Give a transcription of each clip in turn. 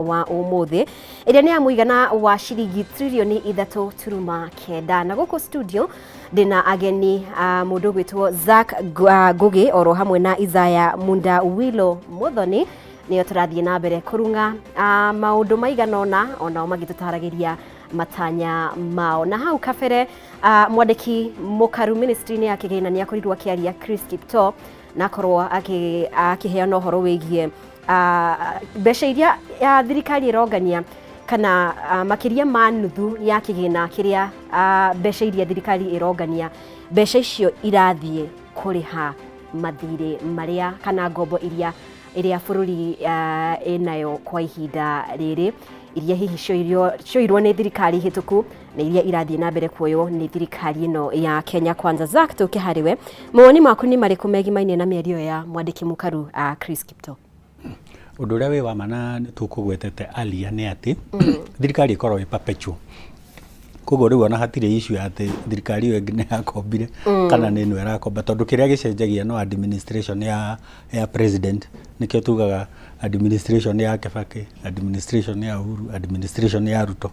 Wa ũmũthĩ ĩrĩa nĩ ya mũigana wa ciringi 3.39 tririoni, na gũkũ studio ndĩna ageni mũndũ ũgwĩtwo Zack Ngugi oro hamwe na Isaiah Munda Wilo Muthoni, nĩo tũrathiĩ na mbere kũrung'a maũndũ maigana ũna onao magĩtũtaragĩria matanya mao. Na hau kabere mwandĩki mũkaru ministry-inĩ ya kĩgĩna nĩ akorirwo akĩaria, Chris Kiptoo, na akorwo akĩheana ũhoro wĩgiĩ mbeca iria thirikari ĩrongania, kana makĩria ma nuthu ya kĩgĩna kĩrĩa, mbeca iria thirikari ĩrongania, mbeca icio irathiĩ kũrĩha mathirĩ marĩa kana ngombo iria ĩrĩa bũrũri ĩnayo kwa ihinda rĩrĩ, iria hihi cioirwo nĩ thirikari hĩtũku na iria irathiĩ na mbere kuoywo nĩ thirikari ĩno ya Kenya Kwanza. Zack, tũke harĩ we, mawoni maku nĩ marĩkũ megimainie na mĩario ya mwandĩki mũkaru Chris Kiptoo? Ũndũ ũrĩa wĩ wa ma na nĩ tũkũgwetete earlier nĩ atĩ thirikari ĩkoragwo ĩ perpetual, koguo rĩu ona hatirĩ issue ya atĩ thirikari ĩyo ĩngĩ nĩ yakombire kana nĩ ĩno ĩrakomba, tondũ kĩrĩa gĩcenjagia no administration ya president. Nĩkĩo tugaga administration ya Kibaki, administration ya Uhuru, administration ya Ruto,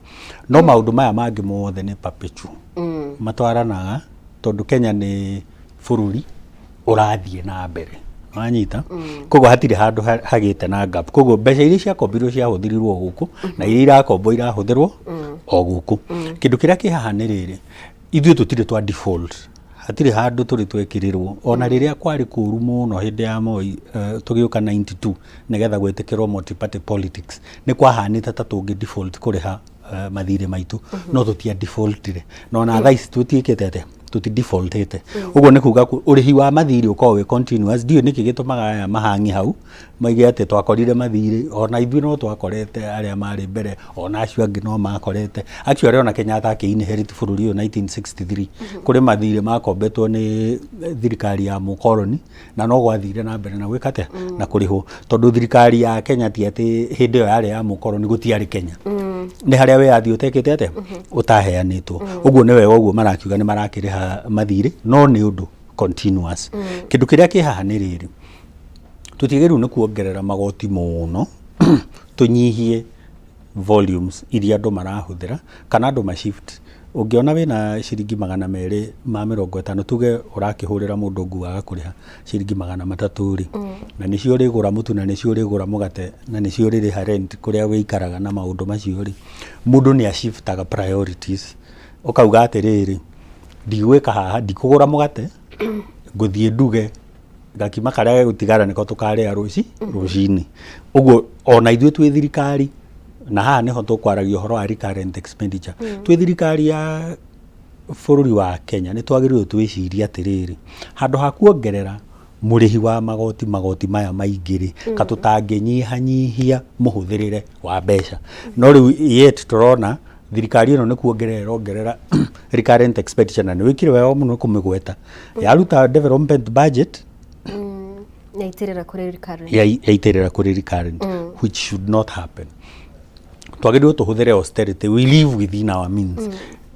no maũndũ maya mangĩ mothe nĩ perpetual, matwaranaga, tondũ Kenya nĩ bũrũri ũrathiĩ na mbere, wanyita? Koguo hatirĩ handũ hagĩte na gap. Koguo mbeca iria ciakombirwo ciahũthĩrirwo gũkũ, na iria irakombwo irahũthĩrwo o gũkũ. Kĩndũ kĩrĩa kĩ haha nĩ rĩrĩ, ithuĩ tũtirĩ twa default, hatirĩ handũ tũrĩ twekĩrĩrwo, ona rĩrĩa kwarĩ kũru mũno hĩndĩ ya Moi, tũgĩũka 92 nĩgetha gwĩtĩkĩrwo multi-party politics, nĩ kwahanĩte ta tũngĩ default kũrĩha mathirĩ maitũ, no tũtia defaultire, na ona thaa ici tũtiĩkĩte atĩa, tũti defaultĩte. Ũguo nĩ kuga ũrĩhi wa mathirĩ ũkoragwo wĩ continuous. Ndiũĩ nĩkĩ gĩtũmaga aya mahangi hau maige atĩ twakorire mathirĩ. Ona ithuĩ no twakorete arĩa marĩ mbere, ona acio angĩ no makorete. Actually, ona Kenyatta akĩ inherit bũrũri ũyũ 1963, kũrĩ mathirĩ makombetwo nĩ thirikari ya mũkoroni, na no gwathire na mbere na gwĩka atĩa, na kũrĩhwo, tondũ thirikari ya Kenya ti atĩ hĩndĩ ĩyo yarĩ ya mũkoroni gũtiarĩ Kenya, nĩ harĩa wĩyathi ũtekĩte atĩa, ũtaheanĩtwo. Ũguo nĩ wega ũguo marakiuga nĩ marakĩrĩha mathirĩ, no nĩ ũndũ continuous. Kĩndũ kĩrĩa kĩ haha nĩ rĩrĩ, tũtiagĩrĩirwo nĩ kuongerera magoti mũno, tũnyihie volumes iria andũ marahũthĩra kana andũ ma shift. Ũngĩona wĩna ciringi 250, tuge ũrakĩhũrĩra mũndũ nguo agakũrĩha ciringi 300 rĩ, na nĩcio ũrĩgũra mũtu, na nĩcio ũrĩgũra mũgate, na nĩcio ũrĩrĩha rent kũrĩa wĩikaraga na maũndũ macio rĩ, mũndũ nĩ ashiftaga priorities, ũkauga atĩrĩrĩ, ndigwĩka haha, ndikũgũra mũgate, ngũthiĩ nduge gakima karĩa gegũtigara nĩko tũkarĩa rũcinĩ. Ũguo ona ithuĩ twĩ thirikari, na haha nĩho tũkwaragia ũhoro wa recurrent expenditure, twĩ thirikari ya bũrũri wa Kenya nĩ twagĩrĩirwo twĩcirie atĩrĩrĩ, handũ ha kuongerera mũrĩhi wa magoti magoti maya maingĩ rĩ, ka tũtangĩnyihanyihia mũhũthĩrĩre wa mbeca? No rĩu yet tũrona thirikari ĩno nĩ kuongerera ĩrongerera recurrent expenditure, na nĩ wĩkire wega mũno kũmĩgweta, yaruta development budget yaitĩrĩra kũrĩ recurrent. Yaitĩrĩra kũrĩ recurrent, which should not happen. Twagĩrĩirwo tũhũthĩre austerity, we live within our means.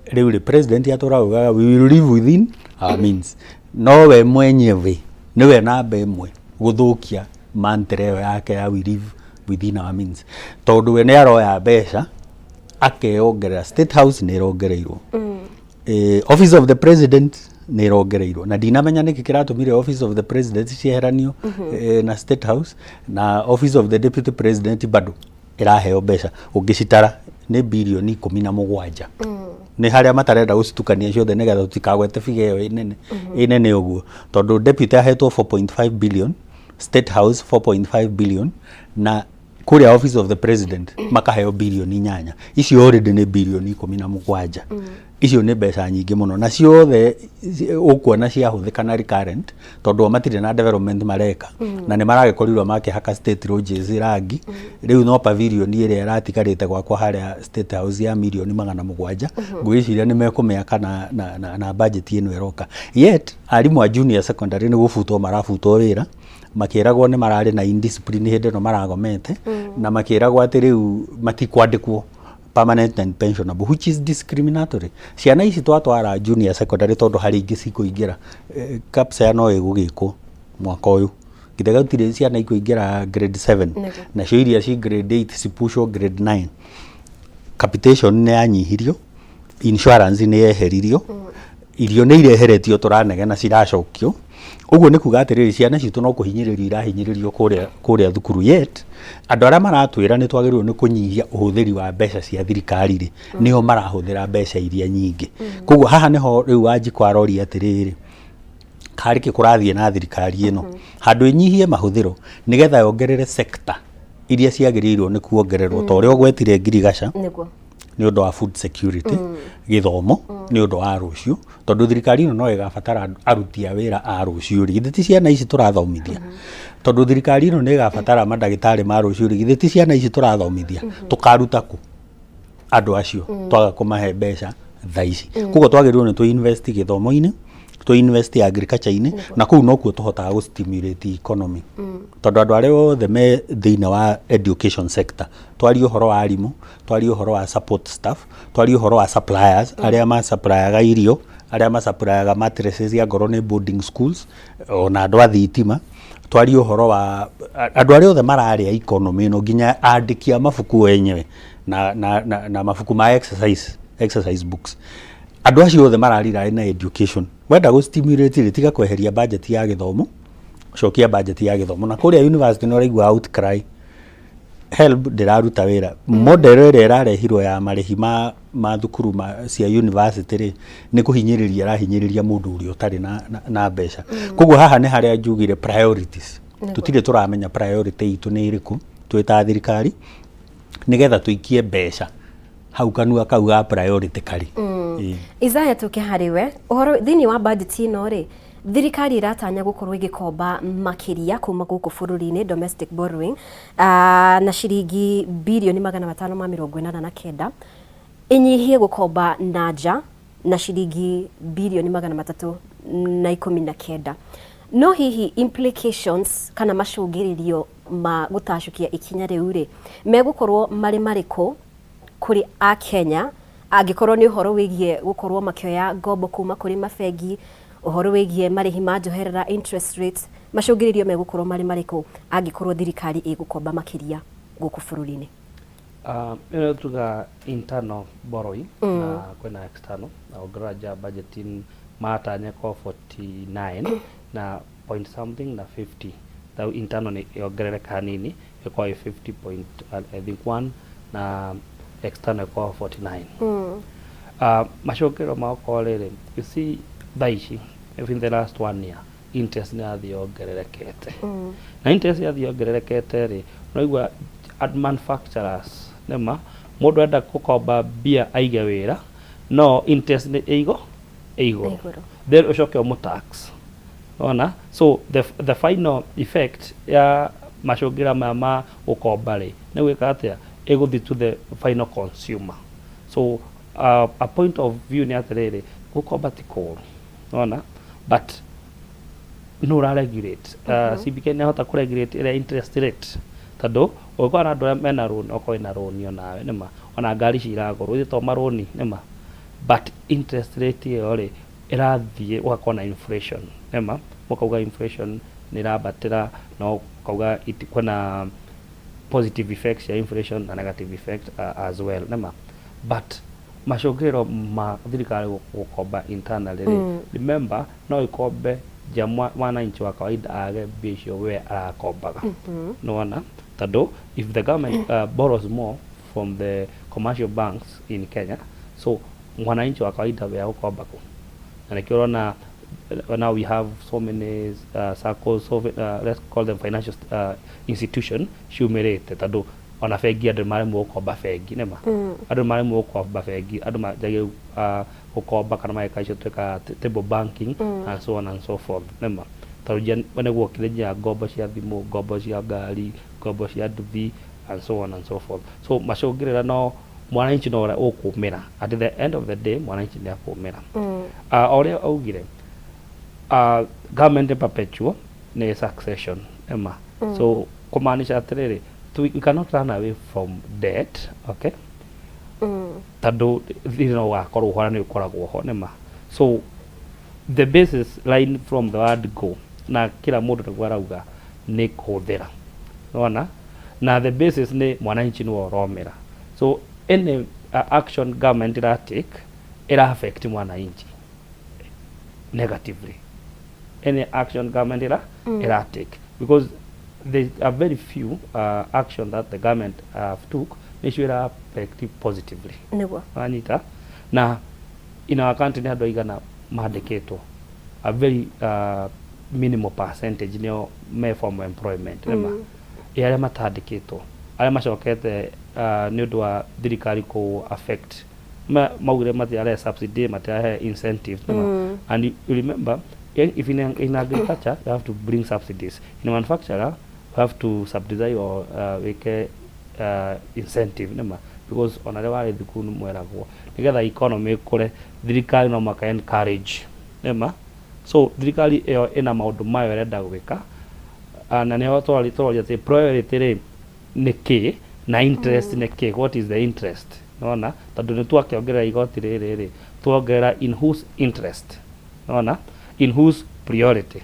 Rĩu rĩ, president atũraugaga we will live within our means, no we mwenyewe nĩwe namba ĩmwe gũthũkia mantra ĩyo yake ya we live within our means, tondũ we nĩ aroya mbeca akeyongerera. State House nĩ ĩrongereirwo, Office of the President nĩ ĩrongereirwo, na ndinamenya nĩkĩ kĩratũmire Office of the President cieheranio na State House, na Office of the Deputy President bado ĩraheo mbeca. Ũngĩcitara nĩ birioni 17. Nĩ harĩa matarenda gũcitukania ciothe nĩgetha tũtikagwete biga ĩyo ĩnene ĩnene ũguo, tondũ deputy ahetwo 4.5 billion, State House 4.5 billion, na kũrĩa Office of the President makaheo birioni 8. Icio already nĩ birioni 17. Icio nĩ mbeca nyingĩ mũno, na ciothe ũkuona ciahũthĩka na recurrent, tondũ o matirĩ na development mareka, na nĩ maragĩkorirwo makĩhaka state lodges rangi. Rĩu no pavilion ĩrĩa ĩratigarĩte gwakwa harĩa State House ya mirioni 700, ngwĩciria nĩ mekũmĩaka na budget ĩno ĩroka. Yet arimũ a junior secondary nĩ gũbutwo marabutwo wĩra, makĩragwo nĩ mararĩ na indiscipline hĩndĩ ĩno maragomete, na makĩragwo atĩ rĩu matikwandĩkwo permanent and pensionable, which is discriminatory. Ciana ici twatwara junior secondary, tondũ harĩ ingĩ cikũingĩra, KPSEA no ĩgũgĩkwo mwaka ũyũ. Githĩ gũtirĩ ciana ikũingĩra grade 7? Nĩguo. Nacio iria ci grade 8 cipushwo grade 9. Capitation nĩ yanyihirio, insurance nĩ yeheririo, irio nĩ ireheretio, tũranegena ciracokio. Ũguo nĩ kuga atĩrĩrĩ, ciana citũ no kũhinyĩrĩrio irahinyĩrĩrio kũrĩa thukuru, yet andũ arĩa maratwĩra nĩ twagĩrĩirwo nĩ kũnyihia ũhũthĩri wa mbeca cia thirikari rĩ, nĩo marahũthĩra mbeca iria nyingĩ. Koguo haha nĩho rĩu Wanjikũ aroria atĩrĩrĩ, karĩ kĩ kũrathiĩ na thirikari ĩno? Handũ ĩnyihie mahũthĩro nĩgetha yongerere sector iria ciagĩrĩirwo nĩ kuongererwo, ta ũrĩa ũgwetire ngirigaca, nĩ ũndũ wa food security, gĩthomo nĩ ũndũ wa rũciũ, tondũ thirikari ĩno no ĩgabatara aruti a wĩra a rũciũ rĩ, githĩ ti ciana ici tũrathomithia? Tondũ thirikari ĩno nĩ ĩgabatara mandagĩtarĩ ma rũciũ rĩ, githĩ ti ciana ici tũrathomithia? Tũkaruta kũ andũ acio twaga kũmahe mbeca thaa ici? Koguo twagĩrĩirwo nĩ tũ invest gĩthomo-inĩ, tũ invest agriculture-inĩ, na kũu nokuo tũhotaga gũ stimulate economy, tondũ andũ arĩa othe me thĩinĩ wa education sector, twarie ũhoro wa arimũ, twarie ũhoro wa support staff, twarie ũhoro wa suppliers arĩa masupplyaga irio, arĩa masupplyaga mattresses angorwo nĩ boarding schools, ona andũ a thitima, twarie ũhoro wa andũ arĩa othe mararĩa economy ĩno, nginya andĩki a mabuku wenyewe na mabuku ma exercise books, andũ acio othe mararira na education. Wenda gũ stimulate rĩ, tiga kweheria budget ya gĩthomo, cokia budget ya gĩthomo. Na kũrĩa university nĩ ũraigua outcry, HELB ndĩraruta wĩra. Model ĩrĩa ĩrarehirwo ya marĩhi ma thukuru cia university rĩ, nĩ kũhinyĩrĩria ĩrahinyĩrĩria mũndũ ũrĩa ũtarĩ na mbeca. Koguo haha nĩ harĩa njugire priorities. Tũtirĩ tũramenya priority itũ nĩ ĩrĩkũ twĩ ta thirikari, nĩgetha tũikie mbeca hau kanua kau ga priority karĩ. Ĩĩ. Isaya, tũke harĩ we. Ũhoro thĩinĩ wa budget ĩno rĩ, thirikari ĩratanya gũkorwo ĩgĩkomba makĩria kuma gũkũ bũrũri-inĩ, domestic borrowing, na ciringi 589 bilioni, ĩnyihie gũkomba na nja na ciringi 319 bilioni. No hihi implications kana macũngĩrĩrio ma gũtacũkia ikinya rĩu rĩ, megũkorwo marĩ marĩkũ kũrĩ akenya, angĩkorwo nĩ ũhoro wĩgiĩ gũkorwo makĩoya ngombo kuma kũrĩ mabengi, ũhoro wĩgiĩ marĩhi ma njoherera, interest rates, macũngĩrĩrio megũkorwo marĩ marĩkũ angĩkorwo thirikari ĩgũkomba makĩria gũkũ bũrũri-inĩ? Ĩno tuga internal borrowing na kwĩna external, na ũngĩrora nja budgeting matanya kwa 49 na point something na 50. Thau internal nĩ yongerereka hanini, ĩkorwo ĩ 50 point I think 1, na external ĩkorwo 49. Macũngĩrĩro ma gũkorwo rĩrĩ, you see, thaa ici, in the last one year, interest nĩ yathiĩ yongererekete, na interest yathiĩ yongererekete rĩ, ũraigua manufacturers nĩma mũndũ enda gũkomba mbia aige wĩra, no interest nĩ ĩigo ĩ igũrũ. Igũrũ. Then ũcoke ũmũ tax ona. So the final effect ya macũngĩra maya ma gũkomba rĩ, nĩ gwĩka atĩa? Ĩgũthiĩ to the final consumer. So a point of view nĩ atĩrĩrĩ, gũkomba ti kũũru ona, but no ũra regulate. CBK nĩ ahota kũ regulate ĩrĩa interest rate, tondũ ũngĩkorwo na andũ arĩa mena loan, okorwo wĩna loan onawe nĩma, ona ngari ici iragũrwo ithe to marũni nĩma, but interest rate ĩyo rĩ, ĩrathiĩ ũgakorwo na inflation nĩma, mũkauga inflation nĩ ĩrambatĩra, no ũkauga kwĩna positive effects ya inflation na negative effect as well nĩma. But macũngĩrĩro ma thirikari gũkomba internally rĩ, remember, no ĩkombe nja, mwananchi wa kawaida age mbia icio we arakombaga, nĩwona? Tondũ if the government borrows more from the commercial banks in Kenya, so mwananchi wa kawaida we agũkomba kũ? Na nĩkĩo ũrona now we have so many circles, so let's call them financial institution ciumĩrĩte, tondũ ona bengi andũ nĩmaremwo gũkomba bengi nĩma, andũ nĩmaremwo gũkomba bengi, andũ manjagia gũkomba kana mageka icio twĩkaga table banking and so on and so forth nĩma, tondũ nĩ guokire nginya ngombo cia thimũ, ngombo cia ngari, ngombo cia nduthi and so on and so forth. So macũngĩrĩra no mwananchi no ũrĩa ũkũmĩra. At the end of the day, mwananchi nĩ akũmĩra. O ũrĩa augire, government nĩ perpetual, nĩ succession ema. So kumaanisha atĩrĩrĩ, we cannot run away from debt, okay? Tondũ thirĩ no ũgakorwo ho na nĩ ũkoragwo ho nĩma. So the basis line from the word go, na kila mũndũ nĩguo arauga, Nĩ kũhũthĩra nona na the basis nĩ mwananchi nĩwe ũromĩra. So any action government ĩra take ĩra affect mwananchi negatively, any action government ĩra take, because there are very few action that the government have took nĩcio ĩra affect positively. Wanyita? Na in our country nĩ andũ aigana mandĩkĩtwo? A very minimal percentage nĩo me formal employment, nĩma? Ĩ arĩa matandĩkĩtwo, arĩa macokete nĩ ũndũ wa thirikari kũ affect, maugire matirarehe subsidy, matirarehe incentives, nĩma? And you remember, if in agriculture you have to bring subsidies, in manufacturer you have to subsidize or wĩke incentive, nĩma? Because ona rĩrĩa warĩ thukuru nĩ mweragwo nĩgetha economy ĩkũre, thirikari no maka encourage, nĩma? So thirikari ĩyo ĩna maũndũ mayo ĩrenda gwĩka, na nĩho tũroria atĩ priority rĩ nĩ kĩ na interest nĩ kĩ? What is the interest? Nona tondũ nĩ twakĩongerera igoti rĩrĩ rĩ, tuongerera in whose interest? Nona in whose priority?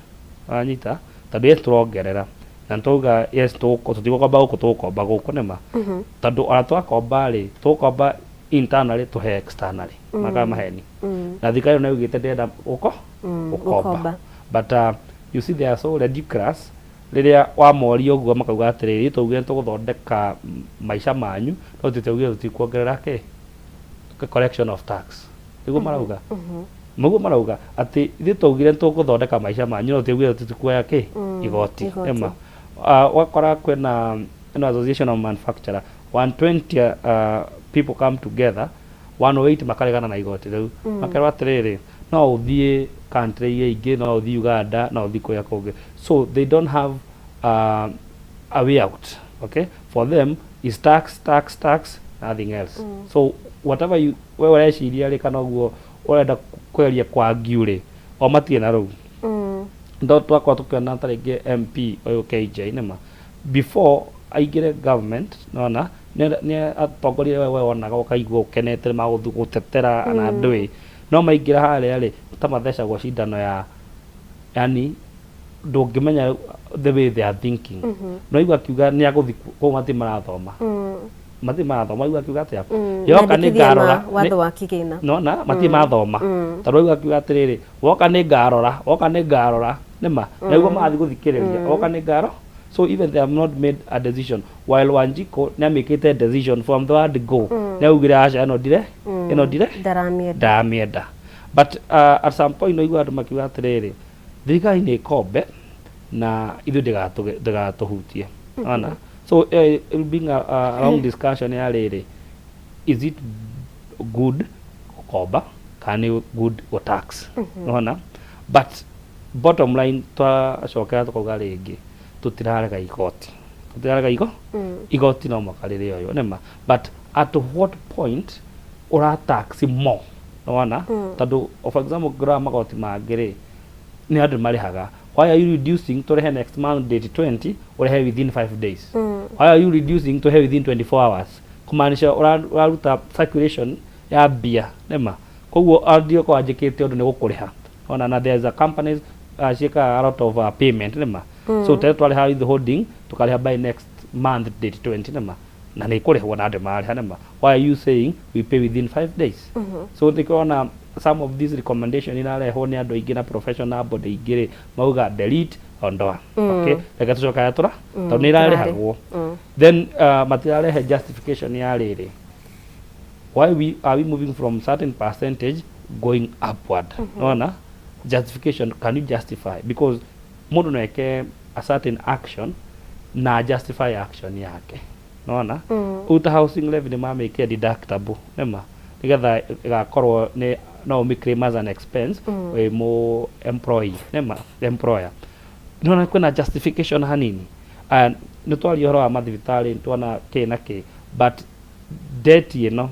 Wanyita? Tondũ yes, tũrongerera na nĩtwauga yes, tũtigũkomba gũkũ, tũgũkomba gũkũ, nĩma? Tondũ ona twakomba rĩ, tũgũkomba internally, tũhe externally makaga maheni. Na thirikari ĩno yugĩte ndĩrenda gũko gũkomba. Gũkomba. But you see, they are so ridiculous. Rĩrĩa wamoria ũguo, makauga atĩrĩrĩ, twaugire tũgũthondeka maica manyu, no tũtiaugire tũtikuongerera kĩ collection of tax. Nĩguo marauga, nĩguo marauga atĩ ithuĩ twaugire tũgũthondeka maica manyu, no tũtiaugire tũtikuoya kĩ igoti. Igoti. Nĩma wakora kwĩna ĩno Association of Manufacturer, 120 people come together, 108 makaregana na igoti rĩu. Makerwo atĩrĩrĩ, no ũthiĩ country iria ingĩ, no ũthiĩ Uganda, no ũthiĩ kũrĩa kũngĩ. So they don't have a way out. Okay, for them is tax, tax, tax, nothing else. So whatever you we ũreciria rĩ, kana ũguo ũrenda kweria kwangiu rĩ, o matirĩ na rũu. Ndo twakorwo tũkĩona ta rĩngĩ MP ũyũ KJ, nĩma, before aingĩre government, nona nĩ atongoria we wonaga ũkaigua ũkenete magũthiĩ gũtetera na ndũĩ, no maingĩra harĩa rĩ, ta mathecagwo cindano ya, yani ndũngĩmenya the way they are thinking. No igua akiuga nĩ agũthiĩ kũu, matirĩ marathoma, matirĩ marathoma. Igua akiuga atĩa? Yoka nĩ Mendekithia ngarora ma watho wa kĩgĩna. Nona matirĩ mathoma, tondũ rĩu akiuga atĩrĩrĩ, woka nĩ ngarora, woka nĩ ngarora, nĩma nĩguo marathiĩ gũthikĩrĩria, woka nĩ ngaro. So even they have not made a decision, while Wanjiko nĩ amĩkĩte decision from the word go. Nĩ augire aca, ĩno ndire, ĩno ndire. Ndaramĩenda. Ndamĩenda. But at some point no andũ makiuga atĩrĩrĩ, thirikari nĩ ĩkombe na ithuĩ ndĩgatũhutie ona. So it being a long discussion ya rĩrĩ, is it good gũkomba kana nĩ good gũ tax? Nona but bottom line, twacokera tũkauga rĩngĩ, tũtirarega igoti, tũtirarega igoti no mwaka rĩrĩoywo, nĩma? But at what point ũra tax more? Nĩwona, tondũ for example ngĩrora magoti mangĩ rĩ, nĩ andũ marĩhaga. Why are you reducing tũrĩhe next month date 20, ũrĩhe within 5 days? Why are you reducing tũrĩhe within 24 hours? Kũmaanisha ũraruta circulation ya mbia, nĩma? Koguo ndiokorwo njĩkĩte ũndũ nĩ gũkũrĩha ona. Na there's a companies ciĩkaga a lot of payment, nĩma? So tene twarĩha withholding, tũkarĩha by next month date 20, nĩma? Na nĩ kũrĩhwo na andũ mararĩha, nĩma? Why are you saying we pay within 5 days? So nĩkĩrona some of these recommendation irarehwo nĩ andũ aingĩ na professional body ingĩ rĩ, mauga delete, ondoa. Okay, reke tũcokaga tũra tondũ nĩ irarĩhagwo. Then matirarehe justification ya rĩrĩ, why we are we moving from certain percentage going upward? Nona justification, can you justify? Because mũndũ no eke a certain action na justify action yake. Nona mm. Ta housing levy nĩ mamĩkire deductible, nĩma? Nĩgetha ĩgakorwo nĩ no ũmĩ claim as an expense wĩ mũ employee, nĩma, employer. Nona kwĩna justification hanini. Nĩ twaria ũhoro wa mathibitarĩ, nĩ tuona kĩ na kĩ, but debt ĩno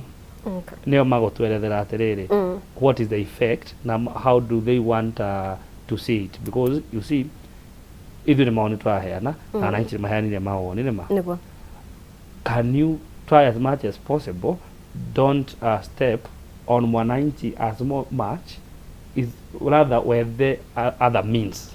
nĩo magũtwerethera atĩrĩrĩ, what is the effect na how do they want to see it? Because you see, ithuĩ nĩ mawoni tũraheana na wananchi nĩ maheanire mawoni, nĩma? Nĩguo. Can you try as much as possible, don't step on mwananchi as much? Is rather wethe other means.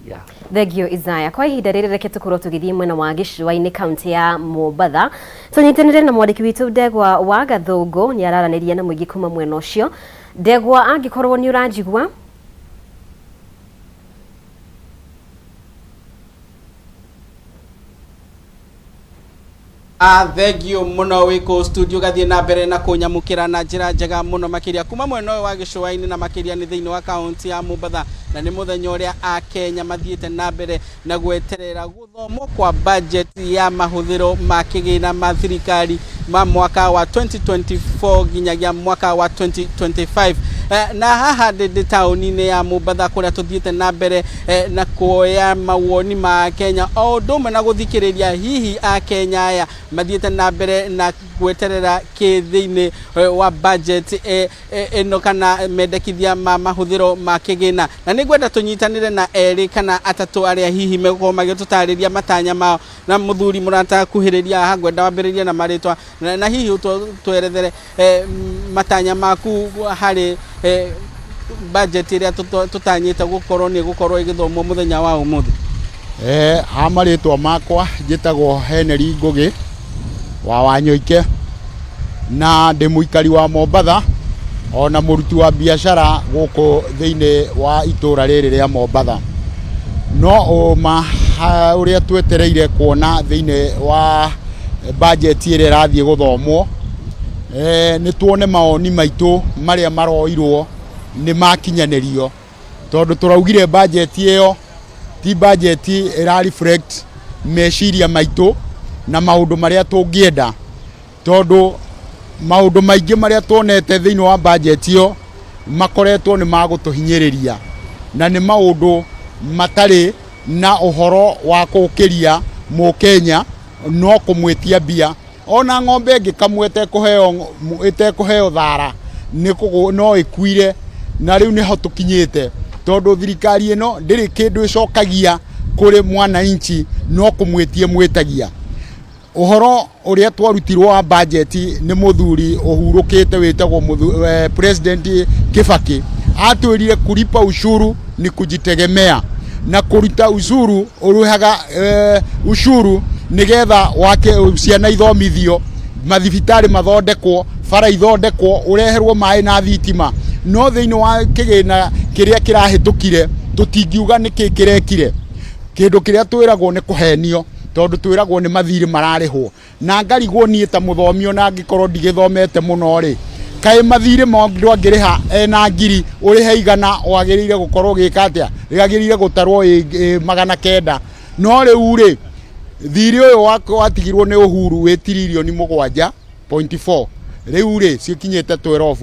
Yeah. Thengio Isaya. Kwa ihinda rĩrĩ reke tũkorwo tũgĩthiĩ mwena wa gĩcũa-inĩ, kaunti ya Mombatha, tũnyitanĩre na mwandĩki witũ Ndegwa wa Gathũngũ. Nĩ araranĩria na mũingĩ kuma mwena ũcio. Ndegwa, angĩkorwo nĩ ũranjigua. Thengio mũno wĩ kũu studio, gathiĩ na mbere na kũnyamũkĩra na njĩra njega mũno makĩria kuma mwena ũyũ wa gĩcũa-inĩ, na makĩria nĩ thĩinĩ wa kaunti ya Mombatha, na nĩ mũthenya ũrĩa Akenya mathiĩte na mbere na gweterera gũthomwo kwa budget ya mahũthĩro ma kĩgĩna ma thirikari ma mwaka wa 2024 nginyagia mwaka wa 2025. Na haha ndĩ taũni-inĩ ya Mombatha, kũrĩa tũthiĩte na mbere na kuoya mawoni ma Kenya, o ũndũ ũmwe na gũthikĩrĩria hihi Akenya aya mathiĩte na mbere na gweterera kĩ thĩinĩ wa budget ĩno kana mendekithia ma mahũthĩro ma kĩgĩna. Na nĩ ngwenda tũnyitanĩre na erĩ kana atatũ arĩa hihi megũkorwo magĩtũtarĩria matanya mao. Na mũthuri mũrata, kuhĩrĩria haha, ngwenda wambĩrĩrie na marĩtwa na hihi ũtwerethere matanya maku harĩ budget ĩrĩa tũtanyĩte gũkorwo nĩ gũkorwo ĩgĩthomwo mũthenya wa ũmũthĩ. Ha marĩtwa makwa njĩtagwo Henry Ngũgĩ wa Wanyoike, na ndĩ mũikari wa Mombatha ona mũruti wa biacara gũkũ thĩinĩ wa itũra rĩrĩ rĩa Mombatha. No ũma ũrĩa twetereire kuona thĩinĩ wa budget ĩrĩa ĩrathiĩ gũthomwo, nĩ tuone mawoni maitũ marĩa maroirwo nĩ makinyanĩrio, tondũ tũraugire budget ĩyo ti budget ĩra reflect meciria maitũ na maũndũ marĩa tũngĩenda, tondũ maũndũ maingĩ marĩa tuonete thĩinĩ wa budget ĩyo makoretwo nĩ magũtũhinyĩrĩria na nĩ maũndũ matarĩ na ũhoro wa gũkĩria mũkenya, no kũmwĩtia mbia. Ona ng'ombe ĩngĩkamwo ĩtekũheo thara nĩ no ĩkuire. Na rĩu nĩho tũkinyĩte, tondũ thirikari ĩno ndĩrĩ kĩndũ ĩcokagia kũrĩ mwananchi, no kũmwĩtia mwĩtagia. Ũhoro ũrĩa twarutirwo wa budget nĩ mũthuri ũhurũkĩte wĩtagwo President Kibaki, atwĩrire kulipa ushuru ni kujitegemea, na kũruta ushuru ũrĩhaga ushuru nĩgetha wake ciana ithomithio, mathibitarĩ mathondekwo, bara ithondekwo, ũreherwo maĩ na thitima. No thĩinĩ wa kĩgĩna kĩrĩa kĩrahĩtũkire, tũtingiuga nĩkĩ kĩrekire. Kĩndũ kĩrĩa twĩragwo nĩ kũhenio, tondũ twĩragwo nĩ mathirĩ mararĩhwo, na ngarigwo niĩ ta mũthomi, ona angĩkorwo ndigĩthomete mũno rĩ, kaĩ mathirĩ mũndũ angĩrĩha ena ngiri, ũrĩhe 100, wagĩrĩire gũkorwo ũgĩka atĩa? Rĩagĩrĩire gũtarwo 900. No rĩu rĩ, thirĩ ũyũ watigirwo nĩ Uhuru wĩ tiririoni 7.4, rĩu rĩ cikinyĩte 12.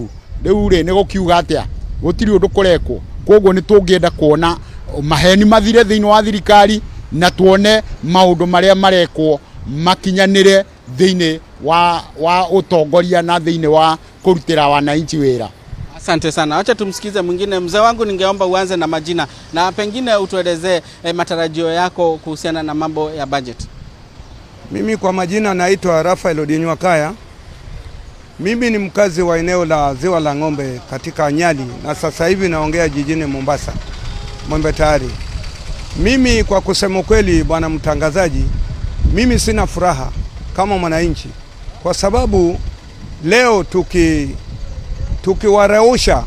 Rĩu rĩ, nĩ gũkiuga atĩa? Gũtirĩ ũndũ kũrekwo. Koguo nĩ tũngĩenda kuona maheni mathire thĩinĩ wa thirikari na tuone maũndũ marĩa marekwo makinyanĩre thĩinĩ wa ũtongoria na thĩinĩ wa kũrutĩra wananchi wĩra. Asante sana. Wacha tumsikize mwingine. Mzee wangu, ningeomba uanze na majina na pengine utuelezee matarajio yako kuhusiana na mambo ya budget. Mimi kwa majina naitwa Rafael Odinywa Kaya. Mimi ni mkazi wa eneo la Ziwa la Ng'ombe katika Nyali, na sasa hivi naongea jijini Mombasa, Mwembe Tayari. Mimi kwa kusema kweli, bwana mtangazaji, mimi sina furaha kama mwananchi, kwa sababu leo tukiwarausha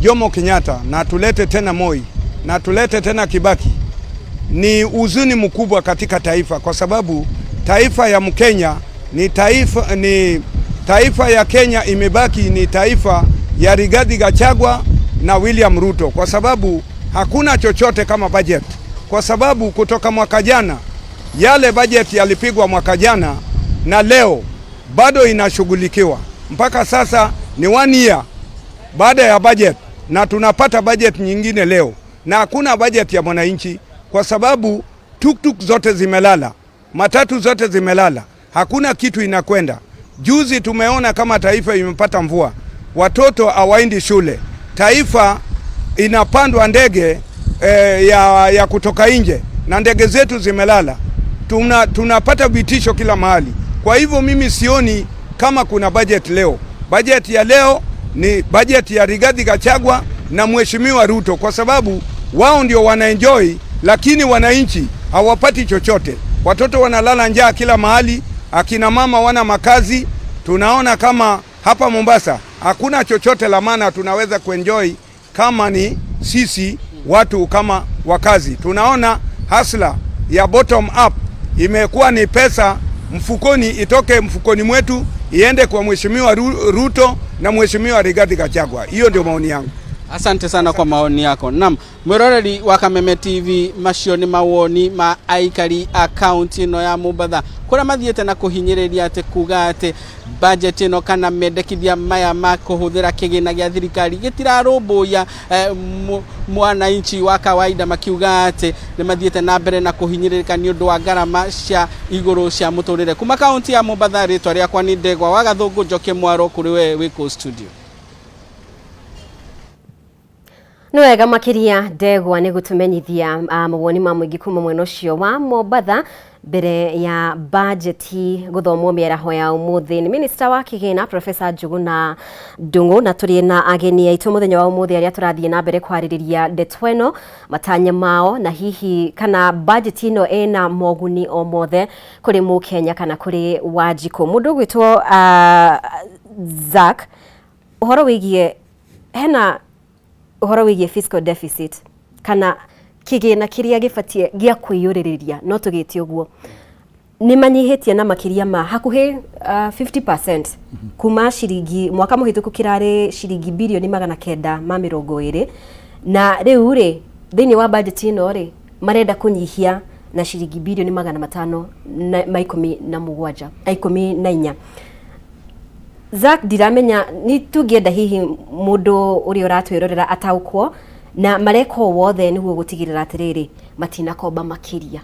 Jomo Kenyatta na tulete tena Moi na tulete tena Kibaki, ni huzuni mkubwa katika taifa, kwa sababu taifa ya Mkenya ni taifa ya Kenya imebaki ni taifa ya Rigathi Gachagua na William Ruto, kwa sababu hakuna chochote kama budget, kwa sababu kutoka mwaka jana yale budget yalipigwa mwaka jana na leo bado inashughulikiwa mpaka sasa, ni one year baada ya budget, na tunapata budget nyingine leo, na hakuna budget ya mwananchi, kwa sababu tuktuk zote zimelala, matatu zote zimelala, hakuna kitu inakwenda. Juzi tumeona kama taifa imepata mvua, watoto hawaendi shule, taifa inapandwa ndege ya kutoka nje na ndege zetu zimelala. Tunapata vitisho kila mahali. Kwa hivyo mimi sioni kama kuna budget leo. Budget ya leo ni ni bajeti ya Rigathi Gachagua na Mheshimiwa Ruto, kwa sababu wao ndio wanaenjoy, lakini wananchi hawapati chochote. Watoto wanalala njaa kila mahali, akina mama wana makazi. Tunaona kama hapa Mombasa hakuna chochote la maana tunaweza kuenjoy kama ni sisi watu kama wakazi. Tunaona hustler ya bottom up imekuwa ni pesa mfukoni, itoke mfukoni mwetu iende kwa Mheshimiwa Ruto na Mheshimiwa Rigathi Gachagua. Hiyo ndio maoni yangu. Asante sana kwa maoni yako. Nam mwiroreri wa Kameme TV, macio nĩ mawoni ma aikari a kaunti ĩno ya Mombatha kũrĩa mathiĩte na kũhinyĩrĩria atĩ kuga atĩ budget ĩno kana mendekithia maya ma kũhũthĩra kĩgĩna gĩa thirikari gĩtirarũmbũiya mwananchi wa kawaida, makiuga atĩ nĩ mathiĩte na mbere na kũhinyĩrĩrĩka nĩ ũndũ wa ngarama cia igũrũ cia mũtũrĩre. Kuma kaunti ya Mombatha, rĩtwa rĩakwa nĩ Ndegwa wa Gathũngũ Njoke Mwaro, kũrĩ we wĩ kũu studio. Nĩ wega makĩria, Ndegwa, nĩ gũtũmenyithia mawoni ma mũingĩ kuma mwena ũcio wa Mombatha mbere ya bajeti gũthomwo mĩaraho ya ũmũthĩ nĩ minista wa kĩgĩna, Profesa Njuguna Ndung'u. Na tũrĩ na ageni aitũ mũthenya wa ũmũthĩ arĩa tũrathiĩ na mbere kwarĩrĩria ndeto ĩno, matanya mao, na hihi kana bajeti ĩno ĩna moguni o mothe kũrĩ mũkenya kana kũrĩ Wanjikũ. Mũndũ ũgwĩtwo Zack, ũhoro wĩgiĩ hena ũhoro wĩgiĩ fiscal deficit kana kĩgĩna kĩrĩa gĩbatiĩ gĩa kwĩyũrĩrĩria, no tũgĩte ũguo, nĩ manyihĩtie na makĩria ma hakuhĩ 50% kuma ciringi mwaka mũhĩtũku kĩrarĩ ciringi birioni 920, na rĩu rĩ, thĩinĩ wa budget ĩno rĩ, marenda kũnyihia na ciringi birioni 517, 14. Zack, ndiramenya nĩ tũngĩenda hihi mũndũ ũrĩa ũratwĩrorera ataũkwo na mareka o wothe nĩguo gũtigĩrĩra atĩrĩrĩ, matinakomba makĩria.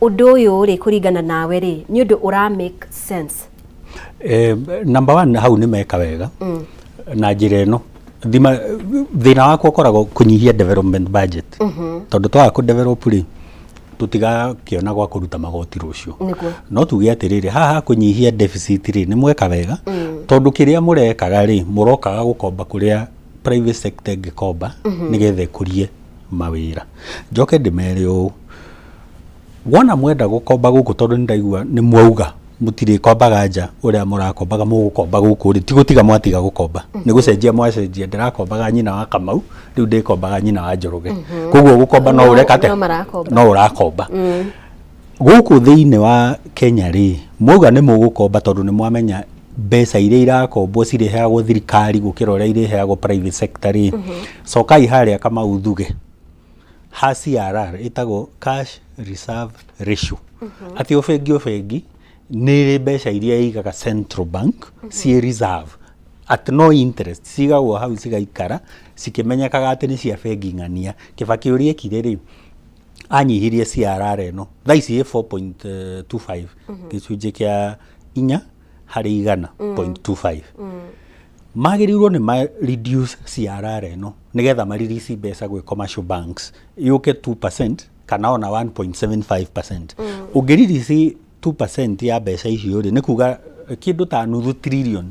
Ũndũ ũyũ rĩ, kũringana nawe rĩ, nĩ ũndũ ũra make sense? Number one, hau nĩ meka wega na njĩra ĩno. Thima thĩna wakwa ũkoragwo kũnyihia development budget, tondũ twaga kũ develop rĩ, tũtigakĩona gwa kũruta magoti rũciũ. No tuge atĩrĩrĩ, haha kũnyihia deficit rĩ, nĩ mweka wega, tondũ kĩrĩa mũrekaga rĩ, mũrokaga gũkomba kũrĩa private sector ĩngĩkomba nĩgetha ĩkũrie mawĩra. Njoke ndĩmere ũũ, wona mwenda gũkomba gũkũ, tondũ nĩndaigua nĩ mwauga mũtirĩkombaga nja, ũrĩa mũrakombaga mũgũkomba gũkũ rĩ, ti gũtiga mwatiga gũkomba, nĩ gũcenjia mwacenjia. Ndĩrakombaga nyina wa Kamau, rĩu ndĩkombaga nyina wa Njoroge. Koguo gũkomba no ũreka atĩa? No marakomba. No ũrakomba gũkũ thĩinĩ wa Kenya rĩ, mwauga nĩ mũgũkomba tondũ nĩ mwamenya mbeca iria irakombwo cirĩheagwo thirikari gũkĩra ũrĩa irĩheagwo private sector rĩ, cokai harĩa Kamau Thuge ha CRR, ĩtagwo cash reserve ratio, atĩ o bengi o bengi nĩ ĩrĩ mbeca iria ĩigaga central bank ciĩ reserve at no interest, cigagwo hau cigaikara cikĩmenyekaga atĩ nĩ cia bengi ng'ania. Kibaki ũrĩa ekire rĩ, anyihirie CRR ĩno, thaa ici ĩ 4.25, 4%.25. Magĩrĩirwo nĩ ma reduce CRR ĩno nĩgetha ma release mbeca gwĩ commercial banks yũke 2% kana ona 1.75%. Ũngĩ release 2% ya mbeca icio rĩ, nĩ kuga kĩndũ ta nuthu trillion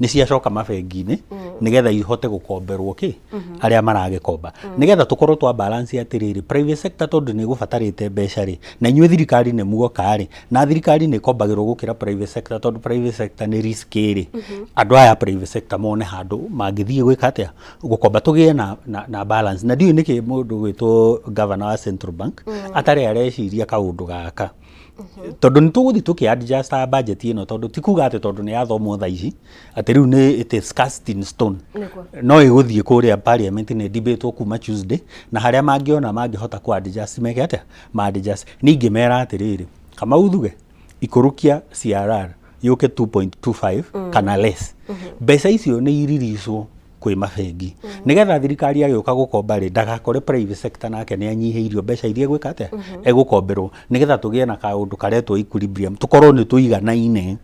nĩ ciacoka mabengi-inĩ nĩgetha ihote gũkomberwo kĩ arĩa maragĩkomba, nĩgetha tũkorwo twa balance atĩrĩrĩ, private sector tondũ nĩ ĩgũbatarĩte mbeca rĩ, na inyuĩ thirikari nĩ muoka rĩ, na thirikari nĩ ĩkombagĩrwo gũkĩra private sector tondũ private sector nĩ risk rĩ, andũ aya private sector mone handũ mangĩthiĩ gwĩka atĩa, gũkomba, tũgĩe na balance. Na ndiũĩ nĩkĩ mũndũ gwĩtwo governor wa central bank atarĩ areciria kaũndũ gaka, tondũ nĩ tũgũthiĩ tũkĩ adjust budget ĩno, tondũ ti kuga atĩ tondũ nĩ yathomwo thaa ici atĩ rĩu nĩ it is cast in stone. No ĩgũthiĩ kũrĩa parliament nĩ debatwo kuma Tuesday, na harĩa mangĩona mangĩhota kũ adjust meke atĩa, ma adjust. Ningĩ atĩrĩrĩ, Kamau Thuge, ikũrũkia CRR yũke 2.25 kana less, mbeca icio nĩ iririswo kwĩ mabengi nĩgetha thirikari agĩũka gũkomba rĩ, ndagakore private sector nake nĩ anyihĩirio mbeca iria egwĩka atĩa, egũkomberwo, nĩgetha tũgĩe na kaũndũ karetwo equilibrium, tũkorwo nĩ tũiganaine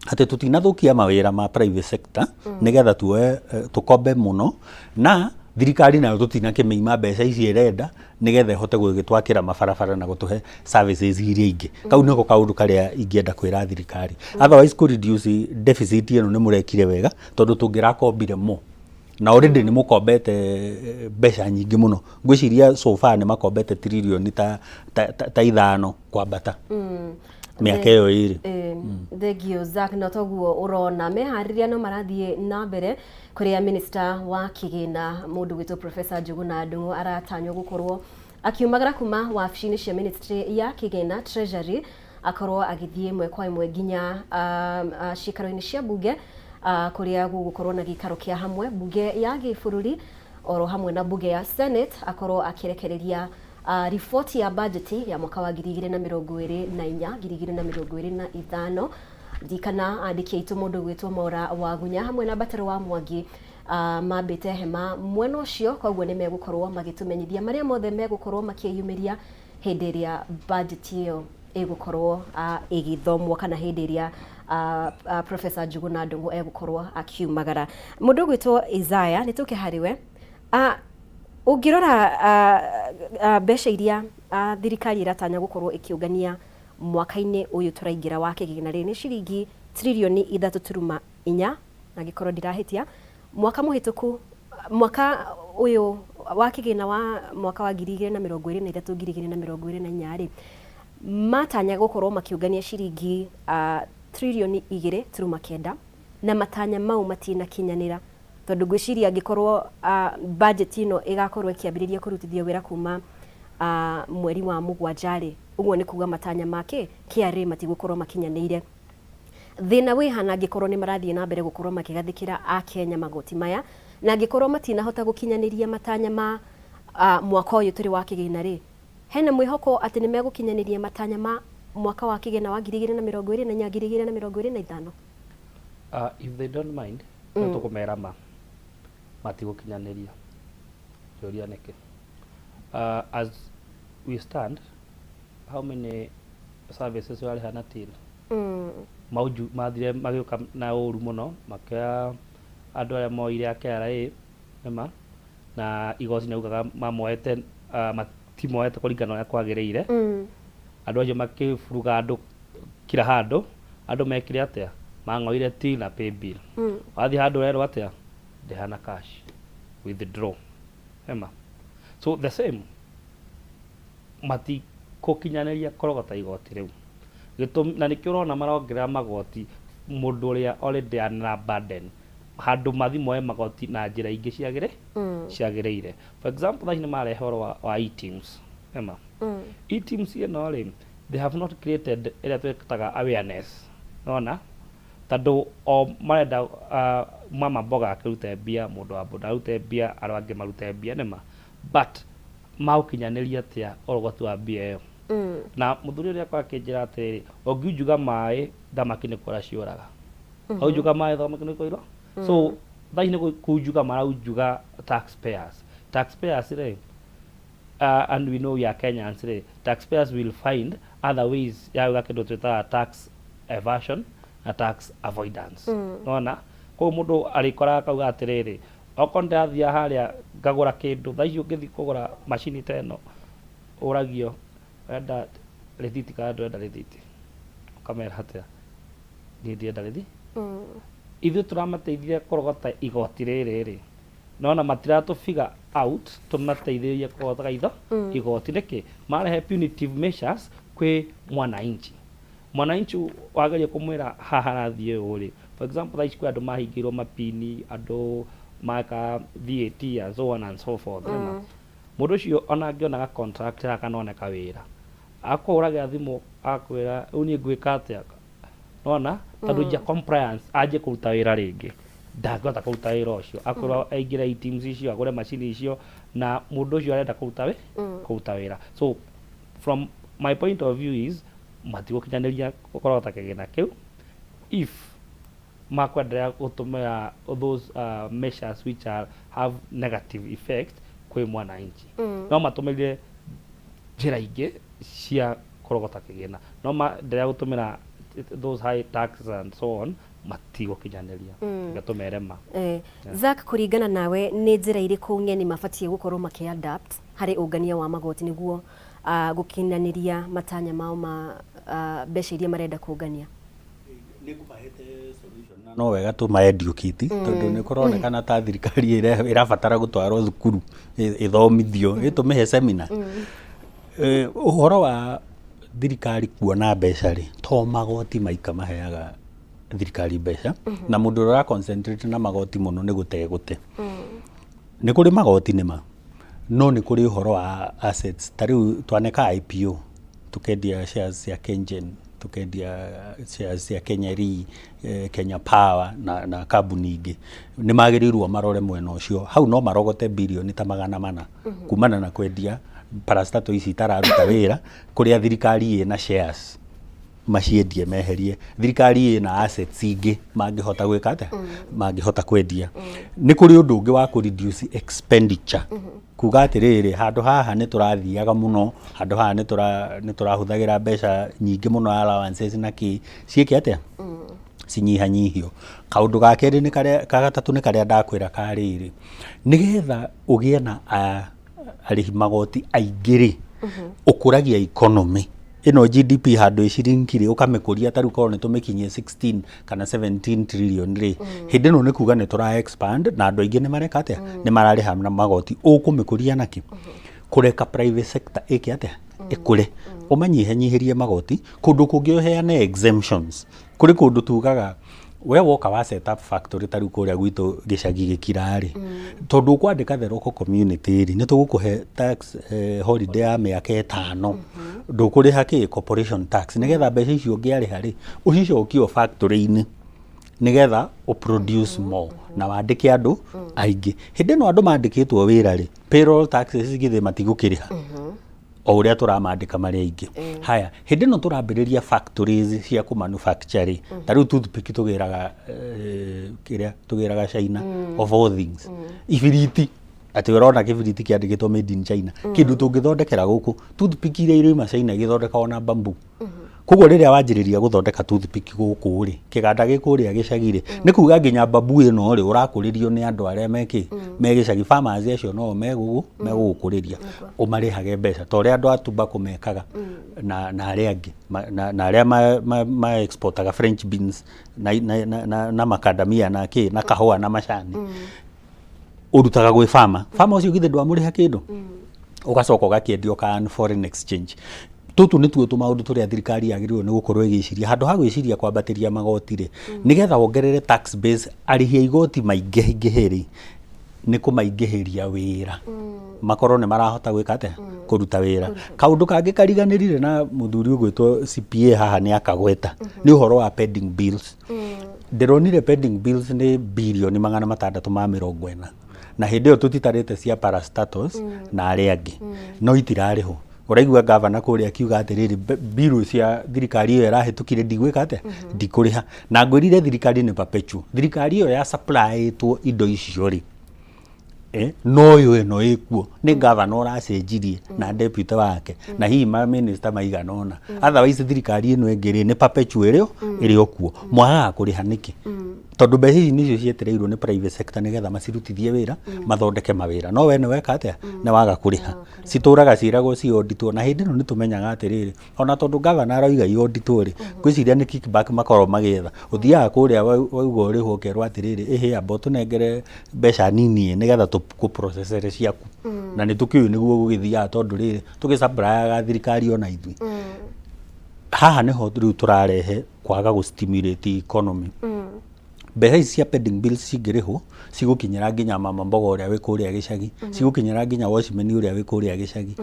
atĩ tũtinathũkia mawĩra ma private sector nĩgetha tuoe tũkombe mũno na Thirikari nayo tũtinakĩmĩima mbeca ici ĩrenda nĩgetha ĩhote gũgĩtwakĩra mabarabara na gũtũhe services iria ingĩ. Kau nĩko kaũndũ karĩa ingĩenda kwĩra thirikari. Otherwise kũ reduce deficit ĩno nĩ mũrekire wega tondũ tũngĩrakombire more. Na already nĩ mũkombete mbeca nyingĩ mũno. Ngwĩciria so far nĩ makombete tiririoni ta, ta, ta, ta ithano kwambata mĩaka ĩyo ĩrĩ. Thengio Zack, na toguo ũrona meharĩria no marathiĩ na mbere kũrĩa minister wa kĩgĩna mũndũ gwĩtwo Professor Njuguna Ndung'u aratanywo gũkorwo akiumagara kuma wabici-inĩ cia ministry ya kĩgĩna, Treasury, akorwo agĩthiĩ ĩmwe kwa ĩmwe nginya ciikaro-inĩ cia bunge kũrĩa gũgũkorwo na gĩikaro kĩa hamwe bunge ya gĩbũrũri oro hamwe na bunge ya Senate, akorwo akĩrekereria riboti ya bajeti ya mwaka wa 2024 2025. Ndikana andĩki aitũ mũndũ gwĩtwo Maura Wagunya hamwe na Batero wa Mwangi mambĩte hema mwena ũcio, koguo nĩ megũkorwo magĩtũmenyithia marĩa mothe megũkorwo makĩyumĩria hĩndĩ ĩrĩa bajeti ĩyo ĩgũkorwo ĩgĩthomwo kana hĩndĩ ĩrĩa Professor Njuguna Ndung'u egũkorwo akiumagara. Mũndũ ũgwĩtwo Isaiah, nĩ tũke harĩ we. Ũngĩrora mbeca iria thirikari ĩratanya gũkorwo ĩkĩũngania mwaka-inĩ ũyũ tũraingĩra wa kĩgĩna rĩ, nĩ ciringi 3.4 tiririoni, na ngĩkorwo ndirahĩtia. Mwaka mũhĩtũku, mwaka ũyũ wa kĩgĩna wa mwaka wa 2023 2024 rĩ, matanya gũkorwo makĩũngania ciringi 2.9 tiririoni, na matanya mau matinakinyanĩra, tondũ ngwĩciria angĩkorwo budget ĩno ĩgakorwo ĩkĩambĩrĩria kũrutithio wĩra kuma mweri wa mũgwanja rĩ, ũguo nĩ kuga matanya ma KRA matigũkorwo makinyanĩire. Thĩna wĩ hana angĩkorwo nĩ marathiĩ na mbere gũkorwo makĩgathĩkĩra akenya magoti maya, na angĩkorwo matinahota gũkinyanĩria matanya ma mwaka ũyũ tũrĩ wa kĩgĩna rĩ, hena mwĩhoko atĩ nĩ megũkinyanĩria matanya ma mwaka wa kĩgĩna wa 2024 2025? If they don't mind, no tũkũmera ma matigũkinyanĩria. Kĩũria nĩkĩ? As we stand, how many services ũrarĩha na till? Maunju mathire magĩũka na ũru mũno, makĩoya andũ arĩa moire a KRA nĩma na igoti nĩaugaga mamoete, matimoete kũringana na ũrĩa kwagĩrĩire. Andũ acio makĩburuga andũ kila handũ. Andũ mekire atĩa? Mang'oire till na pay bill. Wathiĩ handũ ũrerwo atĩa? Ndĩhana cash withdraw ema. So the same, matikũkinyanĩria kũrogota igoti rĩu. Gĩtũmi na nĩkĩo ũrona marongerera magoti mũndũ ũrĩa already ana burden, handũ mathi moe magoti na njĩra ingĩ ciagĩrĩire. For example, thaa ici nĩ marehe ũhoro wa e-TIMS ema. E-TIMS ĩno rĩ, they have not created ĩrĩa twĩtaga awareness, nona tondũ o marenda mama mboga akĩrute mbia, mũndũ wa boda arute mbia, arĩa angĩ marute mbia nĩma, but magũkinyanĩria atĩa ũrogoti wa mbia ĩyo? Na mũthuri ũrĩa akwa akĩnjĩra atĩrĩrĩ, ũngiunjuga maĩ thamaki nĩ kũra ciũraga, waunjuga maĩ thamaki nĩ kũira. So thaa ici nĩ kunjuga maraunjuga taxpayers. Taxpayers rĩ, and we know we are Kenyans rĩ, taxpayers will find other ways ya gwĩka kĩndũ twĩtaga tax evasion na tax avoidance. Nona koguo mũndũ arĩkoraga akauga atĩrĩrĩ, okorwo ndĩrathiĩ harĩa ngagũra kĩndũ, thaa ici ũngĩthiĩ kũgũra macini ta ĩno, ũragio ũrenda rĩthiti kana ndũrenda rĩthiti? Ũkamera atĩa? Niĩ ndirenda rĩthi. Ithuĩ tũramateithia kũrogota igoti rĩrĩ rĩ, nona matiratũ figure out tũmateithĩrĩrie kũrogotaga itho igoti nĩkĩ. Marehe punitive measures kwĩ mwananchi. Mwananchi wageria kũmwĩra haha harathiĩ ũũ rĩ, for example, thaa ici kwĩ andũ mahingĩirwo mapini, andũ maka VAT and so on and so forth. Mũndũ ũcio ona angĩonaga contract haha kana one kawĩra, akũhũragĩra thimũ akwĩra, "Rĩu niĩ ngwĩka atĩa?" Nona tondũ nja compliance anjie kũruta wĩra rĩngĩ, ndangĩhota kũruta wĩra ũcio akwĩrwo aingĩre e-TIMS icio, agũre macini icio, na mũndũ ũcio arenda kũruta wĩra. So from my point of view is matigũkinyanĩria kũrogota kĩgĩna kĩu if makwendelea gũtũmĩra those measures which are have negative effect kwĩ mwananchi. No matũmĩrire njĩra ingĩ cia kũrogota kĩgĩna, no maendelea gũtũmĩra those high taxes and so on matigũkinyanĩria. Reke tũmere ma. Zack, kũringana nawe nĩ njĩra irĩkũ ng'eni mabatiĩ gũkorwo makĩ adapt harĩ ũngania wa magoti nĩguo gũkinyanĩria matanya mao ma mbeca iria marenda kũngania? No wega tũma educate tondũ nĩ kũronekana ta thirikari ĩrabatara gũtwarwo thukuru ĩthomithio, ĩtũmĩhe seminar. Ũhoro wa thirikari kuona mbeca rĩ, to magoti maika maheaga thirikari mbeca, na mũndũ ũrĩa ũra concentrate na magoti mũno nĩ gũte egũte. Nĩ kũrĩ magoti nĩma, no nĩ kũrĩ ũhoro wa assets. Ta rĩu twaneka IPO, tũkendia shares cia KenGen, tũkendia shares cia Kenya Re, Kenya Power na kambuni ingĩ. Nĩ magĩrĩirwo marore mwena ũcio. Hau no marogote birioni ta 400 kumana na kwendia parastatal ici itararuta wĩra, kũrĩa thirikari ĩna shares maciendie meherie. Thirikari ĩna assets ingĩ mangĩhota gwĩka atĩa? Mangĩhota kwendia. Nĩ kũrĩ ũndũ ũngĩ wa kũ reduce expenditure. Kuga atĩrĩrĩ, handũ haha nĩ tũrathiaga mũno, handũ haha nĩ tũrahũthagĩra mbeca nyingĩ mũno allowances na kĩ, ciĩke atĩa? Cinyihanyihio. Kaũndũ ga kerĩ nĩ karĩa, ga gatatũ nĩ karĩa ndakwĩra ka rĩrĩ, nĩgetha ũgĩe na arĩhi magoti aingĩ rĩ, ũkũragia economy. Ĩno GDP handũ ĩ ciringi rĩ, ũkamĩkũria ta rĩu korwo nĩ tũmĩkinyie 16 kana 17 trillion rĩ, hĩndĩ ĩno nĩ kuga nĩ tũra expand na andũ aingĩ nĩ mareka atĩa? Nĩ mararĩha na magoti. Ũkũmĩkũria nakĩ? Kũreka private sector ĩke atĩa? Ĩkũre. Ũmanyihanyihĩrie magoti, kũndũ kũngĩ ũheane exemptions. Kũrĩ kũndũ tugaga we woka wa set up factory ta rĩu kũrĩa gwitũ gĩcagi gĩkira rĩ, tondũ ũkwandĩka the local community rĩ, nĩ tũgũkũhe tax holiday ya mĩaka 5, ndũkũrĩha kĩ corporation tax, nĩgetha mbeca icio ũngĩarĩha rĩ, ũcicokie o factory-inĩ nĩgetha ũ produce more na wandĩke andũ aingĩ. Hĩndĩ ĩno andũ mandĩkĩtwo wĩra rĩ, payroll taxes githĩ matigũkĩrĩha o ũrĩa tũramandĩka marĩ aingĩ. Haya, hĩndĩ ĩno tũrambĩrĩria factories cia kũ manufacture rĩ, ta rĩu toothpick tũgĩraga, kĩrĩa tũgĩraga China, of all things, ibiriti, atĩ ũrona kĩbiriti kĩandĩkĩtwo made in China, kĩndũ tũngĩthondekera gũkũ. Toothpick iria irauma China igĩthondekagwo na bamboo. Koguo rĩrĩa wanjĩrĩria gũthondeka toothpick gũkũ rĩ, kĩganda gĩ kũrĩa gĩcagi rĩ, nĩ kuga nginya bamboo ĩno rĩ, ũrakũrĩrio nĩ andũ arĩa mekĩ me gĩcagi, farmers acio no megũgũkũrĩria, ũmarĩhage mbeca ta ũrĩa andũ a tobacco mekaga na arĩa angĩ na arĩa ma exportaga French beans na macadamia na kĩ na kahũa na macani. Ũrutaga gwĩ farmer, farmer ũcio githĩ ndwamũrĩha kĩndũ, ũgacoka ũgakĩendia ũka earn foreign exchange. Tũtũ nĩtuo tũmaũndũ tũrĩa thirikari yagĩrĩirwo nĩ gũkorwo ĩgĩciria handũ ha gwĩciria kwambatĩria magoti rĩ, nĩgetha wongerere tax base, arĩhi a igoti maingĩhaingĩhe rĩ, nĩ kũmaingĩhĩria wĩra, makorwo nĩ marahota gwĩka atĩa? Kũruta wĩra. Kaũndũ kangĩ kariganĩrire na mũthuri ũgwĩtwo CPA haha nĩ akagweta nĩ ũhoro wa pending bills. Ndĩronire pending bills nĩ birioni 640, na hĩndĩ ĩyo tũtitarĩte cia parastatals na arĩa angĩ, no itirarĩhwo. Ũraigua gavana kũrĩa akiuga atĩrĩrĩ, bill cia thirikari ĩyo ĩrahĩtũkire ndigwĩka atĩa? Ndikũrĩha. Na ngwĩrire thirikari nĩ perpetual. Thirikari ĩyo ya supplyĩtwo indo icio rĩ, no yo ĩno ĩkuo nĩ gavana ũracenjirie na deputy wake na hihi ma minister maigana ũna. Otherwise thirikari ĩno ĩngĩ rĩ, nĩ perpetual ĩrĩ o kuo. Mwagaga kũrĩha nĩkĩ? Tondũ mbeca ici nĩcio cietereirwo nĩ private sector nĩgetha macirutithie wĩra, mathondeke mawĩra, no we nĩ weka atĩa? Nĩ waga kũrĩha. Citũraga ciĩragwo cionditwo, na hĩndĩ ĩno nĩ tũmenyaga atĩrĩrĩ, ona tondũ gavana aroiga ionditwo rĩ, ngwĩciria nĩ kickback makoragwo magĩetha. Ũthiaga kũrĩa wauga ũrĩhwo, ũkerwo atĩrĩrĩ, ĩhĩ, amba ũtũnengere mbeca nini nĩgetha tũkũprocessere ciaku. Na nĩ tũkĩũĩ nĩguo gũgĩthiaga, tondũ rĩrĩ tũgĩsupplyaga thirikari ona ithuĩ. Haha nĩho rĩu tũrarehe kwaga gũ stimulate economy. Mbeca ici cia pending bills cingĩrĩhwo, cigũkinyĩra nginya mama mboga ũrĩa wĩ kũrĩa gĩcagi, cigũkinyĩra nginya watchman ũrĩa wĩ kũrĩa gĩcagi.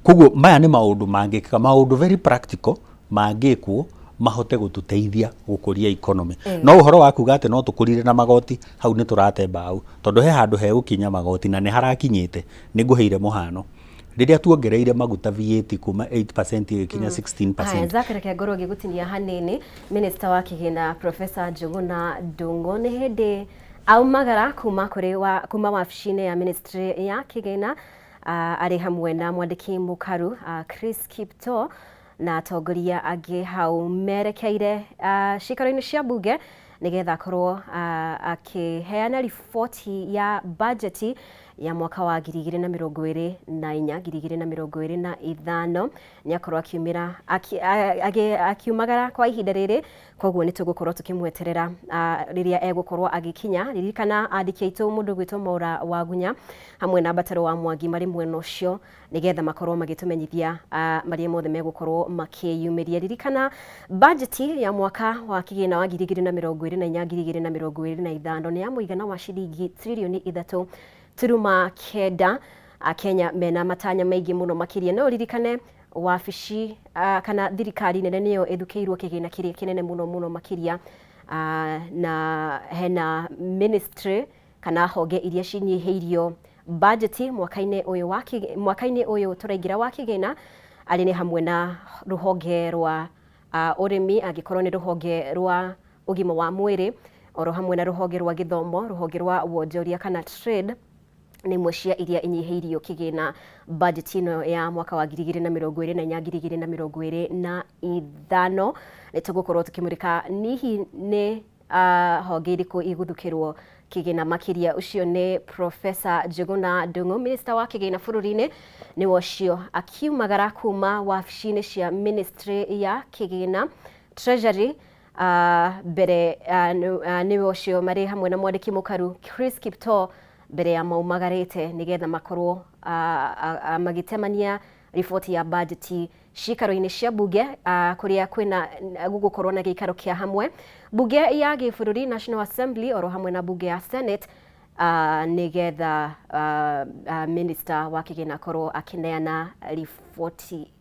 Koguo maya nĩ maũndũ mangĩkĩka, maũndũ very practical mangĩkwo mahote gũtũteithia gũkũria economy. No ũhoro wa kuga atĩ no tũkũrire na magoti, hau nĩ tũrate mbaũ, tondũ he handũ hegũkinya magoti na nĩ harakinyĩte. Nĩ ngũheire mũhano rĩrĩa tuongereire maguta VAT kuma 8% ĩgĩkinya 16%. Haya, Zack, reke ngorwo ngĩgũtinia hanini. Minister wa kĩgĩna Professor Njuguna Ndung'u nĩ hĩndĩ aumagara kuma kũrĩ wa, kuma wabici-inĩ ya ministry ya kĩgĩna, arĩ hamwe na mwandĩki mũkaru Chris Kiptoo. Na atongoria angĩ hau merekeire ciikaro-inĩ cia mbunge nĩgetha akorwo akĩheana riboti ya bajeti ya mwaka wa 2024 2025. Nĩ akorwo akiumĩra akiumagara kwa ihinda rĩrĩ, koguo nĩ tũgũkorwo tũkĩmweterera rĩrĩa egũkorwo agĩkinya. Ririkana andĩki aitũ mũndũ gwĩtwo Maura Wagunya hamwe na Mbataro wa Mwangi marĩ mwena ũcio nĩgetha makorwo magĩtũmenyithia marĩa mothe megũkorwo makĩyumĩria. Ririkana bajeti ya mwaka wa kĩgĩna wa 2024 2025 nĩ ya mũigana wa ciringi tririoni 3.9. Akenya mena matanya maingĩ mũno makĩria. No ũririkane wabici kana thirikari nene nĩyo ĩthukĩirwo kĩgĩna kĩrĩa kĩnene mũno mũno makĩria, na hena ministry kana honge iria cinyihĩirio bajeti mwaka-inĩ ũyũ wa mwaka-inĩ ũyũ tũraingĩra wa kĩgĩna, arĩ nĩ hamwe na rũhonge rwa ũrĩmi, angĩkorwo nĩ rũhonge rwa ũgima wa mwĩrĩ, oro hamwe na rũhonge rwa gĩthomo, rũhonge rwa wonjoria kana trade nĩ imwe cia iria inyihĩirio kĩgĩna bajeti ĩno ya mwaka wa 2024 2025. Nĩ tũgũkorwo tũkĩmũrĩka nihi nĩ honge irĩkũ igũthukĩrwo kĩgĩna makĩria. Ũcio nĩ Professor Njuguna Ndung'u, minister wa kĩgĩna bũrũri-inĩ, nĩwe ũcio akiumagara kuma wabici-inĩ cia ministry ya kĩgĩna, Treasury, mbere nĩwe ũcio marĩ hamwe na mwandĩki mũkaru Chris Kiptoo mbere ya maumagarĩte nĩgetha makorwo magĩtemania riboti ya bajeti ciikaro-inĩ cia mbunge, kũrĩa kwĩna gũgũkorwo na gĩikaro kĩa hamwe mbunge ya gĩbũrũri, National Assembly, oro hamwe na mbunge ya Senate, nĩgetha minister wa kĩgĩna akorwo akĩneana riboti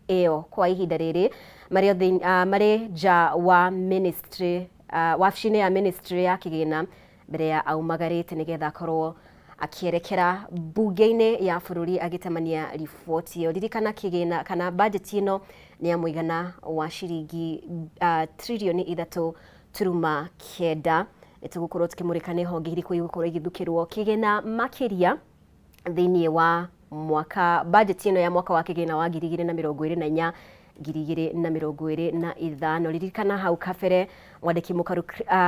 ĩyo. Kwa ihinda rĩrĩ marĩ marĩ nja wa ministry, wabici-inĩ ya ministry ya kĩgĩna mbere ya aumagarĩte nĩgetha akorwo akĩerekera mbunge-inĩ ya bũrũri agĩtemania riboti ĩyo. Ririkana kĩgĩna kana bajeti ĩno nĩ ya mũigana wa ciringi tririoni 3.9. Nĩ tũgũkorwo tũkĩmũrĩka nĩ honge irĩkũ igũkorwo igĩthukĩrwo kĩgĩna makĩria thĩinĩ wa mwaka bajeti ĩno ya mwaka wa kĩgĩna wa 2024 2025. Ririkana hau kabere mwandĩki mũkaru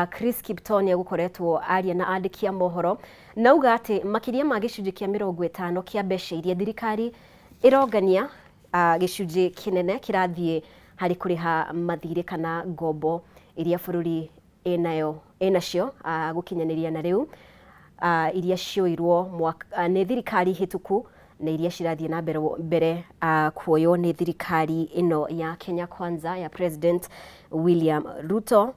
Chris Kiptoo nĩ egũkoretwo aria na andĩki a mohoro na auga atĩ makĩria ma gĩcunjĩ kĩa 50 kĩa mbeca iria thirikari ĩrongania, gĩcunjĩ kĩnene kĩrathiĩ harĩ kũrĩha mathirĩ kana ngombo iria bũrũri ĩnayo ĩnacio gũkinyanĩria na rĩu, iria cioirwo nĩ thirikari hĩtũku na iria cirathiĩ na mbere kuoywo nĩ thirikari ĩno ya Kenya Kwanza ya President William Ruto.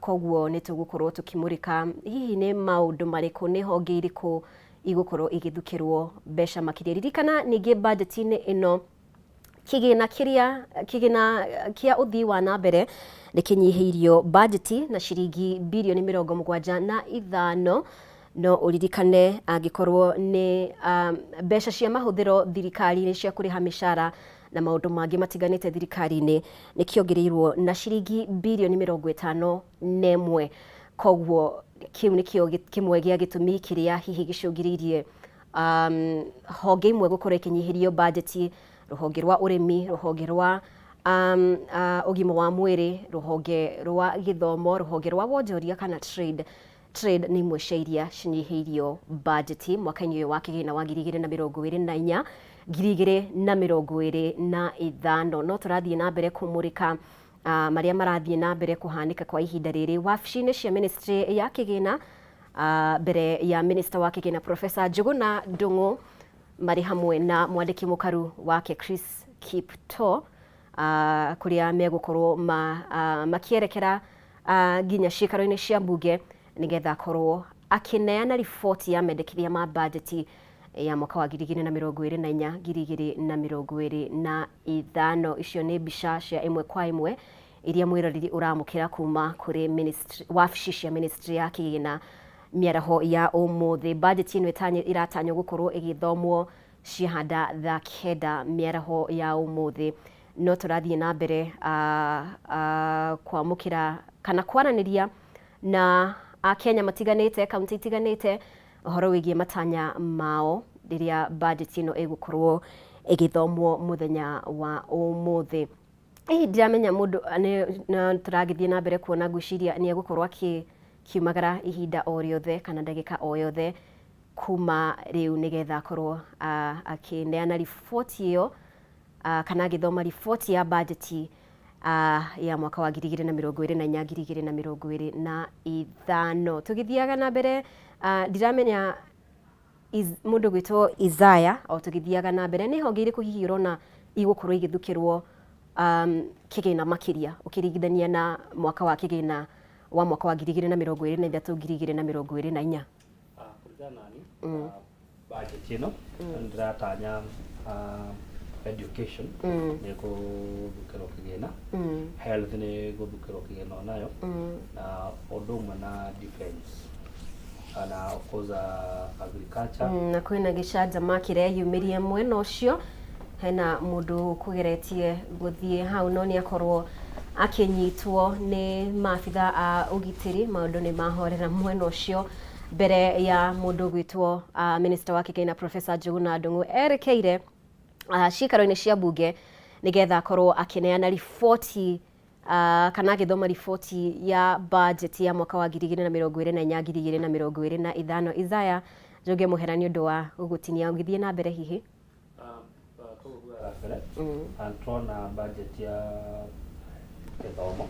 Koguo nĩ tũgũkorwo tũkĩmũrĩka hihi nĩ maũndũ marĩkũ, nĩ honge irĩkũ igũkorwo igĩthukĩrwo mbeca makĩria. Ririkana ningĩ bajeti-inĩ ĩno kĩgĩna kĩrĩa kĩgĩna kĩa ũthii wa na mbere nĩ kĩnyihĩirio bajeti na ciringi birioni 75. No ũririkane angĩkorwo nĩ mbeca cia mahũthĩro thirikari-inĩ cia kũrĩha mĩcara na maũndũ mangĩ matiganĩte thirikari-inĩ nĩ kĩongereirwo na ciringi birioni 51. Koguo kĩu nĩkĩo kĩmwe gĩa gĩtũmi kĩrĩa hihi gĩcũngĩrĩirie honge imwe gũkorwo ikĩnyihĩrio bajeti: rũhonge rwa ũrĩmi, rũhonge rwa ũgima wa mwĩrĩ, rũhonge rwa gĩthomo, rũhonge rwa wonjoria kana trade. Trade nĩ imwe cia iria cinyihĩirio bajeti mwaka-inĩ ũyũ wa kĩgĩna wa 2024 2025. No tũrathiĩ na mbere kũmũrĩka marĩa marathiĩ na mbere kũhanĩka kwa ihinda rĩrĩ wabici-inĩ cia ministry ya kĩgĩna, mbere ya minister wa kĩgĩna Professor Njuguna Ndung'u marĩ hamwe na mwandĩki mũkaru wake Chris Kiptoo, kũrĩa megũkorwo makĩerekera nginya ciikaro-inĩ cia mbunge nĩgetha akorwo akĩneana riboti ya mendekithia ma bajeti ya mwaka wa 2024 2025. Icio nĩ mbica cia ĩmwe kwa ĩmwe iria mwĩroreri ũramũkĩra kuma kũrĩ wabici cia ministry ya kĩgĩna mĩaraho ya ũmũthĩ. Bajeti ĩno ĩratanywo gũkorwo ĩgĩthomwo ciahanda thaa 9 mĩaraho ya ũmũthĩ. No tũrathiĩ na mbere kwamũkĩra kana kwaranĩria na Akenya matiganĩte, kaunti itiganĩte, ũhoro wĩgiĩ matanya mao rĩrĩa bajeti ĩno ĩgũkorwo. ĩgĩthomwo mũthenya wa ũmũthĩ. Hihi ndiramenya mũndũ tũragĩthiĩ na mbere kuona, ngwĩciria nĩ egũkorwo akiumagara ihinda o rĩothe kana ndagĩka o yothe kuma rĩu, nĩgetha akorwo akĩneana riboti ĩyo kana agĩthoma riboti ya bajeti ya mwaka wa 2024 2025. Tũgĩthiaga na mbere, ndiramenya mũndũ gwĩtwo Isaya, o tũgĩthiaga na mbere, nĩ honge irĩkũ hihi ũrona igũkorwo igĩthukĩrwo kĩgĩna makĩria ũkĩringithania na mwaka wa kĩgĩna wa mwaka wa 2023 2024? Kũringana nani, budget ĩno ndĩratanya education nĩ gũthukĩrwo kĩgĩna, health nĩ gũthukĩrwo kĩgĩna onayo, na ũndũ ũmwe na defense na of course agriculture. Na kwĩna gĩcanjama kĩreyumĩria mwena ũcio, hena mũndũ kũgeretie gũthiĩ hau no nĩ akorwo akĩnyitwo nĩ maabitha a ũgitĩri. Maũndũ nĩ mahorera mwena ũcio mbere ya mũndũ gwĩtwo minister wa kĩgĩna Professor Njuguna Ndung'u erekeire ciikaro-inĩ cia bunge nĩgetha akorwo akĩneana riboti kana agĩthoma riboti ya budget ya mwaka wa 2024 2025. Isaya, njoge mũhera nĩ ũndũ wa gũgũtinia ũgĩthiĩ na mbere hihi. Tũgũthiaga mbere na tũrona budget ya gĩthomo,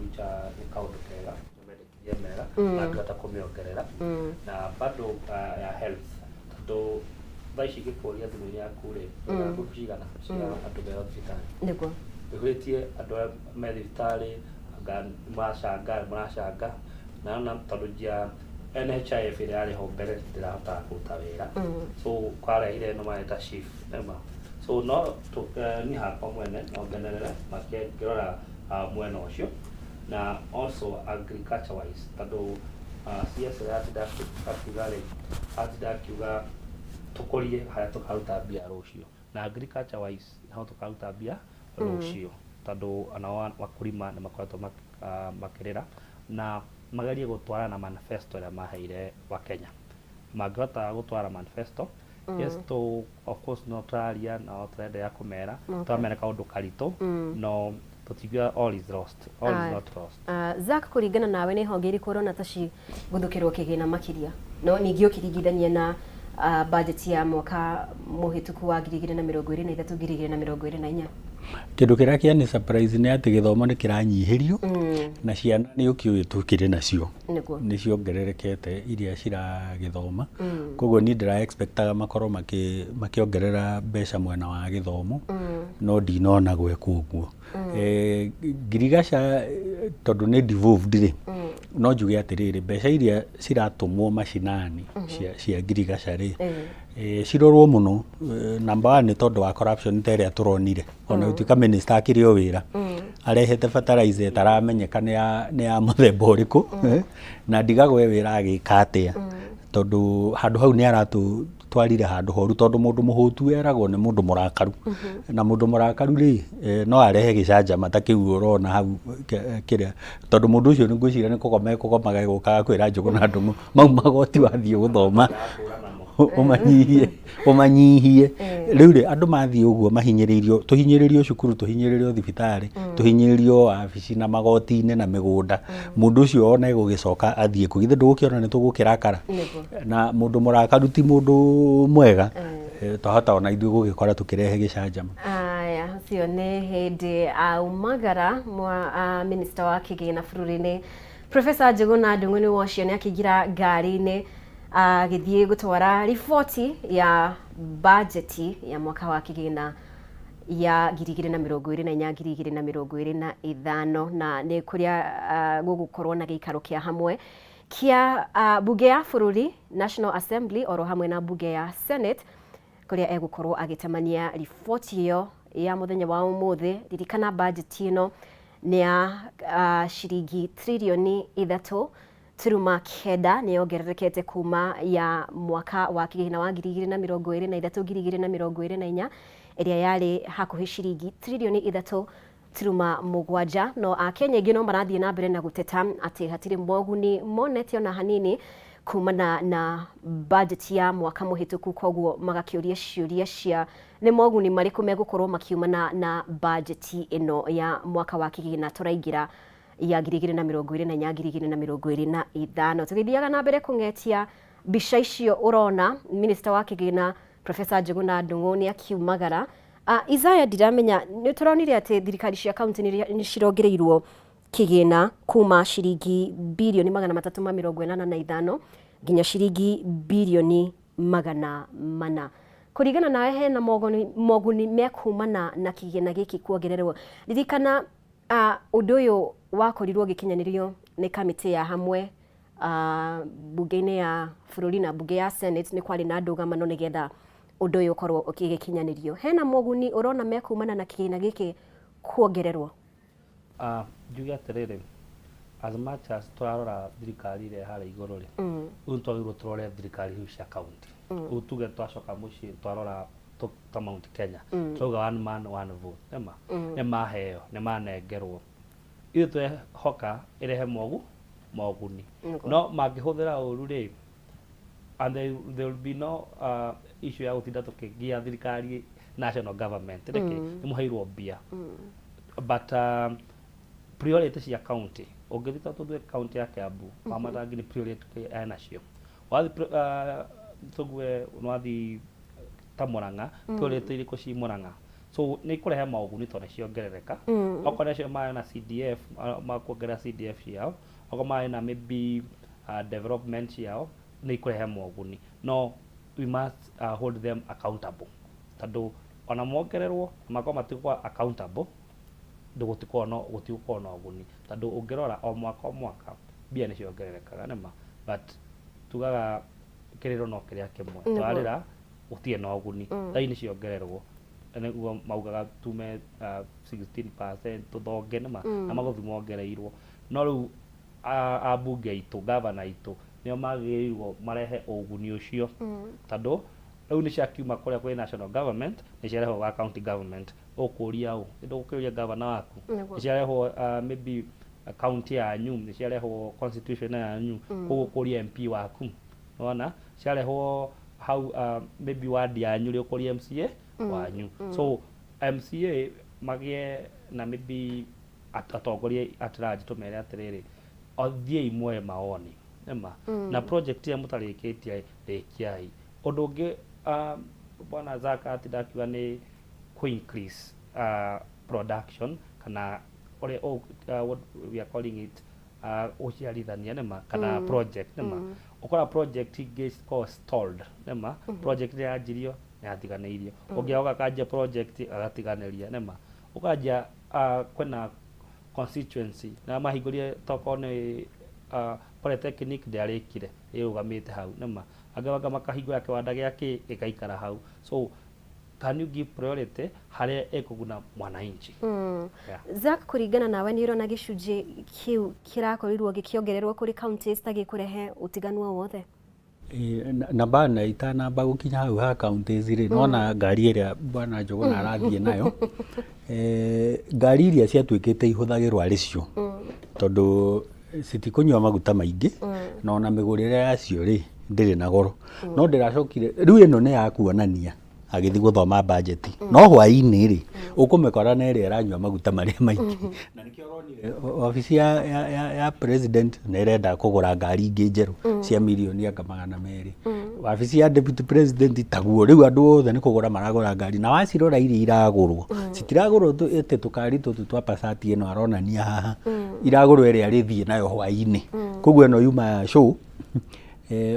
which nĩ kaũndũ kega, nĩ mendekithia mega, mangĩhota kũmĩongerera, na bado ya health, tondũ thaa ici ingĩkũria thimũ-inĩ yaku rĩ, wĩna group cigana cia andũ me thibitarĩ? Ĩhũrĩtie andũ arĩa me thibitarĩ, anga mũracanga mũracanga na tondũ njia NHIF ĩrĩa yarĩ ho mbere ndĩrahotaga kũruta wĩra, so kwarehire ĩno mareta SHIF ema. So no niĩ hakwa mwene no ngenerere ngĩrora mwena ũcio, na also agriculture wise, tondũ CS ĩrĩa atinda akiuga rĩ, atinda akiuga tũkũrie harĩa tũkaruta mbia rũciũ, na agriculture wise no tũkaruta mbia rũciũ, tondũ onao wakulima nĩ makoretwo makĩrĩra na magerie gũtwarana na manifesto ĩrĩa maheire Wakenya. Mangĩhota gũtwara manifesto, yes, to of course no tũraria no tũrenderea kũmera, tũramera kaũndũ karitũ, no tũtingiuga all is lost, all is not lost. Zack, kũringana nawe nĩ honge irĩkũ ũrona ta cigũthũkĩrwo kĩgĩna makĩria, no ningĩ ũkĩringithania na budget ya mwaka mũhĩtũku wa 2023 2024? Kĩndũ kĩrĩa kĩani surprise nĩ atĩ gĩthomo nĩ kĩranyihĩrio na ciana nĩ ũkĩũĩ tũkĩrĩ nacio nĩ ciongererekete iria ciragĩthoma. Koguo niĩ ndĩra expectaga makorwo makĩongerera mbeca mwena wa gĩthomo, no ndinona gwekwo ũguo. Ngirigaca tondũ nĩ devolved rĩ, no njuge atĩrĩrĩ, mbeca iria ciratũmwo macinani cia ngirigaca rĩ, cirorwo mũno. Number one nĩ tondũ wa corruption ta ĩrĩa tũronire, ona gũtuĩka minister akĩrĩ o wĩra arehete fertilizer ĩtaramenyeka nĩ ya mũthemba ũrĩkũ, na ndigagwo e wĩra agĩka atĩa, tondũ handũ hau nĩ aratũtwarire handũ horu, tondũ mũndũ mũhũtu eragwo nĩ mũndũ mũrakaru, na mũndũ mũrakaru rĩ, no arehe gĩcanjama ta kĩu ũrona hau kĩrĩa, tondũ mũndũ ũcio nĩ ngwĩciria nĩ kũgoma ekũgomaga egũkaga kwĩra Njũgũna Ndũng'ũ mau magoti wathiĩ gũthoma ũmanyihie ũmanyihie. Rĩu rĩ, andũ mathiĩ ũguo mahinyĩrĩirio, tũhinyĩrĩrio cukuru, tũhinyĩrĩrio thibitarĩ, tũhinyĩrĩrio wabici na magoti-inĩ na mĩgũnda, mũndũ ũcio ona egũgĩcoka athiĩ kũ? Githĩ ndũgũkĩona nĩ tũgũkĩrakara? Na mũndũ mũrakaru ti mũndũ mwega. Twahota ona ithuĩ gũgĩkora tũkĩrehe gĩcanjama. Aya, ũcio nĩ hĩndĩ aumagara mwa minister wa kĩgĩna bũrũri-inĩ Professor Njuguna Ndung'u nĩ wocio nĩ akĩingĩra ngari-inĩ agĩthiĩ gũtwara riboti ya bajeti ya mwaka wa kĩgĩna ya 2024 2025, na nĩ kũrĩa gũgũkorwo na gĩikaro kĩa hamwe kĩa bunge ya bũrũri, National Assembly, oro hamwe na bunge ya Senate, kũrĩa egũkorwo agĩtemania riboti ĩyo ya mũthenya wa ũmũthĩ. Ririkana bajeti ĩno nĩ ya ciringi 3.9 trillion, nĩ yongererekete kuma ya mwaka wa kĩgĩna wa 2023 2024, ĩrĩa yarĩ hakuhĩ ciringi 3.7 trillion. No akenya aingĩ no marathiĩ na mbere na gũteta atĩ hatirĩ moguni monete ona hanini. Kumana na budget ya mwaka mũhĩtũku, koguo magakĩũria ciũria cia nĩ moguni marĩkũ megũkorwo makiumana na budget ĩno ya mwaka wa kĩgĩna tũraingĩra ya 2024 2025. Tũgĩthiaga na mbere kũng'etia mbica icio ũrona minister wa kĩgĩna Professor Njuguna Ndung'u nĩ akiumagara. Isaiah, ndiramenya nĩ tũronire atĩ thirikari cia kaunti nĩ cirongereirwo kĩgĩna kuma ciringi birioni 385 nginya ciringi birioni 400. Kũringana nawe, hena moguni mekumana na kĩgĩna gĩkĩ kuongererwo? Ririkana ũndũ ũyũ wakorirwo ũgĩkinyanĩrio nĩ kamĩtĩ ya hamwe bunge-inĩ ya bũrũri na bunge ya Senate. Nĩ kwarĩ na ndũgamano nĩgetha ũndũ ũyũ ũkorwo ũgĩkinyanĩrio. Hena moguni ũrona mekumana na kĩgĩna gĩkĩ kuongererwo? Njuge atĩrĩrĩ, as much as tũrarora thirikari ĩrĩa harĩa igũrũ rĩ, rĩu nĩ twagĩrĩirwo tũrore thirikari icio cia county. Rĩu tuge twacoka mũciĩ twarora ta Mount Kenya, turauga one man one vote, nĩma nĩ maheo, nĩ manengerwo, ithuĩ twehoka ĩrehe moguni, no mangĩhũthĩra ũru rĩ, and there will be no issue ya gũtinda tũkĩgia thirikari, national government. Nĩkĩ nĩ mũheirwo mbia, but priority cia county, ũngĩthiĩ ta tũtue county ya Kiambu, Wamatangi nĩ priority enacio. Wathiĩ tũgue wathiĩ ta Murang'a, priority irĩkũ ci Murang'a? So nĩ ikũrehe maũguni tondũ nĩ ciongerereka. Okorwo nĩ acio marĩ na CDF, makuongerera CDF ciao, okorwo marĩ na maybe development ciao, nĩ ikũrehe moguni. No we must hold them accountable, tondũ ona mongererwo makorwo matigũkorwo accountable, gũtigũkorwo na ũguni, tondũ ũngĩrora o mwaka o mwaka mbia nĩ ciongererekaga, nĩma, but tugaga kĩrĩro no kĩrĩa kĩmwe. Tũrarĩra gũtirĩ na ũguni. Thaa nĩ ciongererwo nĩguo maugaga tume 16% tũthonge, nĩma, na magũthiĩ mongereirwo. No rĩu ambunge aitũ, gavana aitũ, nĩo magĩrĩirwo marehe ũguni ũcio, tondũ rĩu nĩ ciakiuma kũrĩa kwĩ national government, nĩ ciarehwo gwa county government. Ũkũria ũ? Ndũgũkĩũria gavana waku. Nĩ ciarehwo maybe county yanyu, nĩ ciarehwo constitution yanyu, koguo ũkũria MP waku. Wona ciarehwo hau maybe ward yanyu rĩ, ũkũria MCA wanyu. So MCA magĩe na maybe atongoria at large, tũmere atĩrĩrĩ, thiĩi muoe maoni, nĩma, na project ĩrĩa mũtarĩkĩtie, rĩkiai. Ũndũ ũngĩ bwana Zaka atinda akiuga nĩ kũ increase production kana ũrĩa what we are calling it, ũciarithania, nĩma, kana project, nĩma. Ũkora project ingĩ cikoragwo stalled, nĩma, project ĩrĩa yanjirio nĩ yatiganĩirio, ũngĩ agoka akanjia project agatiganĩria, nĩma. Ũkanjia kwĩna constituency na mahingũrire tokorwo nĩ polytechnic, ndĩarĩkire, ĩrũgamĩte hau, nĩma. Angĩ banga makahingũra kĩwanda gĩa kĩ, gĩgaikara hau. So can you give priority harĩa ĩkũguna mwananchi? Yeah. Zack, kũringana nawe, nĩ ũrona gĩcunjĩ kĩu kĩrakorirwo gĩkĩongererwo kũrĩ counties ta gĩkũrehe ũtiganu o wothe? Ĩĩ, na bana itanamba gũkinya hau ha counties rĩ, nona ngari ĩrĩa bwana Njuguna arathiĩ nayo, ngari iria ciatuĩkĩte ihũthagĩrwo arĩ cio, tondũ citikũnyua maguta maingĩ, na ona mĩgũrĩre yacio rĩ ndĩrĩ na goro. No ndĩracokire rĩu ĩno nĩ ya kuonania agĩthiĩ gũthoma bajeti, no hwaĩ-inĩ rĩ ũkũmĩkora na ĩrĩa ĩranyua maguta marĩa maingĩ. Na nĩkĩo ũronire obici ya president nĩ ĩrenda kũgũra ngari ingĩ njerũ cia mirioni anga 200, wabici ya deputy president taguo. Rĩu andũ othe nĩ kũgũra maragũra ngari, na wacirora iria iragũrwo citiragũrwo atĩ tũkari tũtũ twa Passat ĩno aronania haha, iragũrwo ĩrĩa arĩthiĩ nayo hwaĩ-inĩ. Koguo ĩno yuma ya show,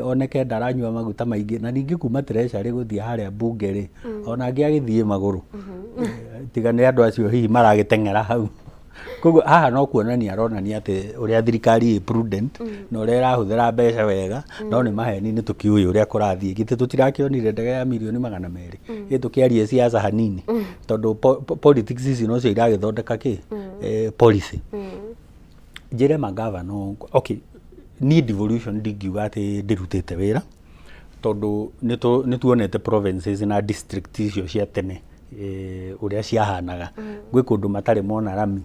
oneke ndaranyua maguta maingĩ. Na ningĩ kuma treasury gũthiĩ harĩa bunge rĩ, ona angĩ agĩthiĩ magũrũ, tiga nĩ andũ acio hihi maragĩteng'era hau. Koguo haha no kuonania aronania atĩ ũrĩa thirikari ĩ prudent na ũrĩa ĩrahũthĩra mbeca wega. No nĩ maheni, nĩ tũkĩũĩ ũrĩa kũrathiĩ. Githĩ tũtirakĩonire ndege ya mirioni 200? Ĩ tũkĩarie siasa hanini, tondũ politics ici nocio iragĩthondeka kĩ policy. Njĩre magavana, okay, niĩ devolution ndingiuga atĩ ndĩrutĩte wĩra, tondũ nĩ tuonete provinces na district icio cia tene ũrĩa ciahanaga. Gwĩ kũndũ matarĩ mona rami.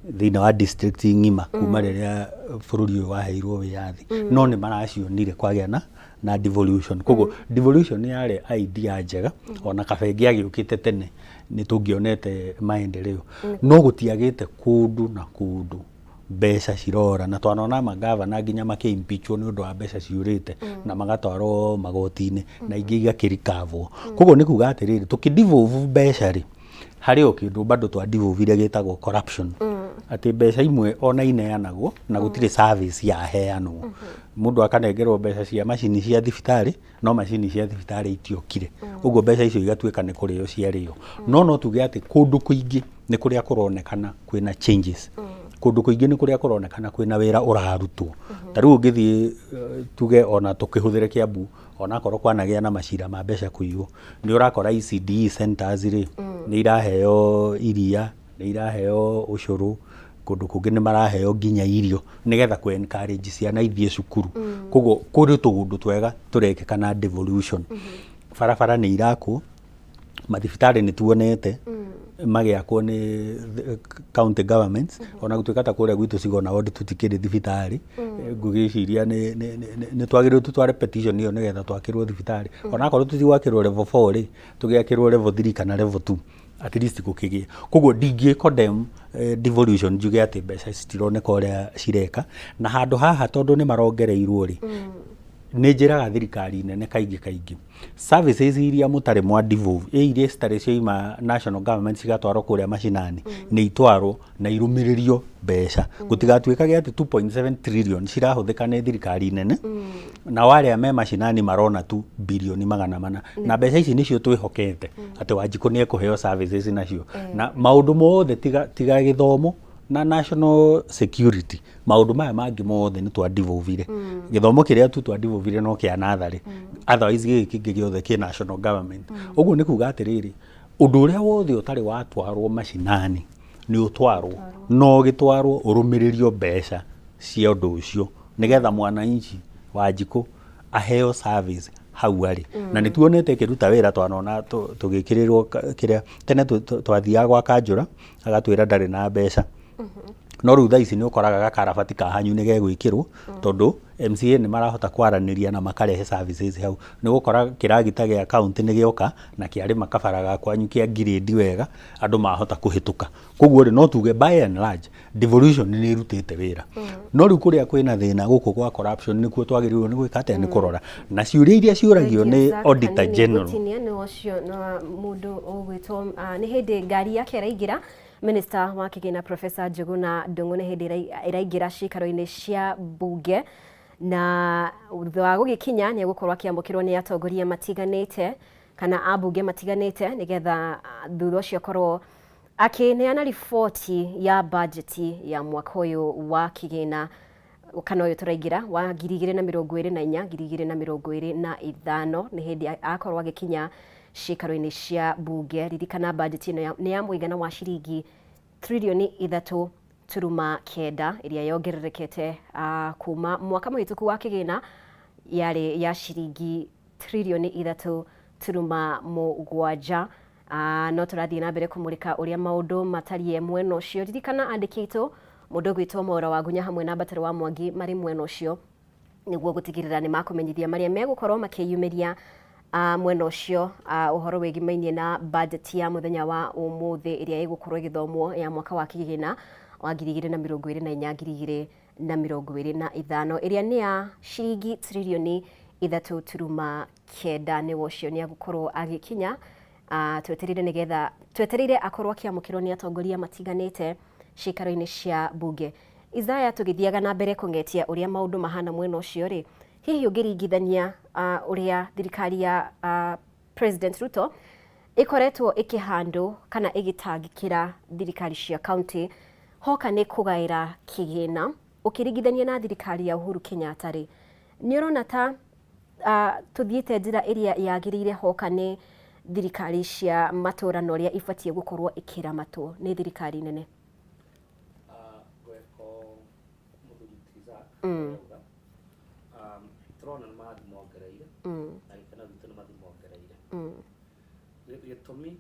Thĩinĩ wa district ng'ima kuma rĩrĩa bũrũri ũyũ waheirwo wĩyathi, no nĩ maracionire kwagĩa na devolution. Koguo devolution yarĩ idea njega, ona kaba ĩngĩagĩũkĩte tene nĩ tũngĩonete maendeleo, no gũtiagĩte kũndũ na kũndũ mbeca cirora, na twanona magavana nginya makĩ-impeachwo nĩ ũndũ wa mbeca ciũrĩte na magatwarwo magoti-inĩ na ingĩ igakĩrikavwo. Koguo nĩ kuga atĩrĩrĩ, tũkĩ-devolve mbeca rĩ, harĩ o kĩndũ bado twa devolvire gĩtagwo corruption, atĩ mbeca imwe ona ineanagwo na gũtirĩ service yaheanwo. Mũndũ akanengerwo mbeca cia macini cia thibitarĩ, no macini cia thibitarĩ itiokire, ũguo mbeca icio igatuĩka nĩ kũrĩo ciarĩo. No tuge atĩ kũndũ kũingĩ nĩ kũrĩa kũronekana kwĩna changes, kũndũ kũingĩ nĩ kũrĩa kũronekana kwĩna wĩra ũrarutwo. Ta rĩu ũngĩthiĩ, tuge ona tũkĩhũthĩre Kiambu, onakorwo kwanagĩa na macira ma mbeca kũiywo, nĩ ũrakora ECDE centers rĩ, nĩ iraheo iria, nĩ iraheo ũcũrũ, kũndũ kũngĩ nĩ maraheo nginya irio nĩgetha kũ encourage ciana ithiĩ cukuru. Koguo kũrĩ tũũndũ twega tũrekĩka na devolution. Barabara nĩ irakwo, mathibitarĩ nĩ tuonete magĩakwo nĩ county governments, ona gũtuĩka ta kũrĩa gwitũ Cigona ward tũtikĩrĩ thibitarĩ. Ngũgĩciria nĩ twagĩrĩirwo tũtware petition ĩyo nĩgetha twakĩrwo thibitarĩ, onakorwo tũtigwakĩrwo level 4 rĩ, tũgĩakĩrwo level 3 kana level 2 at least gũkĩgĩe. Koguo ndingĩ condemn devolution njuge atĩ mbeca citironeka ũrĩa cireka na handũ haha, tondũ nĩ marongereirwo rĩ. Nĩ njĩraga thirikari nene kaingĩ kaingĩ, services iria mũtarĩ mwa devolve, ĩ iria citarĩ ciaima national government cigatwarwo kũrĩa macinani, nĩ itwarwo na irũmĩrĩrio mbeca, gũtigatuĩkage atĩ 2.7 trillion cirahũthĩka nĩ thirikari nene, nao arĩa me macinani marona tu bilioni 400, na mbeca ici nĩcio twĩhokete atĩ Wanjikũ nĩ ekũheo services nacio na maũndũ mothe tiga gĩthomo na national security. Maũndũ maya mangĩ mothe nĩ twa devolvire. Gĩthomo kĩrĩa tu twa devolvire no kĩa natharĩ, otherwise gĩkĩ kĩngĩ gĩothe kĩ national government. Ũguo nĩ kuga atĩrĩrĩ, ũndũ ũrĩa wothe ũtarĩ watwarwo macinani nĩ ũtwarwo, no ũgĩtwarwo ũrũmĩrĩrio mbeca cia ũndũ ũcio nĩgetha mwananchi Wanjikũ aheo service hau arĩ. Na nĩ tuonete ĩkĩruta wĩra, twanona tũgĩkĩrĩrwo kĩrĩa tene twathiaga gwa kanjũra agatwĩra ndarĩ na mbeca, no rĩu thaa ici nĩ ũkoraga gakarabati ka hanyu nĩ gegwĩkĩrwo tondũ MCA nĩ marahota kwaranĩria na makarehe services hau. Nĩ ũgũkora kĩragita gĩa county nĩ gĩoka na kĩarĩma kabara ga kwanyu kĩa ngirĩndi wega, andũ mahota kũhĩtũka. Koguo rĩ, no tuge by and large devolution nĩ ĩrutĩte wĩra, no rĩu kũrĩa kwĩna thĩna gũkũ gwa corruption nĩkuo twagĩrĩirwo nĩ gwĩka atĩa? Nĩ kũrora na ciũria iria ciũragio nĩ Auditor General. Gũtinia nĩ ũcio na mũndũ ũgwĩtwo, nĩ hĩndĩ ngari yake ĩraingĩra, Minister wa Kĩgĩna Professor Njuguna Ndung'u nĩ hĩndĩ ĩraingĩra ciikaro-inĩ cia bunge, na thutha wa gũgĩkinya nĩ egũkorwo akĩamũkĩrwo nĩ atongoria matiganĩte kana ambunge matiganĩte, nĩgetha thutha ũcio akorwo akĩneana riboti ya bajeti ya mwaka ũyũ wa kĩgĩna kana ũyũ tũraingĩra wa 2024 2025. Nĩ hĩndĩ akorwo agĩkinya ciikaro-inĩ cia bunge. Ririkana bajeti ĩno nĩ ya mũigana wa ciringi 3.9 tririoni ĩrĩa yongererekete kuma mwaka mũhĩtũku wa kĩgĩna yarĩ ya ciringi 3.7 tririoni. No tũrathiĩ na mbere kũmũrĩka ũrĩa maũndũ matariĩ mwena ũcio. Ririkana andĩki aitũ, mũndũ ũgwĩtwo Mwaũra wa Ngunya hamwe na Mbataro wa Mwangi, marĩ mwena ũcio nĩguo gũtigĩrĩra nĩ makũmenyithia marĩa megũkorwo makĩyumĩria mwena ũcio, ũhoro wĩgimainie na bajeti ya mũthenya wa ũmũthĩ ĩrĩa ĩgũkorwo ĩgĩthomwo ya mwaka wa kĩgĩna wa 2024 2025, ĩrĩa nĩ ya ciringi 3.9 tririoni. Nĩwe ũcio nĩ agũkorwo agĩkinya. Twetereire nĩgetha twetereire akorwo akĩamũkĩrwo nĩ atongoria matiganĩte ciikaro-inĩ cia bunge. Isaya, tũgĩthiaga na mbere kũng'etia ũrĩa maũndũ mahana mwena ũcio rĩ, hihi ũngĩringithania ũrĩa thirikari ya President Ruto ĩkoretwo ĩkĩhandũ kana ĩgĩtangĩkĩra thirikari cia county hoka nĩ kũgaĩra kĩgĩna, ũkĩringithania na thirikari ya Uhuru Kenyatta rĩ, nĩ ũrona ta tũthiĩte njĩra ĩrĩa yagĩrĩire hoka nĩ thirikari cia matũra na ũrĩa ibatiĩ gũkorwo ĩkĩramatwo nĩ thirikari nene? Gweko mũthuri Isaac auga, tũrona nĩ marathiĩ mongereire, na gĩkeno gitũ nĩ mathiĩ mongereire. Gĩtũmi,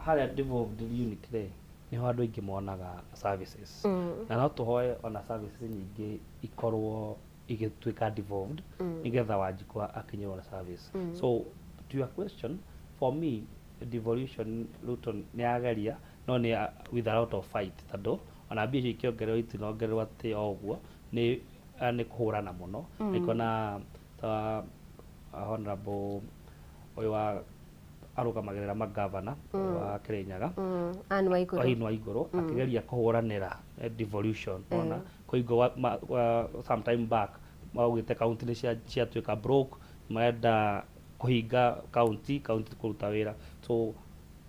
harĩa devolved unit rĩ, Nĩho andũ aingĩ monaga services. Na no tũhoe ona services nyingĩ ikorwo igĩtuĩka devolved nĩgetha Wanjikwa akinyĩrwo na service. So to your question, for me devolution, Ruto nĩ ageria, no nĩ with a lot of fight, tondũ ona mbia icio ikĩongererwo itinongererwo atĩ o ũguo, nĩ kũhũrana mũno. Nĩkuona ta honorable ũyũ wa arũgamagĩrĩra magavana wa Kĩrĩnyaga, Anne Waiguru. Anne Waiguru, akĩgeria kũhũranĩra devolution, ona kũingwo some time back maugĩte kaunti nĩ ciatuĩka broke, marenda kũhinga county kũruta wĩra. So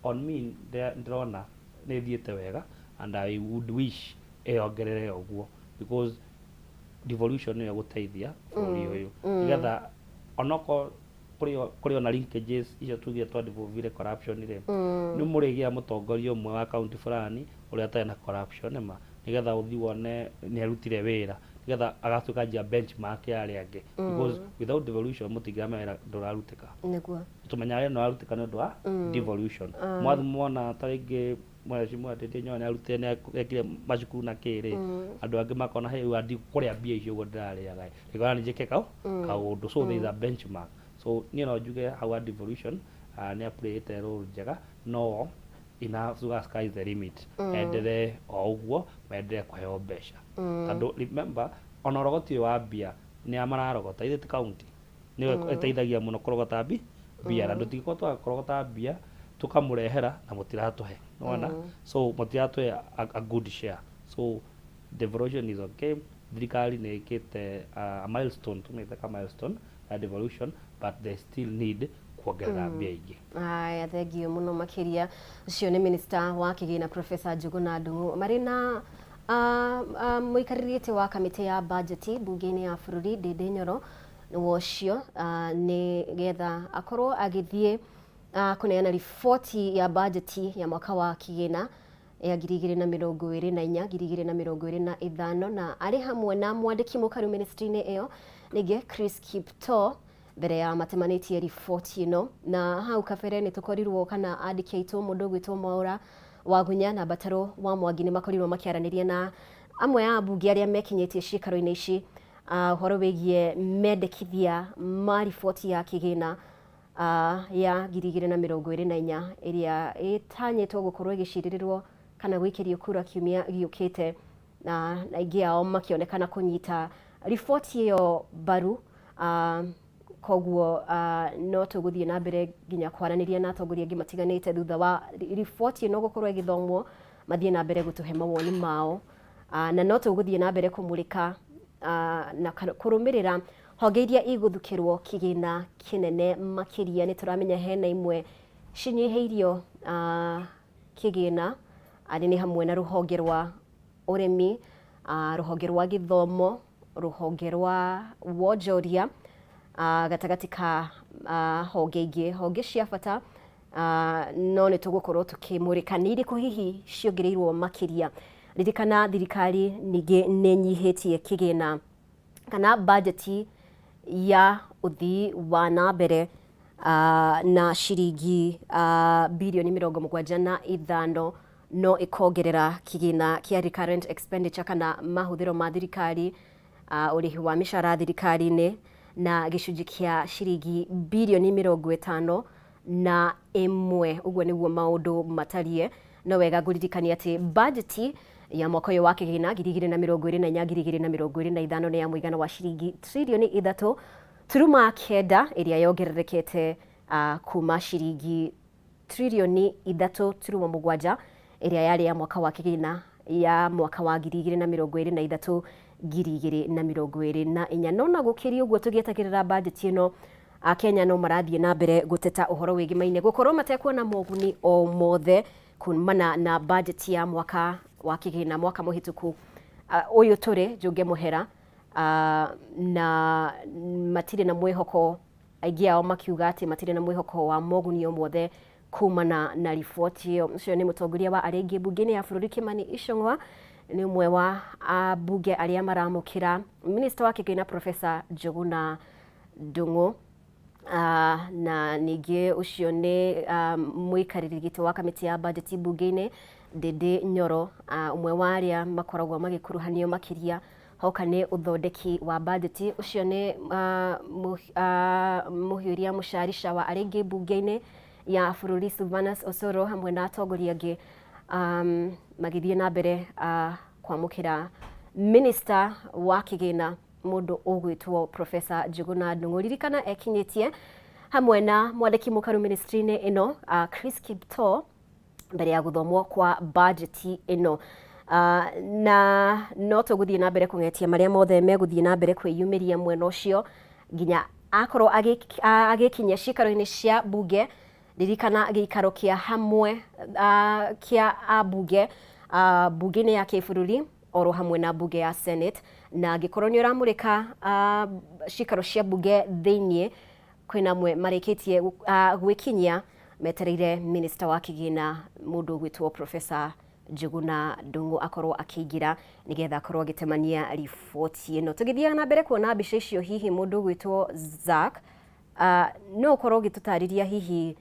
on me ndĩrona nĩ ĩthiĩte wega and I would wish ĩyongerere ũguo, because devolution nĩyo ĩgũteithia bũrũri ũyũ, nĩgetha onokorwo kũrĩ ona linkages icio tugire twa devolvire corruption rĩ, nĩ mũrĩgĩa mũtongoria ũmwe wa kaunti fulani ũrĩa atarĩ na corruption nĩma, nĩgetha ũthiĩ wone nĩ arutire wĩra, nĩgetha agatuĩka njia benchmark ya arĩa angĩ, because without devolution mũtingĩramenya wĩra ndũrarutĩka. Tũmenyaga wĩra nĩũrarutĩka nĩ ũndũ wa devolution. Mwathi mwona ta rĩngĩ mheshimiwa Ndindi Nyoro nĩarutire, nĩekire macukuru na kĩrĩ, andũ angĩ makona, "Hey, ũyũ ndikũrĩa mbia icio ũguo ndĩrarĩaga, reke ona njĩke kaũndũ." So there is a benchmark. So niĩ no njuge hau ha devolution nĩ aplayĩte role njega, no ina sky is the limit. Enderee o ũguo, maenderee kũheo mbeca, tondũ remember ona ũrogoti ũyũ wa mbia nĩ a mararogota, ithuĩ ti county nĩyo ĩteithagia mũno kũrogota mbia, na ndũtingĩkorwo twakũrogota mbia tũkamũrehera na mũtiratũhe nĩwona. So mũtiratũhe a good share. So devolution is okay, thirikari nĩ ĩkĩte a milestone, tũmĩte ka milestone ya devolution, but they still need kuongerera mbia ingĩ. Aya, thengio mũno makĩria. Ũcio nĩ minista wa kĩgĩna Professor Njuguna Ndung'u marĩ na mũikarĩri gĩtĩ wa kamĩtĩ ya bajeti mbunge-inĩ ya bũrũri Ndindi Nyoro nĩwe ũcio, nĩ getha akorwo agĩthiĩ kũneana riboti ya bajeti ya mwaka wa kĩgĩna ya 2024 2025, na arĩ hamwe na mwandĩki mũkaru ministry-inĩ ĩyo ningĩ Chris Kiptoo mbere ya matemanĩtie riboti ĩno. Na hau kabere nĩ tũkorirwo kana andĩki aitũ mũndũ ũgwĩtwo Mwaũra Wagunya na Mbataro wa Mwangi nĩ makorirwo makĩaranĩria na amwe a ambunge arĩa mekinyĩtie ciikaro-inĩ ici ũhoro wĩgiĩ mendekithia ma riboti ya kĩgĩna ya 2024 ĩrĩa ĩtanyĩtwo gũkorwo ĩgĩcirĩrĩrwo kana gwĩkĩrio kura kiumia gĩũkĩte, na aingĩ ao makĩonekana kũnyita riboti ĩyo mbaru. Koguo no tũgũthiĩ na mbere nginya kwaranĩria na atongoria angĩ matiganĩte thutha wa riboti ĩno gũkorwo ĩgĩthomwo, mathiĩ na mbere gũtũhe mawoni mao. Na no tũgũthiĩ na mbere kũmũrĩka na kũrũmĩrĩra honge iria igũthukĩrwo kĩgĩna kĩnene makĩria. Nĩ tũramenya hena imwe cinyihĩirio kĩgĩna, arĩ nĩ hamwe na rũhonge rwa ũrĩmi, rũhonge rwa gĩthomo, rũhonge rwa wonjoria, gatagatĩ ka honge ingĩ, honge cia bata. No nĩ tũgũkorwo tũkĩmũrĩka nĩ irĩkũ hihi ciongereirwo makĩria. Ririkana thirikari ningĩ nĩ ĩnyihĩtie kĩgĩna kana bajeti ya ũthii wa na mbere na ciringi birioni 75, no ĩkongerera kĩgĩna kĩa recurrent expenditure kana mahũthĩro ma thirikari, ũrĩhi wa mĩcara thirikari-inĩ, na gĩcunjĩ kĩa ciringi birioni 51. Ũguo nĩguo maũndũ matariĩ. No wega ngũririkania atĩ bajeti ya mwaka ũyũ wa kĩgĩna 2024 2025 nĩ ya mũigana wa ciringi tririoni 3.9, ĩrĩa yongererekete kuma ciringi tririoni 3.7 ĩrĩa yarĩ ya mwaka wa kĩgĩna ya mwaka wa 2023 2024. No na gũkĩria ũguo, tũgĩetagĩrĩra bajeti ĩno, Akenya no marathiĩ na mbere gũteta ũhoro wĩgimaine gũkorwo matekuona moguni o mothe kumana na bajeti ya mwaka wa kĩgĩna mwaka mũhĩtũku ũyũ tũrĩ Njũnge Mũhera, na matirĩ na mwĩhoko, aingĩ ao makiuga atĩ matirĩ na mwĩhoko wa moguni o mothe kumana na riboti ĩyo. Ũcio nĩ mũtongoria wa arĩa aingĩ mbunge-inĩ ya bũrũri Kimani Ichung'wa, nĩ ũmwe wa ambunge arĩa maramũkĩra minista wa kĩgĩna Professor Njuguna Ndung'u. Na ningĩ ũcio nĩ mũikarĩri gĩtĩ wa kamĩtĩ ya bajeti mbunge-inĩ. Ndindi Nyoro, ũmwe wa arĩa makoragwo magĩkuruhanio makĩria hoka nĩ ũthondeki wa bajeti. Ũcio nĩ mũhiũria mũcarica wa arĩa aingĩ mbunge-inĩ ya bũrũri Silvanus Osoro hamwe na atongoria angĩ magĩthiĩ na mbere kwamũkĩra minista wa kĩgĩna mũndũ ũgwĩtwo Professor Njuguna Ndung'u. Ririkana ekinyĩtie hamwe na mwandĩki mũkaru ministry-inĩ ĩno Chris Kiptoo mbere ya gũthomwo kwa bajeti ĩno. Na no tũgũthiĩ na mbere kũng'etia marĩa mothe megũthiĩ na mbere kwĩyumĩria mwena ũcio nginya akorwo agĩkinyia ciikaro-inĩ cia mbunge. Ririkana gĩikaro kĩa hamwe kĩa ambunge mbunge-inĩ ya kĩbũrũri oro hamwe na mbunge ya Senate, na angĩkorwo nĩ ũramũrĩka ciikaro cia mbunge thĩiniĩ, kwĩna amwe marĩkĩtie gwĩkinyia metereire minista wa kĩgĩna mũndũ ũgwĩtwo Professor Njuguna Ndung'u akorwo akĩingĩra nĩgetha akorwo agĩtemania riboti ĩno. Tũgĩthiaga na mbere kuona mbica icio, hihi mũndũ ũgwĩtwo Zack, no ũkorwo ũgĩtũtarĩria hihi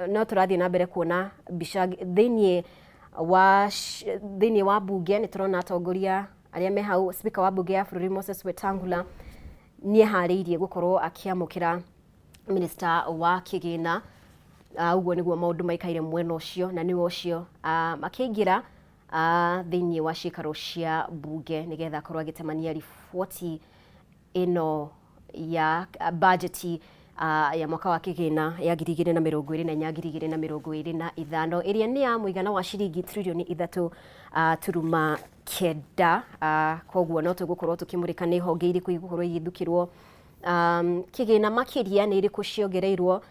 no tũrathiĩ na mbere kuona mbica thĩiniĩ wa mbunge, nĩ tũrona atongoria arĩa me hau. Speaker wa mbunge ya bũrũri Moses Wetangula nĩ eharĩirie gũkorwo akĩamũkĩra minista wa kĩgĩna. Ũguo nĩguo maũndũ maikaire mwena ũcio, na nĩwe ũcio akĩingĩra thĩiniĩ wa ciikaro cia mbunge nĩgetha akorwo agĩtemania riboti ĩno ya bajeti ya mwaka wa kĩgĩna ya 2024 2025, ĩrĩa nĩ ya mũigana wa ciringi tririoni 3.9. Koguo no tũgũkorwo tũkĩmũrĩka nĩ honge irĩkũ igũkorwo igĩthukĩrwo kĩgĩna makĩria, nĩ irĩkũ ciongereirwo.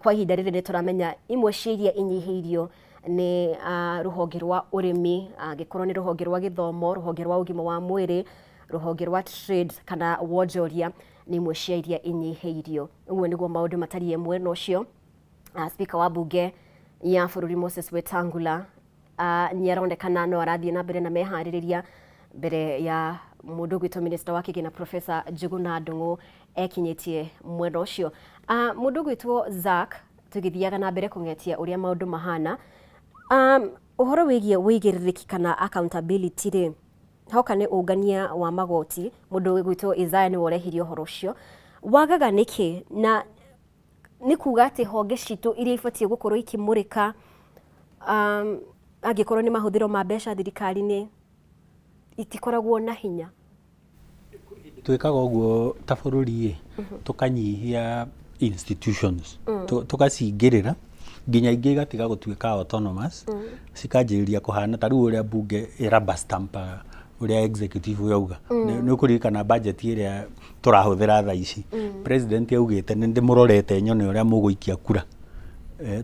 Kwa ihinda rĩrĩ nĩ tũramenya imwe cia iria inyihĩirio nĩ rũhonge rwa ũrĩmi, angĩkorwo nĩ rũhonge rwa gĩthomo, rũhonge rwa ũgima wa mwĩrĩ, rũhonge rwa trade kana wonjoria, nĩ imwe cia iria inyihĩirio. Ũguo nĩguo maũndũ matariĩ mwena ũcio. Speaker wa mbunge ya bũrũri Moses Wetangula nĩ aronekana no arathiĩ na mbere na meharĩrĩria mbere ya mũndũ ũgwĩtwo minister wa kĩgĩna Professor Njuguna Ndung'u ekinyĩtie mwena ũcio. Mũndũ ũgwĩtwo Zack, tũgĩthiaga na mbere kũng'etia ũrĩa maũndũ mahana, ũhoro wĩgiĩ wĩigĩrĩrĩki kana accountability rĩ, hoka nĩ ũngania wa magoti, mũndũ ũgwĩtwo Isaiah nĩwe ũrehirie ũhoro ũcio, wagaga nĩkĩ? Na nĩ kuga atĩ honge citũ iria ibatiĩ gũkorwo ikĩmũrĩka angĩkorwo nĩ mahũthĩro ma mbeca thirikari-inĩ itikoragwo na hinya? Twĩkaga ũguo ta bũrũri ĩ, tũkanyihia institutions, tũgacingĩrĩra nginya ingĩ igatiga gũtuĩka autonomous, cikanjĩrĩria kũhana ta rĩu ũrĩa mbunge ĩ stampaga ũrĩa executive yauga. Nĩ ũkũririkana budget ĩrĩa tũrahũthĩra thaa ici, president augĩte, "Nĩ ndĩmũrorete nyone ũrĩa mũgũikia kura,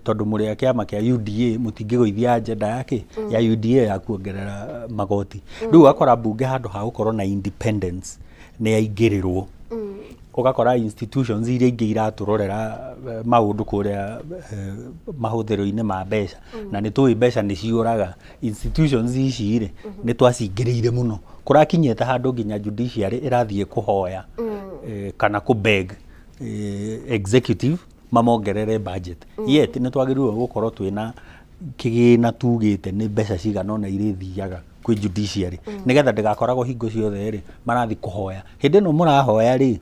tondũ mũrĩ a kĩama kĩa UDA, mũtingĩgũithia agenda yake ya UDA ya kuongerera magoti." Rĩu ũgakora mbunge handũ ha gũkorwo na independence nĩ yaingĩrĩrwo. Ũgakora institutions iria ingĩ iratũrorera maũndũ kũrĩa mahũthĩro-inĩ ma mbeca, na nĩ tũĩ mbeca nĩ ciũraga. Institutions ici rĩ, nĩ twacingĩrĩire mũno, kũrakinyĩte handũ nginya judiciary ĩrathiĩ kũhoya kana kũ beg executive mamongerere budget. Yet nĩ twagĩrĩirwo gũkorwo twĩna kĩgĩna tugĩte nĩ mbeca cigana ũna irĩthiaga kwĩ judiciary, nĩgetha ndĩgakoragwo hingo ciothe rĩ marathiĩ kũhoya. Hĩndĩ ĩno mũrahoya rĩ,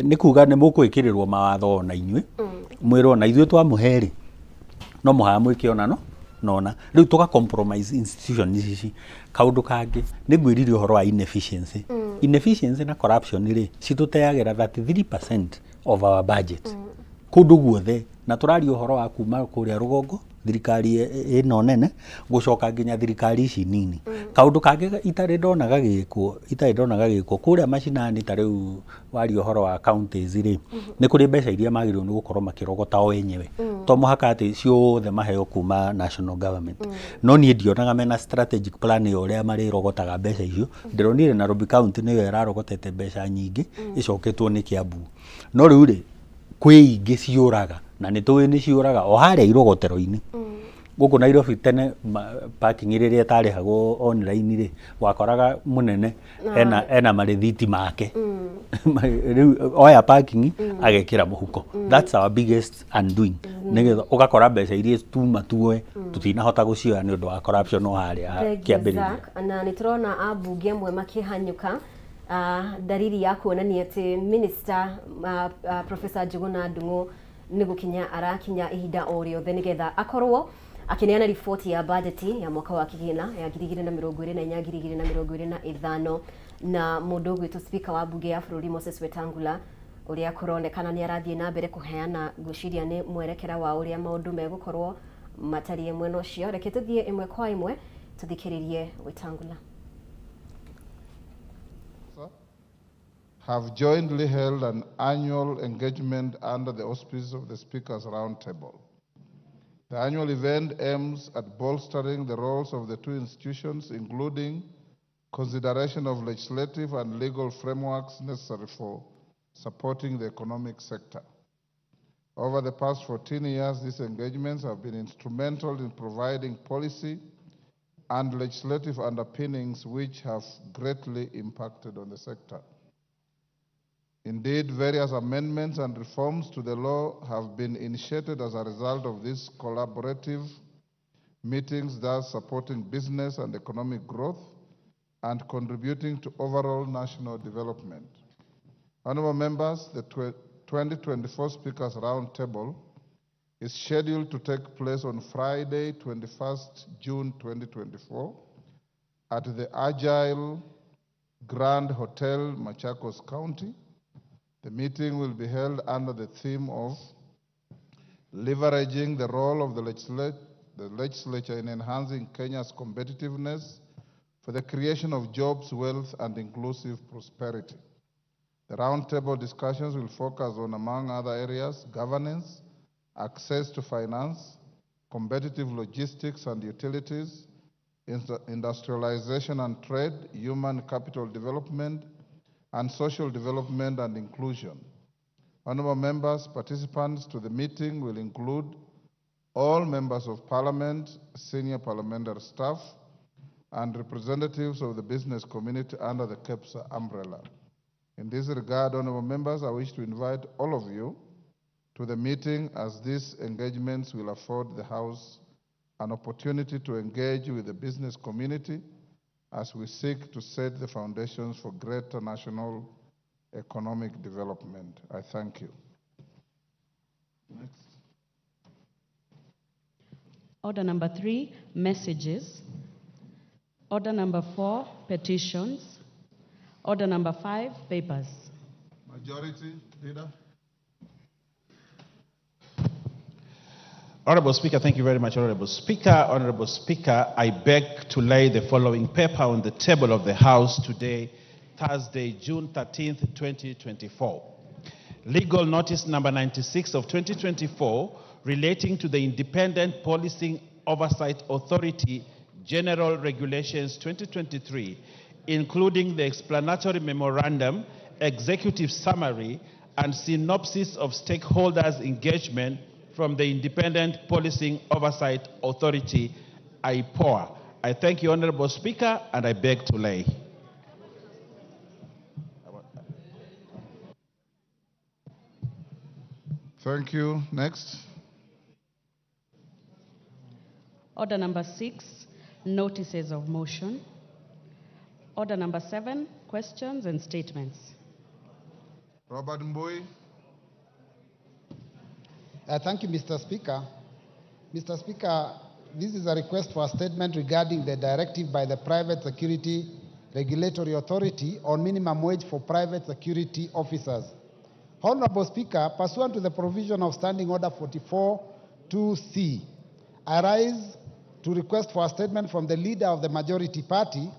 nĩ kuga nĩ mũkwĩkĩrĩrwo mawatho ona inyuĩ, mwĩrwo na ithuĩ twamũhe rĩ, no mũhaka mwĩke ona no nona. Rĩu tũga compromise institution ici. Kaũndũ kangĩ nĩ ngwĩrire ũhoro wa inefficiency. Inefficiency na corruption rĩ, citũteagĩra 33% of our budget kũndũ guothe, na tũraria ũhoro wa kuma kũrĩa rũgongo, thirikari ĩno nene, gũcoka nginya thirikari ici nini. Kaũndũ kangĩ itarĩ ndona gagĩkwo, itarĩ ndona gagĩkwo kũrĩa macinani, ta rĩu waria ũhoro wa counties rĩ, nĩ kũrĩ mbeca iria magĩrĩirwo nĩ gũkorwo makĩrogota o enyewe, to mũhaka atĩ ciothe maheo kuma national government. No niĩ ndionaga mena strategic plan ya ũrĩa marĩrogotaga mbeca icio. Ndĩronire Nairobi County nĩyo ĩrarogotete mbeca nyingĩ, ĩcoketwo nĩ Kiambu. No rĩu rĩ, kwĩ ingĩ ciũraga, na nĩ tũĩ nĩ ciũraga o harĩa irogotero-inĩ. Gũkũ Nairobi tene parking rĩrĩa ĩtarĩhagwo online rĩ, wakoraga mũnene ena marĩthiti make, rĩu oya parking agekĩra mũhuko. That's our biggest undoing. Nĩgetha ũgakora mbeca iria tuma tuoe tũtinahota gũcioya nĩ ũndũ wa corruption o harĩa Thank you, kĩambĩrĩria. Zack. Na nĩ tũrona ambunge amwe makĩhanyũka, ndariri ya kuonania atĩ minister, Professor Njuguna Ndung'u nĩ gũkinya arakinya ihinda o rĩothe nĩgetha akorwo akĩneana riboti ya bajeti ya mwaka wa kĩgĩna ya 2024 2025, na mũndũ ũgwĩtwo speaker wa bunge ya bũrũri Moses Wetangula ũrĩa kũronekana nĩ arathiĩ na mbere kũheana, ngwĩciria nĩ mwerekera wa ũrĩa maũndũ megũkorwo matariĩ mwena ũcio. Reke tũthiĩ ĩmwe kwa ĩmwe tũthikĩrĩrie Wetangula. Have jointly held an annual engagement under the auspices of the Speakers' Roundtable. The annual event aims at bolstering the roles of the two institutions, including consideration of legislative and legal frameworks necessary for supporting the economic sector. Over the past 14 years, these engagements have been instrumental in providing policy and legislative underpinnings which have greatly impacted on the sector. Indeed, various amendments and reforms to the law have been initiated as a result of these collaborative meetings, thus supporting business and economic growth and contributing to overall national development. Honorable members, the 2024 Speakers Roundtable is scheduled to take place on Friday, 21st June 2024, at the Agile Grand Hotel, Machakos County. The meeting will be held under the theme of leveraging the role of the legislature in enhancing Kenya's competitiveness for the creation of jobs, wealth, and inclusive prosperity. The roundtable discussions will focus on, among other areas, governance, access to finance, competitive logistics and utilities, industrialization and trade, human capital development, and social development and inclusion. Honorable members, participants to the meeting will include all members of parliament, senior parliamentary staff, and representatives of the business community under the KEPSA umbrella. In this regard, honorable members, I wish to invite all of you to the meeting, as these engagements will afford the House an opportunity to engage with the business community as we seek to set the foundations for greater national economic development. I thank you. Next. Order number 3, messages. Order number 4, petitions. Order number 5, papers. Majority Leader. Honorable Speaker, thank you very much, Honorable Speaker. Honorable Speaker, I beg to lay the following paper on the table of the House today, Thursday, June 13th, 2024. Legal Notice number 96 of 2024 relating to the Independent Policing Oversight Authority General Regulations 2023, including the explanatory memorandum, executive summary, and synopsis of stakeholders' engagement from the Independent Policing Oversight Authority, IPOA. I thank you, Honorable Speaker, and I beg to lay. Thank you. Next. Order number 6, notices of motion. Order number 7, questions and statements. Robert Mbui. Thank you, Mr. Speaker. Mr. Speaker, this is a request for a statement regarding the directive by the Private Security Regulatory Authority on minimum wage for private security officers. Honorable Speaker, pursuant to the provision of Standing Order 44(2)(c), I rise to request for a statement from the leader of the majority party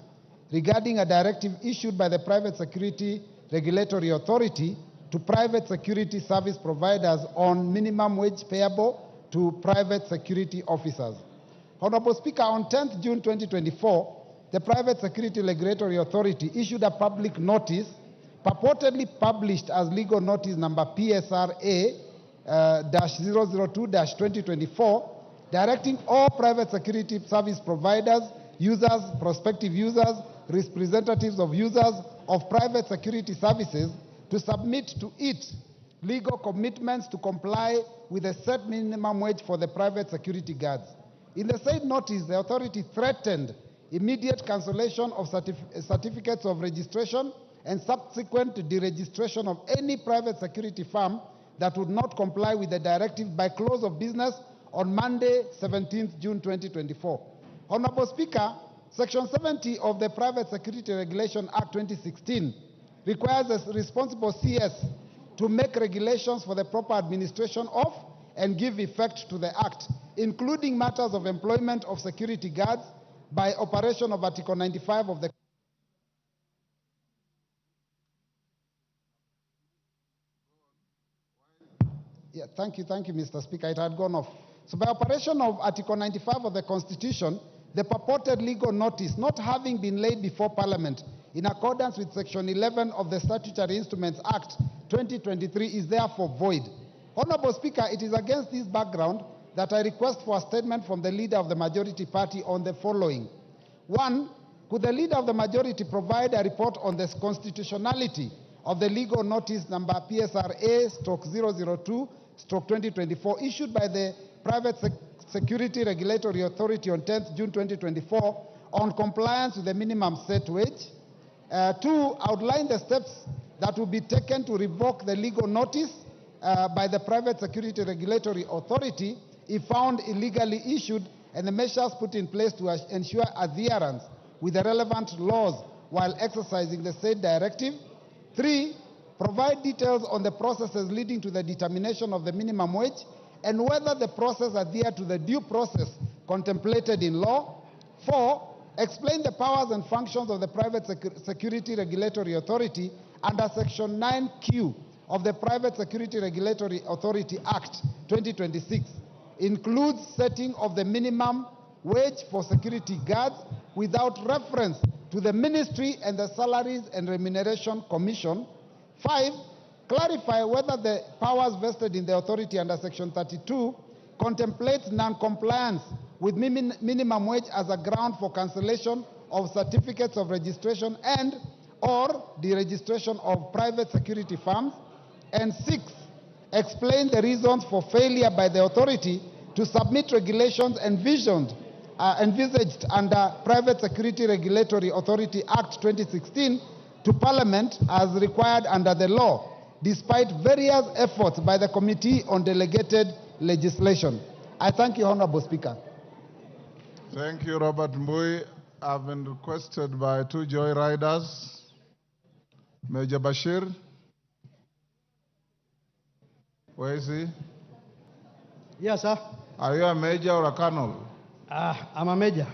regarding a directive issued by the Private Security Regulatory Authority to private security service providers on minimum wage payable to private security officers. Honorable Speaker, on 10th June 2024, the Private Security Regulatory Authority issued a public notice purportedly published as legal notice number PSRA -002-2024, directing all private security service providers, users, prospective users, representatives of users of private security services to submit to it legal commitments to comply with a set minimum wage for the private security guards. In the said notice, the authority threatened immediate cancellation of certificates of registration and subsequent deregistration of any private security firm that would not comply with the directive by close of business on Monday, 17th June 2024. Honorable Speaker, Section 70 of the Private Security Regulation Act 2016 requires a responsible CS to make regulations for the proper administration of and give effect to the Act, including matters of employment of security guards by operation of Article 95 of the Yeah, thank you, Mr. Speaker. It had gone off. So by operation of Article 95 of the Constitution, the purported legal notice not having been laid before Parliament in accordance with Section 11 of the Statutory Instruments Act 2023 is therefore void. Honorable Speaker, it is against this background that I request for a statement from the leader of the majority party on the following. 1, could the leader of the majority provide a report on the constitutionality of the legal notice number PSRA /002/2024 issued by the Private Security Regulatory Authority on 10th June 2024 on compliance with the minimum set wage? 2, outline the steps that will be taken to revoke the legal notice by the Private Security Regulatory Authority if found illegally issued, and the measures put in place to ensure adherence with the relevant laws while exercising the said directive. 3, provide details on the processes leading to the determination of the minimum wage and whether the process adhered to the due process contemplated in law. 4, explain the powers and functions of the Private Security Regulatory Authority under Section 9Q of the Private Security Regulatory Authority Act 2026, includes setting of the minimum wage for security guards without reference to the Ministry and the Salaries and Remuneration Commission. 5, clarify whether the powers vested in the authority under Section 32 contemplates non-compliance with minimum wage as a ground for cancellation of certificates of registration and or deregistration of private security firms. And 6, explain the reasons for failure by the authority to submit regulations envisaged under Private Security Regulatory Authority Act 2016 to Parliament as required under the law, despite various efforts by the Committee on Delegated Legislation. I thank you, Honorable Speaker. Thank you, Robert Mbui. I've been requested by 2 joyriders. Major Bashir. Where is he? Yes, sir. Are you a major or a colonel? I'm a major.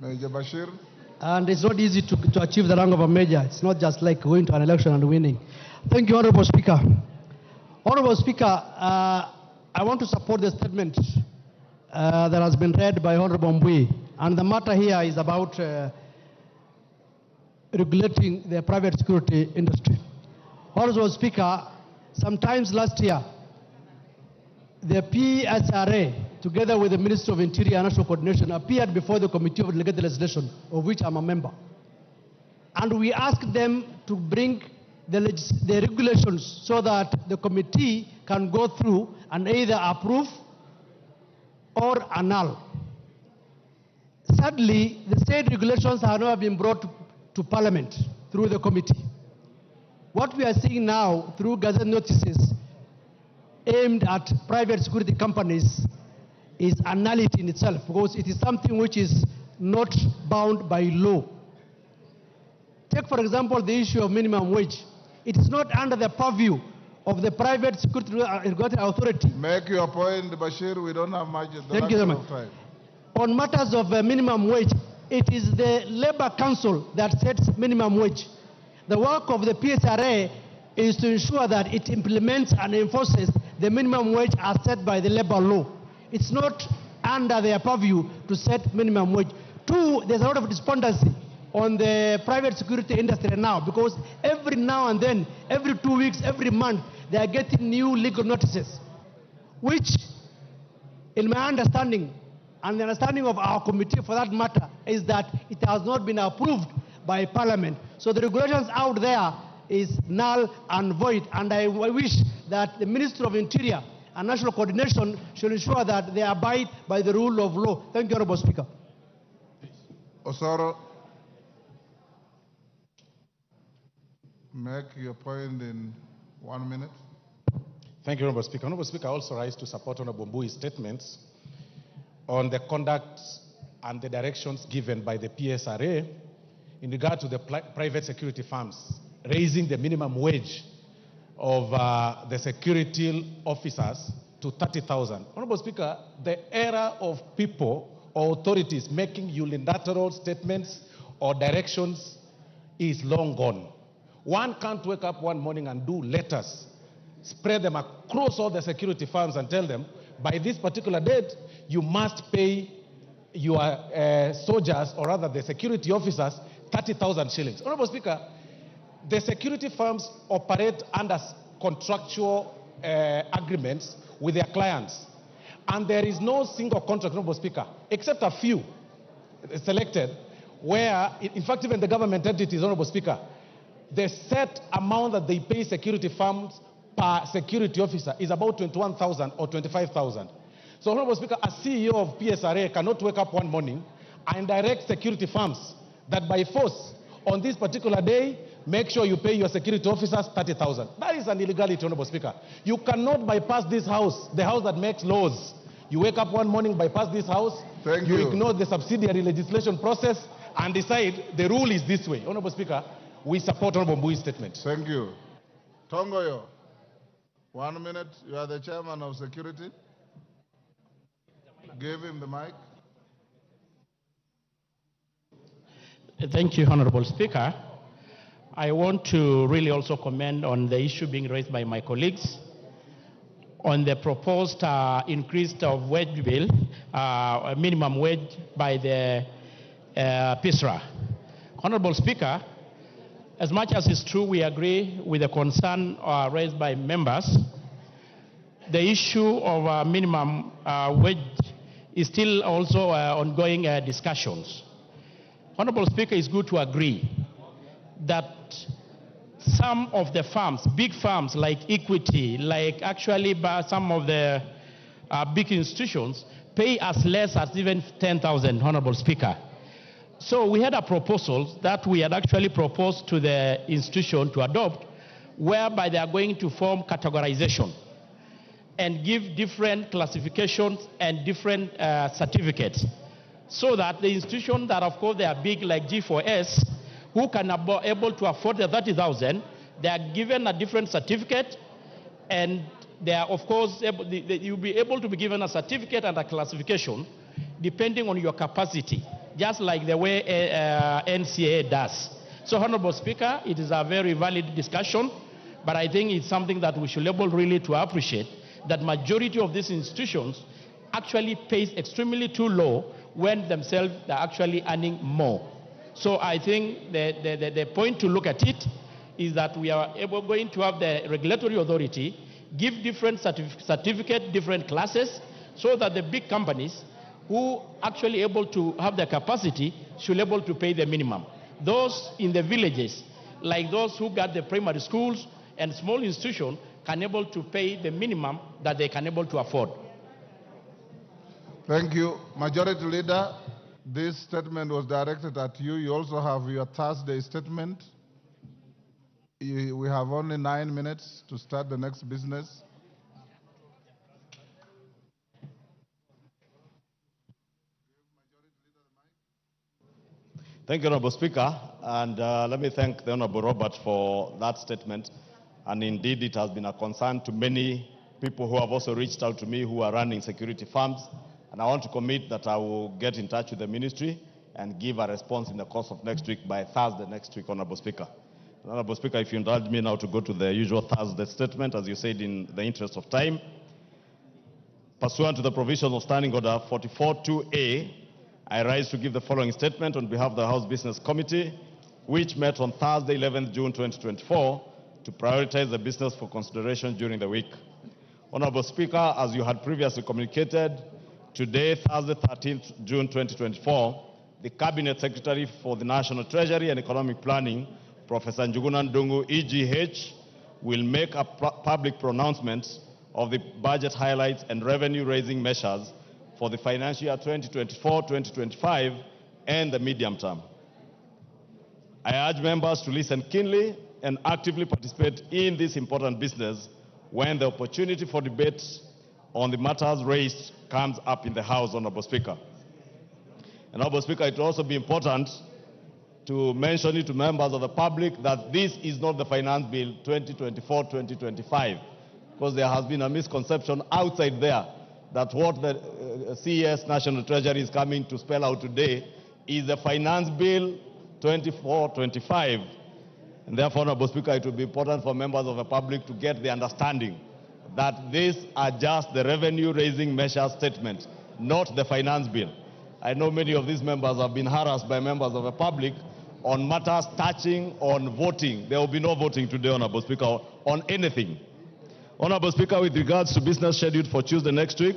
Major Bashir. And it's not easy to achieve the rank of a major. It's not just like going to an election and winning. Thank you, Honorable Speaker. Honorable Speaker, I want to support the statement that has been read by Honorable Mbui. And the matter here is about regulating the private security industry. Honorable Speaker, sometimes last year, the PSRA, together with the Ministry of Interior and National Coordination, appeared before the Committee of Delegated Legislation, of which I'm a member. And we asked them to bring the regulations so that the committee can go through and either approve or annul. Sadly, the state regulations have never been brought to Parliament through the committee. What we are seeing now through Gazette notices aimed at private security companies is a nullity in itself, because it is something which is not bound by law. Take, for example, the issue of minimum wage. It is not under the purview of the Private Security Regulatory Authority. Make your point, Bashir. We don't have much. Thank you very much. Time. On matters of minimum wage, it is the Labor Council that sets minimum wage. The work of the PSRA is to ensure that it implements and enforces the minimum wage as set by the labor law. It's not under their purview to set minimum wage. 2, there's a lot of despondency on the private security industry now, because every now and then, every 2 weeks, every month, they are getting new legal notices, which, in my understanding, and the understanding of our committee for that matter, is that it has not been approved by Parliament. So the regulations out there is null and void. And I wish that the Minister of Interior and National Coordination should ensure that they abide by the rule of law. Thank you, Honorable Speaker. Osoro, make your point in 1 minute. Thank you, Honorable Speaker. Honorable Speaker, I also rise to support Honorable Mbui's statements on the conduct and the directions given by the PSRA in regard to the private security firms, raising the minimum wage of the security officers to 30,000. Honorable Speaker, the era of people or authorities making unilateral statements or directions is long gone. One can't wake up one morning and do letters, spread them across all the security firms and tell them, by this particular date, you must pay your soldiers, or rather the security officers, 30,000 shillings. Honorable Speaker, the security firms operate under contractual agreements with their clients. And there is no single contract, Honorable Speaker, except a few selected, where, in fact, even the government entities, Honorable Speaker, the set amount that they pay security firms per security officer is about 21,000 or 25,000. So, Honorable Speaker, a CEO of PSRA cannot wake up one morning and direct security firms that by force, on this particular day, make sure you pay your security officers 30,000. That is an illegality, Honorable Speaker. You cannot bypass this house, the house that makes laws. You wake up one morning, bypass this house, you ignore the subsidiary legislation process and decide the rule is this way. Honorable Speaker, we support Honorable Mbui's statement. Thank you. Tongoyo, 1 minute. You are the chairman of security. Give him the mic. Thank you, Honorable Speaker. I want to really also comment on the issue being raised by my colleagues on the proposed increase of wage bill, minimum wage by the PSRA. Honorable Speaker, as much as it's true we agree with the concern raised by members, the issue of minimum wage is still also ongoing discussions. Honorable Speaker, it's good to agree that some of the firms, big firms like Equity, like actually some of the big institutions, pay as less as even 10,000, Honorable Speaker. So we had a proposal that we had actually proposed to the institution to adopt, whereby they are going to form categorization and give different classifications and different certificates, so that the institution that, of course, they are big like G4S, who can be able to afford the 30,000, they are given a different certificate, and they are, of course, able, you'll be able to be given a certificate and a classification depending on your capacity, just like the way NCAA does. So, Honorable Speaker, it is a very valid discussion, but I think it's something that we should be able really to appreciate, that majority of these institutions actually pays extremely too low when themselves they're actually earning more. So I think the point to look at it is that we are going to have the regulatory authority give different certificate, different classes, so that the big companies who actually able to have the capacity should be able to pay the minimum. Those in the villages, like those who got the primary schools and small institutions, can able to pay the minimum that they can able to afford. Thank you. Majority Leader, this statement was directed at you. You also have your Thursday statement. We have only 9 minutes to start the next business. Thank you, Honorable Speaker. And let me thank the Honorable Robert for that statement. And indeed, it has been a concern to many people who have also reached out to me who are running security firms. And I want to commit that I will get in touch with the ministry and give a response in the course of next week, by Thursday next week, Honorable Speaker. Honorable Speaker, if you indulge me now to go to the usual Thursday statement, as you said, in the interest of time. Pursuant to the provisions of Standing Order 44-2A, I rise to give the following statement on behalf of the House Business Committee, which met on Thursday, 11th June 2024, to prioritize the business for consideration during the week. Honorable Speaker, as you had previously communicated, today, Thursday, 13th June 2024, the Cabinet Secretary for the National Treasury and Economic Planning, Professor Njuguna Ndung'u, EGH, will make a public pronouncement of the budget highlights and revenue-raising measures for the financial year 2024-2025 and the medium term. I urge members to listen keenly and actively participate in this important business when the opportunity for debate on the matters raised comes up in the House, Honorable Speaker. And Honorable Speaker, it will also be important to mention it to members of the public that this is not the Finance Bill 2024-2025, because there has been a misconception outside there that what the CS National Treasury is coming to spell out today is the Finance Bill 24-25. And therefore, Honorable Speaker, it will be important for members of the public to get the understanding that these are just the revenue-raising measure statement, not the Finance Bill. I know many of these members have been harassed by members of the public on matters touching on voting. There will be no voting today, Honorable Speaker, on anything. Honorable Speaker, with regards to business scheduled for Tuesday next week,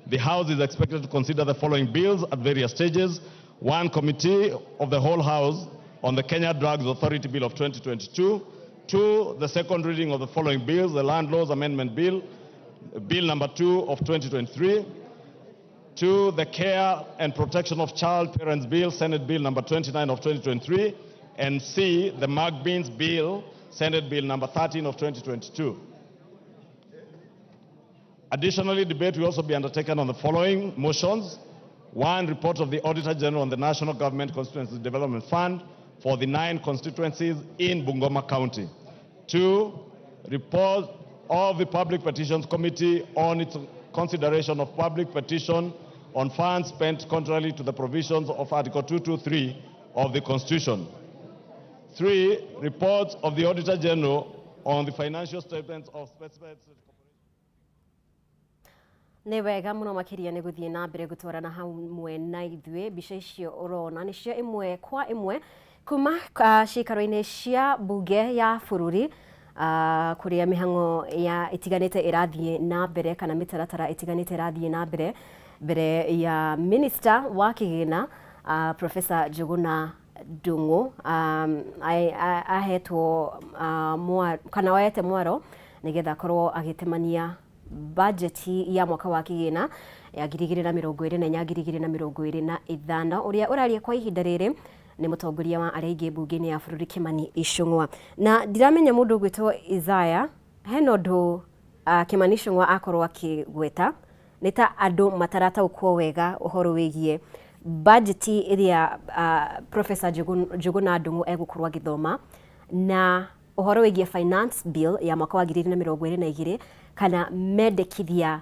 the House is expected to consider the following bills at various stages. One, committee of the whole House on the Kenya Drugs Authority Bill of 2022. Two, the second reading of the following bills, the Land Laws Amendment Bill, Bill number 2 of 2023. Two, the Care and Protection of Child Parents Bill, Senate Bill number 29 of 2023. And C, the McBean's Bill, Senate Bill number 13 of 2022. Additionally, debate will also be undertaken on the following motions. One, report of the Auditor General on the National Government Constituency Development Fund for the 9 constituencies in Bungoma County. Two, report of the Public Petitions Committee on its consideration of public petition on funds spent contrary to the provisions of Article 223 of the Constitution. Three, reports of the Auditor General on the financial statements of specified Nĩ wega mũno makĩria nĩ gũthiĩ na mbere gũtwarana hamwe na ithuĩ. Mbica icio ũrona nĩcio ĩmwe kwa ĩmwe kuma ciikaro-inĩ cia mbunge ya bũrũri, kũrĩa mĩhang'o ya ĩtiganĩte ĩrathiĩ na mbere kana mĩtaratara ĩtiganĩte ĩrathiĩ na mbere mbere ya minister wa kĩgĩna, Professor Njuguna Ndung'u, ahetwo kana oyete mwaro nĩgetha akorwo agĩtemania bajeti ya mwaka wa kĩgĩna ya 2024 2025. Ũrĩa ũraria kwa ihinda rĩrĩ nĩ mũtongoria wa arĩa aingĩ mbunge-inĩ ya bũrũri, Kimani Ichung'wa. Na ndiramenya mũndũ ũgwĩtwo Isaiah, hena ũndũ Kimani Ichung'wa akorwo akĩgweta nĩ ta andũ matarataũkwo wega ũhoro wĩgiĩ bajeti ĩrĩa Professor Njuguna Ndung'u egũkorwo agĩthoma na ũhoro wĩgiĩ Finance Bill ya mwaka wa 2022 kana mendekithia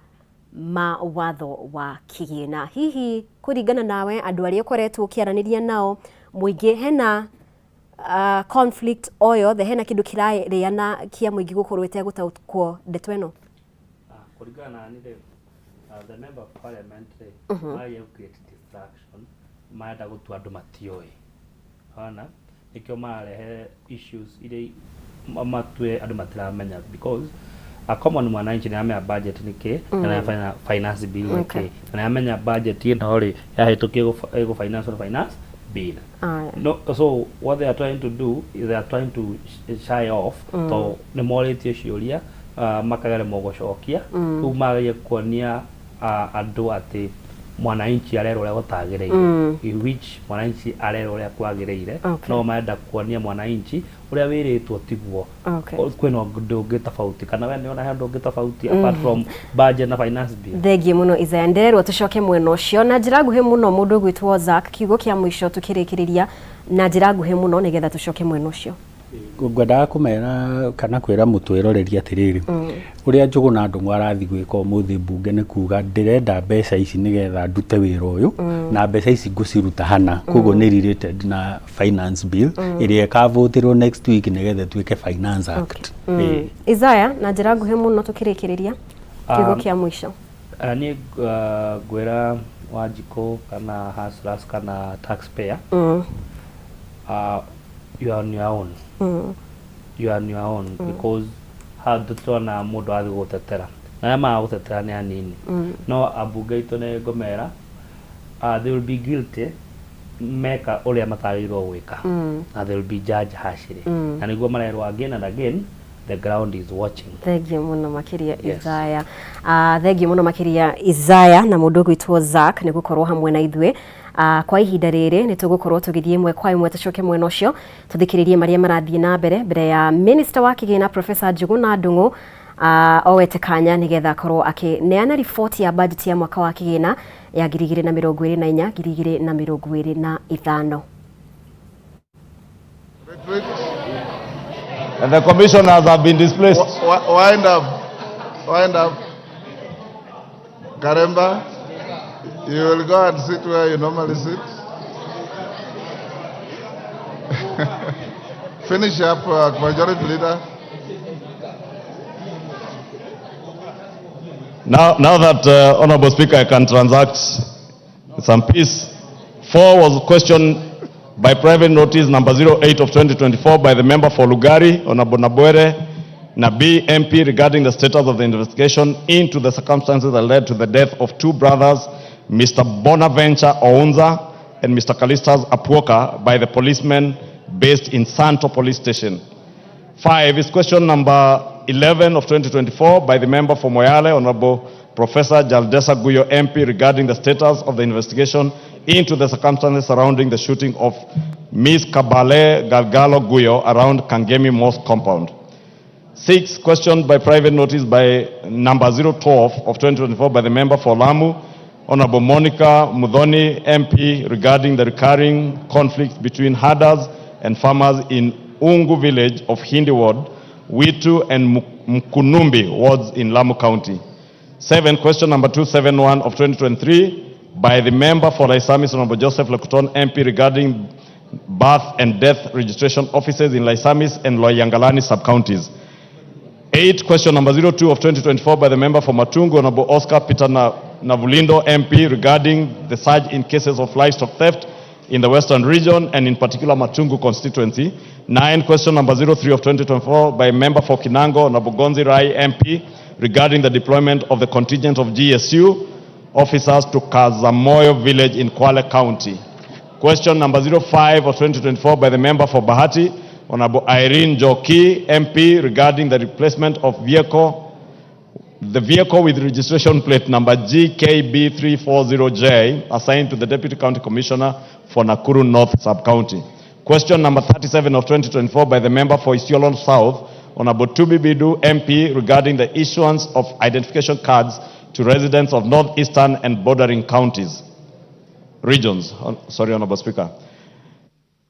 ma watho wa kĩgĩna. Hihi kũringana nawe, andũ arĩa ũkoretwo ũkĩaranĩria nao, mũingĩ, hena conflict o yothe, hena kĩndũ kĩrarĩana kĩa mũingĩ gũkorwo ĩtegũtaũkwo ndeto ĩno? Kũringana na niĩ rĩ, the member of parliament rĩ, maragia create distraction, marenda gũtua andũ matiũĩ ona nĩkĩo mararehe issues iria matue andũ matiramenya, because a common mwananchi nĩ aramenya budget nĩ kĩ na nĩ aramenya finance bill nĩ kĩ na nĩ aramenya budget ĩno rĩ yahĩtũkio ĩgũ finance on finance bill. No, so what they are trying to do is they are trying to shy off, to nĩ morĩtio ciũria, makageremwo gũcokia. Rĩu magaria kuonia andũ atĩ mwananchi arerwo ũrĩa gũtagĩrĩire, in which mwananchi arerwo ũrĩa kwagĩrĩire. No marenda kuonia mwananchi ũrĩa wĩrĩtwo tiguo. Kwĩna ũndũ ũngĩ tofauti, kana we nĩona he ũndũ ũngĩ tofauti apart from budget na finance bill? Thengiũ mũno, Isaiah. Ndĩrerwo tũcoke mwena ũcio na njĩra nguhĩ mũno. Mũndũ ũgwĩtwo Zack, kiugo kĩa mũico tũkĩrĩkĩrĩria na njĩra nguhĩ mũno nĩgetha tũcoke mwena ũcio. Ngwendaga kũmera kana kwĩra mũtwĩroreri atĩrĩrĩ, ũrĩa Njũgũna Ndung'u arathiĩ gwĩka ũmũthĩ mbunge nĩ kuga ndĩrenda mbeca ici nĩgetha ndute wĩra ũyũ, na mbeca ici ngũciruta hana. Koguo nĩ related na finance bill ĩrĩa ĩkavũtĩrwo next week nĩgetha ĩtuĩke Finance Act. Ĩĩ. Isaiah, na njĩra nguhĩ mũno tũkĩrĩkĩrĩria, kiugo kĩa mũico. Niĩ ngwĩra Wanjikũ kana hustlers kana taxpayer, you are on your own. You are on your own, because haha tũtirona mũndũ athiĩ gũtetera na arĩa maga gũtetera nĩ anini. No ambunge aitũ nĩ ngũmera, they will be guilty meka ũrĩa matagĩrĩirwo gwĩka, na they will be judged harshly, na nĩguo marerwo again and again, the ground is watching. Thengiũ mũno makĩria. Yes. Isaya, thengiũ mũno makĩria Isaya na mũndũ ũgwĩtwo Zack nĩ gũkorwo hamwe na ithuĩ. Kwa ihinda rĩrĩ nĩ tũgũkorwo tũgĩthiĩ ĩmwe kwa ĩmwe, tũcoke mwena ũcio tũthikĩrĩrie marĩa marathiĩ na mbere mbere ya minister wa kĩgĩna Professor Njuguna Ndung'u owete kanya nĩgetha akorwo akĩneana riboti ya budget ya mwaka wa kĩgĩna ya 2024 2025. Retreat. And the commissioners have been displaced. Wind up. Wind up. Karemba, you will go and sit where you normally sit. Finish up, Majority Leader. Now that, Honorable Speaker, I can transact some peace. Four was question by private notice number 08 of 2024 by the member for Lugari, Honorable Nabwere Nabi MP, regarding the status of the investigation into the circumstances that led to the death of two brothers, Mr. Bonaventure Ounza and Mr. Callistus Apuoka, by the policemen based in Santo Police Station. Five is question number 11 of 2024 by the member for Moyale, Honorable Professor Jaldesa Guyo MP, regarding the status of the investigation into the circumstances surrounding the shooting of Ms. Kabale Galgalo Guyo around Kangemi Mosque compound. Six, question by private notice by number 012 of 2024 by the member for Lamu, Honorable Monica Muthoni MP, regarding the recurring conflict between herders and farmers in Ungu village of Hindi Ward, Witu and Mkunumbi wards in Lamu County. Seven, question number 271 of 2023 by the member for Laisamis, Honorable Joseph Lekuton MP, regarding birth and death registration offices in Laisamis and Loiyangalani sub-counties. Eight, question number 02 of 2024 by the member for Matungu, Honorable Oscar Peter Nabulindo MP, regarding the surge in cases of livestock theft in the Western region and in particular Matungu constituency. Nine, question number 03 of 2024 by member for Kinango, Honorable Gonzi Rai MP, regarding the deployment of the contingent of GSU officers to Kazamoyo village in Kwale County. Question number 05 of 2024 by the member for Bahati, Honorable Irene Joki MP, regarding the replacement of the vehicle with registration plate number GKB340J assigned to the Deputy County Commissioner for Nakuru North Sub-County. Question number 37 of 2024 by the member for Isiolo South, Honorable Tubi Bidu MP, regarding the issuance of identification cards to residents of northeastern and bordering counties, regions. Sorry, Honorable Speaker.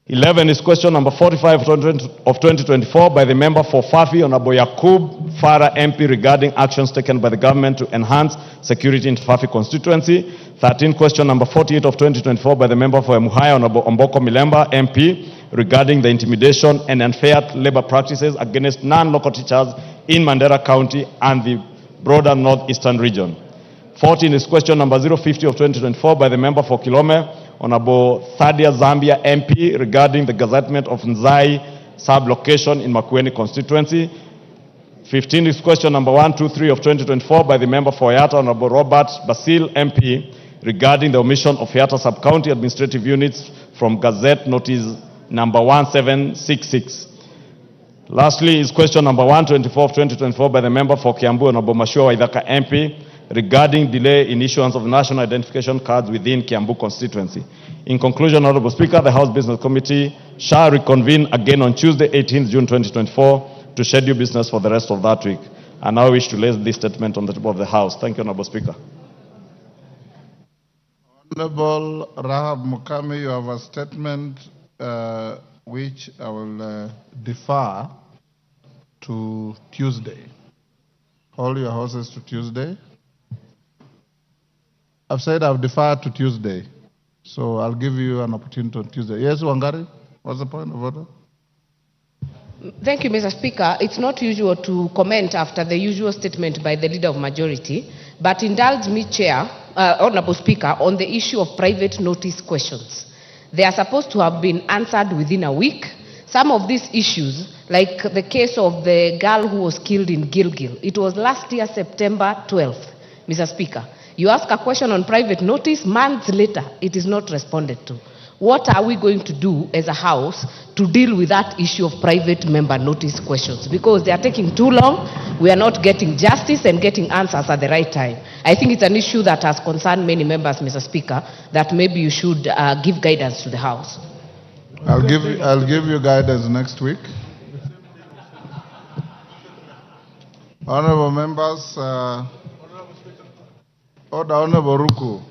11 is question number 45 of 2024 by the member for Fafi, Honorable Yakub Farah MP, regarding actions taken by the government to enhance security in Fafi constituency. 13, question number 48 of 2024 by the member for Emuhaya, Honorable Omboko Milemba MP, regarding the intimidation and unfair labor practices against non-local teachers in Mandera County and the broader northeastern region. 14 is question number 050 of 2024 by the member for Kilome, Honorable Thadia Zambia MP, regarding the gazettement of Nzai sub-location in Makueni constituency. 15 is question number 123 of 2024 by the member for Yatta, Honorable Robert Basil MP, regarding the omission of Yatta sub-county administrative units from Gazette Notice number 1766. Lastly is question number 124 of 2024 by the member for Kiambu, Honorable Mashua Waithaka MP, regarding delay in issuance of national identification cards within Kiambu constituency. In conclusion, Honorable Speaker, the House Business Committee shall reconvene again on Tuesday, 18th June 2024, to schedule business for the rest of that week. I now wish to lay this statement on the table of the House. Thank you, Honorable Speaker. Honorable Rahab Mukami, you have a statement which I will defer to Tuesday. Hold your horses to Tuesday. I've said I've deferred to Tuesday, so I'll give you an opportunity on Tuesday. Yes, Wangari, what's the point of order? Thank you, Mr. Speaker. It's not usual to comment after the usual statement by the Leader of Majority, but indulge me, Chair, Honorable Speaker, on the issue of private notice questions. They are supposed to have been answered within a week. Some of these issues, like the case of the girl who was killed in Gilgil, it was last year, September 12th, Mr. Speaker. You ask a question on private notice, months later, it is not responded to. What are we going to do as a House to deal with that issue of private member notice questions? Because they are taking too long, we are not getting justice and getting answers at the right time. I think it's an issue that has concerned many members, Mr. Speaker, that maybe you should give guidance to the House. I'll give you guidance next week. Honorable members, order, Honorable Ruku,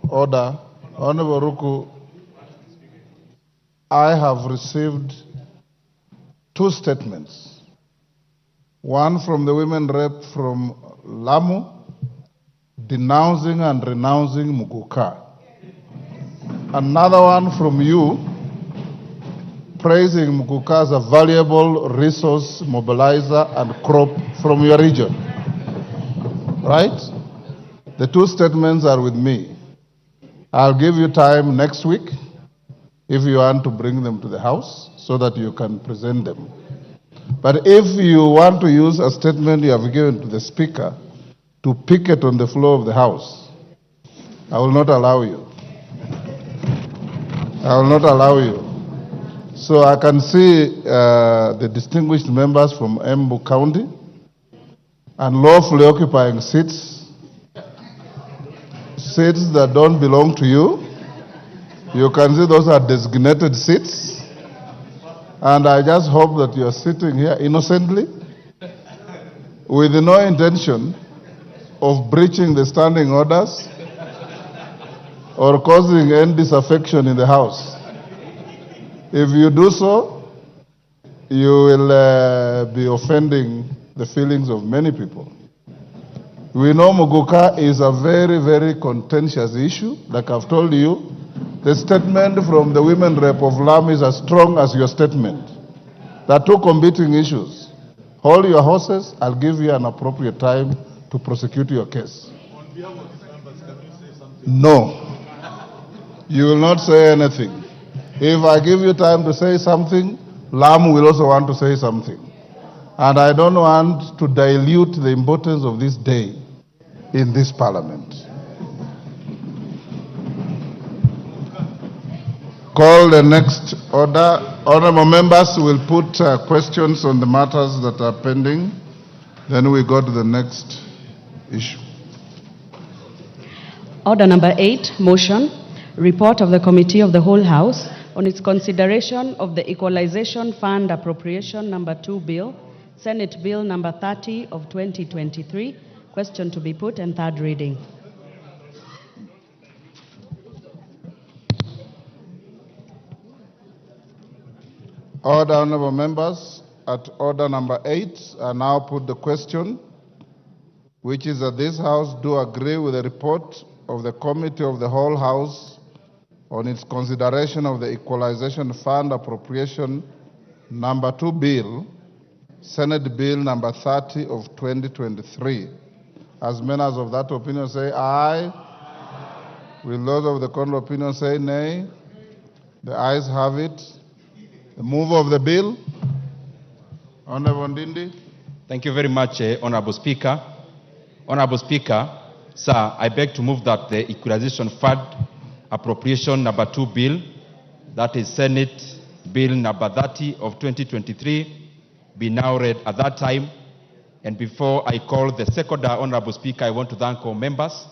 order, Honorable Ruku, I have received two statements. One from the women rep from Lamu, denouncing and renouncing Muguka. Another one from you, praising Muguka as a valuable resource mobilizer and crop from your region. Right? The two statements are with me. I'll give you time next week if you want to bring them to the House so that you can present them. But if you want to use a statement you have given to the Speaker to picket on the floor of the House, I will not allow you. I will not allow you. So I can see the distinguished members from Embu County unlawfully occupying seats that don't belong to you. You can see those are designated seats. And I just hope that you are sitting here innocently with no intention of breaching the standing orders or causing any disaffection in the House. If you do so, you will be offending the feelings of many people. We know Muguka is a very, very contentious issue. Like I've told you, the statement from the women rep of Lamu is as strong as your statement. There are two competing issues. Hold your horses, I'll give you an appropriate time to prosecute your case. On behalf of these members, can you say something? No. You will not say anything. If I give you time to say something, Lamu will also want to say something. And I don't want to dilute the importance of this day in this parliament. Call the next order. Honorable members will put questions on the matters that are pending. Then we go to the next issue. Order number 8, motion. Report of the Committee of the Whole House on its consideration of the Equalization Fund Appropriation Number 2 Bill, Senate Bill Number 30 of 2023. Question to be put and third reading. Order, honorable members. At order number 8, I now put the question, which is that this House do agree with the report of the Committee of the Whole House on its consideration of the Equalization Fund Appropriation Number 2 Bill, Senate Bill Number 30 of 2023. As many as of that opinion say aye. Will those of the contrary opinion say nay? The ayes have it. The mover of the bill, Honorable Ndindi. Thank you very much, Honorable Speaker. Honorable Speaker, sir, I beg to move that the Equalization Fund Appropriation Number 2 Bill, that is Senate Bill Number 30 of 2023, be now read at that time. And before I call the seconder, Honorable Speaker, I want to thank all members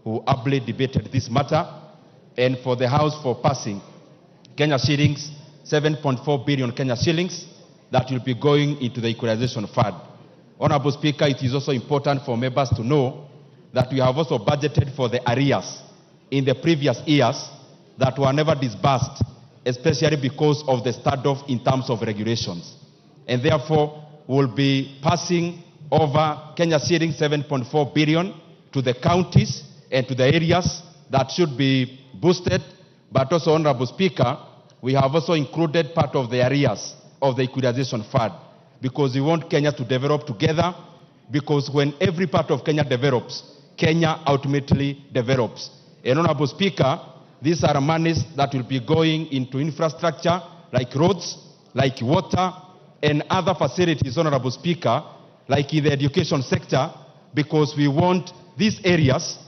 who ably debated this matter and for the House for passing Kenya shillings, 7.4 billion Kenya shillings that will be going into the Equalization Fund. Honorable Speaker, it is also important for members to know that we have also budgeted for the arrears in the previous years that were never disbursed, especially because of the standoff in terms of regulations. And therefore, we'll be passing over Kenya shillings 7.4 billion to the counties and to the areas that should be boosted. But also, Honorable Speaker, we have also included part of the arrears of the Equalization Fund, because we want Kenya to develop together, because when every part of Kenya develops, Kenya ultimately develops. And Honorable Speaker, these are monies that will be going into infrastructure like roads, like water, and other facilities, Honorable Speaker, like in the education sector, because we want these areas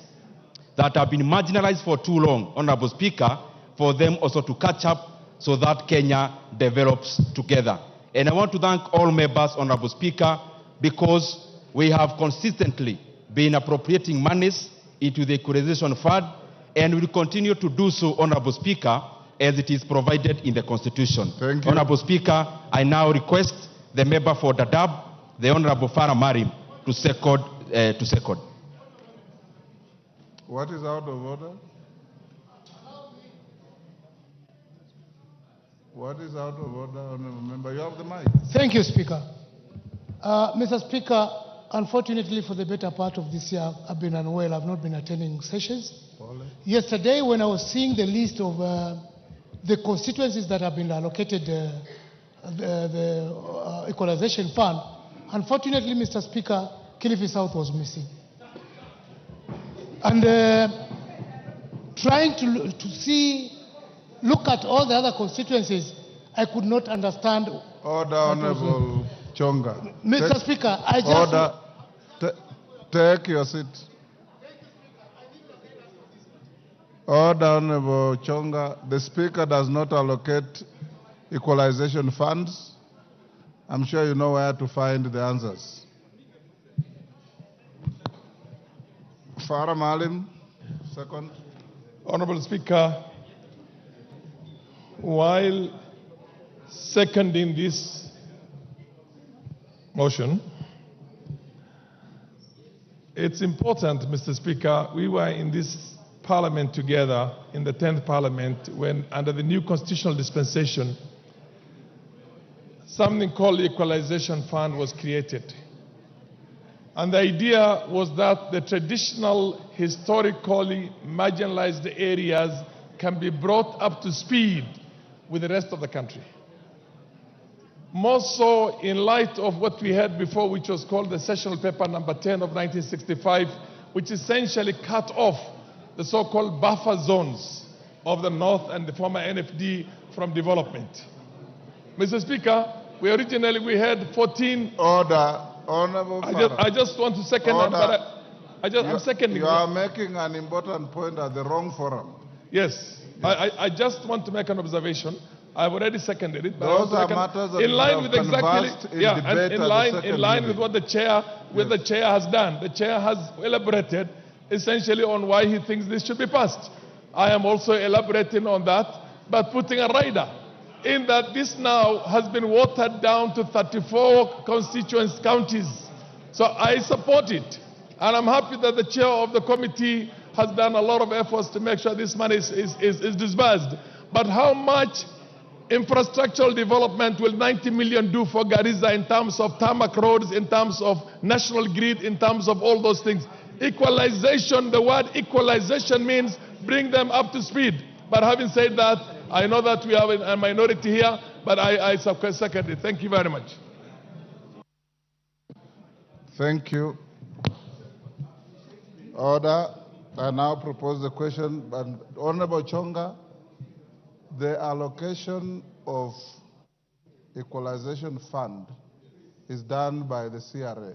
that have been marginalized for too long, Honorable Speaker, for them also to catch up so that Kenya develops together. And I want to thank all members, Honorable Speaker, because we have consistently been appropriating monies into the Equalization Fund and will continue to do so, Honorable Speaker, as it is provided in the Constitution. Thank you. Honorable Speaker, I now request the member for Dadaab, the Honorable Farah Maalim, to second. What is out of order? What is out of order, Honorable Member? You have the mic. Thank you, Speaker. Mr. Speaker, unfortunately for the better part of this year, I've been unwell. I've not been attending sessions. Pole. Yesterday, when I was seeing the list of the constituencies that have been allocated the Equalization Fund, unfortunately, Mr. Speaker, Kilifi South was missing. And trying to see, look at all the other constituencies, I could not understand. Order, Honorable Chonga. Mr. Speaker, I just... Order. Take your seat. Order, Honorable Chonga. The Speaker does not allocate equalization funds. I'm sure you know where to find the answers. Farah Maalim, second. Honorable Speaker, while seconding this motion, it's important, Mr. Speaker, we were in this parliament together in the 10th parliament when, under the new constitutional dispensation, something called the Equalization Fund was created. And the idea was that the traditional, historically marginalized areas can be brought up to speed with the rest of the country. More so in light of what we had before, which was called the Sessional Paper number 10 of 1965, which essentially cut off the so-called buffer zones of the North and the former NFD from development. Mr. Speaker, we originally had 14... Order. Honorable I just want to second that, but I'm seconding. You are making an important point at the wrong forum. Yes. I just want to make an observation. I've already seconded it. But those are matters that in line with exactly, yeah, and in line with what the chair, the chair has done. The chair has elaborated essentially on why he thinks this should be passed. I am also elaborating on that, but putting a rider in that this now has been watered down to 34 constituent counties. So I support it. And I'm happy that the chair of the committee has done a lot of efforts to make sure this money is disbursed. But how much infrastructural development will 90 million do for Garissa in terms of tarmac roads, in terms of national grid, in terms of all those things? Equalization, the word equalization means bring them up to speed. But having said that, I know that we have a minority here, but I second it. Thank you very much. Thank you. Order. I now propose the question. And Honorable Chonga, the allocation of equalization fund is done by the CRA.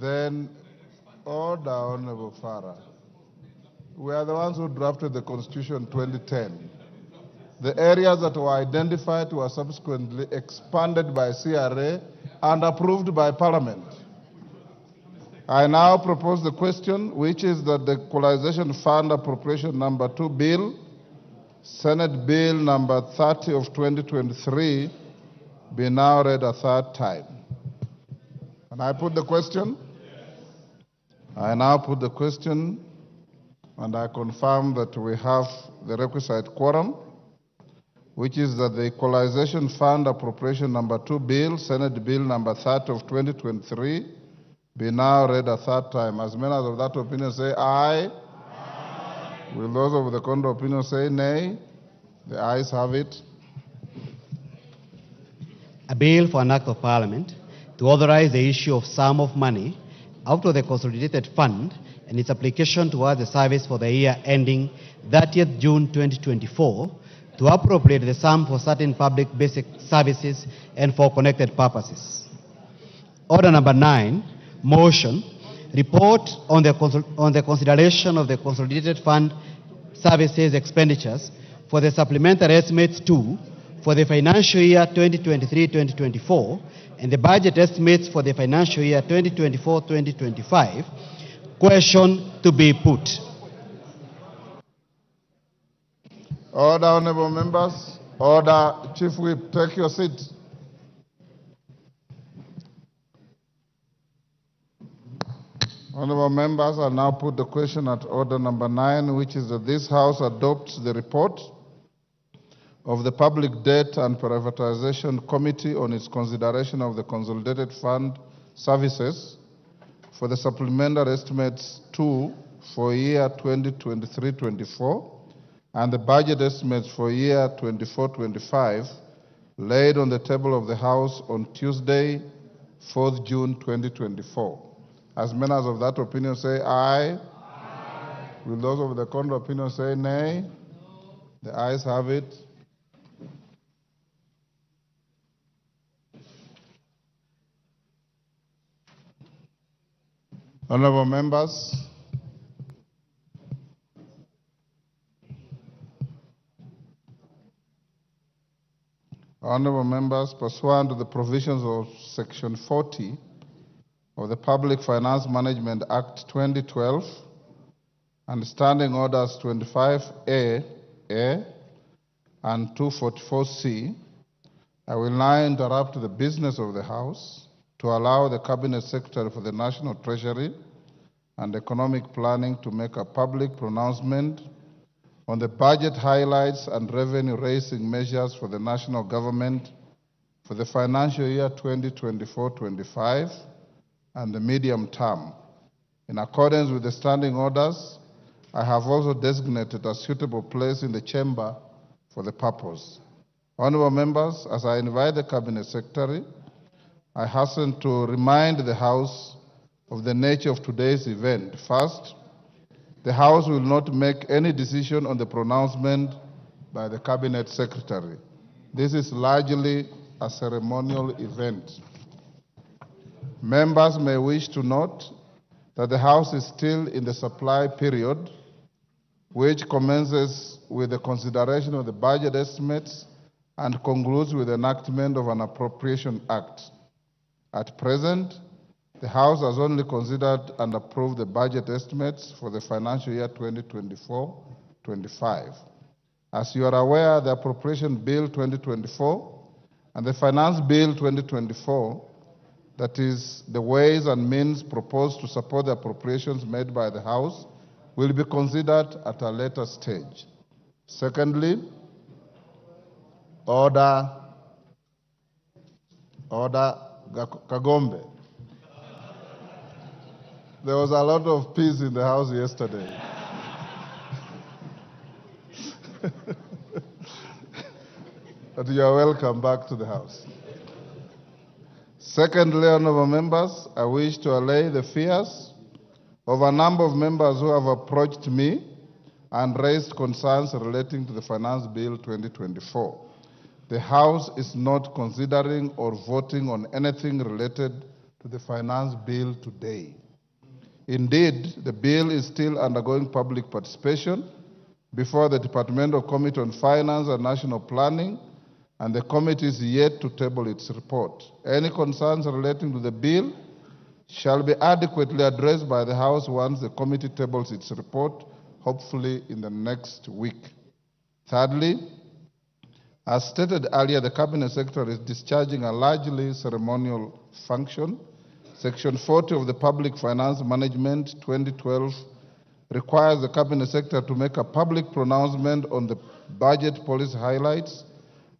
Then, order, Honorable Farah. We are the ones who drafted the Constitution 2010. The areas that were identified were subsequently expanded by CRA and approved by Parliament. I now propose the question, which is that the Equalization Fund Appropriation Number 2 Bill, Senate Bill Number 30 of 2023, be now read a third time. And I put the question? I now put the question, and I confirm that we have the requisite quorum, which is that the Equalization Fund Appropriation Number 2 Bill, Senate Bill Number 30 of 2023, be now read a third time. As many as of that opinion say aye. Aye. Will those of the contrary opinion say nay? The ayes have it. A bill for an Act of Parliament to authorize the issue of sum of money out of the Consolidated Fund and its application towards the service for the year ending 30th June 2024, to appropriate the sum for certain public basic services and for connected purposes. Order number 9, motion, report on the consideration of the Consolidated Fund Services expenditures for the supplementary estimates 2 for the financial year 2023-2024 and the budget estimates for the financial year 2024-2025. Question to be put. Order, honorable members. Order, Chief Whip, take your seat. Honorable members, I now put the question at order number 9, which is that this House adopts the report of the Public Debt and Privatization Committee on its consideration of the Consolidated Fund Services for the supplementary estimates 2 for year 2023-24 and the budget estimates for year 24-25 laid on the table of the House on Tuesday, 4th June 2024. As many as of that opinion say aye. Aye. Will those of the contrary opinion say nay? No. The ayes have it. Honorable members, pursuant to the provisions of Section 40 of the Public Finance Management Act 2012 and Standing Orders 25A, A, and 244C, I will now interrupt the business of the House to allow the Cabinet Secretary for the National Treasury and Economic Planning to make a public pronouncement on the budget highlights and revenue-raising measures for the national government for the financial year 2024-25 and the medium term. In accordance with the standing orders, I have also designated a suitable place in the chamber for the purpose. Honorable members, as I invite the Cabinet Secretary, I hasten to remind the House of the nature of today's event. First, the House will not make any decision on the pronouncement by the Cabinet Secretary. This is largely a ceremonial event. Members may wish to note that the House is still in the supply period, which commences with the consideration of the budget estimates and concludes with the enactment of an Appropriation Act. At present, the House has only considered and approved the budget estimates for the financial year 2024-25. As you are aware, the Appropriation Bill 2024 and the Finance Bill 2024, that is, the ways and means proposed to support the appropriations made by the House, will be considered at a later stage. Secondly, order, Kagombe. There was a lot of peace in the House yesterday. But you are welcome back to the House. Secondly, honorable members, I wish to allay the fears of a number of members who have approached me and raised concerns relating to the Finance Bill 2024. The House is not considering or voting on anything related to the Finance Bill today. Indeed, the bill is still undergoing public participation before the Departmental Committee on Finance and National Planning, and the committee is yet to table its report. Any concerns relating to the bill shall be adequately addressed by the House once the committee tables its report, hopefully in the next week. Thirdly, as stated earlier, the Cabinet Secretary is discharging a largely ceremonial function. Section 40 of the Public Finance Management 2012 requires the Cabinet Secretary to make a public pronouncement on the budget policy highlights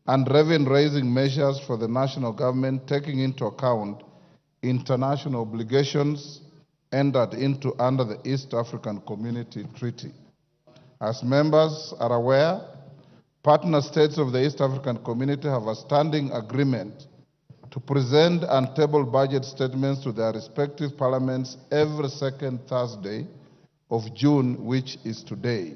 and revenue-raising measures for the national government, taking into account international obligations entered into under the East African Community Treaty. As members are aware, partner states of the East African Community have a standing agreement to present and table budget statements to their respective parliaments every second Thursday of June, which is today.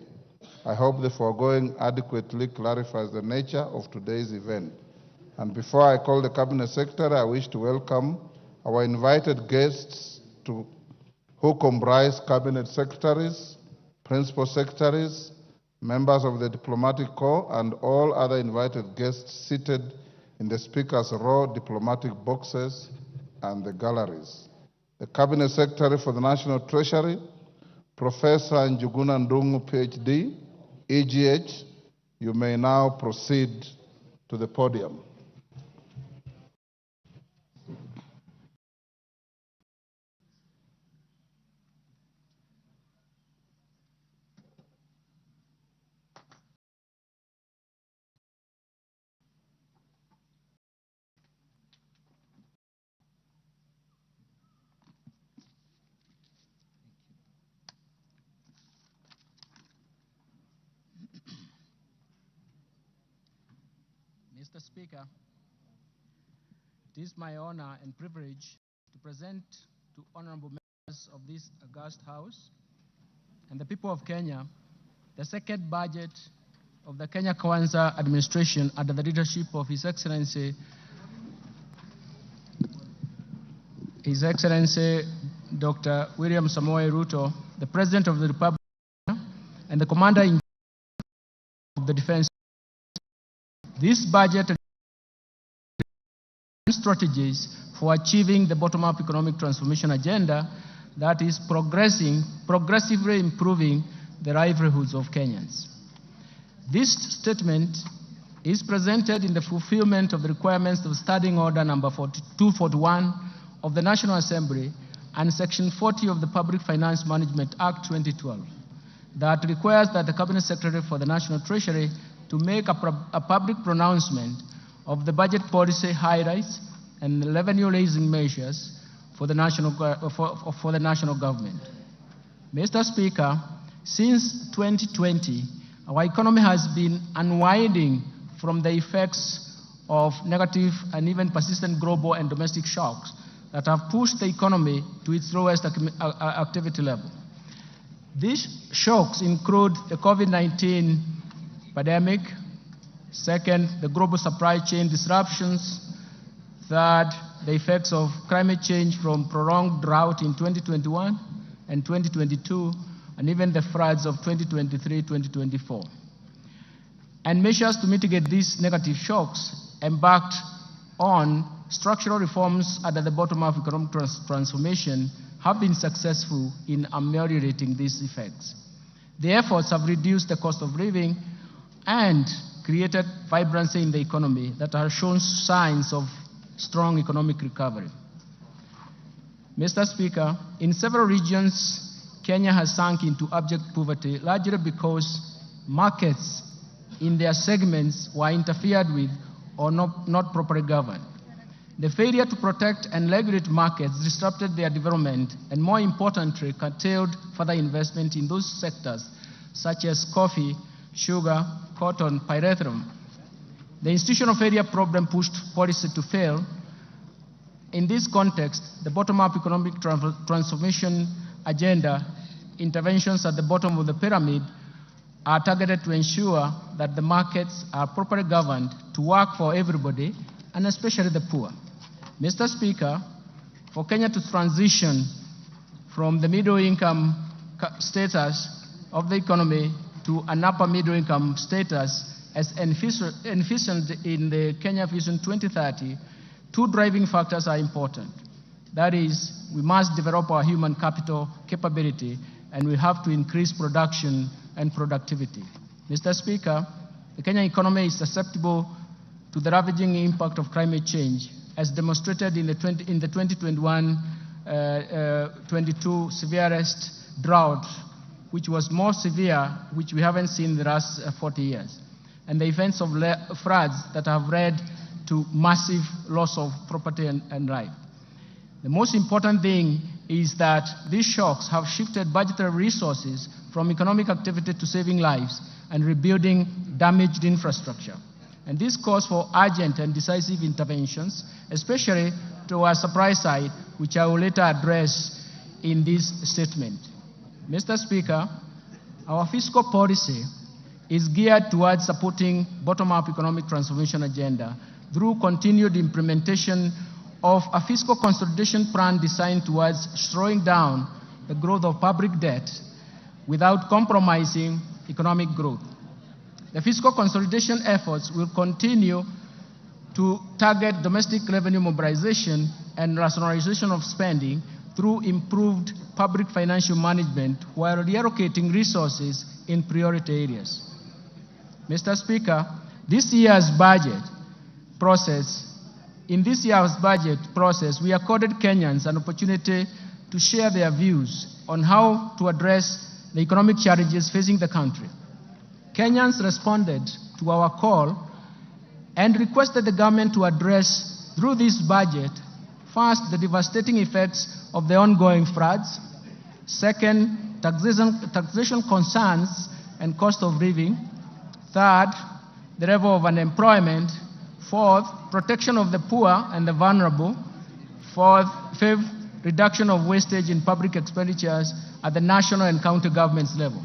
I hope the foregoing adequately clarifies the nature of today's event. And before I call the Cabinet Secretary, I wish to welcome our invited guests who comprise Cabinet Secretaries, Principal Secretaries, members of the Diplomatic Corps, and all other invited guests seated in the Speaker's Row diplomatic boxes and the galleries. The Cabinet Secretary for the National Treasury, Professor Njuguna Ndung'u, PhD, EGH, you may now proceed to the podium. Mr. Speaker, it is my honor and privilege to present to honorable members of this august House and the people of Kenya the second budget of the Kenya Kwanza administration under the leadership of His Excellency Dr. William Samoei Ruto, the President of the Republic and the Commander-in-Chief of the Defense. This budget strategies for achieving the bottom-up economic transformation agenda that is progressively improving the livelihoods of Kenyans. This statement is presented in the fulfillment of the requirements of Standing Order number 241 of the National Assembly and Section 40 of the Public Finance Management Act 2012 that requires that the Cabinet Secretary for the National Treasury to make a public pronouncement of the budget policy highlights and the revenue-raising measures for the national government. Mr. Speaker, since 2020, our economy has been unwinding from the effects of negative and even persistent global and domestic shocks that have pushed the economy to its lowest activity level. These shocks include the COVID-19 pandemic, second, the global supply chain disruptions, third, the effects of climate change from prolonged drought in 2021 and 2022, and even the floods of 2023-2024. And measures to mitigate these negative shocks embarked on structural reforms at the bottom of economic transformation have been successful in ameliorating these effects. The efforts have reduced the cost of living and created vibrancy in the economy that has shown signs of strong economic recovery. Mr. Speaker, in several regions, Kenya has sunk into abject poverty, largely because markets in their segments were interfered with or not properly governed. The failure to protect and regulate markets disrupted their development and, more importantly, curtailed further investment in those sectors, such as coffee, sugar, cotton, pyrethrum. The institutional failure problem pushed policy to fail. In this context, the bottom-up economic transformation agenda, interventions at the bottom of the pyramid, are targeted to ensure that the markets are properly governed to work for everybody, and especially the poor. Mr. Speaker, for Kenya to transition from the middle income status of the economy to an upper middle income status as envisioned in the Kenya Vision 2030, two driving factors are important. That is, we must develop our human capital capability, and we have to increase production and productivity. Mr. Speaker, the Kenyan economy is susceptible to the ravaging impact of climate change, as demonstrated in the 2021-22 severest drought, which was more severe, which we haven't seen in the last 40 years, and the events of floods that have led to massive loss of property and life. The most important thing is that these shocks have shifted budgetary resources from economic activity to saving lives and rebuilding damaged infrastructure. And this calls for urgent and decisive interventions, especially to our supply side, which I will later address in this statement. Mr. Speaker, our fiscal policy is geared towards supporting bottom-up economic transformation agenda through continued implementation of a fiscal consolidation plan designed towards slowing down the growth of public debt without compromising economic growth. The fiscal consolidation efforts will continue to target domestic revenue mobilization and rationalization of spending through improved public financial management while reallocating resources in priority areas. Mr. Speaker, this year's budget process, in this year's budget process, we accorded Kenyans an opportunity to share their views on how to address the economic challenges facing the country. Kenyans responded to our call and requested the government to address, through this budget, first, the devastating effects of the ongoing floods, second, taxation concerns and cost of living, third, the level of unemployment, fourth, protection of the poor and the vulnerable, fifth, reduction of wastage in public expenditures at the national and county governments level.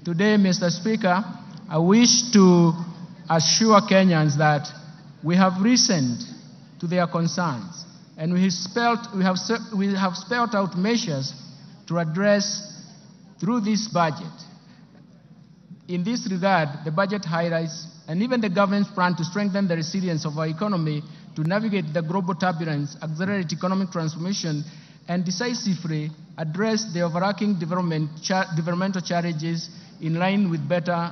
Today, Mr. Speaker, I wish to assure Kenyans that we have listened to their concerns and we have spelled out measures to address through this budget. In this regard, the budget highlights and even the government's plan to strengthen the resilience of our economy to navigate the global turbulence, accelerate economic transformation, and decisively address the overarching developmental challenges in line with better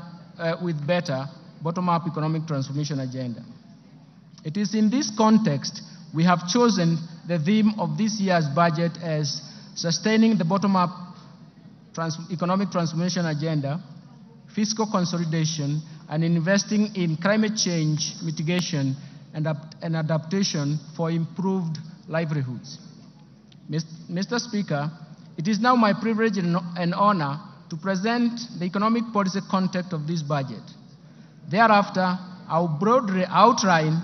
bottom-up economic transformation agenda. It is in this context we have chosen the theme of this year's budget as sustaining the bottom-up economic transformation agenda, fiscal consolidation, and investing in climate change mitigation and adaptation for improved livelihoods. Mr. Speaker, it is now my privilege and honor to present the economic policy context of this budget. Thereafter, I will broadly outline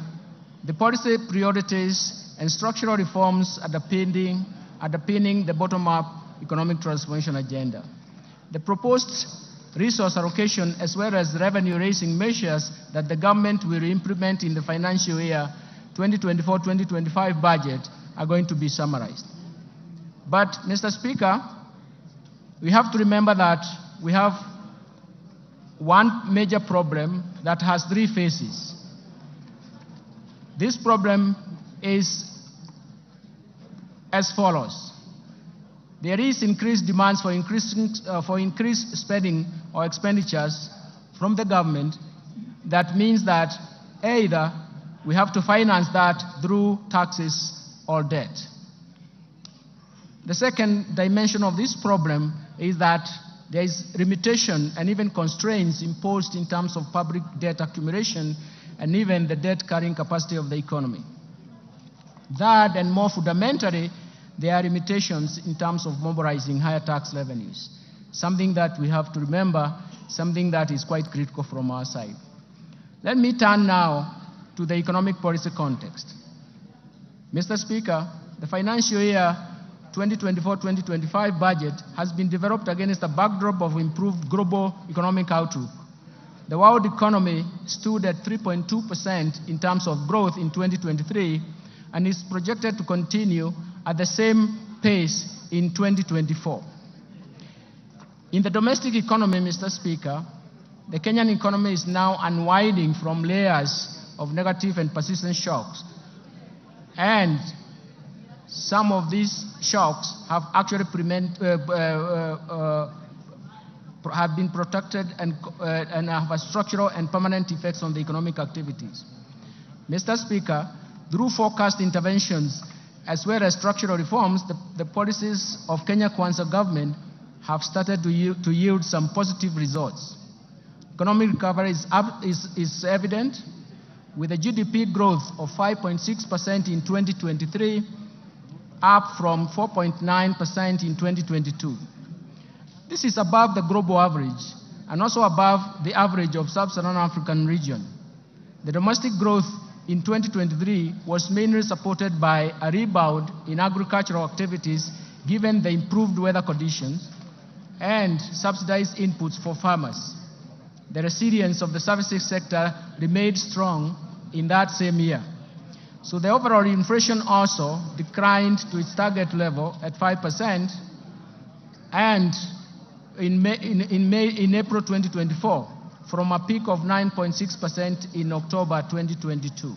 the policy priorities and structural reforms underpinning the bottom-up economic transformation agenda. The proposed resource allocation as well as revenue-raising measures that the government will implement in the financial year 2024-2025 budget are going to be summarized. But, Mr. Speaker, we have to remember that we have one major problem that has three phases. This problem is as follows. There is increased demands for increased spending or expenditures from the government. That means that either we have to finance that through taxes or debt. The second dimension of this problem is that there is limitation and even constraints imposed in terms of public debt accumulation and even the debt carrying capacity of the economy. Third, and more fundamentally, there are limitations in terms of mobilizing higher tax revenues, something that we have to remember, something that is quite critical from our side. Let me turn now to the economic policy context. Mr. Speaker, the financial year 2024-2025 budget has been developed against a backdrop of improved global economic outlook. The world economy stood at 3.2% in terms of growth in 2023 and is projected to continue at the same pace in 2024. In the domestic economy, Mr. Speaker, the Kenyan economy is now unwinding from layers of negative and persistent shocks. And some of these shocks have actually have been protected and have a structural and permanent effects on the economic activities. Mr. Speaker, through forecast interventions as well as structural reforms, the policies of Kenya Kwanza government have started to yield some positive results. Economic recovery is evident, with a GDP growth of 5.6% in 2023, up from 4.9% in 2022. This is above the global average and also above the average of Sub-Saharan African region. The domestic growth in 2023 was mainly supported by a rebound in agricultural activities given the improved weather conditions and subsidized inputs for farmers. The resilience of the services sector remained strong in that same year. So the overall inflation also declined to its target level at 5%, and in April 2024, from a peak of 9.6% in October 2022.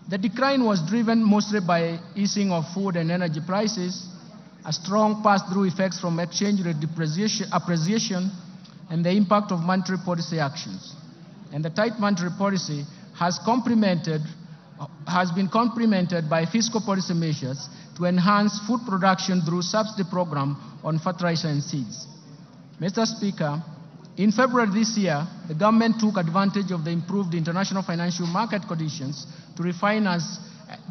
The decline was driven mostly by easing of food and energy prices, a strong pass-through effects from exchange rate appreciation, and the impact of monetary policy actions. And the tight monetary policy has been complemented by fiscal policy measures to enhance food production through subsidy program on fertilizer and seeds. Mr. Speaker, in February this year, the government took advantage of the improved international financial market conditions to refinance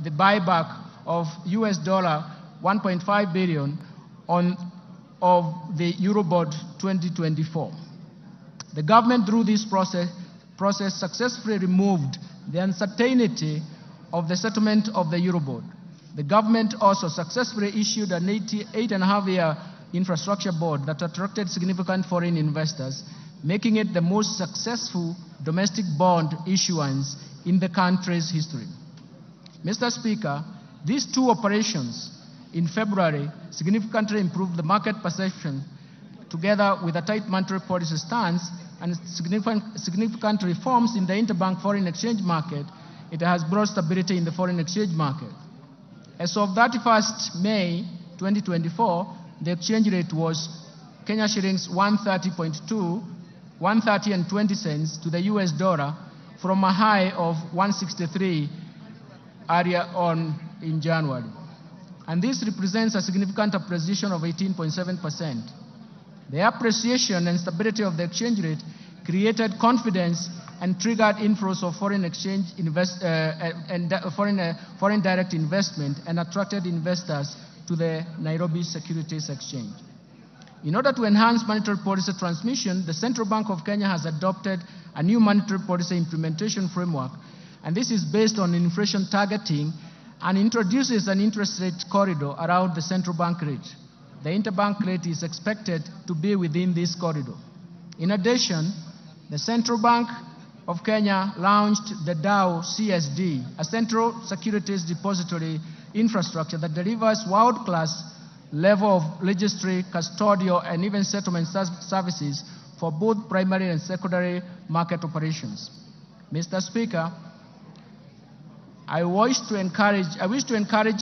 the buyback of US dollar $1.5 billion of the Eurobond 2024. The government, through this process successfully removed the uncertainty of the settlement of the Eurobond. The government also successfully issued an 8.5-year infrastructure board that attracted significant foreign investors, making it the most successful domestic bond issuance in the country's history. Mr. Speaker, these two operations in February significantly improved the market perception, together with a tight monetary policy stance and significant reforms in the interbank foreign exchange market. It has brought stability in the foreign exchange market. As of 31st May 2024, the exchange rate was Kenya shillings 130.2, 130 and 20 cents to the US dollar, from a high of 163 earlier on in January. And this represents a significant appreciation of 18.7%. The appreciation and stability of the exchange rate created confidence and triggered inflows of foreign exchange foreign direct investment and attracted investors to the Nairobi Securities Exchange. In order to enhance monetary policy transmission, the Central Bank of Kenya has adopted a new monetary policy implementation framework, and this is based on inflation targeting and introduces an interest rate corridor around the central bank rate. The interbank rate is expected to be within this corridor. In addition, the Central Bank of Kenya launched the Dao CSD, a central securities depository infrastructure that delivers world-class level of registry, custodial, and even settlement services for both primary and secondary market operations. Mr. Speaker, I wish to encourage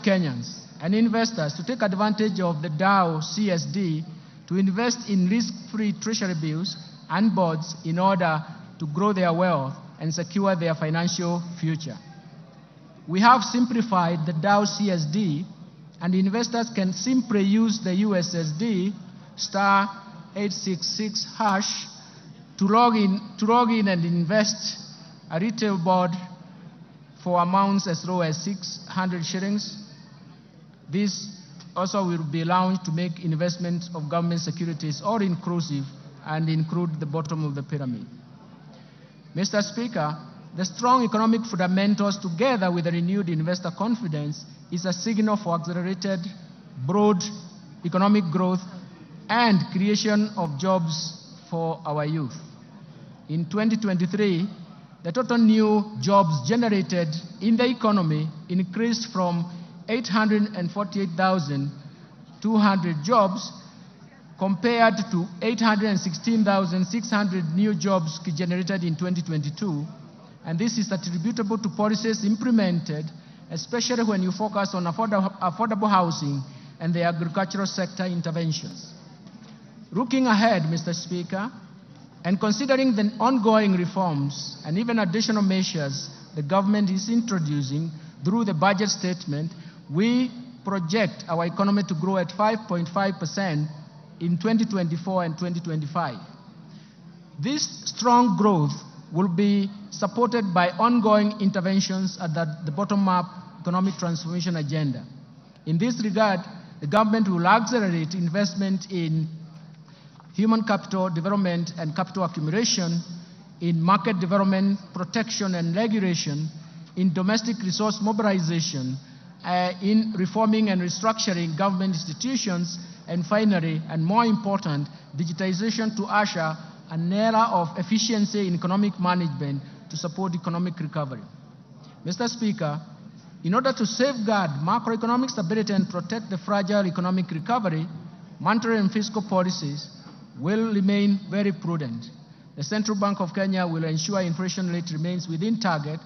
Kenyans and investors to take advantage of the Dao CSD to invest in risk-free treasury bills and bonds in order to grow their wealth and secure their financial future. We have simplified the Dao CSD, and investors can simply use the USSD *866# to log in and invest a retail bond for amounts as low as 600 shillings. This also will be launched to make investments of government securities all inclusive and include the bottom of the pyramid. Mr. Speaker, the strong economic fundamentals together with the renewed investor confidence is a signal for accelerated broad economic growth and creation of jobs for our youth. In 2023, the total new jobs generated in the economy increased from 848,200 jobs compared to 816,600 new jobs generated in 2022. And this is attributable to policies implemented, especially when you focus on affordable housing and the agricultural sector interventions. Looking ahead, Mr. Speaker, and considering the ongoing reforms and even additional measures the government is introducing through the budget statement, we project our economy to grow at 5.5% in 2024 and 2025. This strong growth will be supported by ongoing interventions at the bottom-up economic transformation agenda. In this regard, the government will accelerate investment in human capital development and capital accumulation, in market development, protection and regulation, in domestic resource mobilization, in reforming and restructuring government institutions, and finally, and more important, digitization to usher an era of efficiency in economic management to support economic recovery. Mr. Speaker, in order to safeguard macroeconomic stability and protect the fragile economic recovery, monetary and fiscal policies will remain very prudent. The Central Bank of Kenya will ensure inflation rate remains within target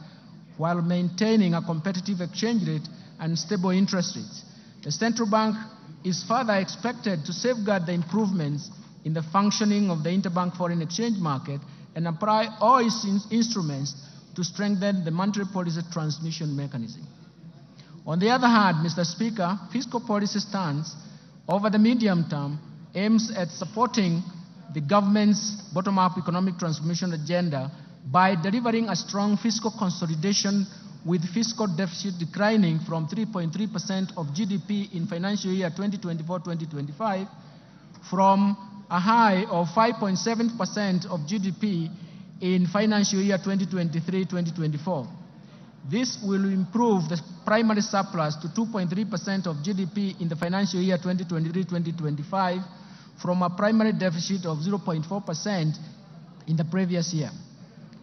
while maintaining a competitive exchange rate and stable interest rates. The Central Bank is further expected to safeguard the improvements in the functioning of the interbank foreign exchange market and apply all its instruments to strengthen the monetary policy transmission mechanism. On the other hand, Mr. Speaker, fiscal policy stance over the medium term aims at supporting the government's bottom-up economic transformation agenda by delivering a strong fiscal consolidation with fiscal deficit declining from 3.3% of GDP in financial year 2024-2025 from a high of 5.7% of GDP in financial year 2023-2024. This will improve the primary surplus to 2.3% of GDP in the financial year 2023-2025 from a primary deficit of 0.4% in the previous year.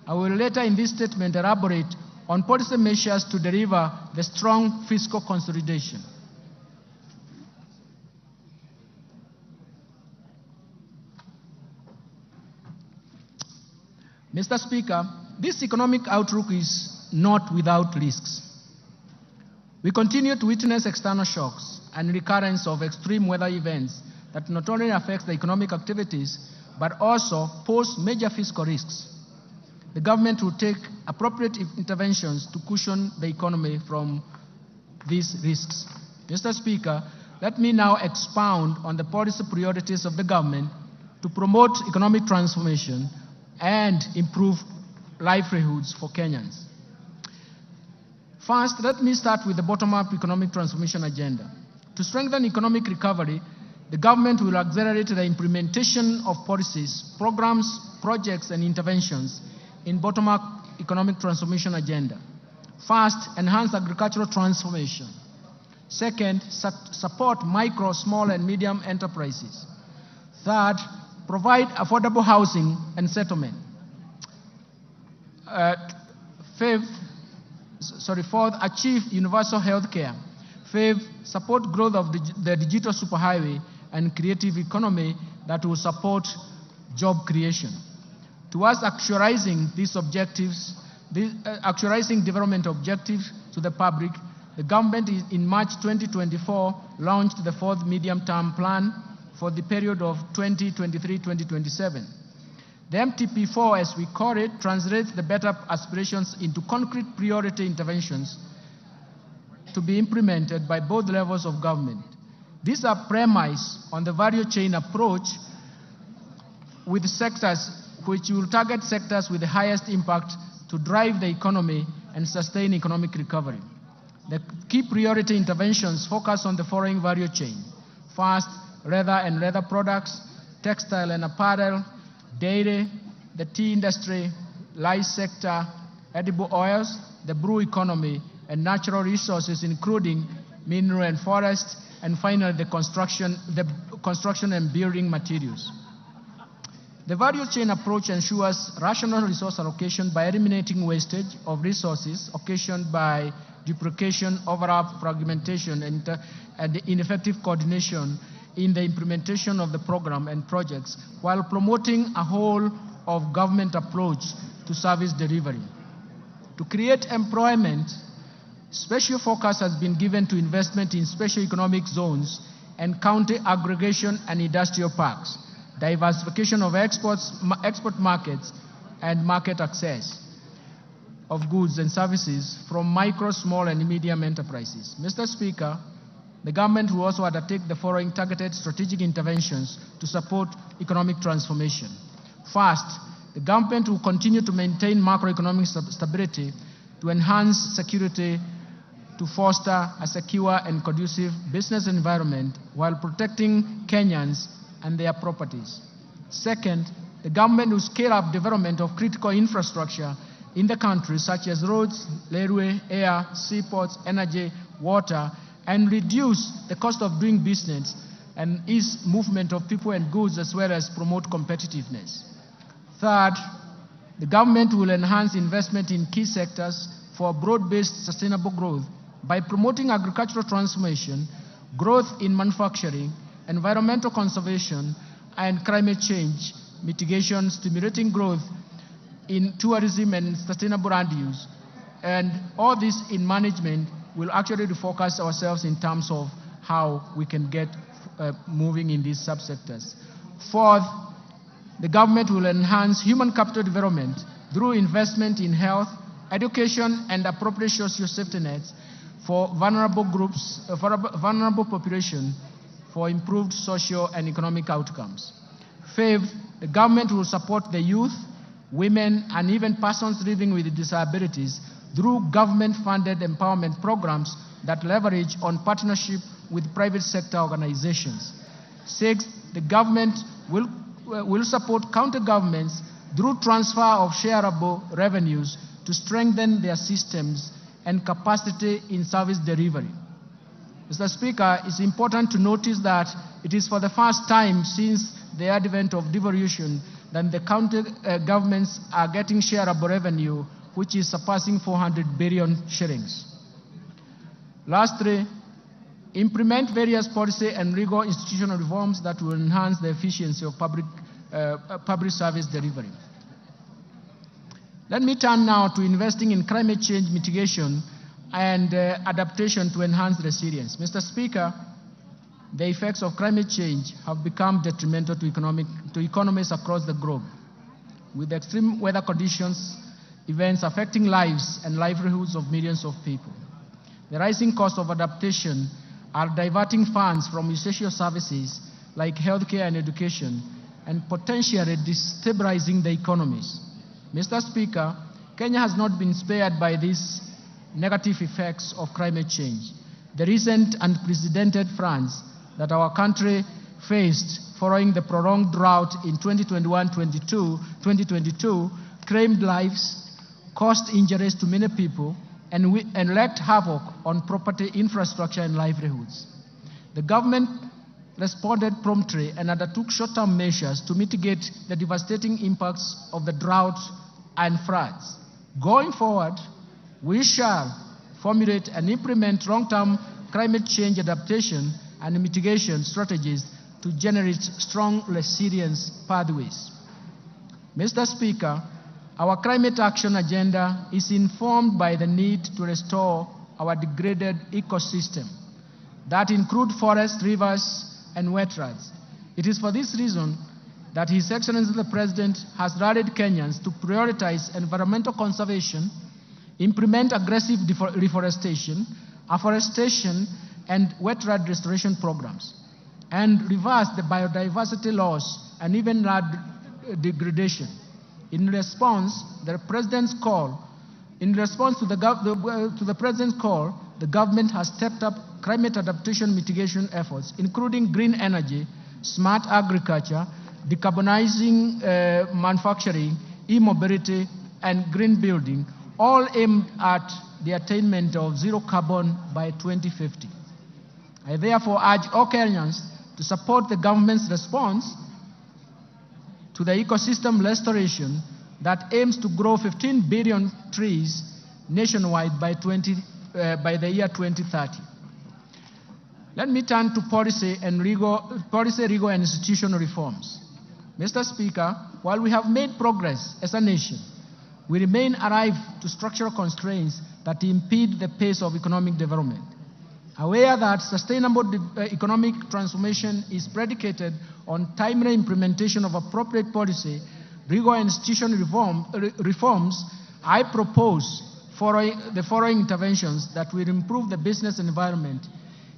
I will later in this statement elaborate on policy measures to deliver the strong fiscal consolidation. Mr. Speaker, this economic outlook is not without risks. We continue to witness external shocks and recurrence of extreme weather events that not only affect the economic activities, but also pose major fiscal risks. The government will take appropriate interventions to cushion the economy from these risks. Mr. Speaker, let me now expound on the policy priorities of the government to promote economic transformation and improve livelihoods for Kenyans. First, let me start with the bottom-up economic transformation agenda. To strengthen economic recovery, the government will accelerate the implementation of policies, programs, projects, and interventions in bottom-up economic transformation agenda. First, enhance agricultural transformation. Second, support micro, small, and medium enterprises. Third, provide affordable housing and settlement. Fourth, achieve universal health care. Fifth, support growth of the digital superhighway and creative economy that will support job creation. Towards actualizing these objectives, actualizing development objectives to the public, the government in March 2024 launched the fourth medium-term plan for the period of 2023-2027. The MTP4, as we call it, translates the better aspirations into concrete priority interventions to be implemented by both levels of government. These are premised on the value chain approach with sectors which will target sectors with the highest impact to drive the economy and sustain economic recovery. The key priority interventions focus on the following value chain. First, leather and leather products, textile and apparel, dairy, the tea industry, life sector, edible oils, the blue economy, and natural resources, including mineral and forest, and finally the construction and building materials. The value chain approach ensures rational resource allocation by eliminating wastage of resources occasioned by duplication, overlap, fragmentation, and ineffective coordination in the implementation of the program and projects, while promoting a whole of government approach to service delivery. To create employment, special focus has been given to investment in special economic zones and county aggregation and industrial parks, diversification of export markets, and market access of goods and services from micro, small, and medium enterprises. Mr. Speaker, the government will also undertake the following targeted strategic interventions to support economic transformation. First, the government will continue to maintain macroeconomic stability to enhance security, to foster a secure and conducive business environment while protecting Kenyans and their properties. Second, the government will scale up development of critical infrastructure in the country, such as roads, railway, air, seaports, energy, water, and reduce the cost of doing business and ease movement of people and goods, as well as promote competitiveness. Third, the government will enhance investment in key sectors for broad-based sustainable growth by promoting agricultural transformation, growth in manufacturing, environmental conservation, and climate change mitigation, stimulating growth in tourism and sustainable land use. And all this in management will actually refocus ourselves in terms of how we can get moving in these subsectors. Fourth, the government will enhance human capital development through investment in health, education, and appropriate social safety nets for vulnerable groups, vulnerable population, for improved social and economic outcomes. Fifth, the government will support the youth, women, and even persons living with disabilities through government-funded empowerment programs that leverage on partnership with private sector organizations. Sixth, the government will support county governments through transfer of shareable revenues to strengthen their systems and capacity in service delivery. Mr. Speaker, it's important to notice that it is for the first time since the advent of devolution that the county governments are getting shareable revenue, which is surpassing 400 billion shillings. Lastly, implement various policy and legal institutional reforms that will enhance the efficiency of public service delivery. Let me turn now to investing in climate change mitigation and adaptation to enhance resilience. Mr. Speaker, the effects of climate change have become detrimental to economies across the globe, with extreme weather conditions, events affecting lives and livelihoods of millions of people. The rising cost of adaptation are diverting funds from essential services like healthcare and education and potentially destabilizing the economies. Mr. Speaker, Kenya has not been spared by these negative effects of climate change. The recent unprecedented floods that our country faced following the prolonged drought in 2021-2022 claimed lives, caused injuries to many people, and wreaked havoc on property, infrastructure, and livelihoods. The government responded promptly and undertook short-term measures to mitigate the devastating impacts of the drought and floods. Going forward, we shall formulate and implement long-term climate change adaptation and mitigation strategies to generate strong resilience pathways. Mr. Speaker, our climate action agenda is informed by the need to restore our degraded ecosystem that include forests, rivers, and wetlands. It is for this reason that His Excellency the President has rallied Kenyans to prioritize environmental conservation, implement aggressive reforestation, afforestation, and wetland restoration programs, and reverse the biodiversity loss and even land degradation. In response, the President's call, in response to the President's call, the government has stepped up climate adaptation mitigation efforts, including green energy, smart agriculture, decarbonizing manufacturing, e-mobility, and green building, all aimed at the attainment of zero carbon by 2050. I therefore urge all Kenyans to support the government's response to the ecosystem restoration that aims to grow 15 billion trees nationwide by the year 2030. Let me turn to policy, legal, and institutional reforms. Mr. Speaker, while we have made progress as a nation, we remain alive to structural constraints that impede the pace of economic development. Aware that sustainable economic transformation is predicated on timely implementation of appropriate policy, legal, and institutional reforms, I propose the following interventions that will improve the business environment,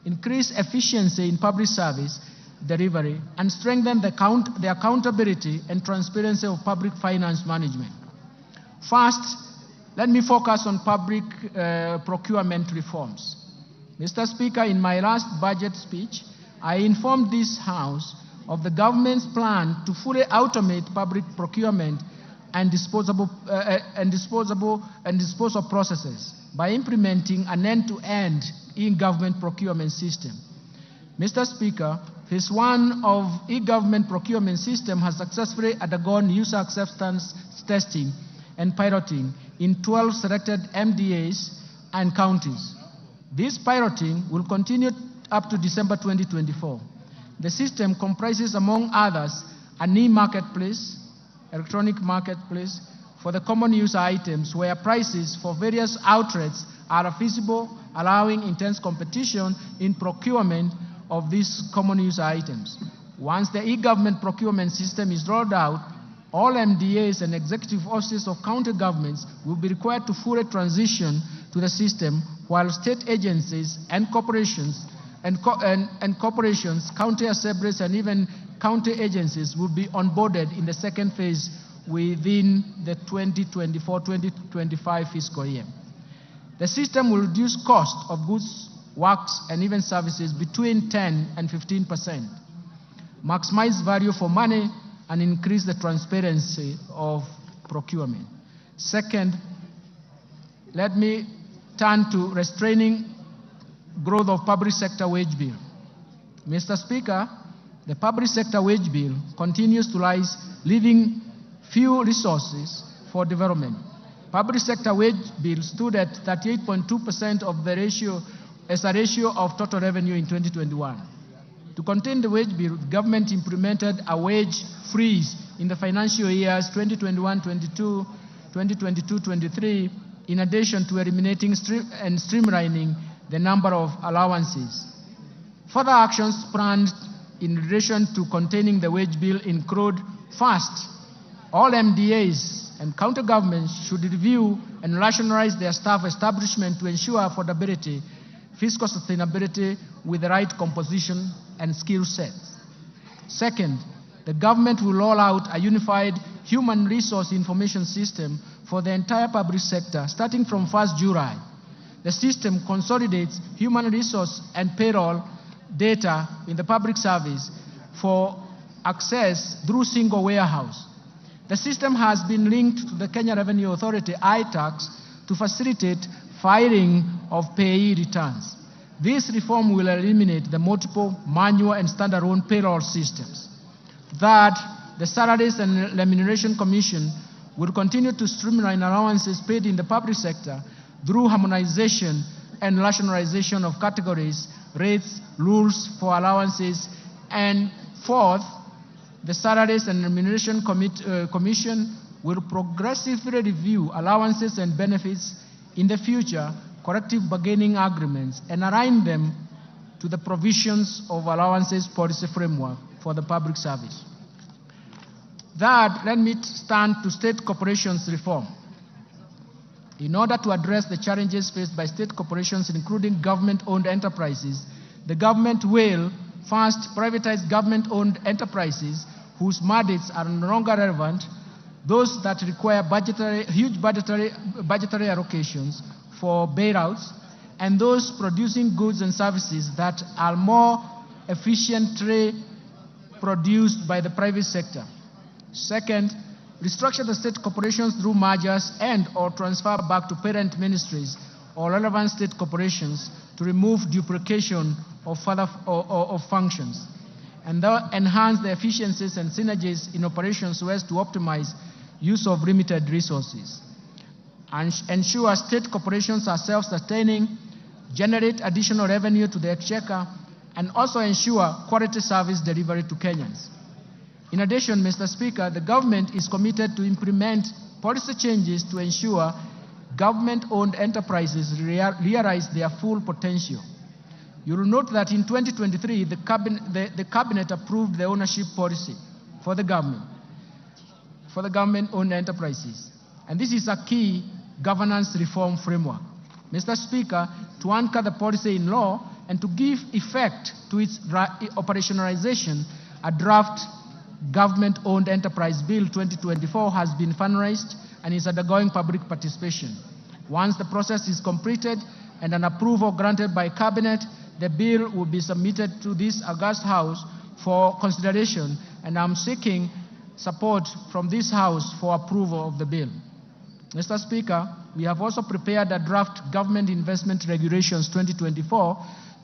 increase efficiency in public service delivery, and strengthen the accountability and transparency of public finance management. First, let me focus on public procurement reforms. Mr. Speaker, in my last budget speech, I informed this House of the government's plan to fully automate public procurement and disposal processes by implementing an end-to-end e-government procurement system. Mr. Speaker, phase one of e-government procurement system has successfully undergone user acceptance testing and piloting in 12 selected MDAs and counties. This piloting will continue up to December 2024. The system comprises, among others, an e-marketplace, electronic marketplace, for the common use items where prices for various outlets are feasible, allowing intense competition in procurement of these common use items. Once the e-government procurement system is rolled out, all MDAs and executive offices of county governments will be required to fully transition to the system, while state agencies and corporations, county assemblies, and even county agencies will be onboarded in the second phase within the 2024-2025 fiscal year. The system will reduce cost of goods, works, and even services between 10 and 15%, maximize value for money, and increase the transparency of procurement. Second, let me turn to restraining growth of public sector wage bill. Mr. Speaker, the public sector wage bill continues to rise, leaving few resources for development. Public sector wage bill stood at 38.2% of the ratio as a ratio of total revenue in 2021. To contain the wage bill, the government implemented a wage freeze in the financial years 2021-22, 2022-23, in addition to eliminating and streamlining the number of allowances. Further actions planned in relation to containing the wage bill include, first, all MDAs and county governments should review and rationalize their staff establishment to ensure affordability, fiscal sustainability with the right composition and skill sets. Second, the government will roll out a unified human resource information system for the entire public sector starting from 1st July. The system consolidates human resource and payroll data in the public service for access through single warehouse. The system has been linked to the Kenya Revenue Authority, iTax, to facilitate filing of payee returns. This reform will eliminate the multiple manual and standalone payroll systems. Third, the Salaries and Remuneration Commission will continue to streamline allowances paid in the public sector through harmonization and rationalization of categories, rates, rules for allowances. And fourth, the Salaries and Remuneration Commission will progressively review allowances and benefits in the future collective bargaining agreements and align them to the provisions of allowances policy framework for the public service. Third, let me stand to state corporations reform. In order to address the challenges faced by state corporations, including government-owned enterprises, the government will first privatize government-owned enterprises whose mandates are no longer relevant, those that require huge budgetary allocations for bailouts, and those producing goods and services that are more efficiently produced by the private sector. Second, restructure the state corporations through mergers and or transfer back to parent ministries or relevant state corporations to remove duplication of further of functions, and enhance the efficiencies and synergies in operations so as to optimize use of limited resources. And ensure state corporations are self-sustaining, generate additional revenue to the exchequer, and also ensure quality service delivery to Kenyans. In addition, Mr. Speaker, the government is committed to implement policy changes to ensure government-owned enterprises realize their full potential. You will note that in 2023, the cabinet approved the ownership policy for the government-owned enterprises. And this is a key governance reform framework. Mr. Speaker, to anchor the policy in law and to give effect to its operationalization, a draft Government-Owned Enterprise Bill 2024 has been finalized and is undergoing public participation. Once the process is completed and an approval granted by Cabinet, the bill will be submitted to this august House for consideration, and I'm seeking support from this House for approval of the bill. Mr. Speaker, we have also prepared a draft Government Investment Regulations 2024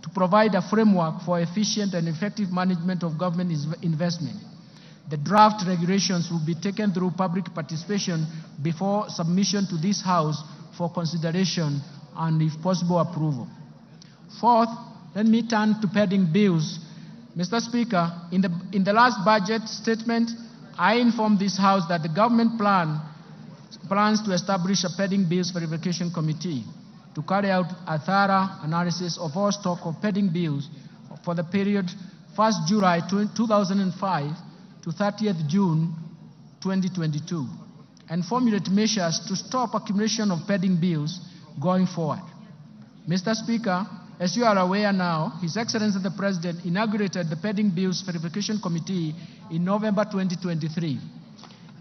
to provide a framework for efficient and effective management of government investment. The draft regulations will be taken through public participation before submission to this House for consideration and, if possible, approval. Fourth, let me turn to pending bills. Mr. Speaker, in the last budget statement, I informed this House that the government plans to establish a pending bills verification committee to carry out a thorough analysis of all stock of pending bills for the period 1st July 2005 to 30th June 2022, and formulate measures to stop accumulation of pending bills going forward. Mr. Speaker, as you are aware now, His Excellency the President inaugurated the Pending Bills Verification Committee in November 2023.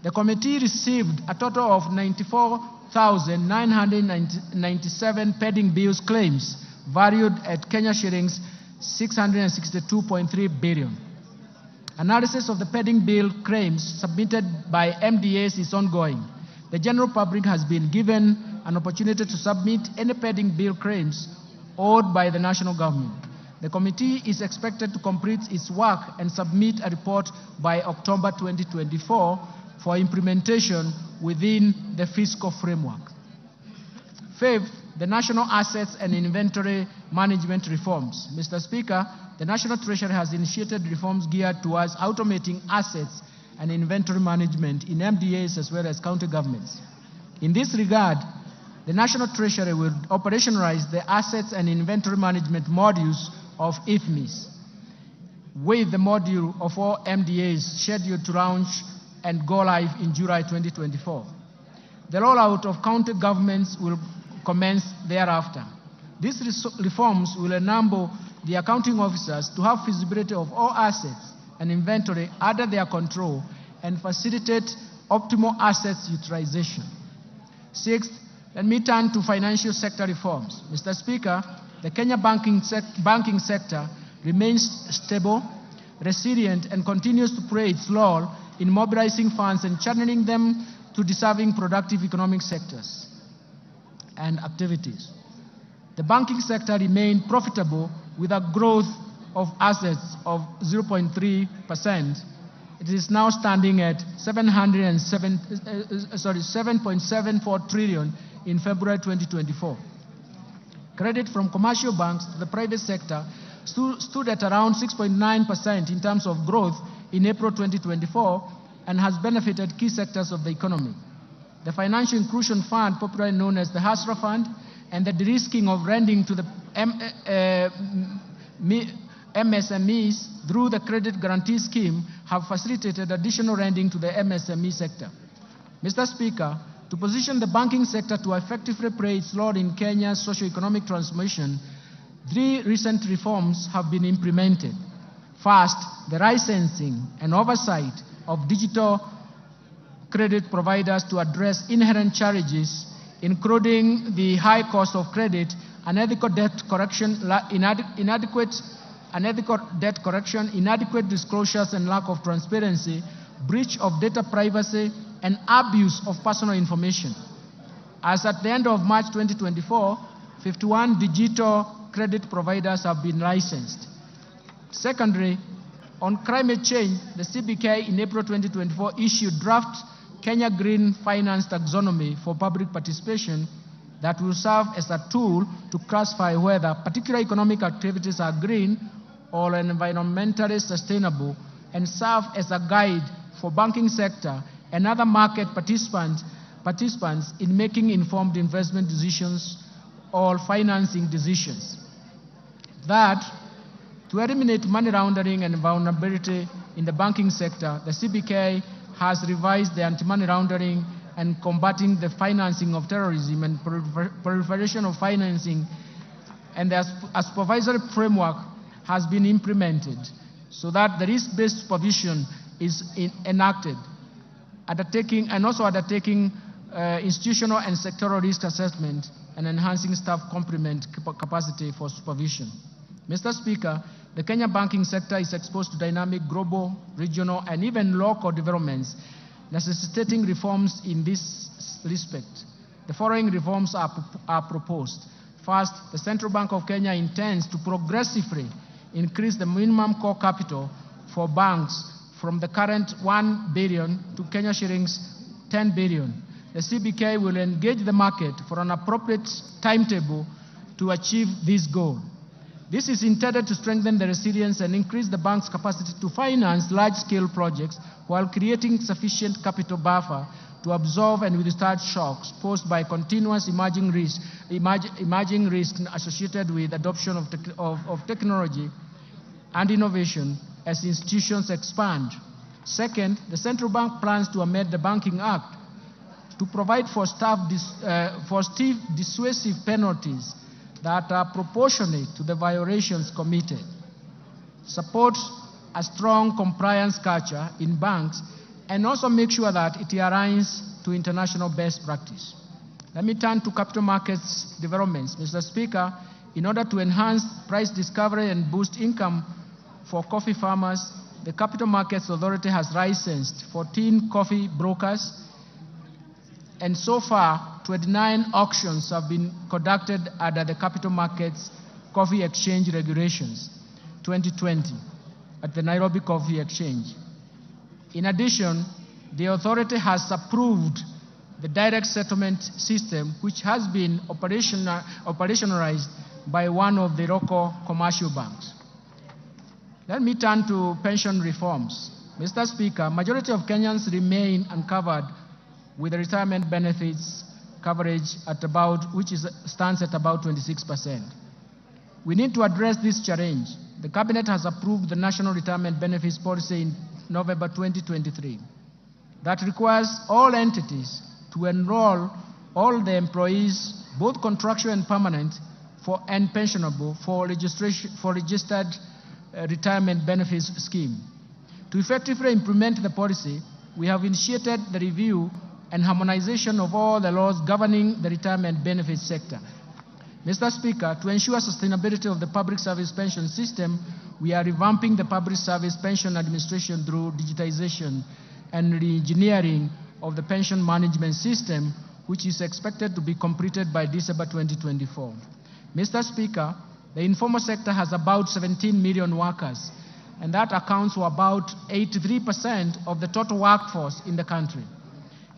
The committee received a total of 94,997 pending bills claims valued at Kenya shillings 662.3 billion. Analysis of the pending bill claims submitted by MDAs is ongoing. The general public has been given an opportunity to submit any pending bill claims owed by the national government. The committee is expected to complete its work and submit a report by October 2024 for implementation within the fiscal framework. Fifth, the National Assets and Inventory Management Reforms. Mr. Speaker, the National Treasury has initiated reforms geared towards automating assets and inventory management in MDAs as well as county governments. In this regard, the National Treasury will operationalize the assets and inventory management modules of IFMIS, with the module of all MDAs scheduled to launch and go live in July 2024. The rollout of county governments will commence thereafter. These reforms will enable the accounting officers to have visibility of all assets and inventory under their control and facilitate optimal assets utilization. Sixth, let me turn to financial sector reforms. Mr. Speaker, the Kenya banking sector remains stable, resilient, and continues to play its role in mobilizing funds and channeling them to deserving productive economic sectors and activities. The banking sector remained profitable with a growth of assets of 0.3%. It is now standing at 7.74 trillion in February 2024. Credit from commercial banks to the private sector stood at around 6.9% in terms of growth in April 2024 and has benefited key sectors of the economy. The Financial Inclusion Fund, popularly known as the Hustler Fund, and the de-risking of lending to the MSMEs through the credit guarantee scheme have facilitated additional lending to the MSME sector. Mr. Speaker, to position the banking sector to effectively play its role in Kenya's socio-economic transformation, three recent reforms have been implemented. First, the licensing and oversight of digital credit providers to address inherent challenges, including the high cost of credit, unethical debt correction, inadequate disclosures and lack of transparency, breach of data privacy, and abuse of personal information. As at the end of March 2024, 51 digital credit providers have been licensed. Secondly, on climate change, the CBK in April 2024 issued draft Kenya Green Finance Taxonomy for public participation that will serve as a tool to classify whether particular economic activities are green or environmentally sustainable and serve as a guide for banking sector and other market participants in making informed investment decisions or financing decisions. That, to eliminate money laundering and vulnerability in the banking sector, the CBK has revised the anti-money laundering and combating the financing of terrorism and proliferation of financing, and a supervisory framework has been implemented so that the risk-based supervision is enacted, undertaking institutional and sectoral risk assessment and enhancing staff complement capacity for supervision. Mr. Speaker, the Kenya banking sector is exposed to dynamic global, regional, and even local developments, necessitating reforms in this respect. The following reforms are proposed. First, the Central Bank of Kenya intends to progressively increase the minimum core capital for banks from the current 1 billion to Kenya shillings 10 billion. The CBK will engage the market for an appropriate timetable to achieve this goal. This is intended to strengthen the resilience and increase the bank's capacity to finance large-scale projects while creating sufficient capital buffer to absorb and withstand shocks posed by continuous emerging risks associated with adoption of technology and innovation as institutions expand. Second, the central bank plans to amend the Banking Act to provide for stiff dissuasive penalties that are proportionate to the violations committed, support a strong compliance culture in banks, and also make sure that it aligns to international best practice. Let me turn to capital markets developments. Mr. Speaker, in order to enhance price discovery and boost income for coffee farmers, the Capital Markets Authority has licensed 14 coffee brokers, and so far, 29 auctions have been conducted under the Capital Markets Coffee Exchange Regulations 2020 at the Nairobi Coffee Exchange. In addition, the authority has approved the direct settlement system, which has been operationalized by one of the local commercial banks. Let me turn to pension reforms. Mr. Speaker, majority of Kenyans remain uncovered with the retirement benefits coverage at about, stands at about 26%. We need to address this challenge. The Cabinet has approved the National Retirement Benefits Policy in November 2023 that requires all entities to enroll all the employees, both contractual and permanent, and pensionable for registered retirement benefits scheme. To effectively implement the policy, we have initiated the review and harmonization of all the laws governing the retirement benefits sector. Mr. Speaker, to ensure sustainability of the public service pension system, we are revamping the public service pension administration through digitization and re-engineering of the pension management system, which is expected to be completed by December 2024. Mr. Speaker, the informal sector has about 17 million workers, and that accounts for about 83% of the total workforce in the country.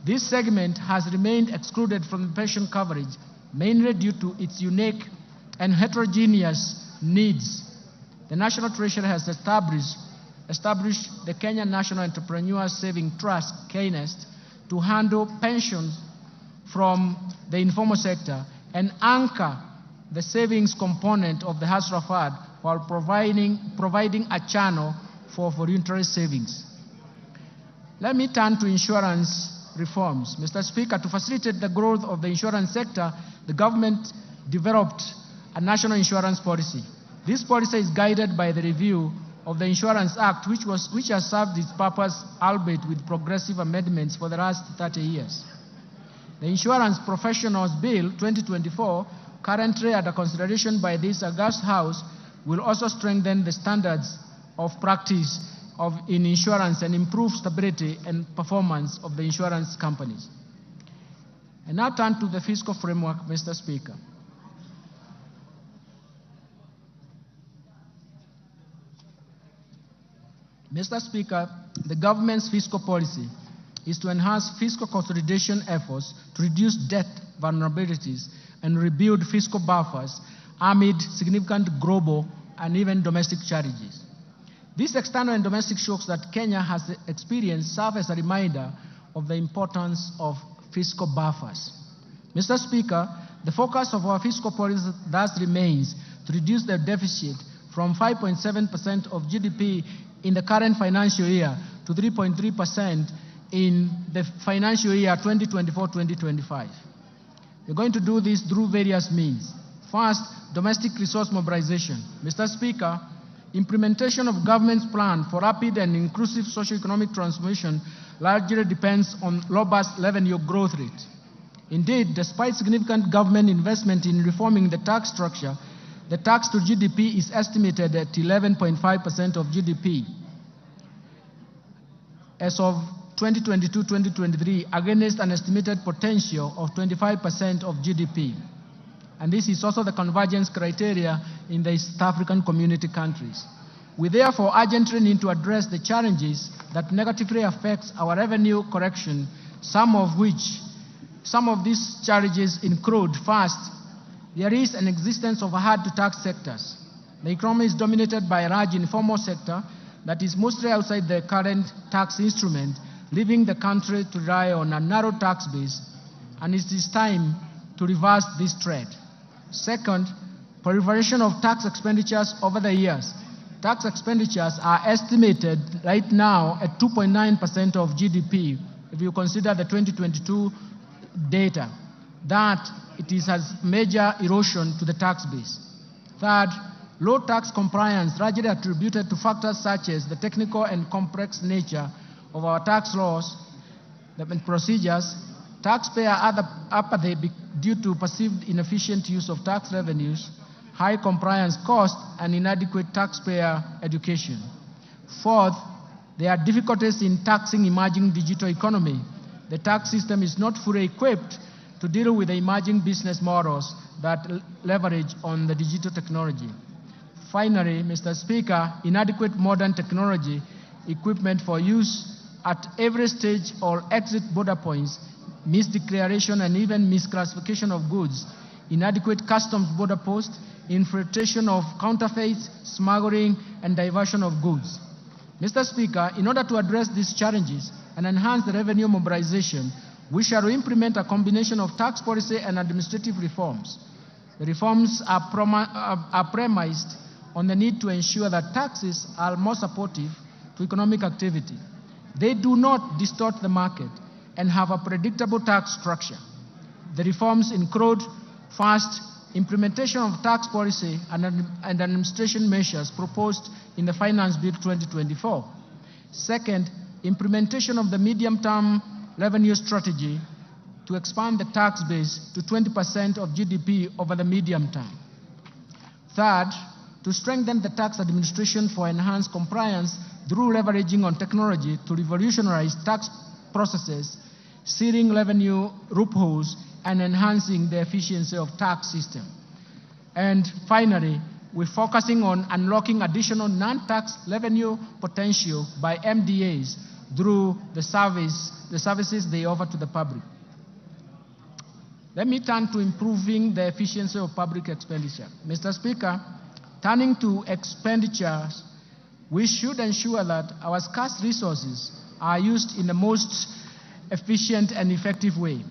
This segment has remained excluded from the pension coverage, mainly due to its unique and heterogeneous needs. The National Treasury has established the Kenya National Entrepreneur Saving Trust, KNEST, to handle pensions from the informal sector and anchor the savings component of the Hustler Fund while providing a channel for voluntary savings. Let me turn to insurance reforms. Mr. Speaker, to facilitate the growth of the insurance sector, the government developed a national insurance policy. This policy is guided by the review of the Insurance Act, which has served its purpose, albeit with progressive amendments for the last 30 years. The Insurance Professionals Bill 2024, currently under consideration by this august House, will also strengthen the standards of practice in insurance and improve stability and performance of the insurance companies. I now turn to the fiscal framework, Mr. Speaker. Mr. Speaker, the government's fiscal policy is to enhance fiscal consolidation efforts to reduce debt vulnerabilities and rebuild fiscal buffers amid significant global and even domestic challenges. These external and domestic shocks that Kenya has experienced serve as a reminder of the importance of fiscal buffers. Mr. Speaker, the focus of our fiscal policy thus remains to reduce the deficit from 5.7% of GDP in the current financial year to 3.3% in the financial year 2024-2025. We're going to do this through various means. First, domestic resource mobilization. Mr. Speaker, implementation of government's plan for rapid and inclusive socio-economic transformation largely depends on robust revenue growth rate. Indeed, despite significant government investment in reforming the tax structure, the tax to GDP is estimated at 11.5% of GDP as of 2022-2023, against an estimated potential of 25% of GDP. And this is also the convergence criteria in the East African community countries. We therefore urgently need to address the challenges that negatively affects our revenue correction, some of these challenges include, first, there is an existence of hard-to-tax sectors. The economy is dominated by a large informal sector that is mostly outside the current tax instrument, leaving the country to rely on a narrow tax base, and it is time to reverse this trend. Second, proliferation of tax expenditures over the years. Tax expenditures are estimated right now at 2.9% of GDP, if you consider the 2022 data. That it is a major erosion to the tax base. Third, low tax compliance largely attributed to factors such as the technical and complex nature of our tax laws and procedures, taxpayer apathy due to perceived inefficient use of tax revenues, high compliance costs, and inadequate taxpayer education. Fourth, there are difficulties in taxing emerging digital economy. The tax system is not fully equipped to deal with the emerging business models that leverage on the digital technology. Finally, Mr. Speaker, inadequate modern technology equipment for use at every stage or exit border points, misdeclaration and even misclassification of goods, inadequate customs border posts, infiltration of counterfeits, smuggling, and diversion of goods. Mr. Speaker, in order to address these challenges and enhance the revenue mobilization, we shall implement a combination of tax policy and administrative reforms. The reforms are premised on the need to ensure that taxes are more supportive to economic activity. They do not distort the market and have a predictable tax structure. The reforms include, first, implementation of tax policy and administration measures proposed in the Finance Bill 2024. Second, implementation of the medium-term revenue strategy to expand the tax base to 20% of GDP over the medium term. Third, to strengthen the tax administration for enhanced compliance through leveraging on technology to revolutionize tax processes, sealing revenue loopholes, and enhancing the efficiency of tax system. And finally, we're focusing on unlocking additional non-tax revenue potential by MDAs through the services they offer to the public. Let me turn to improving the efficiency of public expenditure. Mr. Speaker, turning to expenditures, we should ensure that our scarce resources are used in the most efficient and effective way.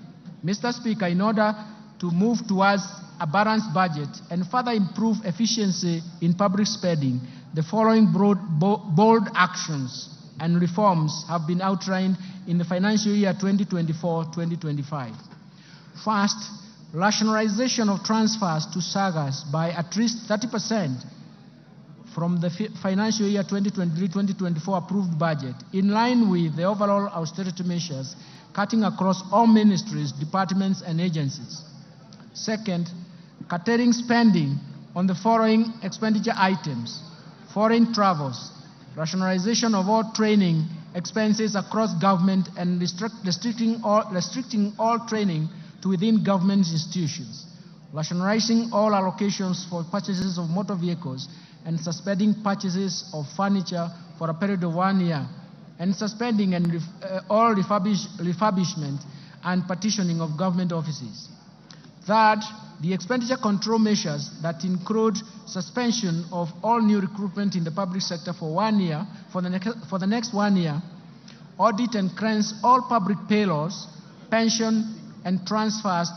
Mr. Speaker, in order to move towards a balanced budget and further improve efficiency in public spending, the following bold actions and reforms have been outlined in the financial year 2024-2025. First, rationalization of transfers to SAGAs by at least 30% from the financial year 2023-2024 approved budget, in line with the overall austerity measures cutting across all ministries, departments, and agencies. Second, curtailing spending on the following expenditure items: foreign travels, rationalization of all training expenses across government and restricting all training to within government institutions, rationalizing all allocations for purchases of motor vehicles and suspending purchases of furniture for a period of 1 year, and suspending and all refurbishment and partitioning of government offices. Third, the expenditure control measures that include suspension of all new recruitment in the public sector for 1 year, for the next 1 year, audit and cleanse all public payrolls, pension and transfers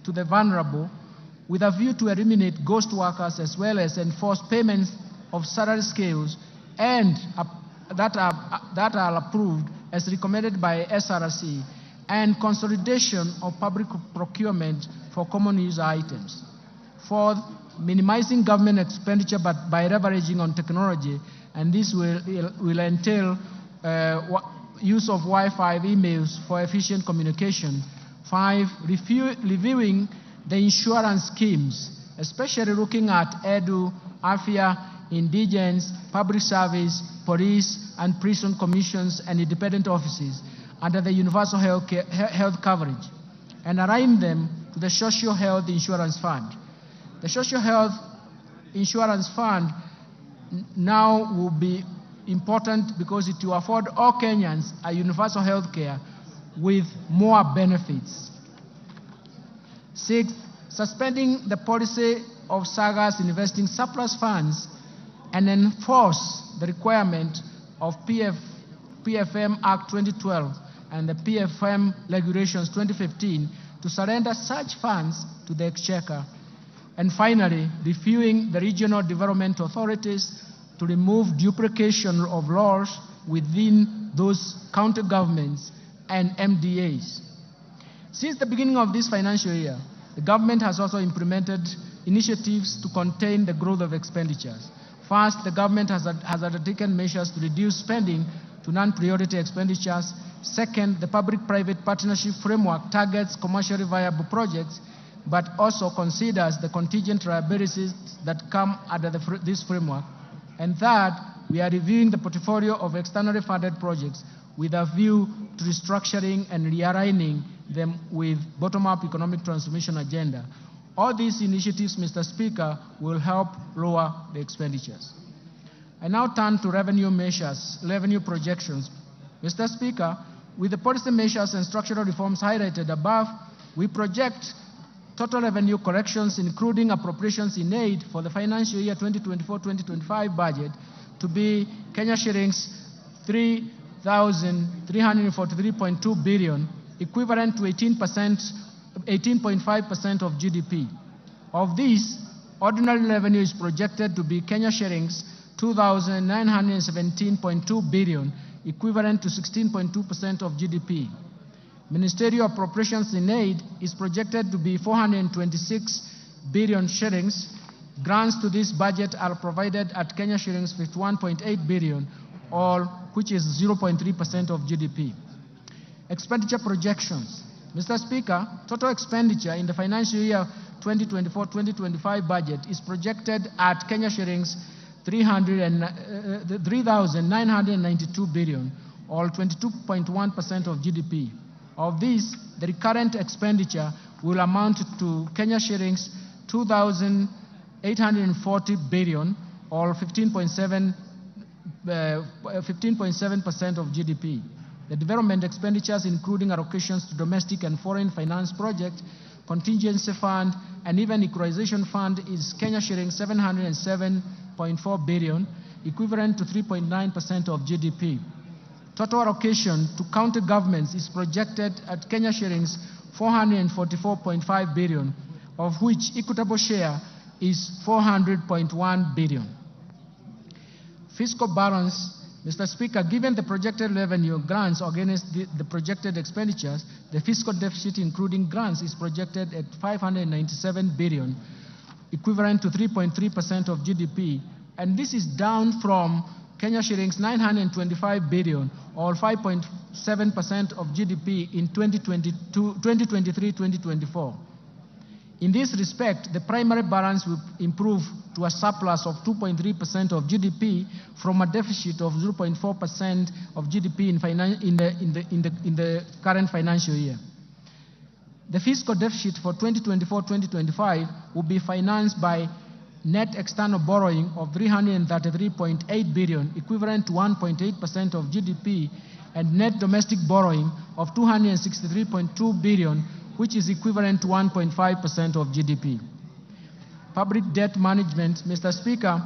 to the vulnerable, with a view to eliminate ghost workers as well as enforce payments of salary scales and that are approved as recommended by SRC, and consolidation of public procurement for common use items. Fourth, minimizing government expenditure but by leveraging on technology, and this will entail use of Wi-Fi emails for efficient communication. Five, reviewing the insurance schemes, especially looking at EDU, AFIA, indigents, public service, police and prison commissions and independent offices under the universal health coverage, and align them to the Social Health Insurance Fund. The Social Health Insurance Fund now will be important because it will afford all Kenyans a universal health care with more benefits. Sixth, suspending the policy of SAGAs investing surplus funds and enforce the requirement of PFM Act 2012 and the PFM Regulations 2015 to surrender such funds to the Exchequer. And finally, reviewing the regional development authorities to remove duplication of laws within those county governments and MDAs. Since the beginning of this financial year, the government has also implemented initiatives to contain the growth of expenditures. First, the government has undertaken measures to reduce spending to non-priority expenditures. Second, the public-private partnership framework targets commercially viable projects, but also considers the contingent liabilities that come under this framework. And third, we are reviewing the portfolio of externally funded projects with a view to restructuring and realigning them with bottom-up economic transformation agenda. All these initiatives, Mr. Speaker, will help lower the expenditures. I now turn to revenue measures, revenue projections. Mr. Speaker, with the policy measures and structural reforms highlighted above, we project total revenue corrections, including appropriations in aid for the financial year 2024-2025 budget, to be Kenya shillings 3,343.2 billion, equivalent to 18.5% of GDP. Of this, ordinary revenue is projected to be Kenya shillings 2,917.2 billion, equivalent to 16.2% of GDP. Ministerial appropriations in aid is projected to be 426 billion shillings. Grants to this budget are provided at Kenya shillings 51.8 billion, all which is 0.3% of GDP. Expenditure projections. Mr. Speaker, total expenditure in the financial year 2024-2025 budget is projected at Kenya shillings 3,992 billion, or 22.1% of GDP. Of this, the recurrent expenditure will amount to Kenya shillings 2,840 billion, or 15.7% of GDP. The development expenditures, including allocations to domestic and foreign finance projects, contingency fund, and even equalization fund, is Kenya shillings 707.4 billion, equivalent to 3.9% of GDP. Total allocation to county governments is projected at Kenya shillings 444.5 billion, of which equitable share is 400.1 billion. Fiscal balance, Mr. Speaker, given the projected revenue grants against the projected expenditures, the fiscal deficit including grants is projected at 597 billion, equivalent to 3.3% of GDP, and this is down from Kenya shillings 925 billion, or 5.7% of GDP in 2023-2024. In this respect, the primary balance will improve to a surplus of 2.3% of GDP from a deficit of 0.4% of GDP in the current financial year. The fiscal deficit for 2024-2025 will be financed by net external borrowing of 333.8 billion, equivalent to 1.8% of GDP, and net domestic borrowing of 263.2 billion, which is equivalent to 1.5% of GDP. Public debt management, Mr. Speaker,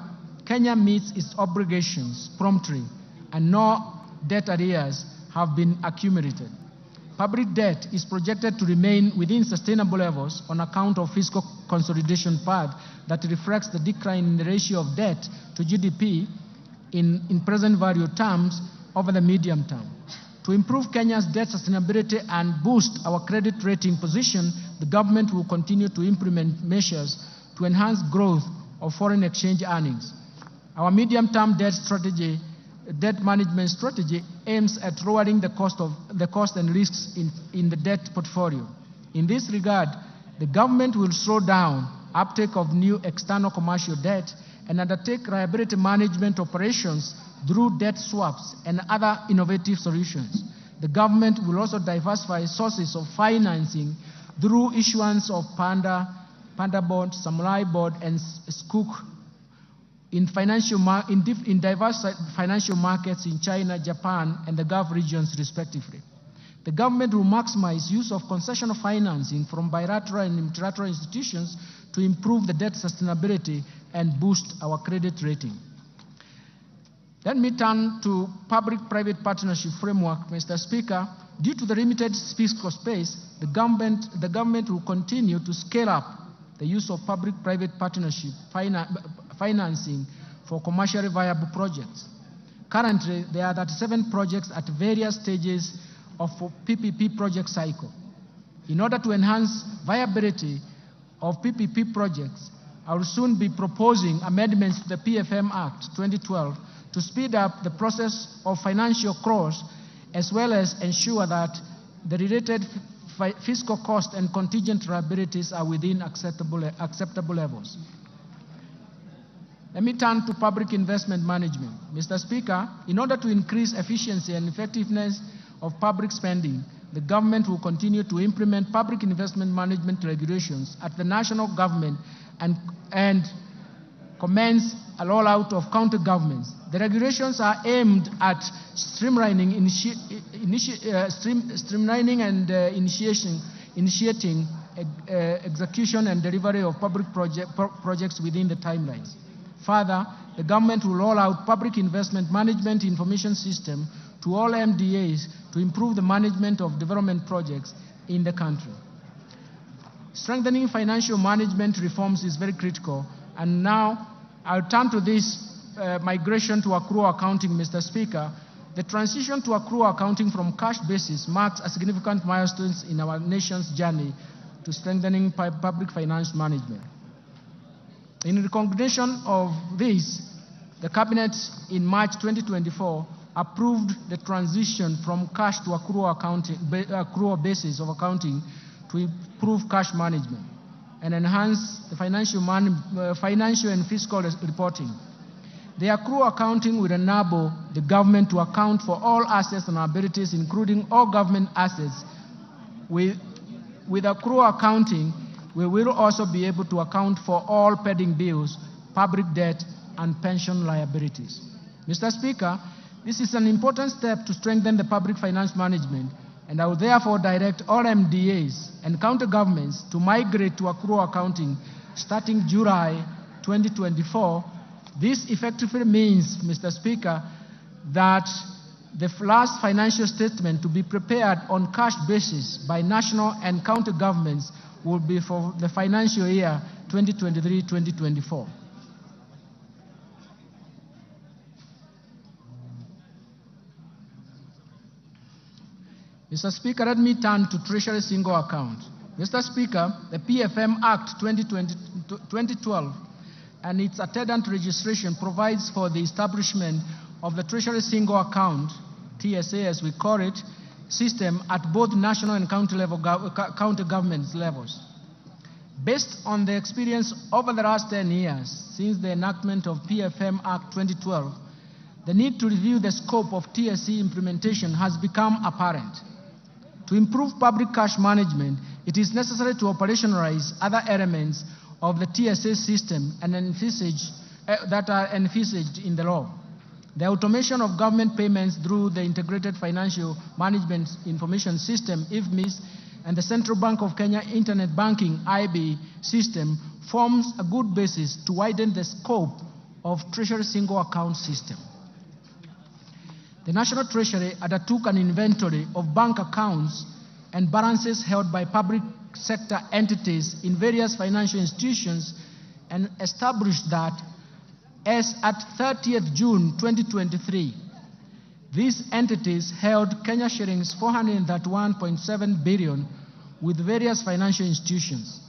Kenya meets its obligations promptly, and no debt arrears have been accumulated. Public debt is projected to remain within sustainable levels on account of fiscal consolidation path that reflects the decline in the ratio of debt to GDP in present value terms over the medium term. To improve Kenya's debt sustainability and boost our credit rating position, the government will continue to implement measures to enhance growth of foreign exchange earnings. Our medium-term debt management strategy aims at lowering the cost and risks in the debt portfolio. In this regard, the government will slow down uptake of new external commercial debt and undertake liability management operations through debt swaps and other innovative solutions. The government will also diversify sources of financing through issuance of Panda Bond, Samurai Bond, and Sukuk in diverse financial markets in China, Japan, and the Gulf regions, respectively. The government will maximize use of concessional financing from bilateral and multilateral institutions to improve the debt sustainability and boost our credit rating. Let me turn to public-private partnership framework, Mr. Speaker. Due to the limited fiscal space, the government will continue to scale up the use of public-private partnership financing for commercially viable projects. Currently, there are 37 projects at various stages of PPP project cycle. In order to enhance viability of PPP projects, I will soon be proposing amendments to the PFM Act 2012 to speed up the process of financial cross, as well as ensure that the related fiscal cost and contingent liabilities are within acceptable levels. Let me turn to public investment management. Mr. Speaker, in order to increase efficiency and effectiveness of public spending, the government will continue to implement public investment management regulations at the national government and commence a rollout of county governments. The regulations are aimed at streamlining and initiating execution and delivery of public projects within the timelines. Further, the government will roll out public investment management information system to all MDAs to improve the management of development projects in the country. Strengthening financial management reforms is very critical, and now I'll turn to this migration to accrual accounting, Mr. Speaker. The transition to accrual accounting from cash basis marks a significant milestone in our nation's journey to strengthening public finance management. In recognition of this, the Cabinet in March 2024 approved the transition from cash to accrual basis of accounting to improve cash management and enhance the financial and fiscal reporting. The accrual accounting will enable the government to account for all assets and liabilities, including all government assets. With accrual accounting, we will also be able to account for all pending bills, public debt, and pension liabilities. Mr. Speaker, this is an important step to strengthen the public finance management, and I will therefore direct all MDAs and county governments to migrate to accrual accounting starting July 2024. This effectively means, Mr. Speaker, that the last financial statement to be prepared on cash basis by national and county governments will be for the financial year 2023-2024. Mr. Speaker, let me turn to Treasury Single Account. Mr. Speaker, the PFM Act 2012 and its attendant registration provides for the establishment of the Treasury Single Account, TSA as we call it, system at both national and county level, county government levels. Based on the experience over the last 10 years since the enactment of PFM Act 2012, the need to review the scope of TSC implementation has become apparent. To improve public cash management, it is necessary to operationalize other elements of the TSA system and that are envisaged in the law. The automation of government payments through the Integrated Financial Management Information System, IFMIS, and the Central Bank of Kenya Internet Banking, IB, system forms a good basis to widen the scope of Treasury Single Account System. The National Treasury undertook an inventory of bank accounts and balances held by public sector entities in various financial institutions and established that as at 30th June 2023, these entities held Kenya shillings 431.7 billion with various financial institutions.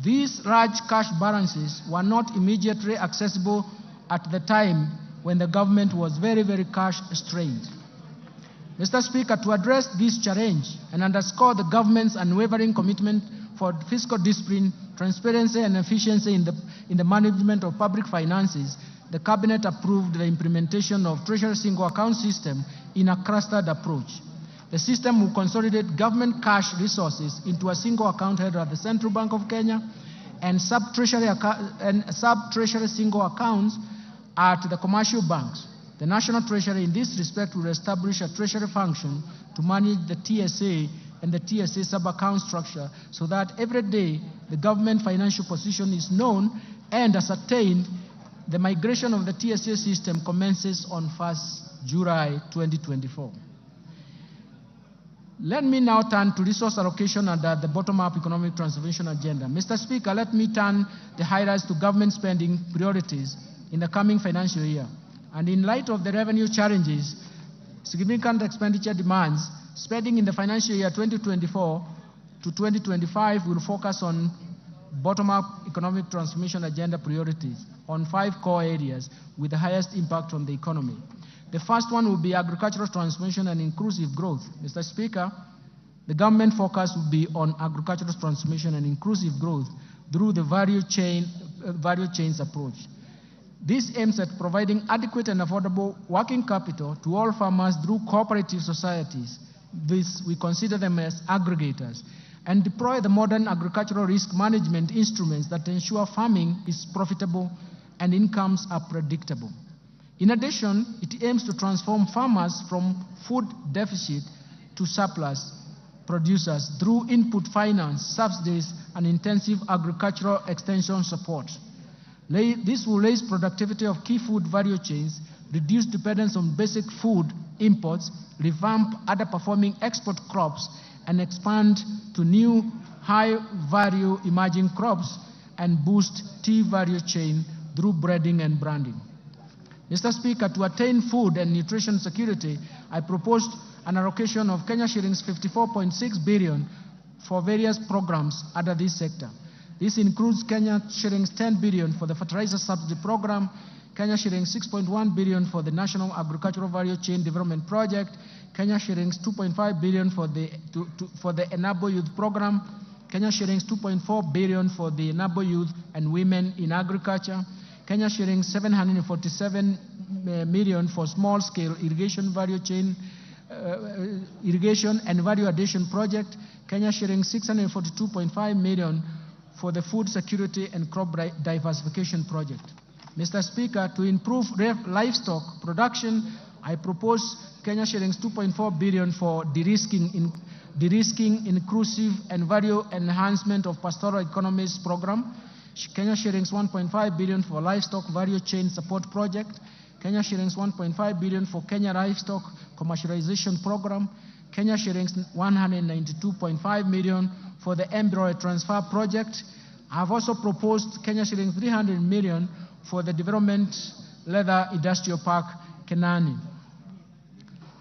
These large cash balances were not immediately accessible at the time when the government was very, very cash strained. Mr. Speaker, to address this challenge and underscore the government's unwavering commitment for fiscal discipline, transparency, and efficiency in the management of public finances, the Cabinet approved the implementation of Treasury Single Account System in a clustered approach. The system will consolidate government cash resources into a single account held at the Central Bank of Kenya and sub-treasury single accounts at the commercial banks. The National Treasury in this respect will establish a treasury function to manage the TSA and the TSA sub-account structure so that every day the government financial position is known and ascertained The migration of the TSA system commences on 1st July 2024. Let me now turn to resource allocation under the bottom-up economic transformation agenda. Mr. Speaker, let me turn the highlights to government spending priorities in the coming financial year. And in light of the revenue challenges, significant expenditure demands, spending in the financial year 2024 to 2025 will focus on bottom-up economic transformation agenda priorities on 5 core areas with the highest impact on the economy. The first one will be agricultural transformation and inclusive growth. Mr. Speaker, the government focus will be on agricultural transformation and inclusive growth through the value chains approach. This aims at providing adequate and affordable working capital to all farmers through cooperative societies. This, we consider them as aggregators, and deploy the modern agricultural risk management instruments that ensure farming is profitable and incomes are predictable. In addition, it aims to transform farmers from food deficit to surplus producers through input finance, subsidies, and intensive agricultural extension support. This will raise productivity of key food value chains, reduce dependence on basic food imports, revamp underperforming export crops, and expand to new high-value emerging crops and boost tea value chain through breeding and branding. Mr. Speaker, to attain food and nutrition security, I proposed an allocation of Kenya shillings 54.6 billion for various programs under this sector. This includes Kenya shillings 10 billion for the fertilizer subsidy program, Kenya shillings 6.1 billion for the National Agricultural Value Chain Development Project, Kenya shillings 2.5 billion for the Enable Youth Program, Kenya shillings 2.4 billion for the Enable Youth and Women in Agriculture, Kenya shillings 747 million for small-scale irrigation value chain, irrigation and value addition project, Kenya shillings 642.5 million for the food security and crop diversification project. Mr. Speaker, to improve livestock production, I propose Kenya shillings 2.4 billion for de-risking, inclusive and value enhancement of pastoral economies program, Kenya shillings 1.5 billion for livestock value chain support project, Kenya shillings 1.5 billion for Kenya livestock commercialization program, Kenya shillings 192.5 million for the embryo transfer project. I have also proposed Kenya shillings 300 million for the development leather industrial park, Kenani.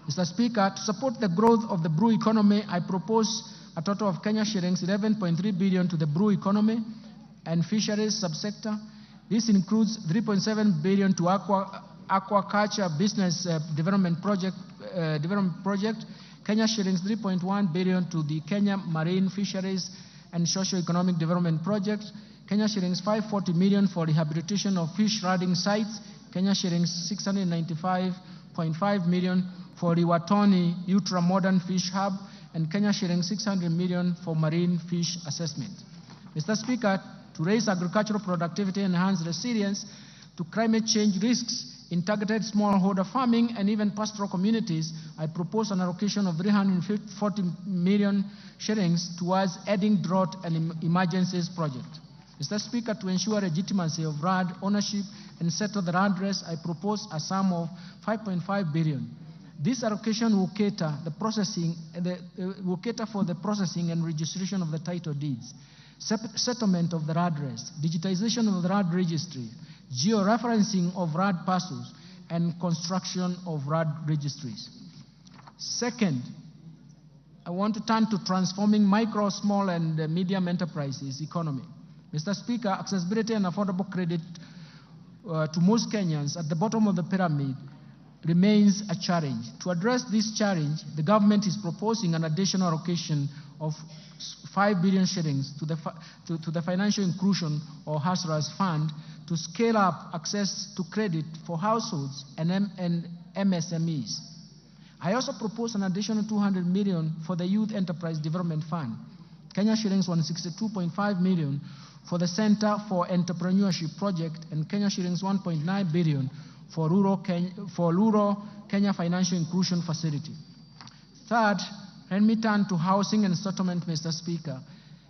Mr. Speaker, to support the growth of the blue economy, I propose a total of Kenya shillings 11.3 billion to the blue economy and fisheries subsector. This includes 3.7 billion to aquaculture business development project, Kenya shillings 3.1 billion to the Kenya Marine Fisheries and Socio-Economic Development Project, Kenya shillings 540 million for rehabilitation of fish landing sites, Kenya shillings 695.5 million for Liwatoni Ultra Modern Fish Hub, and Kenya shillings 600 million for marine fish assessment. Mr. Speaker, to raise agricultural productivity and enhance resilience to climate change risks in targeted smallholder farming and even pastoral communities, I propose an allocation of 340 million shillings towards adding drought and emergencies project. Mr. Speaker, to ensure legitimacy of RAD ownership and settle the land race, I propose a sum of 5.5 billion. This allocation will cater the processing, will cater for the processing and registration of the title deeds, settlement of the RAD race, digitization of the RAD registry, georeferencing of RAD parcels, and construction of RAD registries. Second, I want to turn to transforming micro, small, and medium enterprises economy. Mr. Speaker, accessibility and affordable credit to most Kenyans at the bottom of the pyramid remains a challenge. To address this challenge, the government is proposing an additional allocation of 5 billion shillings to the Financial Inclusion or Hustlers Fund to scale up access to credit for households and MSMEs. I also propose an additional 200 million for the Youth Enterprise Development Fund, Kenya shillings 162.5 million for the Center for Entrepreneurship Project, and Kenya shillings 1.9 billion for Rural Kenya Financial Inclusion Facility. Third, let me turn to housing and settlement, Mr. Speaker.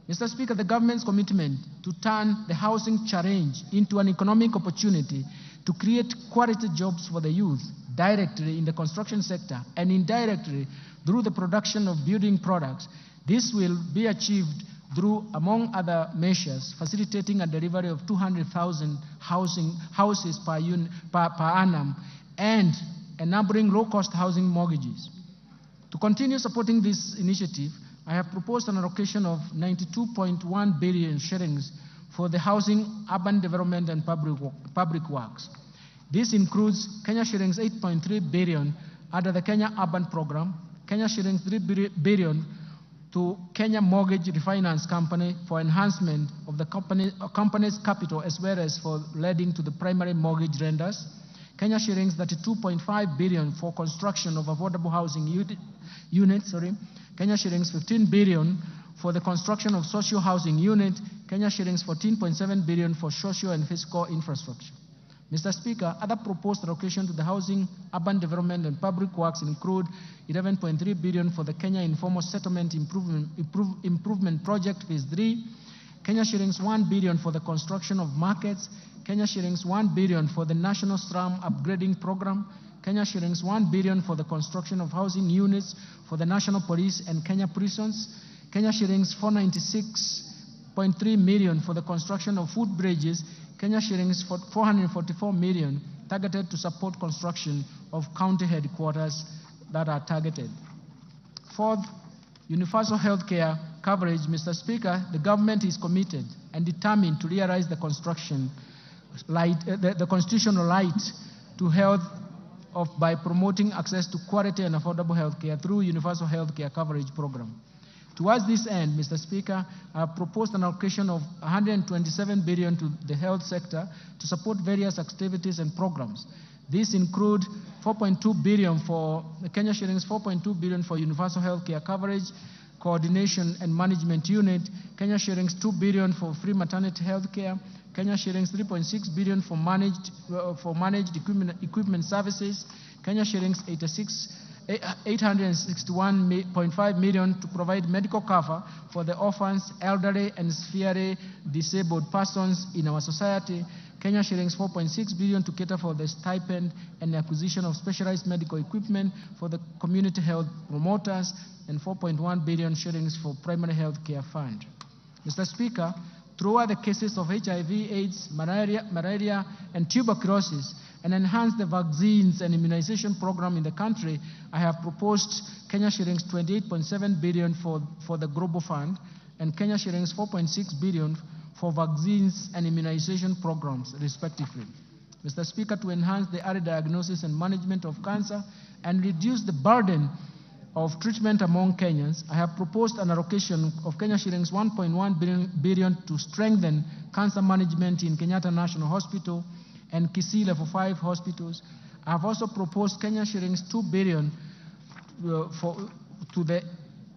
Mr. Speaker, the government's commitment to turn the housing challenge into an economic opportunity To create quality jobs for the youth directly in the construction sector and indirectly through the production of building products. This will be achieved through, among other measures, facilitating a delivery of 200,000 houses per annum and enabling low-cost housing mortgages. To continue supporting this initiative, I have proposed an allocation of 92.1 billion shillings for the housing, urban development, and public works. This includes Kenya shillings 8.3 billion under the Kenya Urban Program, Kenya shillings 3 billion to Kenya Mortgage Refinance Company for enhancement of the company's capital as well as for lending to the primary mortgage lenders, Kenya shillings 32.5 billion for construction of affordable housing units, Kenya shillings 15 billion for the construction of social housing unit, Kenya shillings 14.7 billion for social and fiscal infrastructure. Mr. Speaker, other proposed allocation to the housing, urban development, and public works include 11.3 billion for the Kenya Informal Settlement Improvement Project Phase 3, Kenya shillings 1 billion for the construction of markets, Kenya shillings 1 billion for the National Slum Upgrading Program, Kenya shillings 1 billion for the construction of housing units for the National Police and Kenya Prisons, Kenya shillings 496.3 million for the construction of food bridges, Kenya shillings 444 million targeted to support construction of county headquarters that are targeted. Fourth, universal health care coverage. Mr. Speaker, the government is committed and determined to realize the constitutional right to health by promoting access to quality and affordable health care through universal health care coverage program. Towards this end, Mr. Speaker, I have proposed an allocation of 127 billion to the health sector to support various activities and programs. These include 4.2 billion for Kenya shillings, 4.2 billion for universal health care coverage, coordination and management unit, Kenya shillings 2 billion for free maternity health care, Kenya shillings 3.6 billion for managed equipment services, Kenya shillings 861.5 million to provide medical cover for the orphans, elderly, and severely disabled persons in our society, Kenya shillings 4.6 billion to cater for the stipend and acquisition of specialized medical equipment for the community health promoters, and 4.1 billion shillings for primary health care fund. Mr. Speaker, throughout the cases of HIV, AIDS, malaria, and tuberculosis, and enhance the vaccines and immunization program in the country, I have proposed Kenya shillings 28.7 billion for the Global Fund and Kenya shillings 4.6 billion for vaccines and immunization programs, respectively. Mr. Speaker, to enhance the early diagnosis and management of cancer and reduce the burden of treatment among Kenyans, I have proposed an allocation of Kenya shillings 1.1 billion to strengthen cancer management in Kenyatta National Hospital and Kisii Level 5 hospitals. I have also proposed Kenya shillings 2 billion to the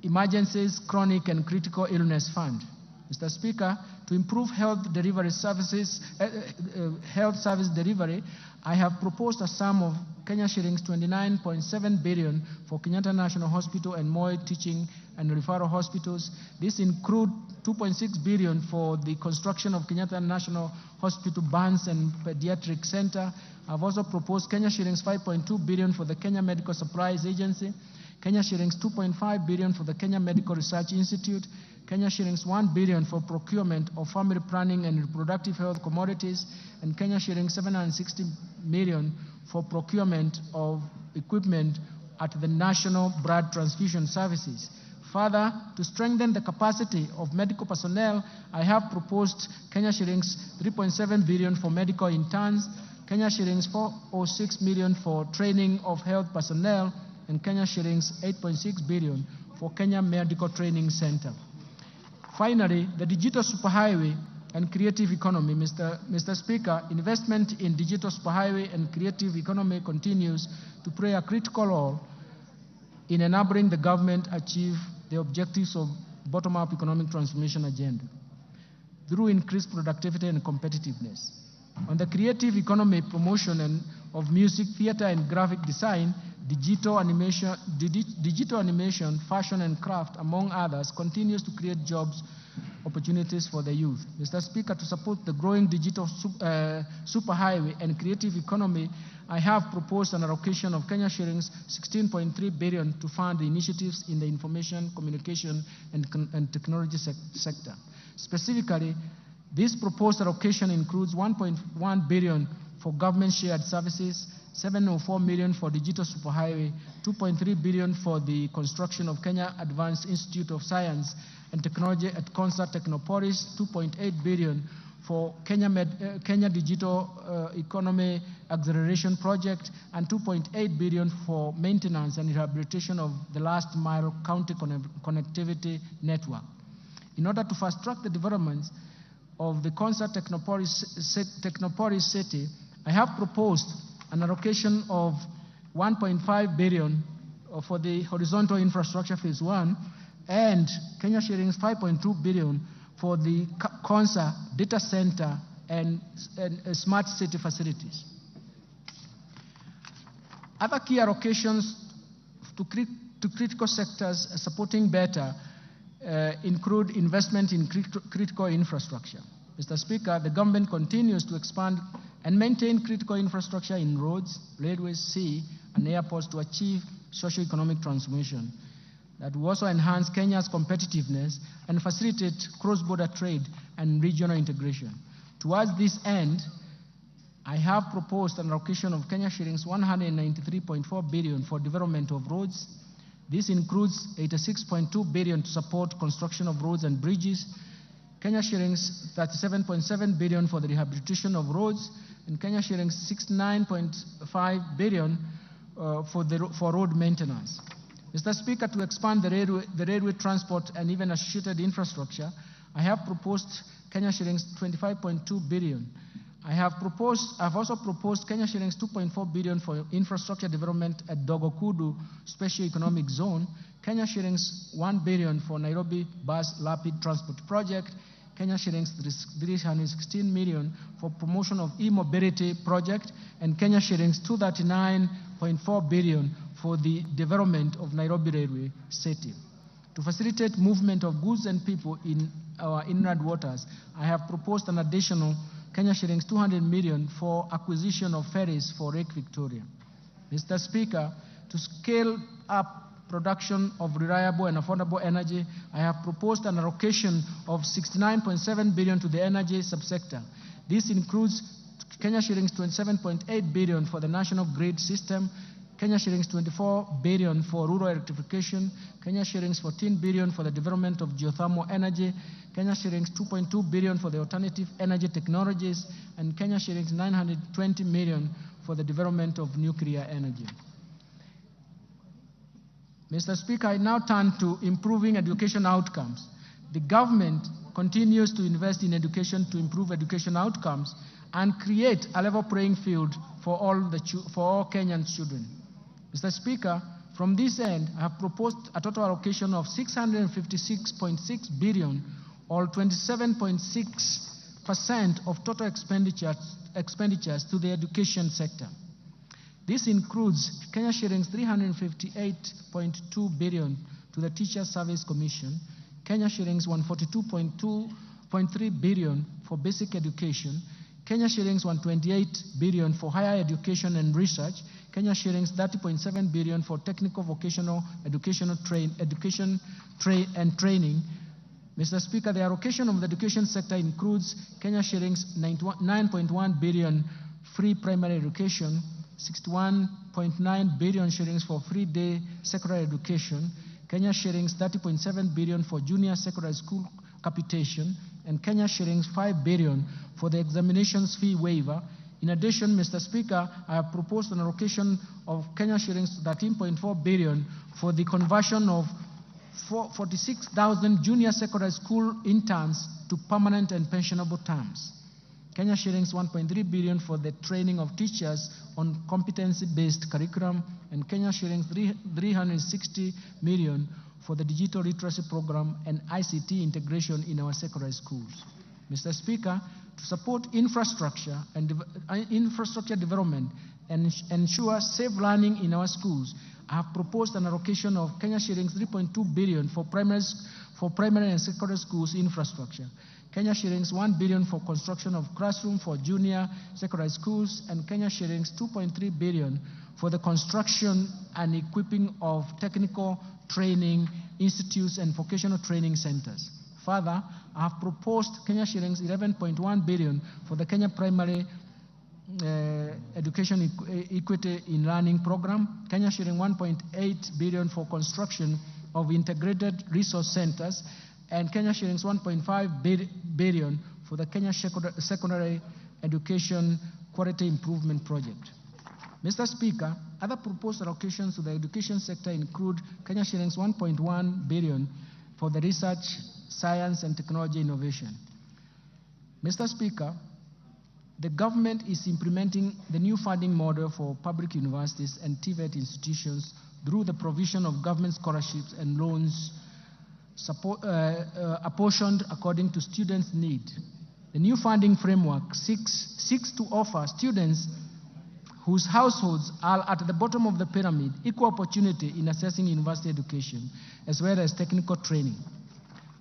Emergencies, Chronic and Critical Illness Fund. Mr. Speaker, to improve health delivery services, health service delivery, I have proposed a sum of Kenya shillings 29.7 billion for Kenyatta National Hospital and Moi Teaching and Referral Hospitals. This includes 2.6 billion for the construction of Kenyatta National Hospital Burns and Pediatric Center. I've also proposed Kenya shillings 5.2 billion for the Kenya Medical Supplies Agency, Kenya shillings 2.5 billion for the Kenya Medical Research Institute, Kenya shillings 1 billion for procurement of family planning and reproductive health commodities, and Kenya shillings 760 million for procurement of equipment at the National Blood Transfusion Services. Further, to strengthen the capacity of medical personnel, I have proposed Kenya shillings 3.7 billion for medical interns, Kenya shillings 406 million for training of health personnel, and Kenya shillings 8.6 billion for Kenya Medical Training Center. Finally, the digital superhighway and creative economy. Mr. Speaker, investment in digital superhighway and creative economy continues to play a critical role in enabling the government achieve the objectives of bottom-up economic transformation agenda through increased productivity and competitiveness. On the creative economy promotion and of music, theater, and graphic design, digital animation, fashion, and craft, among others, continues to create jobs opportunities for the youth. Mr. Speaker, to support the growing digital superhighway and creative economy, I have proposed an allocation of Kenya shillings 16.3 billion to fund the initiatives in the information, communication, and technology sector. Specifically, this proposed allocation includes 1.1 billion for government shared services, 704 million for digital superhighway, 2.3 billion for the construction of Kenya Advanced Institute of Science and Technology at Konza Technopolis, 2.8 billion for Kenya Digital Economy Acceleration Project, and 2.8 billion for maintenance and rehabilitation of the last mile county connectivity network. In order to fast-track the development of the Konza Technopolis City, I have proposed an allocation of 1.5 billion for the horizontal infrastructure phase 1 and Kenya shillings 5.2 billion for the Konza data center and smart city facilities. Other key allocations to critical sectors supporting better include investment in critical infrastructure. Mr. Speaker, the government continues to expand and maintain critical infrastructure in roads, railways, sea, and airports to achieve socio-economic transformation that will also enhance Kenya's competitiveness and facilitate cross-border trade and regional integration. Towards this end, I have proposed an allocation of Kenya shillings 193.4 billion for development of roads. This includes 86.2 billion to support construction of roads and bridges, Kenya shillings 37.7 billion for the rehabilitation of roads, and Kenya shillings 69.5 billion for road maintenance. Mr. Speaker, to expand the railway transport and even associated infrastructure, I have proposed Kenya shillings 25.2 billion. I've also proposed Kenya shillings 2.4 billion for infrastructure development at Dogo Kudu Special Economic Zone, Kenya shillings 1 billion for Nairobi Bus Rapid Transport Project, Kenya shillings 316 million for promotion of e-mobility project, and Kenya shillings 239.4 billion for the development of Nairobi Railway City. To facilitate movement of goods and people in our inland waters, I have proposed an additional Kenya shillings 200 million for acquisition of ferries for Lake Victoria. Mr. Speaker, to scale up production of reliable and affordable energy, I have proposed an allocation of 69.7 billion to the energy subsector. This includes Kenya shillings 27.8 billion for the national grid system, Kenya shillings 24 billion for rural electrification, Kenya shillings 14 billion for the development of geothermal energy, Kenya shillings 2.2 billion for the alternative energy technologies, and Kenya shillings 920 million for the development of nuclear energy. Mr. Speaker, I now turn to improving education outcomes. The government continues to invest in education to improve education outcomes and create a level playing field for all Kenyan children. Mr. Speaker, from this end, I have proposed a total allocation of 656.6 billion, or 27.6% of total expenditures to the education sector. This includes Kenya shillings 358.2 billion to the Teacher Service Commission, Kenya shillings 142.3 billion for basic education, Kenya shillings 128 billion for higher education and research, Kenya shillings 30.7 billion for technical vocational educational education and training. Mr. Speaker, the allocation of the education sector includes Kenya shillings 9.1 billion free primary education, 61.9 billion shillings for free day secondary education, Kenya shillings 30.7 billion for junior secondary school capitation, and Kenya shillings 5 billion for the examinations fee waiver. In addition, Mr. Speaker, I have proposed an allocation of Kenya shillings 13.4 billion for the conversion of 46,000 junior secondary school interns to permanent and pensionable terms. Kenya shillings 1.3 billion for the training of teachers on competency-based curriculum, and Kenya shillings 360 million for the digital literacy program and ICT integration in our secondary schools. Mr. Speaker, to support infrastructure and infrastructure development and ensure safe learning in our schools, I have proposed an allocation of Kenya shillings 3.2 billion for for primary and secondary schools infrastructure, Kenya shillings 1 billion for construction of classroom for junior secondary schools, and Kenya shillings 2.3 billion for the construction and equipping of technical training institutes and vocational training centers. Further, I have proposed Kenya shillings 11.1 billion for the Kenya Primary Education Equity in Learning Program, Kenya shilling 1.8 billion for construction of integrated resource centers, and Kenya shillings 1.5 billion for the Kenya Secondary Education Quality Improvement Project. Mr. Speaker, other proposed allocations to the education sector include Kenya shillings 1.1 billion for the research, science, and technology innovation. Mr. Speaker, the government is implementing the new funding model for public universities and TVET institutions through the provision of government scholarships and loans apportioned according to students' need. The new funding framework seeks to offer students whose households are at the bottom of the pyramid equal opportunity in accessing university education as well as technical training.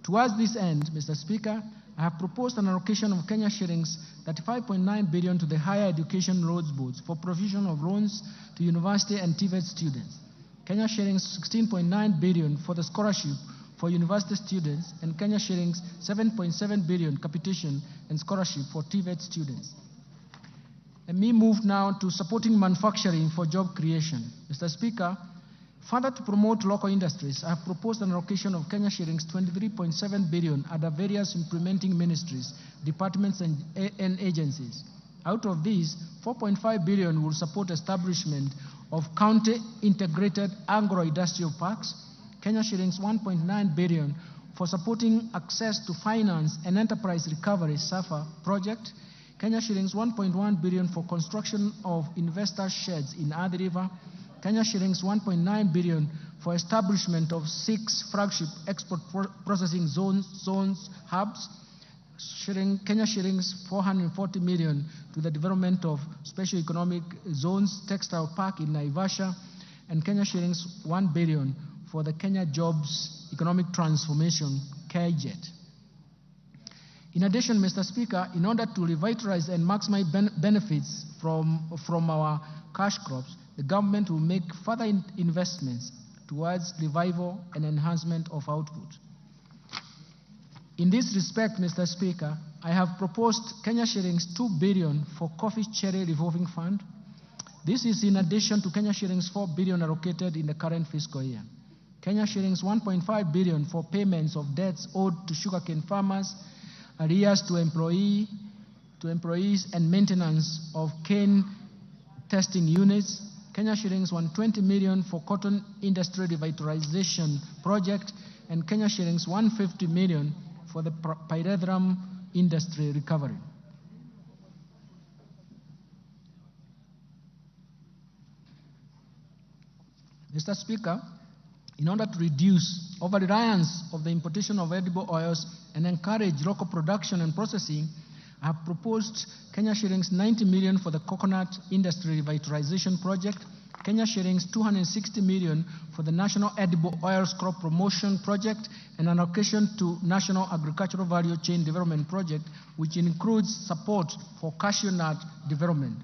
Towards this end, Mr. Speaker, I have proposed an allocation of Kenya shillings 35.9 billion to the Higher Education Loans Boards for provision of loans to university and TVET students, Kenya shillings 16.9 billion for the scholarship for university students, and Kenya shillings 7.7 billion capitation and scholarship for TVET students. Let me move now to supporting manufacturing for job creation. Mr. Speaker, further to promote local industries, I have proposed an allocation of Kenya shillings 23.7 billion at the various implementing ministries, departments, and agencies. Out of these, 4.5 billion will support establishment of county integrated agro-industrial parks, Kenya shillings 1.9 billion for supporting access to finance and enterprise recovery SAFA project, Kenya shillings 1.1 billion for construction of investor sheds in Athi River, Kenya shillings 1.9 billion for establishment of 6 flagship export processing zones hubs, Kenya shillings 440 million to the development of special economic zones textile park in Naivasha, and Kenya shillings 1 billion for the Kenya Jobs Economic Transformation, KJET. In addition, Mr. Speaker, in order to revitalize and maximize benefits from our cash crops, the government will make further investments towards revival and enhancement of output. In this respect, Mr. Speaker, I have proposed Kenya shillings 2 billion for Coffee Cherry Revolving Fund. This is in addition to Kenya shillings 4 billion allocated in the current fiscal year. Kenya shillings 1.5 billion for payments of debts owed to sugarcane farmers, arrears to employees, and maintenance of cane testing units. Kenya shillings 120 million for cotton industry revitalization project, and Kenya shillings 150 million for the pyrethrum industry recovery. Mr. Speaker, in order to reduce over-reliance of the importation of edible oils and encourage local production and processing, I have proposed Kenya shillings 90 million for the coconut industry revitalization project, Kenya shillings 260 million for the National Edible Oils Crop Promotion Project, and an allocation to National Agricultural Value Chain Development Project, which includes support for cashew nut development.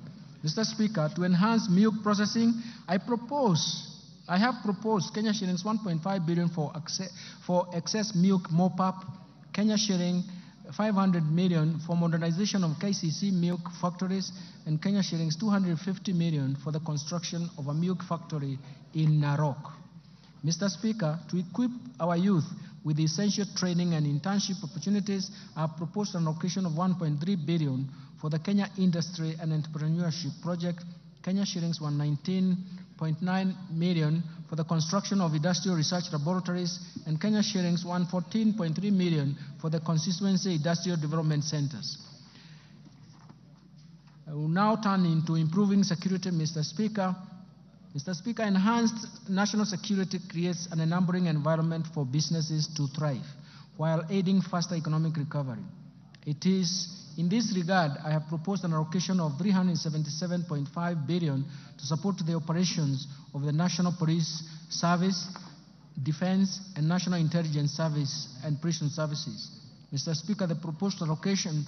Mr. Speaker, to enhance milk processing, I have proposed Kenya shillings 1.5 billion for excess milk mop-up, Kenya shilling 500 million for modernization of KCC milk factories, and Kenya shillings 250 million for the construction of a milk factory in Narok. Mr. Speaker, to equip our youth with essential training and internship opportunities, I have proposed an allocation of 1.3 billion for the Kenya Industry and Entrepreneurship Project, Kenya shillings 119.9 million for the construction of industrial research laboratories, and Kenya shillings 114.3 million for the constituency industrial development centers. I will now turn into improving security, Mr. Speaker. Mr. Speaker, enhanced national security creates an enabling environment for businesses to thrive while aiding faster economic recovery. It is in this regard, I have proposed an allocation of 377.5 billion to support the operations of the National Police Service, Defense, and National Intelligence Service and Prison Services. Mr. Speaker, the proposed allocations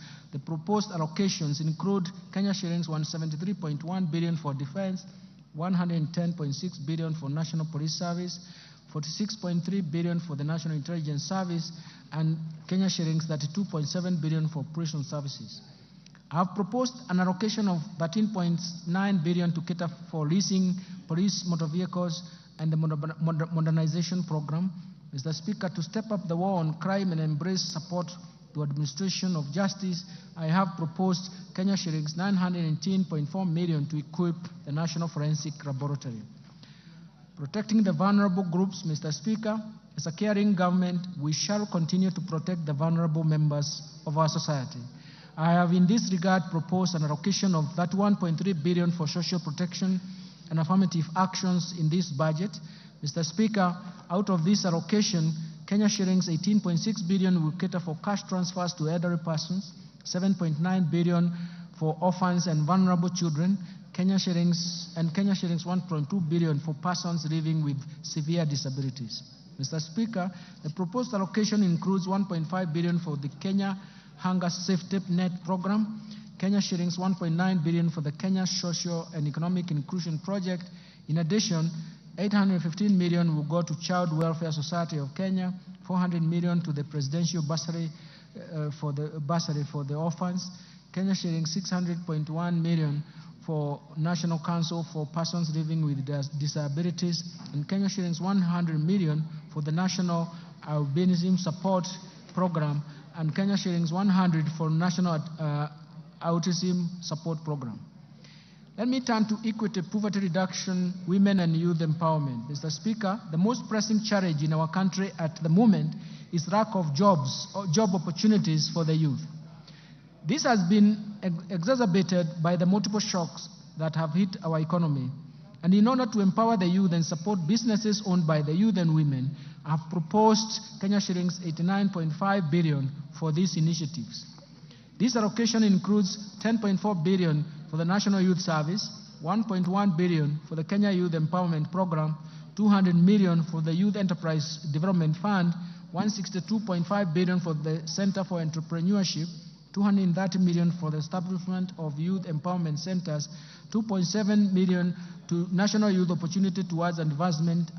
include Kenya shillings 173.1 billion for defense, 110.6 billion for National Police Service, 46.3 billion for the National Intelligence Service, and Kenya shillings 32.7 billion for prison services. I have proposed an allocation of 13.9 billion to cater for leasing police motor vehicles and the modernization program. Mr. Speaker, to step up the war on crime and embrace support to administration of justice, I have proposed Kenya shillings 918.4 million to equip the National Forensic Laboratory. Protecting the vulnerable groups, Mr. Speaker, as a caring government, we shall continue to protect the vulnerable members of our society. I have in this regard proposed an allocation of 31.3 billion for social protection and affirmative actions in this budget. Mr. Speaker, out of this allocation, Kenya shillings 18.6 billion will cater for cash transfers to elderly persons, 7.9 billion for orphans and vulnerable children, Kenya shillings 1.2 billion for persons living with severe disabilities. Mr. Speaker, the proposed allocation includes 1.5 billion for the Kenya Hunger Safety Net Program, Kenya shillings 1.9 billion for the Kenya Social and Economic Inclusion Project. In addition, 815 million will go to Child Welfare Society of Kenya, 400 million to the Presidential Bursary for the orphans, Kenya shillings 600.1 million for National Council for Persons Living with Disabilities, and Kenya shillings 100 million for the National Albinism Support Program, and Kenya shillings 100 for National Autism Support Program. Let me turn to equity, poverty reduction, women and youth empowerment. Mr. Speaker, the most pressing challenge in our country at the moment is lack of jobs or job opportunities for the youth. This has been exacerbated by the multiple shocks that have hit our economy. And in order to empower the youth and support businesses owned by the youth and women, I have proposed Kenya shillings 89.5 billion for these initiatives. This allocation includes 10.4 billion for the National Youth Service, 1.1 billion for the Kenya Youth Empowerment Program, 200 million for the Youth Enterprise Development Fund, 162.5 billion for the Center for Entrepreneurship, 230 million for the establishment of youth empowerment centers, 2.7 million to National Youth Opportunity Towards Advancement,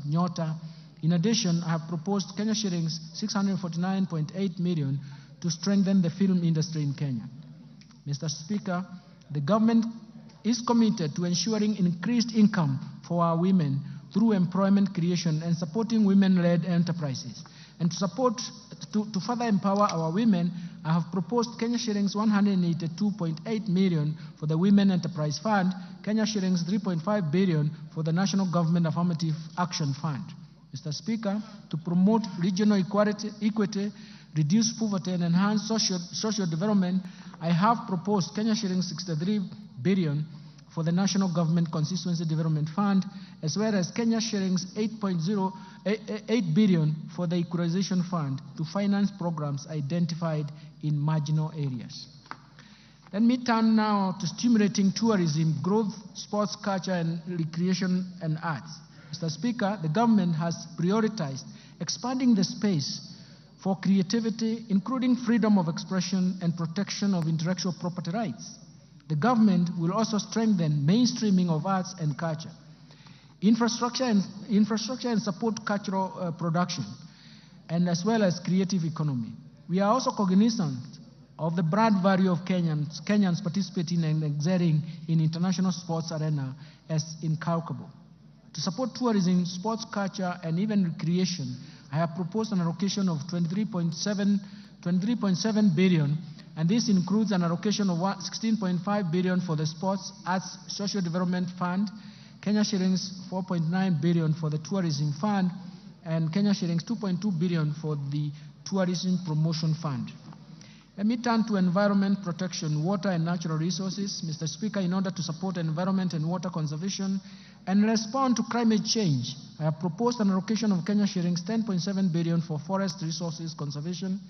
NYOTA. In addition, I have proposed Kenya shillings 649.8 million to strengthen the film industry in Kenya. Mr. Speaker, the government is committed to ensuring increased income for our women through employment creation and supporting women-led enterprises. And to support, to further empower our women, I have proposed Kenya shillings 182.8 million for the Women Enterprise Fund, Kenya shillings 3.5 billion for the National Government Affirmative Action Fund. Mr. Speaker, to promote regional equity, reduce poverty, and enhance social development, I have proposed Kenya shillings 63 billion for the National Government Constituency Development Fund, as well as Kenya shillings 8 billion for the Equalization Fund to finance programs identified in marginal areas. Let me turn now to stimulating tourism, growth, sports, culture, and recreation and arts. Mr. Speaker, the government has prioritized expanding the space for creativity, including freedom of expression and protection of intellectual property rights. The government will also strengthen mainstreaming of arts and culture, infrastructure and support cultural production, and as well as creative economy. We are also cognizant of the brand value of Kenyans participating and excelling in international sports arena as incalculable. To support tourism, sports, culture, and even recreation, I have proposed an allocation of 23.7 billion, and this includes an allocation of 16.5 billion for the Sports, Arts, Social Development Fund, Kenya shillings 4.9 billion for the Tourism Fund, and Kenya shillings 2.2 billion for the Tourism Promotion Fund. Let me turn to environment protection, water and natural resources. Mr. Speaker, in order to support environment and water conservation and respond to climate change, I have proposed an allocation of Kenya shillings 10.7 billion for forest resources conservation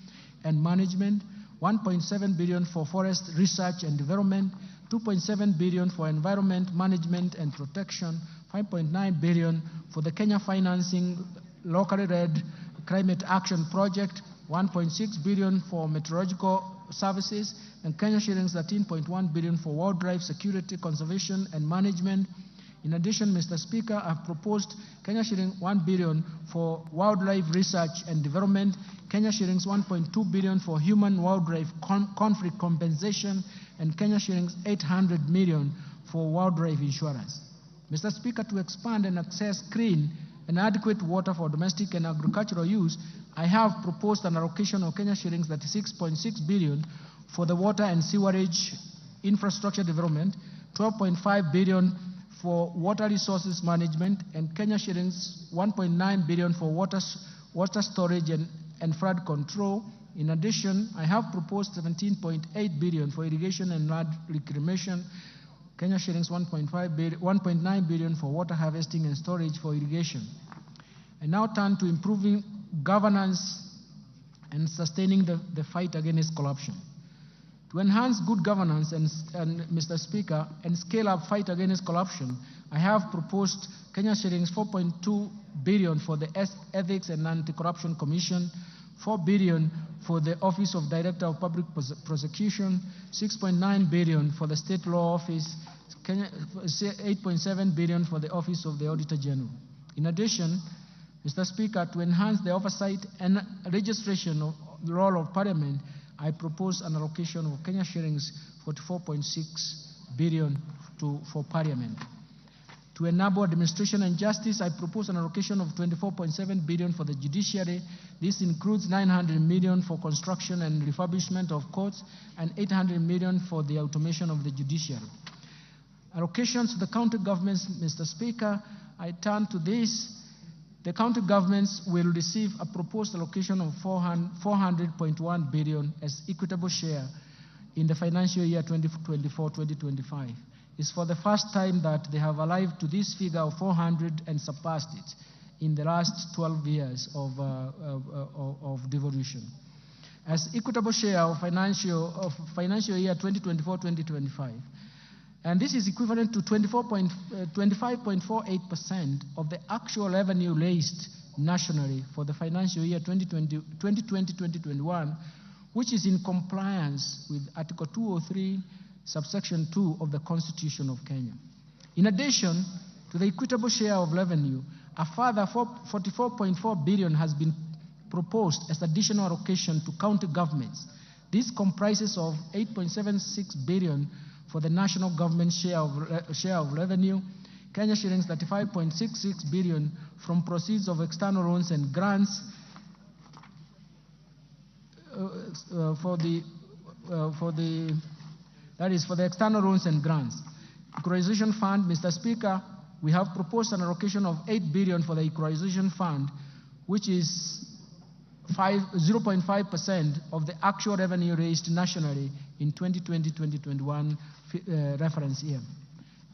and management, 1.7 billion for forest research and development, 2.7 billion for environment management and protection, 5.9 billion for the Kenya Financing Locally Led Climate Action Project, 1.6 billion for meteorological services, and Kenya shillings 13.1 billion for wildlife security, conservation, and management. In addition, Mr. Speaker, I've proposed Kenya shilling 1 billion for wildlife research and development, Kenya shillings 1.2 billion for human wildlife conflict compensation, and Kenya shillings 800 million for wildlife insurance. Mr. Speaker, to expand and access clean and adequate water for domestic and agricultural use, I have proposed an allocation of Kenya shillings 36.6 billion for the water and sewerage infrastructure development, 12.5 billion for water resources management, and Kenya shillings 1.9 billion for water storage and flood control. In addition, I have proposed 17.8 billion for irrigation and land reclamation, Kenya shillings 1.9 billion for water harvesting and storage for irrigation. I now turn to improving governance and sustaining the fight against corruption. To enhance good governance and Mr. Speaker, and scale up fight against corruption, I have proposed Kenya shillings 4.2 billion for the Ethics and Anti-Corruption Commission, 4 billion for the Office of Director of Public Prosecution, 6.9 billion for the State Law Office, 8.7 billion for the Office of the Auditor General. In addition, Mr. Speaker, to enhance the oversight and registration of the role of Parliament, I propose an allocation of Kenya shillings 44.6 billion for Parliament. To enable administration and justice, I propose an allocation of 24.7 billion for the judiciary. This includes 900 million for construction and refurbishment of courts and 800 million for the automation of the judiciary. Allocations to the county governments, Mr. Speaker, I turn to this. The county governments will receive a proposed allocation of 400.1 billion as equitable share in the financial year 2024-2025. It's for the first time that they have arrived to this figure of 400 and surpassed it in the last 12 years of devolution. As equitable share of financial year 2024-2025, and this is equivalent to 25.48% of the actual revenue raised nationally for the financial year 2020-2021, which is in compliance with Article 203, subsection 2 of the Constitution of Kenya. In addition to the equitable share of revenue, a further 44.4 billion has been proposed as additional allocation to county governments. This comprises of 8.76 billion for the national government share of revenue, Kenya shillings 35.66 billion from proceeds of external loans and grants for the external loans and grants. Equalization Fund, Mr. Speaker, we have proposed an allocation of 8 billion for the Equalization Fund, which is 0.5% of the actual revenue raised nationally in 2020-2021 reference year.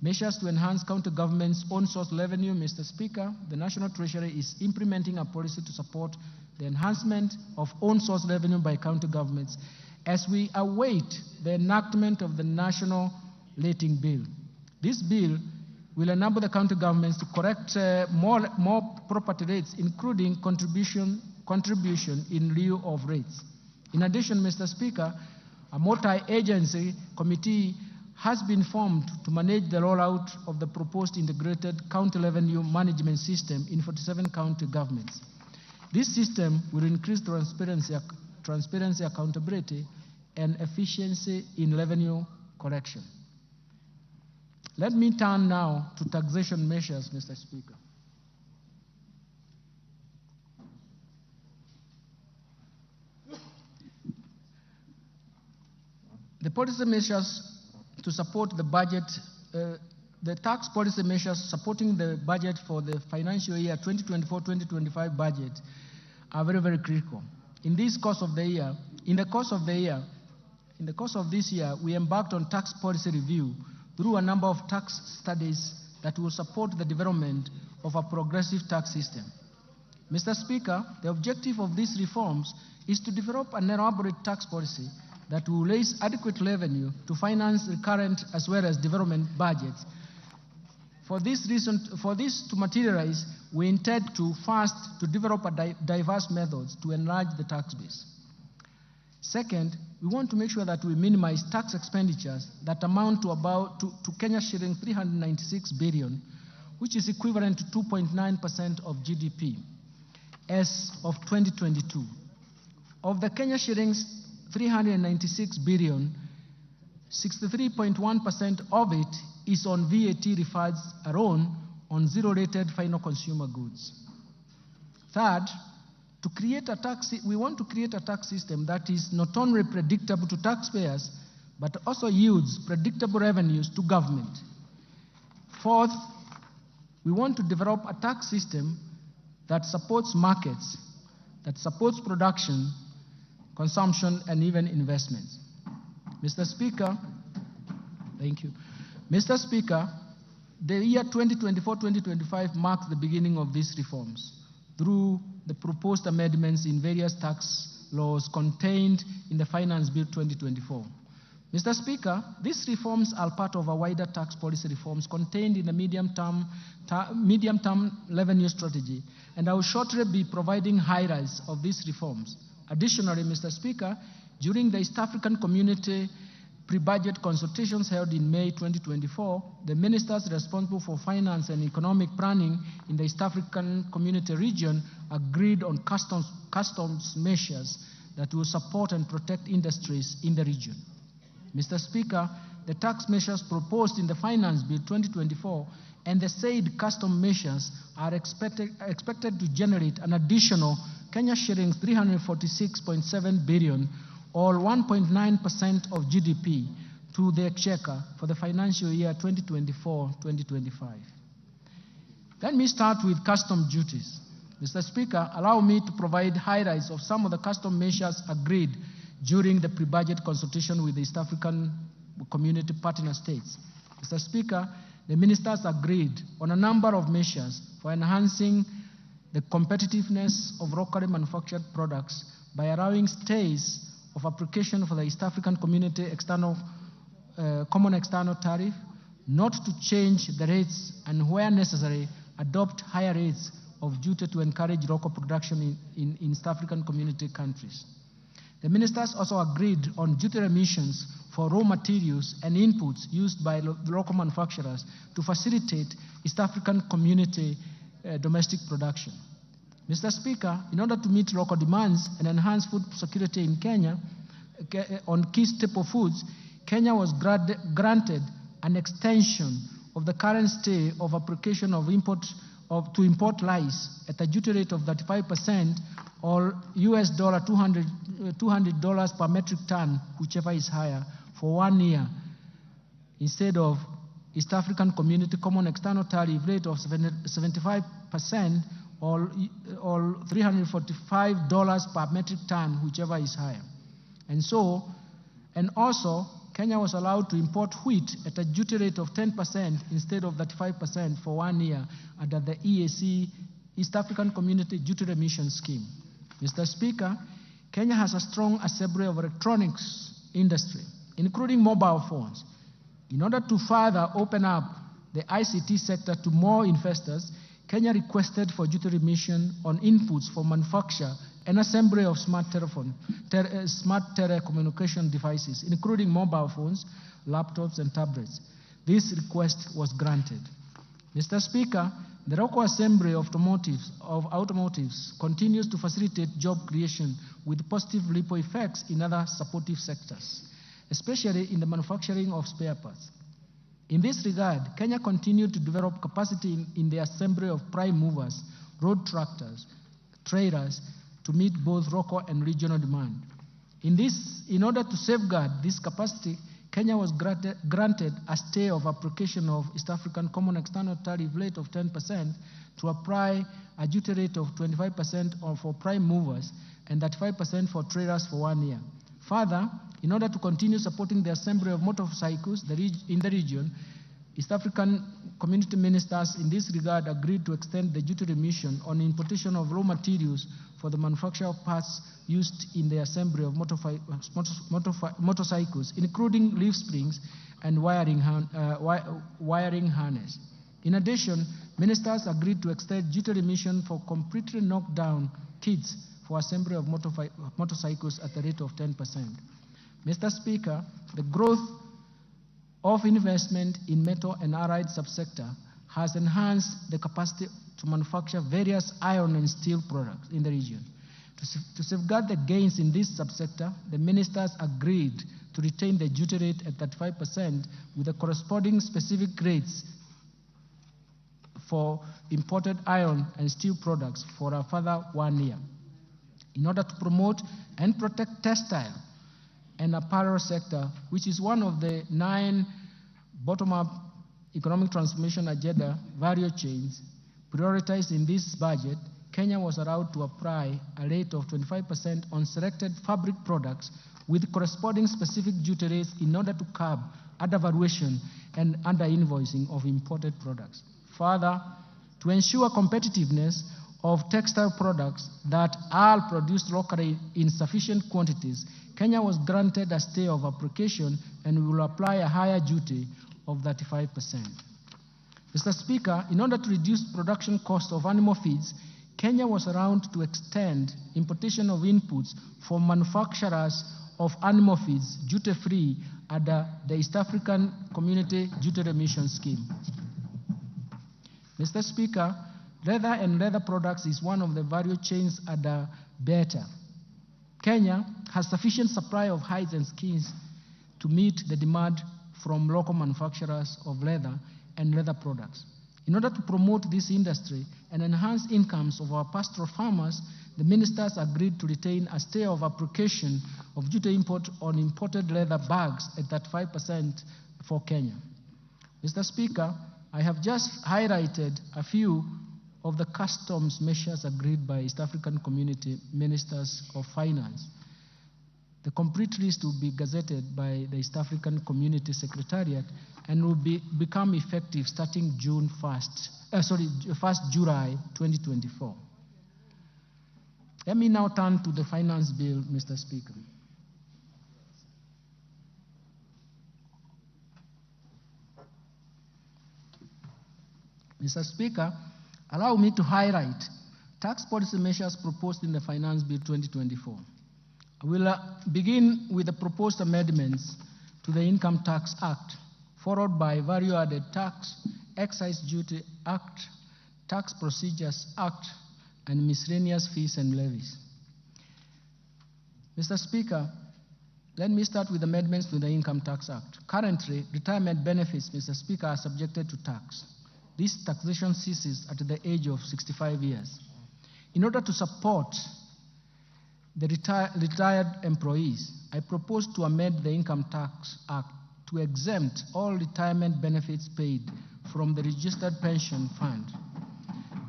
Measures to enhance county government's own source revenue, Mr. Speaker, the National Treasury is implementing a policy to support the enhancement of own source revenue by county governments as we await the enactment of the National Rating Bill. This bill will enable the county governments to correct more property rates, including contribution in lieu of rates. In addition, Mr. Speaker, a multi-agency committee has been formed to manage the rollout of the proposed integrated county revenue management system in 47 county governments. This system will increase transparency, accountability, and efficiency in revenue collection. Let me turn now to taxation measures, Mr. Speaker. The policy measures to support the budget, the tax policy measures supporting the budget for the financial year 2024-2025 budget are very, very critical. In the course of this year, we embarked on tax policy review through a number of tax studies that will support the development of a progressive tax system. Mr. Speaker, the objective of these reforms is to develop an elaborate tax policy that we will raise adequate revenue to finance recurrent as well as development budgets. For this reason, for this to materialize, we intend to first to develop a diverse methods to enlarge the tax base. Second, we want to make sure that we minimize tax expenditures that amount to about to Kenya shilling 396 billion, which is equivalent to 2.9% of GDP as of 2022. Of the Kenya shillings 396 billion, 63.1% of it is on VAT refunds alone on zero-rated final consumer goods. Third, to create a tax, we want to create a tax system that is not only predictable to taxpayers, but also yields predictable revenues to government. Fourth, we want to develop a tax system that supports markets, that supports production, consumption, and even investments. Mr. Speaker, thank you. Mr. Speaker, the year 2024-2025 marks the beginning of these reforms through the proposed amendments in various tax laws contained in the Finance Bill 2024. Mr. Speaker, these reforms are part of a wider tax policy reforms contained in the medium-term revenue strategy, and I will shortly be providing highlights of these reforms. Additionally, Mr. Speaker, during the East African Community pre-budget consultations held in May 2024, the ministers responsible for finance and economic planning in the East African Community region agreed on customs measures that will support and protect industries in the region. Mr. Speaker, the tax measures proposed in the Finance Bill 2024 and the said custom measures are expected to generate an additional Kenya shillings 346.7 billion or 1.9% of GDP to the exchequer for the financial year 2024-2025. Let me start with custom duties. Mr. Speaker, allow me to provide highlights of some of the custom measures agreed during the pre-budget consultation with the East African Community partner states. Mr. Speaker, the ministers agreed on a number of measures for enhancing the competitiveness of locally manufactured products by allowing stays of application for the East African Community external, Common External Tariff, not to change the rates and, where necessary, adopt higher rates of duty to encourage local production in East African Community countries. The ministers also agreed on duty remissions for raw materials and inputs used by local manufacturers to facilitate East African Community domestic production. Mr. Speaker, in order to meet local demands and enhance food security in Kenya on key staple foods, Kenya was granted an extension of the current stay of application of to import rice at a duty rate of 35% or US dollar $200 per metric ton, whichever is higher, for 1 year, instead of East African Community Common External Tariff rate of 75% or $345 per metric ton, whichever is higher. And also, Kenya was allowed to import wheat at a duty rate of 10% instead of 35% for 1 year under the EAC, East African Community Duty Remission Scheme. Mr. Speaker, Kenya has a strong assembly of electronics industry, including mobile phones. In order to further open up the ICT sector to more investors, Kenya requested for duty remission on inputs for manufacture and assembly of smart telecommunication devices, including mobile phones, laptops, and tablets. This request was granted. Mr. Speaker, the local assembly of automotives continues to facilitate job creation with positive ripple effects in other supportive sectors, especially in the manufacturing of spare parts. In this regard, Kenya continued to develop capacity in the assembly of prime movers, road tractors, trailers, to meet both local and regional demand. In order to safeguard this capacity, Kenya was granted a stay of application of East African Common External Tariff rate of 10% to apply a duty rate of 25% for prime movers and 35% for trailers for 1 year. Further, in order to continue supporting the assembly of motorcycles in the region, East African Community ministers in this regard agreed to extend the duty remission on importation of raw materials for the manufacture of parts used in the assembly of motorcycles, including leaf springs and wiring harness. In addition, ministers agreed to extend duty remission for completely knocked down kits for assembly of motorcycles at the rate of 10%. Mr. Speaker, the growth of investment in metal and allied subsector has enhanced the capacity to manufacture various iron and steel products in the region. To safeguard the gains in this subsector, the ministers agreed to retain the duty rate at 35% with the corresponding specific rates for imported iron and steel products for a further 1 year. In order to promote and protect textile and apparel sector, which is one of the 9 bottom-up economic transformation agenda value chains prioritized in this budget, Kenya was allowed to apply a rate of 25% on selected fabric products with corresponding specific duty rates in order to curb undervaluation and under-invoicing of imported products. Further, to ensure competitiveness of textile products that are produced locally in sufficient quantities, Kenya was granted a stay of application and will apply a higher duty of 35%. Mr. Speaker, in order to reduce production cost of animal feeds, Kenya was around to extend importation of inputs for manufacturers of animal feeds duty-free under the East African Community Duty Remission Scheme. Mr. Speaker, leather and leather products is one of the value chains under BETA. Kenya has sufficient supply of hides and skins to meet the demand from local manufacturers of leather and leather products. In order to promote this industry and enhance incomes of our pastoral farmers, the ministers agreed to retain a stay of application of duty import on imported leather bags at 35% for Kenya. Mr. Speaker, I have just highlighted a few of the customs measures agreed by East African Community Ministers of Finance. The complete list will be gazetted by the East African Community Secretariat and will become effective starting 1st July 2024. Let me now turn to the Finance Bill, Mr. Speaker. Mr. Speaker, allow me to highlight tax policy measures proposed in the Finance Bill 2024. I will begin with the proposed amendments to the Income Tax Act, followed by Value Added Tax, Excise Duty Act, Tax Procedures Act, and miscellaneous fees and levies. Mr. Speaker, let me start with amendments to the Income Tax Act. Currently, retirement benefits, Mr. Speaker, are subjected to tax. This taxation ceases at the age of 65 years. In order to support the retired employees, I propose to amend the Income Tax Act to exempt all retirement benefits paid from the Registered Pension Fund,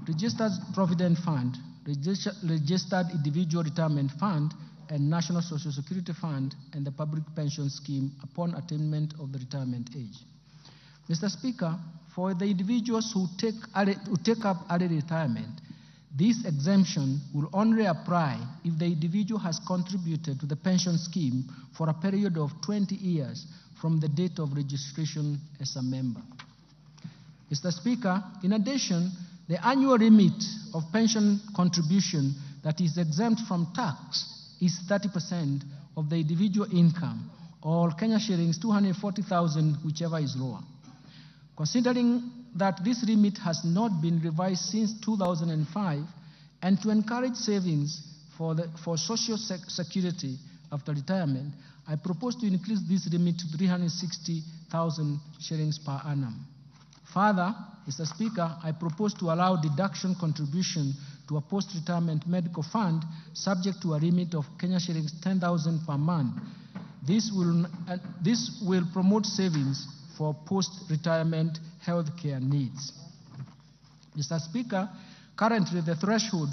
Registered Provident Fund, Registered Individual Retirement Fund, and National Social Security Fund, and the Public Pension Scheme upon attainment of the retirement age. Mr. Speaker, for the individuals who take up early retirement, this exemption will only apply if the individual has contributed to the pension scheme for a period of 20 years from the date of registration as a member. Mr. Speaker, in addition, the annual remit of pension contribution that is exempt from tax is 30% of the individual income, or Kenya shillings 240,000, whichever is lower. Considering that this remit has not been revised since 2005, and to encourage savings for social security after retirement, I propose to increase this remit to 360,000 shillings per annum. Further, Mr. Speaker, I propose to allow deduction contribution to a post-retirement medical fund subject to a remit of Kenya shillings 10,000 per month. This will promote savings for post-retirement health care needs. Mr. Speaker, currently the threshold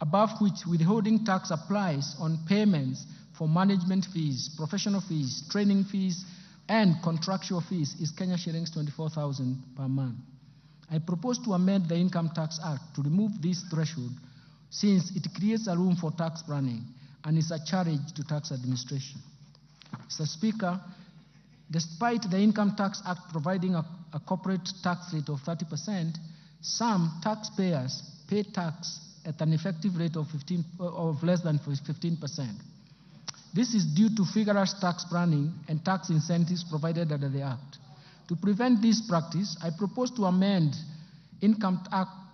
above which withholding tax applies on payments for management fees, professional fees, training fees, and contractual fees is Kenya shillings 24,000 per month. I propose to amend the Income Tax Act to remove this threshold since it creates a room for tax planning and is a challenge to tax administration. Mr. Speaker, despite the Income Tax Act providing a corporate tax rate of 30%, some taxpayers pay tax at an effective rate of less than 15%. This is due to vigorous tax planning and tax incentives provided under the Act. To prevent this practice, I propose to amend Income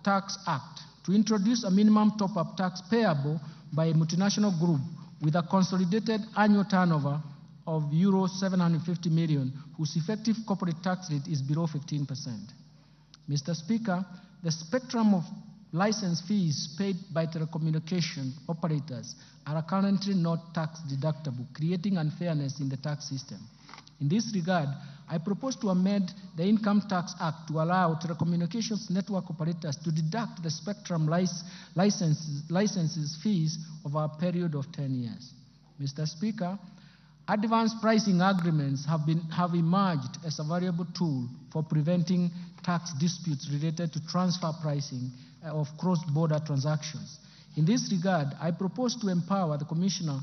Tax Act to introduce a minimum top-up tax payable by a multinational group with a consolidated annual turnover of euro 750 million, whose effective corporate tax rate is below 15%. Mr. Speaker, the spectrum of license fees paid by telecommunication operators are currently not tax deductible, creating unfairness in the tax system. In this regard, I propose to amend the Income Tax Act to allow telecommunications network operators to deduct the spectrum licenses fees over a period of 10 years. Mr. Speaker, advanced pricing agreements have emerged as a valuable tool for preventing tax disputes related to transfer pricing of cross-border transactions. In this regard, I propose to empower the Commissioner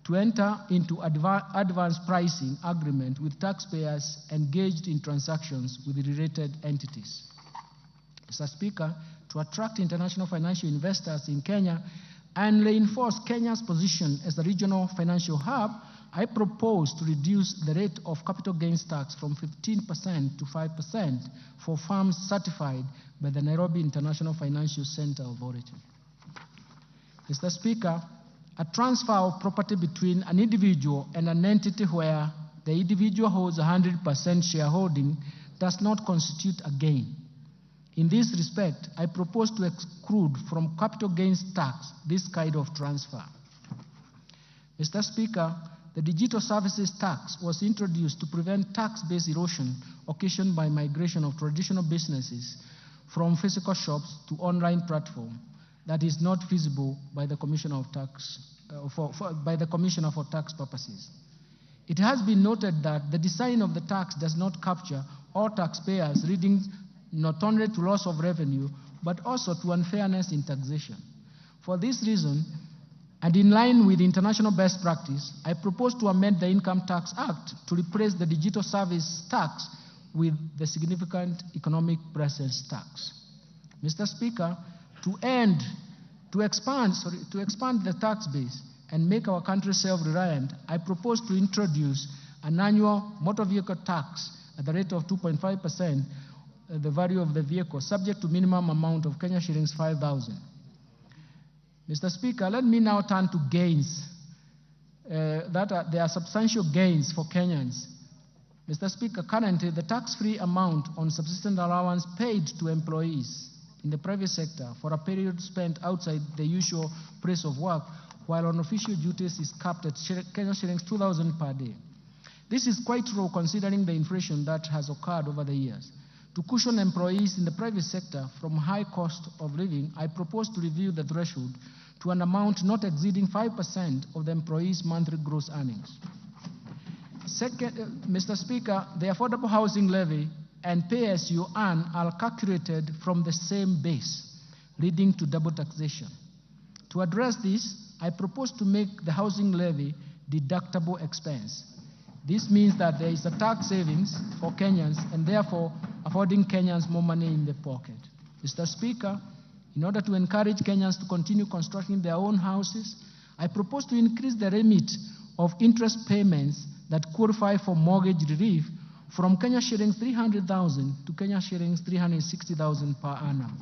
to enter into advanced pricing agreement with taxpayers engaged in transactions with related entities. Mr. Speaker, to attract international financial investors in Kenya and reinforce Kenya's position as a regional financial hub, I propose to reduce the rate of capital gains tax from 15% to 5% for firms certified by the Nairobi International Financial Center Authority. Mr. Speaker, a transfer of property between an individual and an entity where the individual holds 100% shareholding does not constitute a gain. In this respect, I propose to exclude from capital gains tax this kind of transfer. Mr. Speaker, the digital services tax was introduced to prevent tax-based erosion occasioned by migration of traditional businesses from physical shops to online platform that is not feasible by the Commissioner of Tax, by the Commissioner for tax purposes. It has been noted that the design of the tax does not capture all taxpayers, leading not only to loss of revenue, but also to unfairness in taxation. For this reason, and in line with international best practice, I propose to amend the Income Tax Act to replace the digital service tax with the significant economic presence tax. Mr. Speaker, to expand the tax base and make our country self-reliant, I propose to introduce an annual motor vehicle tax at the rate of 2.5% the value of the vehicle, subject to minimum amount of Kenya shillings 5,000. Mr. Speaker, let me now turn to gains. There are substantial gains for Kenyans. Mr. Speaker, currently the tax-free amount on subsistence allowance paid to employees in the private sector for a period spent outside the usual place of work while on official duties is capped at Kenya shillings 2,000 per day. This is quite low considering the inflation that has occurred over the years. To cushion employees in the private sector from high cost of living, I propose to review the threshold to an amount not exceeding 5% of the employee's monthly gross earnings. Second, Mr. Speaker, the affordable housing levy and pay-as-you-earn are calculated from the same base, leading to double taxation. To address this, I propose to make the housing levy deductible expense. This means that there is a tax savings for Kenyans and therefore affording Kenyans more money in the pocket. Mr. Speaker, in order to encourage Kenyans to continue constructing their own houses, I propose to increase the remit of interest payments that qualify for mortgage relief from Kenya shillings 300,000 to Kenya shillings 360,000 per annum.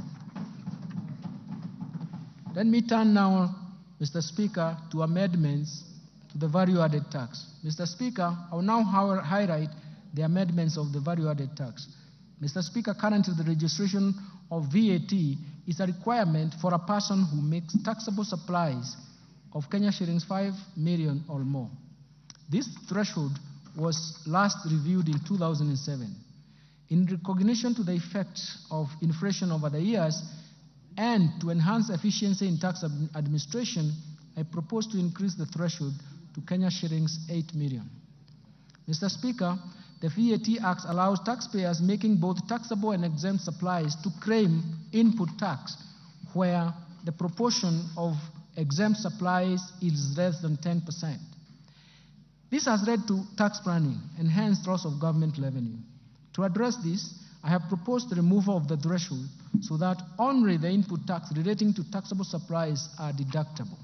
Let me turn now, Mr. Speaker, to amendments to the value-added tax. Mr. Speaker, I will now highlight the amendments of the value-added tax. Mr. Speaker, currently the registration of VAT is a requirement for a person who makes taxable supplies of Kenya shillings 5 million or more. This threshold was last reviewed in 2007. In recognition to the effect of inflation over the years and to enhance efficiency in tax administration, I propose to increase the threshold to Kenya shillings 8 million. Mr. Speaker, the VAT Act allows taxpayers making both taxable and exempt supplies to claim input tax where the proportion of exempt supplies is less than 10%. This has led to tax planning and hence loss of government revenue. To address this, I have proposed the removal of the threshold so that only the input tax relating to taxable supplies are deductible.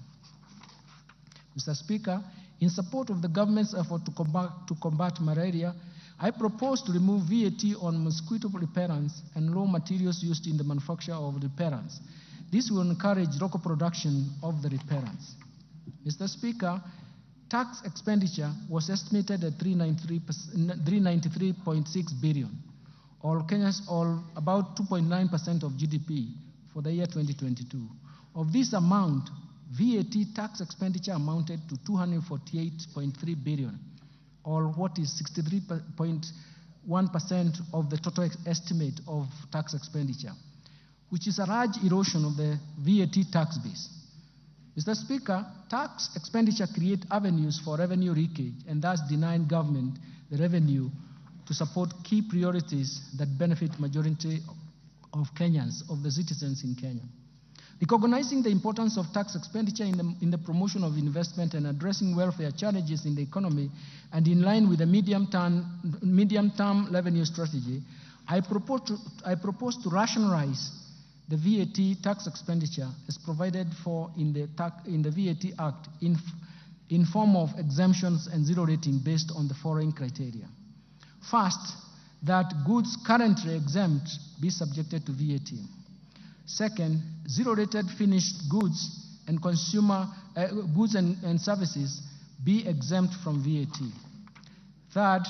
Mr. Speaker, in support of the government's effort to combat malaria, I propose to remove VAT on mosquito repellents and raw materials used in the manufacture of repellents. This will encourage local production of the repellents. Mr. Speaker, tax expenditure was estimated at 393.6 billion, or Kenya's or about 2.9% of GDP for the year 2022. Of this amount, VAT tax expenditure amounted to 248.3 billion, or what is 63.1% of the total estimate of tax expenditure, which is a large erosion of the VAT tax base. Mr. Speaker, tax expenditure creates avenues for revenue leakage and thus denying government the revenue to support key priorities that benefit majority of Kenyans, of the citizens in Kenya. Recognizing the importance of tax expenditure in the promotion of investment and addressing welfare challenges in the economy, and in line with the medium-term revenue strategy, I propose to rationalize the VAT tax expenditure as provided for in the VAT Act in form of exemptions and zero rating based on the following criteria. First, that goods currently exempt be subjected to VAT. Second, zero-rated finished goods and consumer goods and services be exempt from VAT. Third,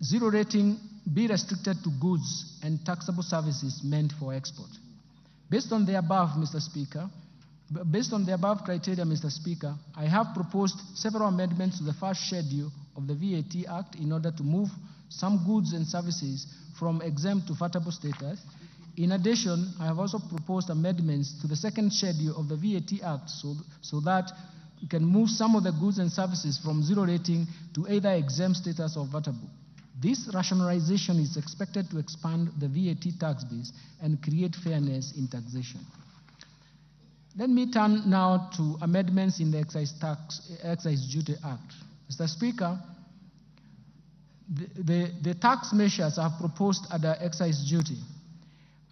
zero rating be restricted to goods and taxable services meant for export. Based on the above, Mr. Speaker, based on the above criteria, Mr. Speaker, I have proposed several amendments to the first schedule of the VAT Act in order to move some goods and services from exempt to vatable status. In addition, I have also proposed amendments to the second schedule of the VAT Act so that we can move some of the goods and services from zero rating to either exempt status or vatable. This rationalization is expected to expand the VAT tax base and create fairness in taxation. Let me turn now to amendments in the Excise Duty Act. Mr. Speaker, the tax measures I have proposed under excise duty.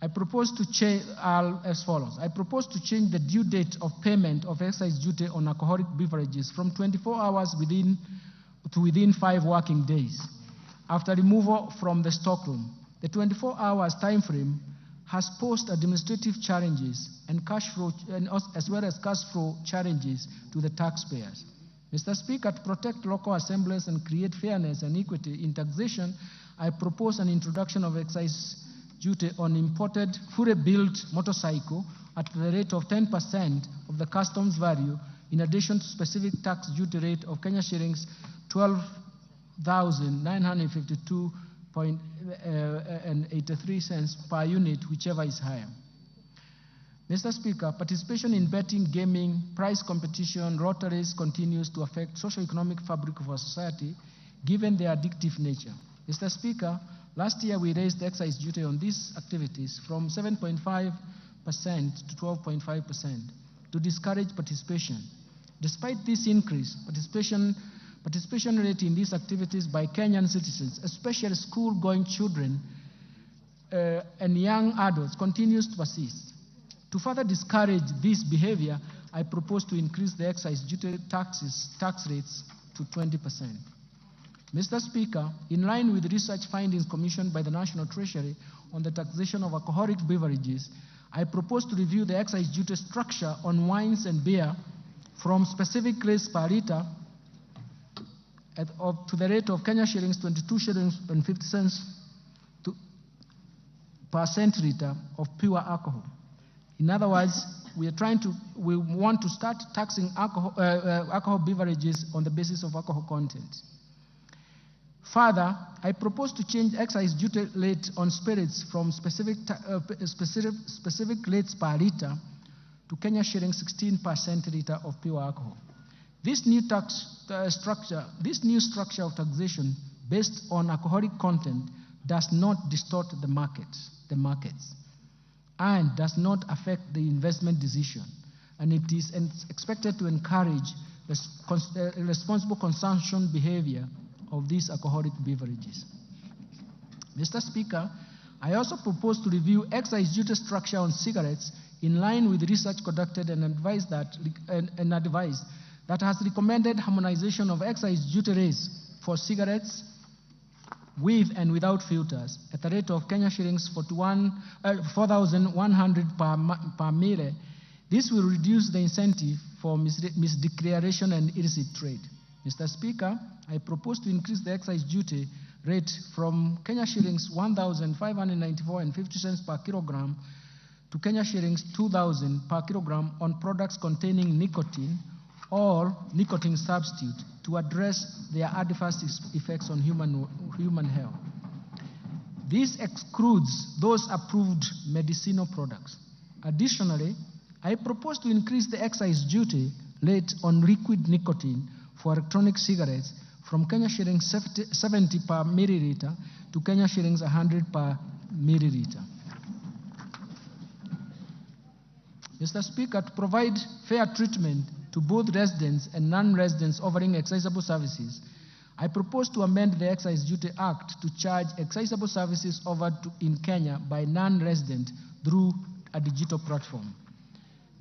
I propose to change as follows. I propose to change the due date of payment of excise duty on alcoholic beverages from 24 hours to within 5 working days after removal from the stockroom. The 24 hours time frame has posed administrative challenges and cash flow, and as well as cash flow challenges to the taxpayers. Mr. Speaker, to protect local assemblies and create fairness and equity in taxation, I propose an introduction of excise duty on imported fully built motorcycle at the rate of 10% of the customs value, in addition to specific tax duty rate of Kenya shillings 12,952.83 per unit, whichever is higher. Mr. Speaker, participation in betting, gaming, price competition, lotteries continues to affect socio-economic fabric of our society, given their addictive nature. Mr. Speaker, last year we raised the excise duty on these activities from 7.5% to 12.5% to discourage participation. Despite this increase, participation rate in these activities by Kenyan citizens, especially school-going children and young adults, continues to persist. To further discourage this behavior, I propose to increase the excise duty tax rates to 20%. Mr. Speaker, in line with research findings commissioned by the National Treasury on the taxation of alcoholic beverages, I propose to review the excise duty structure on wines and beer from specific rates per liter to the rate of Kenya shillings 22 shillings and 50 cents per centiliter of pure alcohol. In other words, we want to start taxing alcohol beverages on the basis of alcohol content. Further, I propose to change excise duty rate on spirits from specific rates per liter to Kenya shilling 16 per centiliter of pure alcohol. This new tax structure, this new structure of taxation based on alcoholic content does not distort the markets. and does not affect the investment decision, and it is expected to encourage responsible consumption behavior of these alcoholic beverages. Mr. Speaker, I also propose to review excise duty structure on cigarettes in line with research conducted and advice that has recommended harmonization of excise duty rates for cigarettes with and without filters at a rate of Kenya shillings 4,100 per mille. This will reduce the incentive for misdeclaration and illicit trade. Mr. Speaker, I propose to increase the excise duty rate from Kenya shillings 1,594.50 per kilogram to Kenya shillings 2,000 per kilogram on products containing nicotine or nicotine substitute to address their adverse effects on human health. This excludes those approved medicinal products. Additionally, I propose to increase the excise duty rate on liquid nicotine for electronic cigarettes from Kenya shillings 70 per milliliter to Kenya shillings 100 per milliliter. Mr. Speaker, to provide fair treatment to both residents and non-residents offering excisable services, I propose to amend the Excise Duty Act to charge excisable services offered in Kenya by non-resident through a digital platform.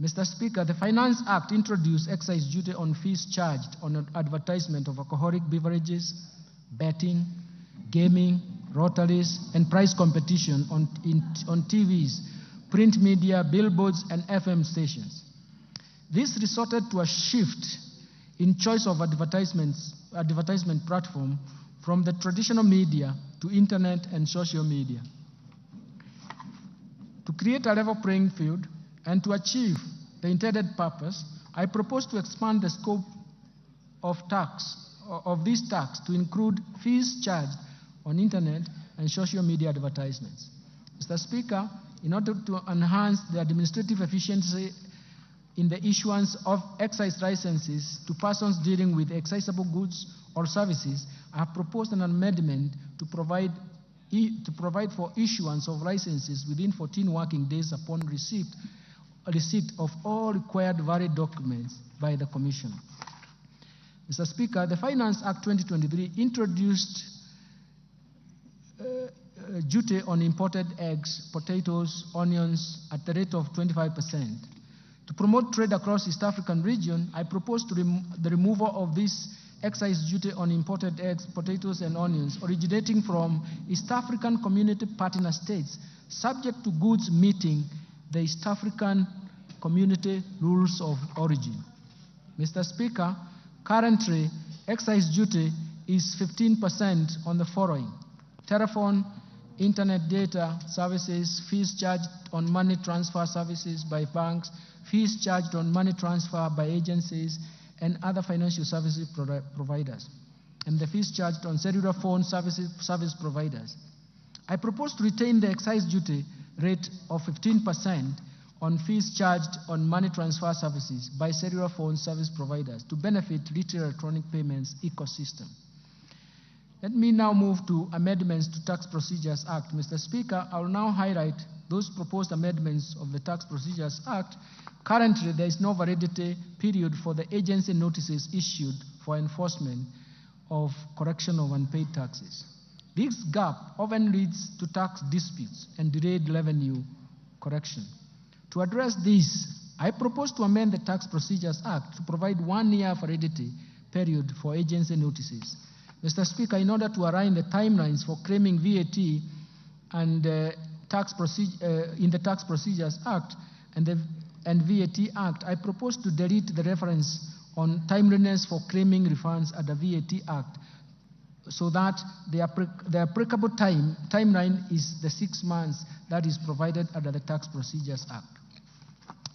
Mr. Speaker, the Finance Act introduced excise duty on fees charged on advertisement of alcoholic beverages, betting, gaming, lotteries, and price competition on TVs, print media, billboards, and FM stations. This resulted to a shift in choice of advertisement platform from the traditional media to internet and social media. To create a level playing field and to achieve the intended purpose, I propose to expand the scope of this tax to include fees charged on internet and social media advertisements. Mr. Speaker, in order to enhance the administrative efficiency in the issuance of excise licenses to persons dealing with excisable goods or services, I have proposed an amendment to provide for issuance of licenses within 14 working days upon receipt of all required valid documents by the Commission. Mr. Speaker, the Finance Act 2023 introduced duty on imported eggs, potatoes, onions at the rate of 25%. To promote trade across East African region, I propose to the removal of this excise duty on imported eggs, potatoes, and onions originating from East African Community partner states, subject to goods meeting the East African Community rules of origin. Mr. Speaker, currently, excise duty is 15% on the following: telephone, internet data services, fees charged on money transfer services by banks, fees charged on money transfer by agencies and other financial services providers, and the fees charged on cellular phone service providers. I propose to retain the excise duty rate of 15% on fees charged on money transfer services by cellular phone service providers to benefit retail electronic payments ecosystem. Let me now move to amendments to Tax Procedures Act. Mr. Speaker, I will now highlight those proposed amendments of the Tax Procedures Act. Currently, there is no validity period for the agency notices issued for enforcement of correction of unpaid taxes. This gap often leads to tax disputes and delayed revenue correction. To address this, I propose to amend the Tax Procedures Act to provide 1 year validity period for agency notices. Mr. Speaker, in order to align the timelines for claiming VAT and in the Tax Procedures Act and the VAT Act, I propose to delete the reference on timeliness for claiming refunds at the VAT Act, so that the applicable timeline is the 6 months that is provided under the Tax Procedures Act.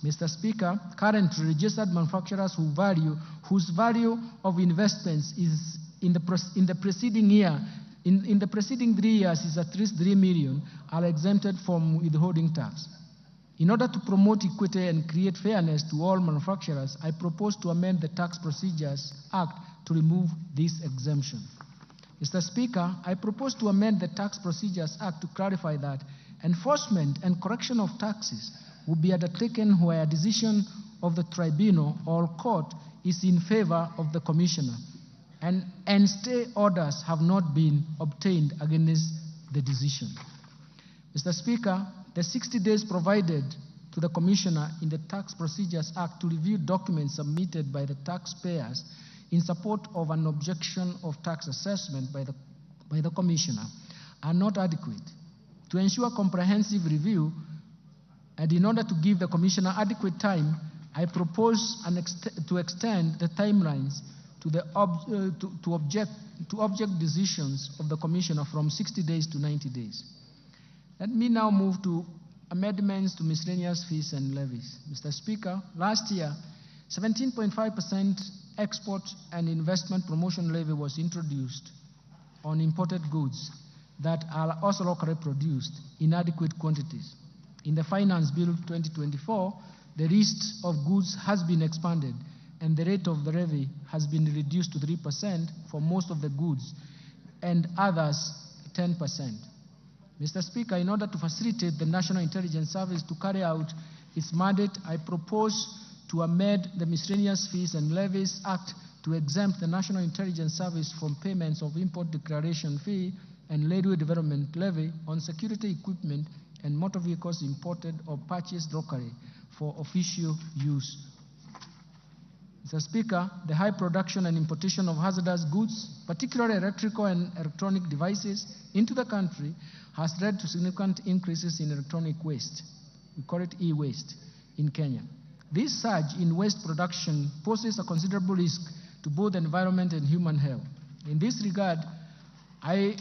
Mr. Speaker, currently registered manufacturers whose value of investments is in the preceding year, in the preceding 3 years is at least 3 million, are exempted from withholding tax. In order to promote equity and create fairness to all manufacturers, I propose to amend the Tax Procedures Act to remove this exemption. Mr. Speaker, I propose to amend the Tax Procedures Act to clarify that Enforcement and correction of taxes will be undertaken where a decision of the tribunal or court is in favor of the commissioner, and stay orders have not been obtained against the decision. Mr. Speaker, the 60 days provided to the Commissioner in the Tax Procedures Act to review documents submitted by the taxpayers in support of an objection of tax assessment by the Commissioner are not adequate. To ensure comprehensive review and in order to give the Commissioner adequate time, I propose to extend the timelines to object decisions of the Commissioner from 60 days to 90 days. Let me now move to amendments to miscellaneous fees and levies. Mr. Speaker, last year, 17.5% export and investment promotion levy was introduced on imported goods that are also locally produced in adequate quantities. In the Finance Bill 2024, the list of goods has been expanded and the rate of the levy has been reduced to 3% for most of the goods and others 10%. Mr. Speaker, in order to facilitate the National Intelligence Service to carry out its mandate, I propose to amend the Miscellaneous Fees and Levies Act to exempt the National Intelligence Service from payments of import declaration fee and railway development levy on security equipment and motor vehicles imported or purchased locally for official use. Mr. Speaker, the high production and importation of hazardous goods, particularly electrical and electronic devices, into the country has led to significant increases in electronic waste. We call it e-waste in Kenya. This surge in waste production poses a considerable risk to both the environment and human health. In this regard, I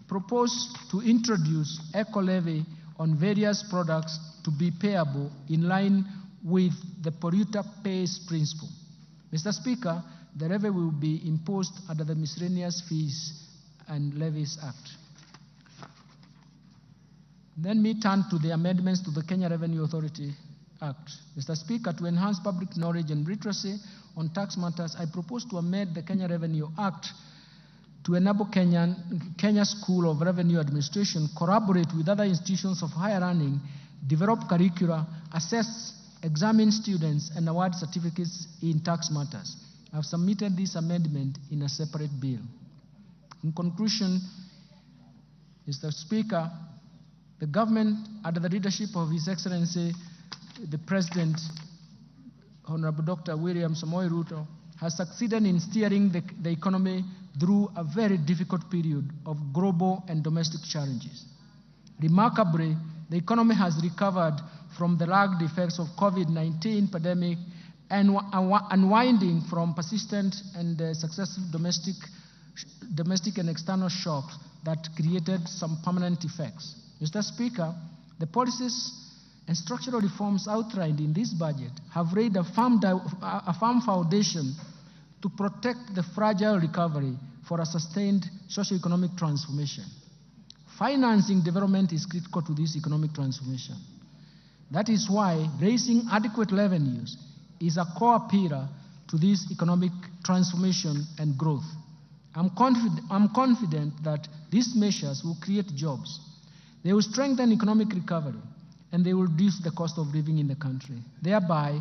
propose to introduce eco-levy on various products to be payable in line with the polluter pays principle. Mr. Speaker, the levy will be imposed under the Miscellaneous Fees and Levies Act. Then we turn to the amendments to the Kenya Revenue Authority Act. Mr. Speaker, to enhance public knowledge and literacy on tax matters, I propose to amend the Kenya Revenue Act to enable Kenya School of Revenue Administration collaborate with other institutions of higher learning, develop curricula, assess, examine students, and award certificates in tax matters. I have submitted this amendment in a separate bill. In conclusion, Mr. Speaker, the government, under the leadership of His Excellency, the President, Honorable Dr. William Samoei Ruto, has succeeded in steering the economy through a very difficult period of global and domestic challenges. Remarkably, the economy has recovered from the lagged effects of COVID-19 pandemic and unwinding from persistent and successive domestic and external shocks that created some permanent effects. Mr. Speaker, the policies and structural reforms outlined in this budget have laid a firm foundation to protect the fragile recovery for a sustained socioeconomic transformation. Financing development is critical to this economic transformation. That is why raising adequate revenues is a core pillar to this economic transformation and growth. I'm confident that these measures will create jobs. They will strengthen economic recovery, and they will reduce the cost of living in the country, thereby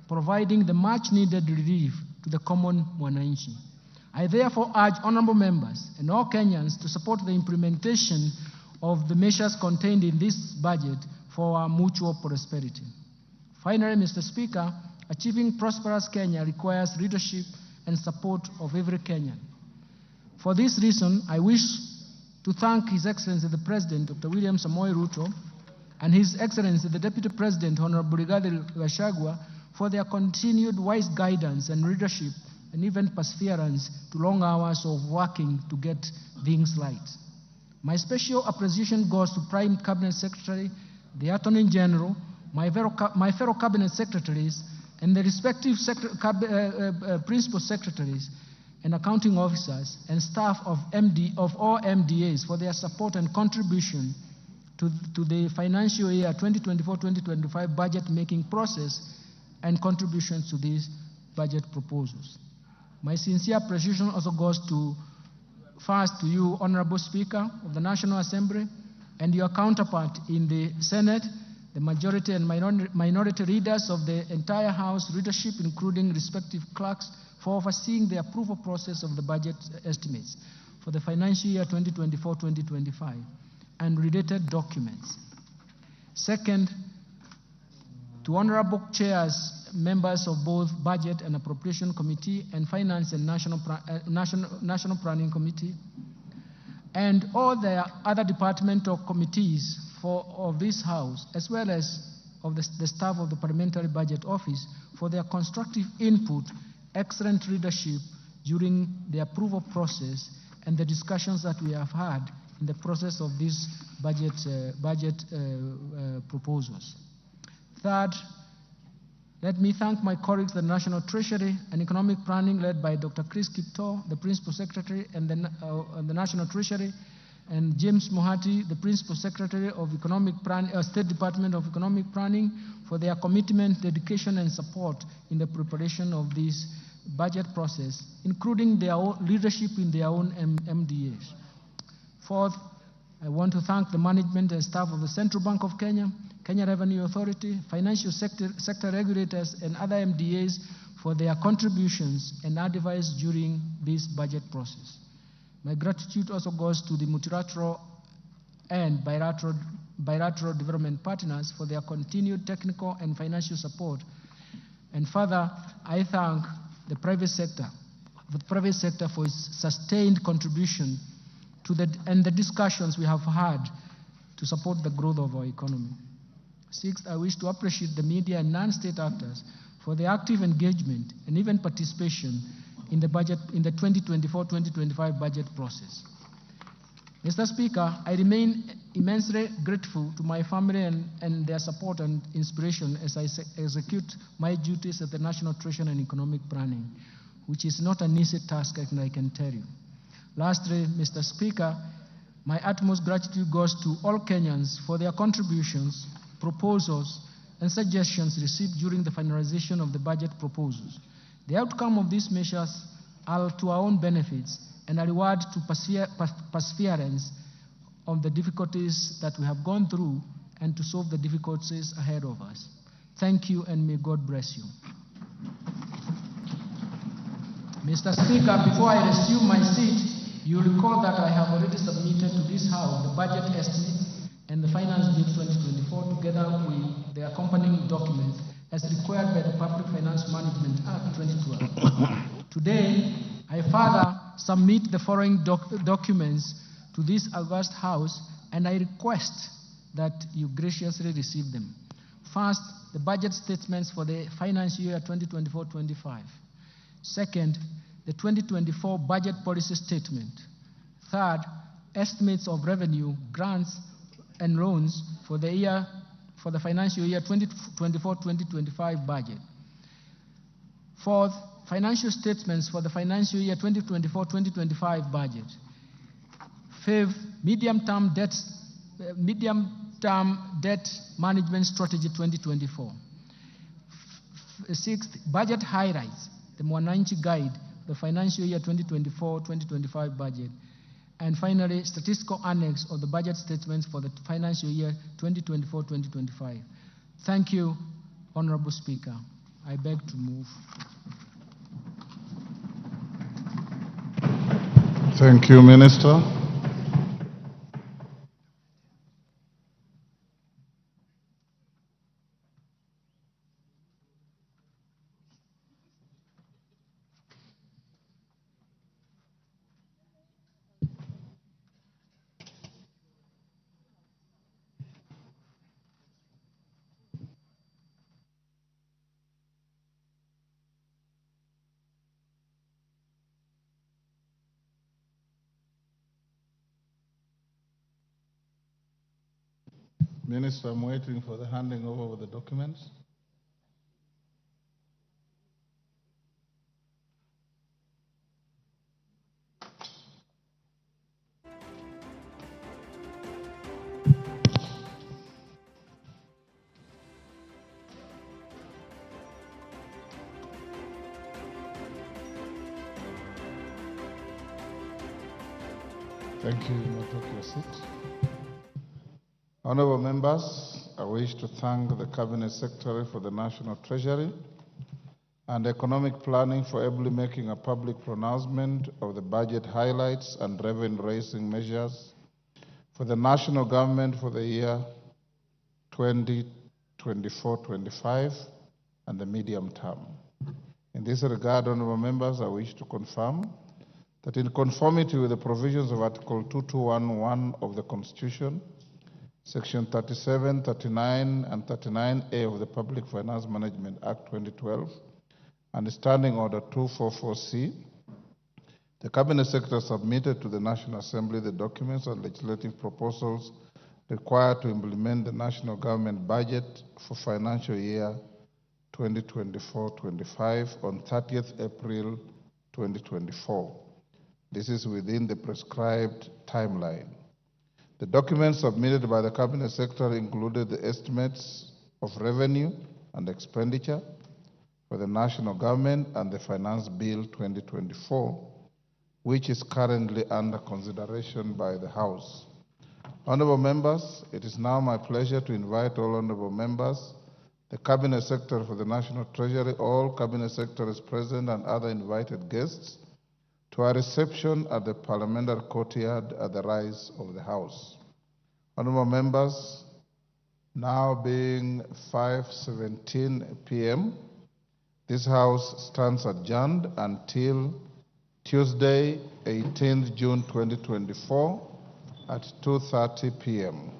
providing the much-needed relief to the common mwananchi. I therefore urge honorable members and all Kenyans to support the implementation of the measures contained in this budget for our mutual prosperity. Finally, Mr. Speaker, achieving prosperous Kenya requires leadership and support of every Kenyan. For this reason, I wish to thank His Excellency the President, Dr. William Samoei Ruto, and His Excellency the Deputy President, Honorable Rigathi Gachagua, for their continued wise guidance and leadership and even perseverance to long hours of working to get things right. My special appreciation goes to Prime Cabinet Secretary, the Attorney General, my fellow Cabinet Secretaries, and the respective Principal Secretaries and accounting officers and staff of all MDAs for their support and contribution to the financial year 2024-2025 budget-making process and contributions to these budget proposals. My sincere appreciation also goes to first to you, Honorable Speaker of the National Assembly, and your counterpart in the Senate, the majority and minority leaders of the entire House leadership, including respective clerks, for overseeing the approval process of the budget estimates for the financial year 2024-2025 and related documents. Second, to honorable chairs, members of both Budget and Appropriation Committee and Finance and National Planning Committee, and all the other departmental committees of this House, as well as of the staff of the Parliamentary Budget Office, for their constructive input, excellent leadership during the approval process and the discussions that we have had in the process of these budget proposals. Third, let me thank my colleagues, the National Treasury and Economic Planning, led by Dr. Chris Kiptoo, the Principal Secretary, and the National Treasury, and James Muhati, the Principal Secretary of Economic State Department of Economic Planning, for their commitment, dedication, and support in the preparation of this budget process, including their own leadership in their own MDAs. Fourth, I want to thank the management and staff of the Central Bank of Kenya, Kenya Revenue Authority, financial sector regulators, and other MDAs for their contributions and advice during this budget process. My gratitude also goes to the multilateral and bilateral development partners for their continued technical and financial support. And further, I thank the private sector for its sustained contribution to and the discussions we have had to support the growth of our economy. Sixth, I wish to appreciate the media and non-state actors for their active engagement and even participation in the budget, in the 2024-2025 budget process. Mr. Speaker, I remain immensely grateful to my family and their support and inspiration as I execute my duties at the National Treasury and Economic Planning, which is not an easy task, I can tell you. Lastly, Mr. Speaker, my utmost gratitude goes to all Kenyans for their contributions, proposals, and suggestions received during the finalization of the budget proposals. The outcome of these measures are to our own benefits and a reward to perseverance of the difficulties that we have gone through and to solve the difficulties ahead of us. Thank you, and may God bless you. Mr. Speaker, before I resume my seat, you recall that I have already submitted to this House the budget estimates and the Finance Bill 2024 together with the accompanying documents as required by the Public Finance Management Act 2012. Today, I further submit the following documents to this august House, and I request that you graciously receive them. First, the budget statements for the financial year 2024-25. Second, the 2024 budget policy statement. Third, estimates of revenue, grants, and loans for the year, for the financial year 2024-2025 budget. Fourth, financial statements for the financial year 2024-2025 budget. Fifth, medium-term debt management strategy 2024. Sixth, budget highlights, the Mwananchi Guide, the financial year 2024-2025 budget. And finally, statistical annex of the budget statements for the financial year 2024-2025. Thank you, Honorable Speaker. I beg to move. Thank you, Minister. Minister, I'm waiting for the handing over of the documents. Thank you. You may take your seat. Honorable members, I wish to thank the Cabinet Secretary for the National Treasury and Economic Planning for ably making a public pronouncement of the budget highlights and revenue-raising measures for the national government for the year 2024-25 and the medium term. In this regard, honorable members, I wish to confirm that in conformity with the provisions of Article 2211 of the Constitution, Section 37, 39, and 39A of the Public Finance Management Act 2012, and Standing Order 244C, the Cabinet Secretary submitted to the National Assembly the documents and legislative proposals required to implement the national government budget for financial year 2024-25 on 30th April 2024. This is within the prescribed timeline. The documents submitted by the Cabinet Secretary included the estimates of revenue and expenditure for the national government and the Finance Bill 2024, which is currently under consideration by the House. Honorable members, it is now my pleasure to invite all honorable members, the Cabinet Secretary for the National Treasury, all Cabinet Secretaries present and other invited guests to a reception at the Parliamentary Courtyard at the rise of the House. Honorable members, now being 5:17 p.m., this House stands adjourned until Tuesday, 18th June 2024 at 2:30 p.m.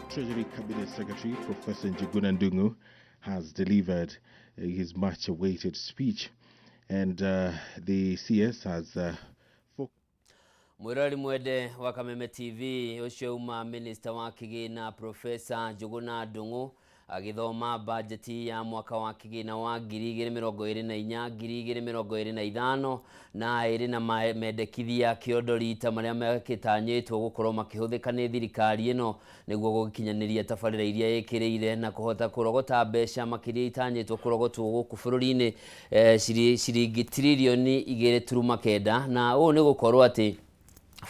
Treasury Cabinet Secretary Professor Njuguna Ndung'u has delivered his much-awaited speech, and the CS has Mwirori mwende wa Kameme TV ucio uma minister wa kigina Professor Njuguna Ndung'u agithoma bajeti ya mwaka wa kigina wa 2024 2025 na iri na mendekithia kiondo rita maria makitanyitwo gukorwo makihuthika ni thirikari ino niguo gugikinyaniria tabarira iria ikiriire na kuhota kurogota mbeca makiria itanyitwo kurogotwo guku bururi-ini ciringi tririoni 2.9 na uu ni gukorwo ati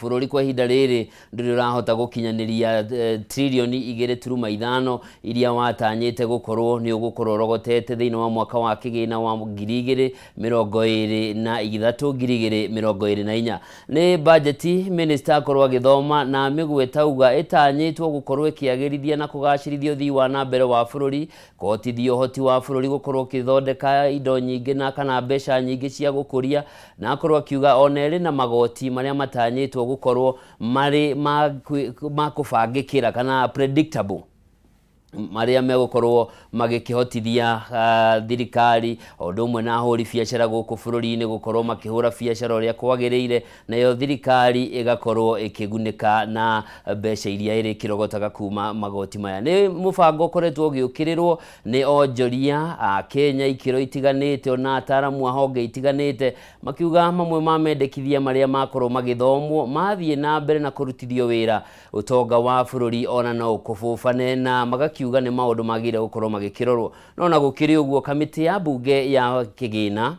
bururi kwa ihinda riri nduri urahota gukinyaniria tririoni 2.5 iria watanyite gukorwo ni ugukorwo urogotete thiini wa mwaka wa kigina wa 2023 2024. Ni bajeti minister akorwo agithoma na migweta uga itanyitwo gukorwo ikiagirithia na kugacirithia uthii wa na mbere wa bururi, kuhotithia uhoti wa bururi gukorwo ukithondeka indo nyingi na kana mbeca nyingi cia gukuria, na akorwo akiuga ona iri na magoti maria matanyitwo gukorwo mari ma kubangikira kana predictable maria megukorwo magikihotithia thirikari o undu umwe na ahuri biacara guku bururi-ini gukorwo makihura biacara uria kwagiriire, nayo thirikari igakorwo ikigunika na mbeca iria irikirogotaga kuma magoti maya. Ni mubango ukoretwo ugiukirirwo ni onjoria a Kenya ikiro itiganite ona ataramu a honge itiganite makiuga mamwe ma mendekithia maria makorwo magithomwo mathie na mbere na kurutithio wira utonga wa bururi ona no ukububane na magakiuga ni maundu magire gukorwo magikirorwo. No na gukiri uguo kamiti ya bunge ya kigina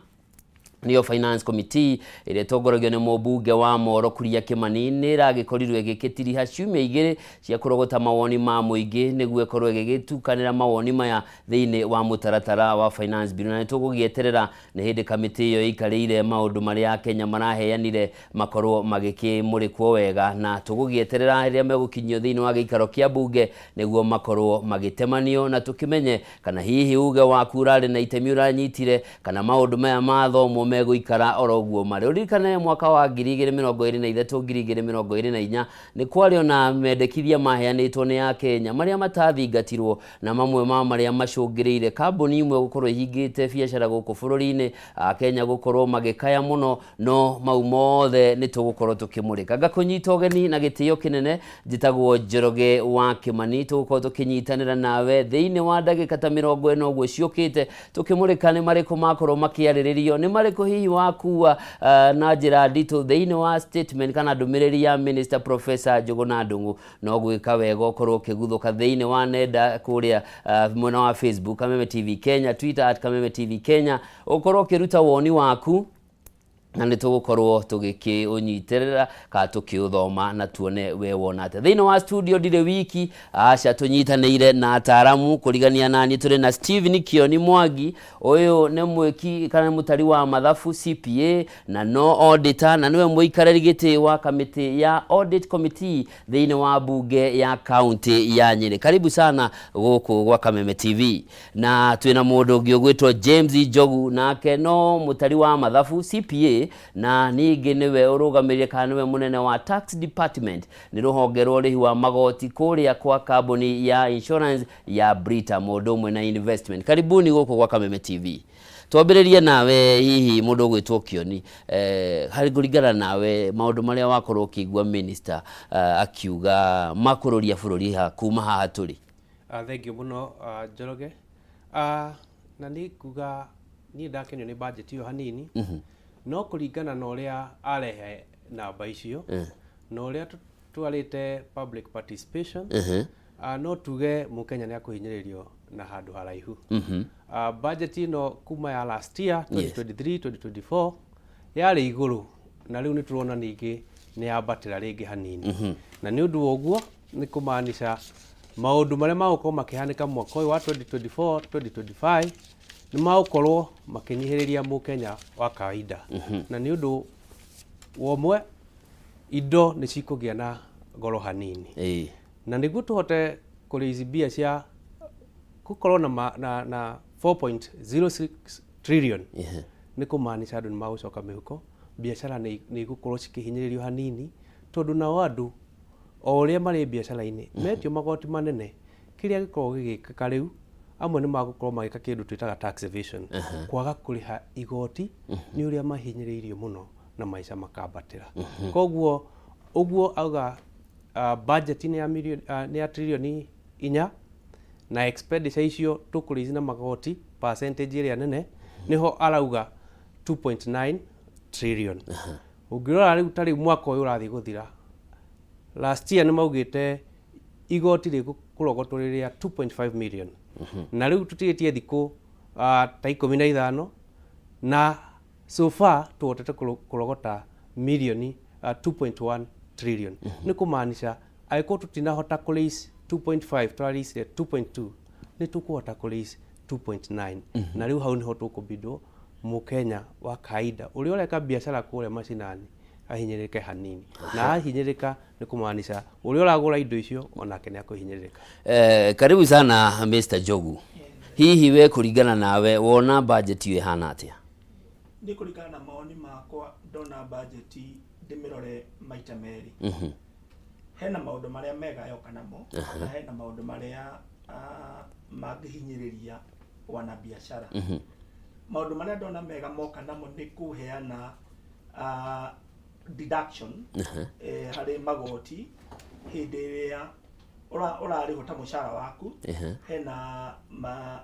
niyo Finance Committee ĩrĩa ĩtongoragio nĩ mũmbunge wa Moro Kuria Kimani nĩ ĩragĩkorirwo ĩgĩkĩtiriha ciumia igĩrĩ cia kũrogota mawoni ma mũingĩ nĩguo ĩkorwo ĩgĩgĩtukanĩra mawoni maya thĩinĩ wa mũtaratara wa Finance Bill, na nĩtũgũgĩeterera nĩ hĩndĩ kamĩtĩ ĩyo ĩikarĩire maũndũ marĩa Kenya maraheanire makorwo magĩkĩmũrĩkwo wega, na tũgũgĩeterera rĩrĩa megũkinyio thĩinĩ wa gĩikaro kĩa bunge nĩguo makorwo magĩtemanio na tũkĩmenye kana hihi uge waku ũrarĩ na itemi ũranyitire kana maũndũ maya mathomwo megũikara oro ũguo marĩ. Ũririkane mwaka wa 2023 2024 nĩ kwarĩ ona mendekithia maheanĩtwo nĩ Akenya marĩa matathingatirwo na mamwe ma marĩa macũngĩrĩire kambuni imwe gũkorwo ihingĩte biacara gũkũ bũrũri-inĩ, Akenya gũkorwo magĩkaya mũno, no mau mothe nĩ tũgũkorwo tũkĩmũrĩka. Ngakũnyita ũgeni na gĩtĩo kĩnene, njĩtagwo Njoroge wa Kimani, tũgũkorwo tũkĩnyitanĩra nawe thĩinĩ wa ndagĩka ta 40 ũguo ciũkĩte tũkĩmũrĩka nĩ marĩkũ makorwo makĩarĩrĩrio, nĩ marĩkũ ũrĩkũ hihi wakua na njĩra nditũ thĩinĩ wa statement kana ndũmĩrĩri ya Minister Professor Njũgũna Ndung'u. No gwĩka wega ũkorwo ũkĩguthũka thĩinĩ wa nenda kũrĩa mwena wa Facebook Kameme TV Kenya, Twitter at Kameme TV Kenya, ũkorwo ũkĩruta woni waku na nĩ tũgũkorwo tũgĩkĩũnyitĩrĩra kana tũkĩũthoma na tuone we wona atĩa. Thĩinĩ wa studio ndirĩ wiki, aca, tũnyitanĩire na ataramu kũrigania naniĩ tũrĩ na Stephen Kĩoni Mwangi, ũyũ nĩ mwĩki kana nĩ mũtari wa mathabu CPA na no auditor na nĩwe mũikarĩri gĩtĩ wa kamĩtĩ ya audit committee thĩinĩ wa mbunge ya kaunti ya Nyĩrĩ. Karibu sana gũkũ gwa Kameme TV. Na twĩna mũndũ ũngĩ ũgwĩtwo James Njogu, nake no mũtari wa mathabu CPA na ningĩ nĩwe ũrũgamĩrĩire kana nĩwe mũnene wa tax department, nĩ rũhonge rwa ũrĩhi wa magoti kũrĩa kwa kambuni ya insurance ya Britam ũndũ ũmwe na investment. Karibuni gũkũ gwa Kameme TV. Twambĩrĩrie nawe hihi mũndũ ũgwĩtwo Kĩoni, eh, harĩ kũringana nawe maũndũ marĩa wakorwo ũkĩigua minister akiuga makũrũria bũrũri ha kuma haha tũrĩ. Thengiũ mũno Njoroge. Na nĩ nguga niĩ ndakenio nĩ budget ĩyo hanini. No kũringana na ũrĩa arehe namba icio na ũrĩa twarĩte public participation, no tuge mũkenya nĩ akũhinyĩrĩrio na handũ haraihu. Budget ĩno kuma ya last year 2023 2024 yarĩ igũrũ, na rĩu nĩ tũrona ningĩ nĩ yambatĩra rĩngĩ hanini. Na nĩ ũndũ wa ũguo nĩ kũmaanisha maũndũ marĩa magũkorwo makĩhanĩka mwaka ũyũ wa 2024 2025 nĩ magũkorwo makĩnyihĩrĩria mũkenya wa kawaida. Na nĩ ũndũ wa ũmwe, indo nĩ cikũgĩa na goro hanini. Na nĩguo tũhote kũraise mbia cia gũkorwo na 4.06 trillion, nĩ kũmaanisha andũ nĩ magũcoka mĩhuko, biacara nĩ igũkorwo cikĩhinyĩrĩrio hanini, tondũ nao andũ o ũrĩa marĩ biacara-inĩ metio magoti manene, kĩrĩa gĩkoragwo gĩgĩkĩka rĩu, amwe nĩ magũkorwo magĩka kĩndũ twĩtaga tax evasion, kwaga kũrĩha igoti nĩ ũrĩa mahinyĩrĩirio mũno na maica makambatĩra. Koguo ũguo auga budget nĩ ya million, nĩ ya trillioni 4, na expenditure icio tũkũraise na magoti percentage ĩrĩa nene, nĩho arauga 2.9 trillion. Ũngĩrora rĩu, ta rĩu mwaka ũyũ ũrathiĩ gũthira, last year nĩ maugĩte igoti rĩkũrogotwo rĩrĩa 2.5 million, na rĩu tũtigĩtie thikũ ta 15, na so far tũhotete kũrogota milioni 2.1 trillion. Nĩ kũmaanisha angĩkorwo tũtinahota kũraise 2.5, tũraraisire 2.2, nĩ tũkũhota kũraise 2.9. Na rĩu hau nĩho tũkũbindwo mũkenya wa kawaida ũrĩa ũreka biacara kũrĩa macinani ahinyĩrĩrĩke hanini, na ahinyĩrĩrĩka nĩ kũmaanisha ũrĩa ũragũra indo icio onake nĩ akũhinyĩrĩrĩka. Karibu sana Mr. Njogu. Hihi we kũringana nawe wona budget ĩyo ĩhana atĩa? Nĩ kũringana na mawoni makwa, ndona budget ndĩmĩrore maita merĩ. Hena maũndũ marĩa mega yoka namo, na hena maũndũ marĩa mangĩhinyĩrĩria wanabiacara. Maũndũ marĩa ndona mega moka namo nĩ kũheana deduction harĩ magoti hĩndĩ ĩrĩa ũrarĩhwo ta mũcara waku. Hena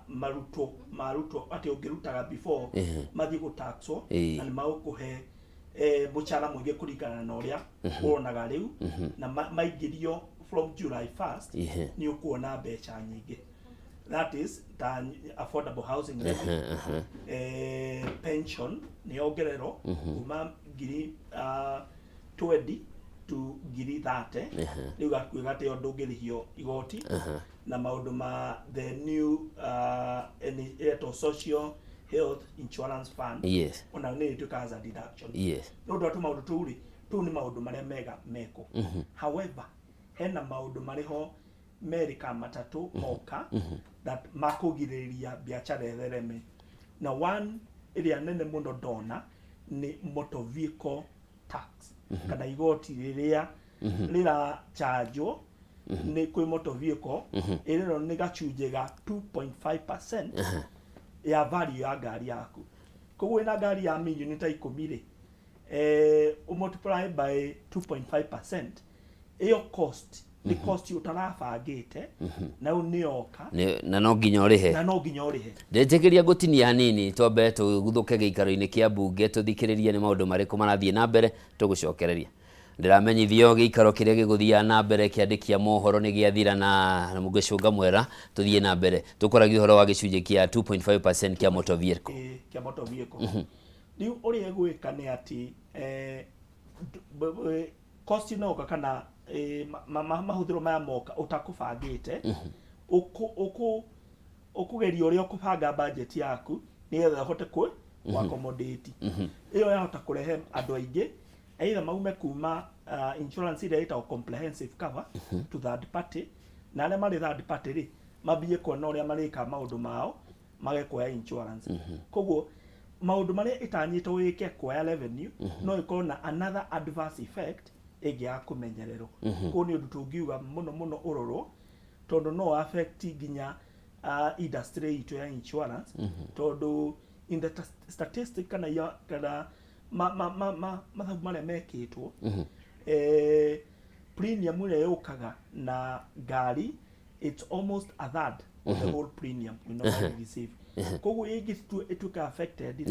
marutwo marutwo atĩ ũngĩrutaga before mathiĩ gũtaxwo, na nĩ magũkũhe mũcara mũingĩ kũringana na ũrĩa ũronaga rĩu, na maingĩrio from July 1st, nĩ ũkuona mbeca nyingĩ, that is ta affordable housing levy, pension nĩ yongererwo kuma ngiri 20 to ngiri 30. Rĩu gakuĩga atĩ ĩyo ndũngĩrĩhio igoti. Na maũndũ ma the new ĩretwo Social Health Insurance Fund, ona nĩ ĩtuĩkaga as a deduction. Nĩ ũndũ wa tũmaũndũ tũu rĩ, tũu nĩ maũndũ marĩa mega meko. However, hena maũndũ marĩ ho merĩ ka matatũ moka that makũgirĩrĩria biacara ĩthereme, na one ĩrĩa nene mũno ndona nĩ motor vehicle tax, kana igoti rĩrĩa rĩrachanjwo nĩ kwĩ motor vehicle, ĩrĩro nĩ gacunjĩ ga 2.5% ya value ya ngari yaku. Koguo wĩna ngari ya mirioni ta 10 rĩ, multiply by 2.5%, ĩyo cost. Nĩ cost ũtarabangĩte na rĩu nĩyoka. Na no nginya ũrĩhe. Na no nginya ũrĩhe. Ndĩtĩkĩria ngũtinia hanini twambe tũguthũke gĩikaro-inĩ kĩa mbunge tũthikĩrĩrie nĩ maũndũ marĩkũ marathiĩ na mbere tũgũcokereria. Ndĩramenyithio gĩikaro kĩrĩa gĩgũthiaga na mbere kĩandĩkia mohoro nĩ gĩathira na ngĩcũnga mwera tũthiĩ na mbere. Tũkoragia ũhoro wa gĩcunjĩ kĩa 2.5% kĩa motor vehicle. Ĩĩ, kĩa motor vehicle. Rĩu ũrĩa ĩgwĩka nĩ atĩ cost ĩno yoka kana mahũthĩro maya moka ũtakũbangĩte, ũkũgeria ũrĩa ũkũbanga budget yaku nĩgetha ũhote kũ accommodate. Ĩyo yahota kũrehe andũ aingĩ either maume kuma insurance ĩrĩa ĩtagwo comprehensive cover to third party, na arĩa marĩ third party rĩ mambie kuona ũrĩa marĩka maũndũ mao mage kuoya insurance. Koguo maũndũ marĩa ĩtanyĩtwo wĩke kuoya revenue no ĩkorwo na another adverse effect ĩngĩ ya kũmenyererwo. Koguo nĩ ũndũ tũngiuga mũno mũno ũrorwo tondũ no affect nginya industry itũ ya insurance, tondũ in the statistic kana ya, kana mathabu marĩa mekĩtwo, premium ĩrĩa yũkaga na ngari, it's almost a third of the whole premium we normally receive. Koguo ĩngĩtuĩka affected,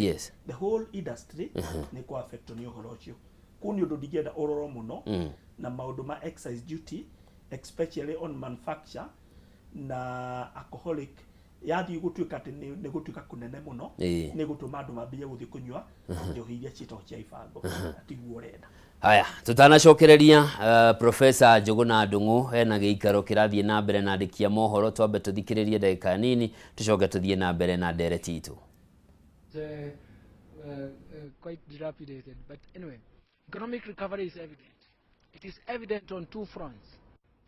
the whole industry nĩ kũ affect nĩ ũhoro ũcio. Koguo nĩ ũndũ ndingĩenda ũrorwo mũno na maũndũ ma excise duty, especially on manufacture na alcoholic, yathiĩ gũtuĩka atĩ nĩ gũtuĩka kũnene mũno, nĩ gũtũma andũ mambie gũthiĩ kũnyua njohi iria ciĩtagwo cia ibango, na tiguo ũrenda. Haya, tutanacokereria Professor Njuguna Ndung'u hena gĩikaro kĩrathiĩ na mbere na andĩki a mohoro, twambe tũthikĩrĩrie ndagĩka nini tũcoke tũthiĩ na mbere na ndereti itũ. Quite dilapidated, but anyway, economic recovery is evident. It is evident on two fronts.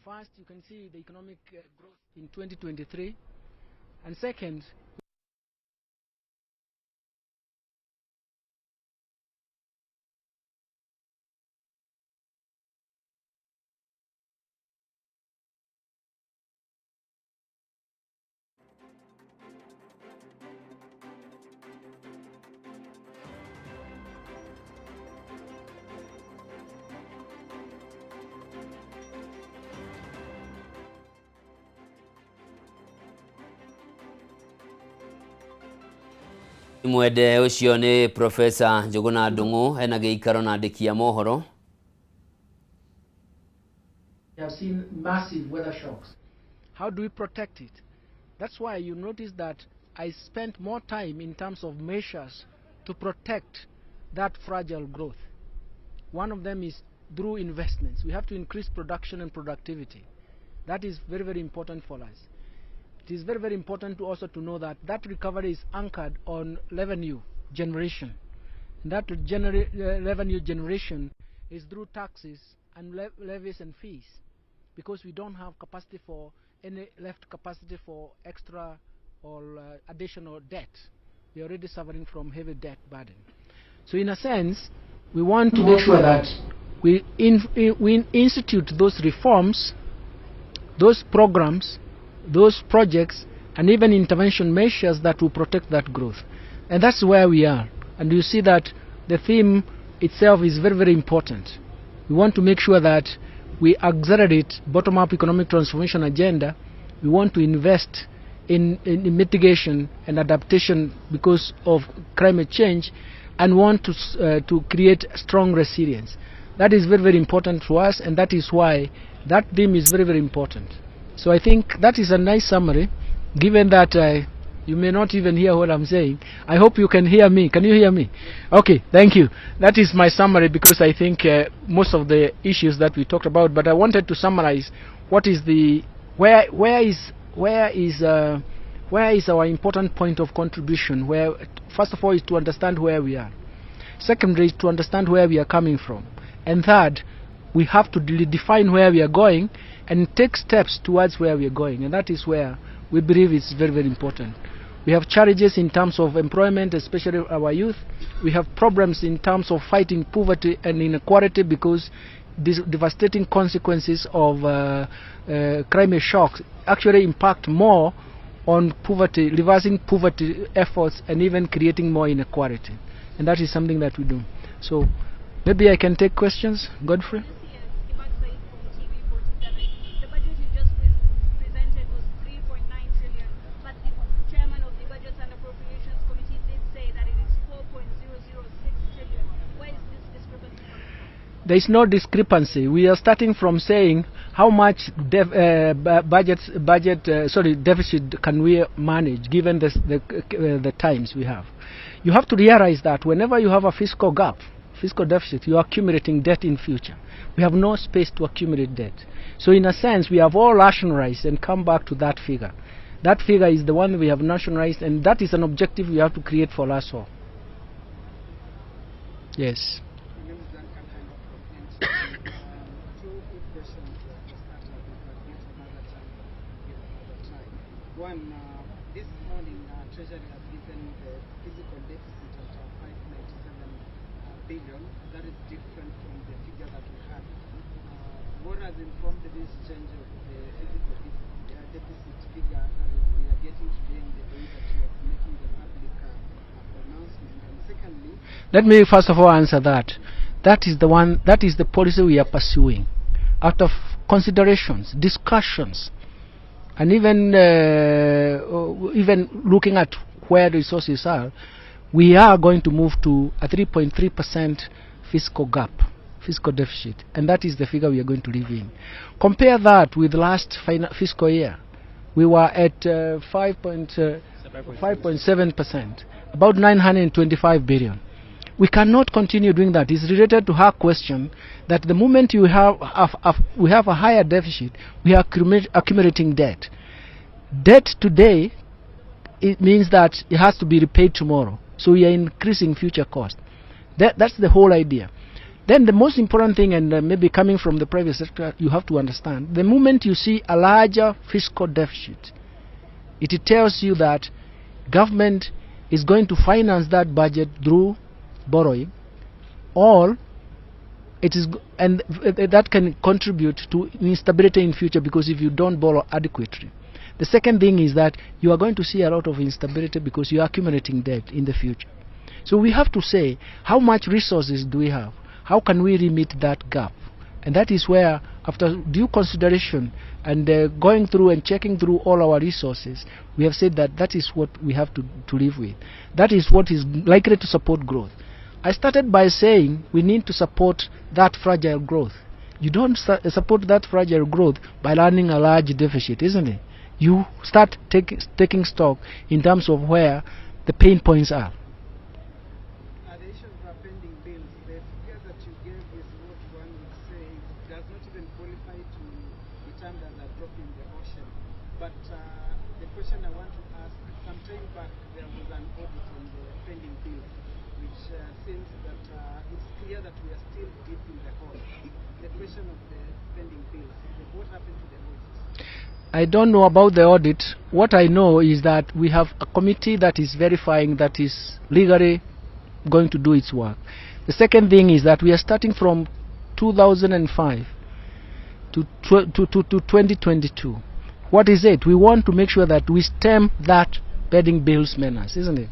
First, you can see the economic growth in 2023, and second, Mwende ũcio nĩ Professor Njuguna Ndung'u hena gĩikaro na andĩki a mohoro. We have seen massive weather shocks. How do we protect it? That's why you notice that I spent more time in terms of measures to protect that fragile growth. One of them is through investments. We have to increase production and productivity. That is very, very important for us. It is very, very important to also to know that that recovery is anchored on revenue generation. And that revenue generation is through taxes and levies and fees, because we don't have capacity for any left capacity for extra or additional debt. We are already suffering from heavy debt burden. So in a sense, we want to make sure that we institute those reforms, those programs, those projects, and even intervention measures that will protect that growth. And that's where we are. And you see that the theme itself is very, very important. We want to make sure that we accelerate bottom-up economic transformation agenda. We want to invest in mitigation and adaptation because of climate change, and want to create strong resilience. That is very, very important to us, and that is why that theme is very, very important. So I think that is a nice summary, given that you may not even hear what I'm saying. I hope you can hear me. Can you hear me? Okay, thank you. That is my summary, because I think most of the issues that we talked about, but I wanted to summarize what is the, where is our important point of contribution, where first of all is to understand where we are. Secondly, is to understand where we are coming from. And third, we have to define where we are going and take steps towards where we are going. And that is where we believe it's very, very important. We have challenges in terms of employment, especially our youth. We have problems in terms of fighting poverty and inequality, because these devastating consequences of climate shocks actually impact more on poverty, reversing poverty efforts and even creating more inequality. And that is something that we do. So maybe I can take questions. Godfrey? There is no discrepancy. We are starting from saying how much deficit can we manage given this, the times we have. You have to realize that whenever you have a fiscal gap, fiscal deficit, you are accumulating debt in future. We have no space to accumulate debt. So in a sense, we have all rationalized and come back to that figure. That figure is the one we have nationalized, and that is an objective we have to create for us all. Yes. One, this morning, Treasury has given the physical deficit at 597 billion. That is different from the figure that we had. What has informed this change of the physical deficit figure that we are getting today in the day that you are making the public pronouncement? And secondly, let me first of all answer that. That is the one. That is the policy we are pursuing, out of considerations, discussions, and even looking at where resources are, we are going to move to a 3.3% fiscal gap, fiscal deficit, and that is the figure we are going to live in. Compare that with last fiscal year. We were at 5.7%, about 925 billion. We cannot continue doing that. It's related to her question that the moment you have we have a higher deficit, we are accumulating debt. Debt today, it means that it has to be repaid tomorrow. So we are increasing future cost. That's the whole idea. Then the most important thing, and maybe coming from the private sector, you have to understand, the moment you see a larger fiscal deficit, it tells you that government is going to finance that budget through borrowing, or it is, and that can contribute to instability in future, because if you don't borrow adequately. The second thing is that you are going to see a lot of instability because you are accumulating debt in the future. So we have to say, how much resources do we have? How can we remit that gap? And that is where, after due consideration and going through and checking through all our resources, we have said that that is what we have to live with. That is what is likely to support growth. I started by saying we need to support that fragile growth. You don't support that fragile growth by running a large deficit, isn't it? You start taking stock in terms of where the pain points are. The issue of pending bills, the figure that you gave is what one would say does not even qualify to be termed as a drop in the ocean. But the question I want to ask, some time back there was an audit on the pending bills, which seems that it's clear that we are still deep in the hole. The question of the pending bills, what happened to the audit? I don't know about the audit. What I know is that we have a committee that is verifying, that is legally going to do its work. The second thing is that we are starting from 2005 to 2022. What is it? We want to make sure that we stem that pending bills menace, isn't it?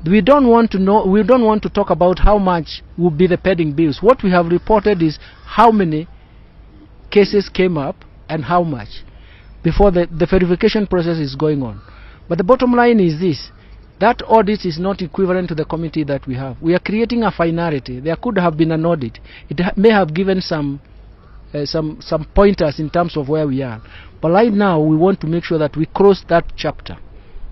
We don't want to know, we don't want to talk about how much will be the pending bills. What we have reported is how many cases came up and how much before the verification process is going on. But the bottom line is this: that audit is not equivalent to the committee that we have. We are creating a finality. There could have been an audit. It may have given some pointers in terms of where we are. But right now, we want to make sure that we close that chapter.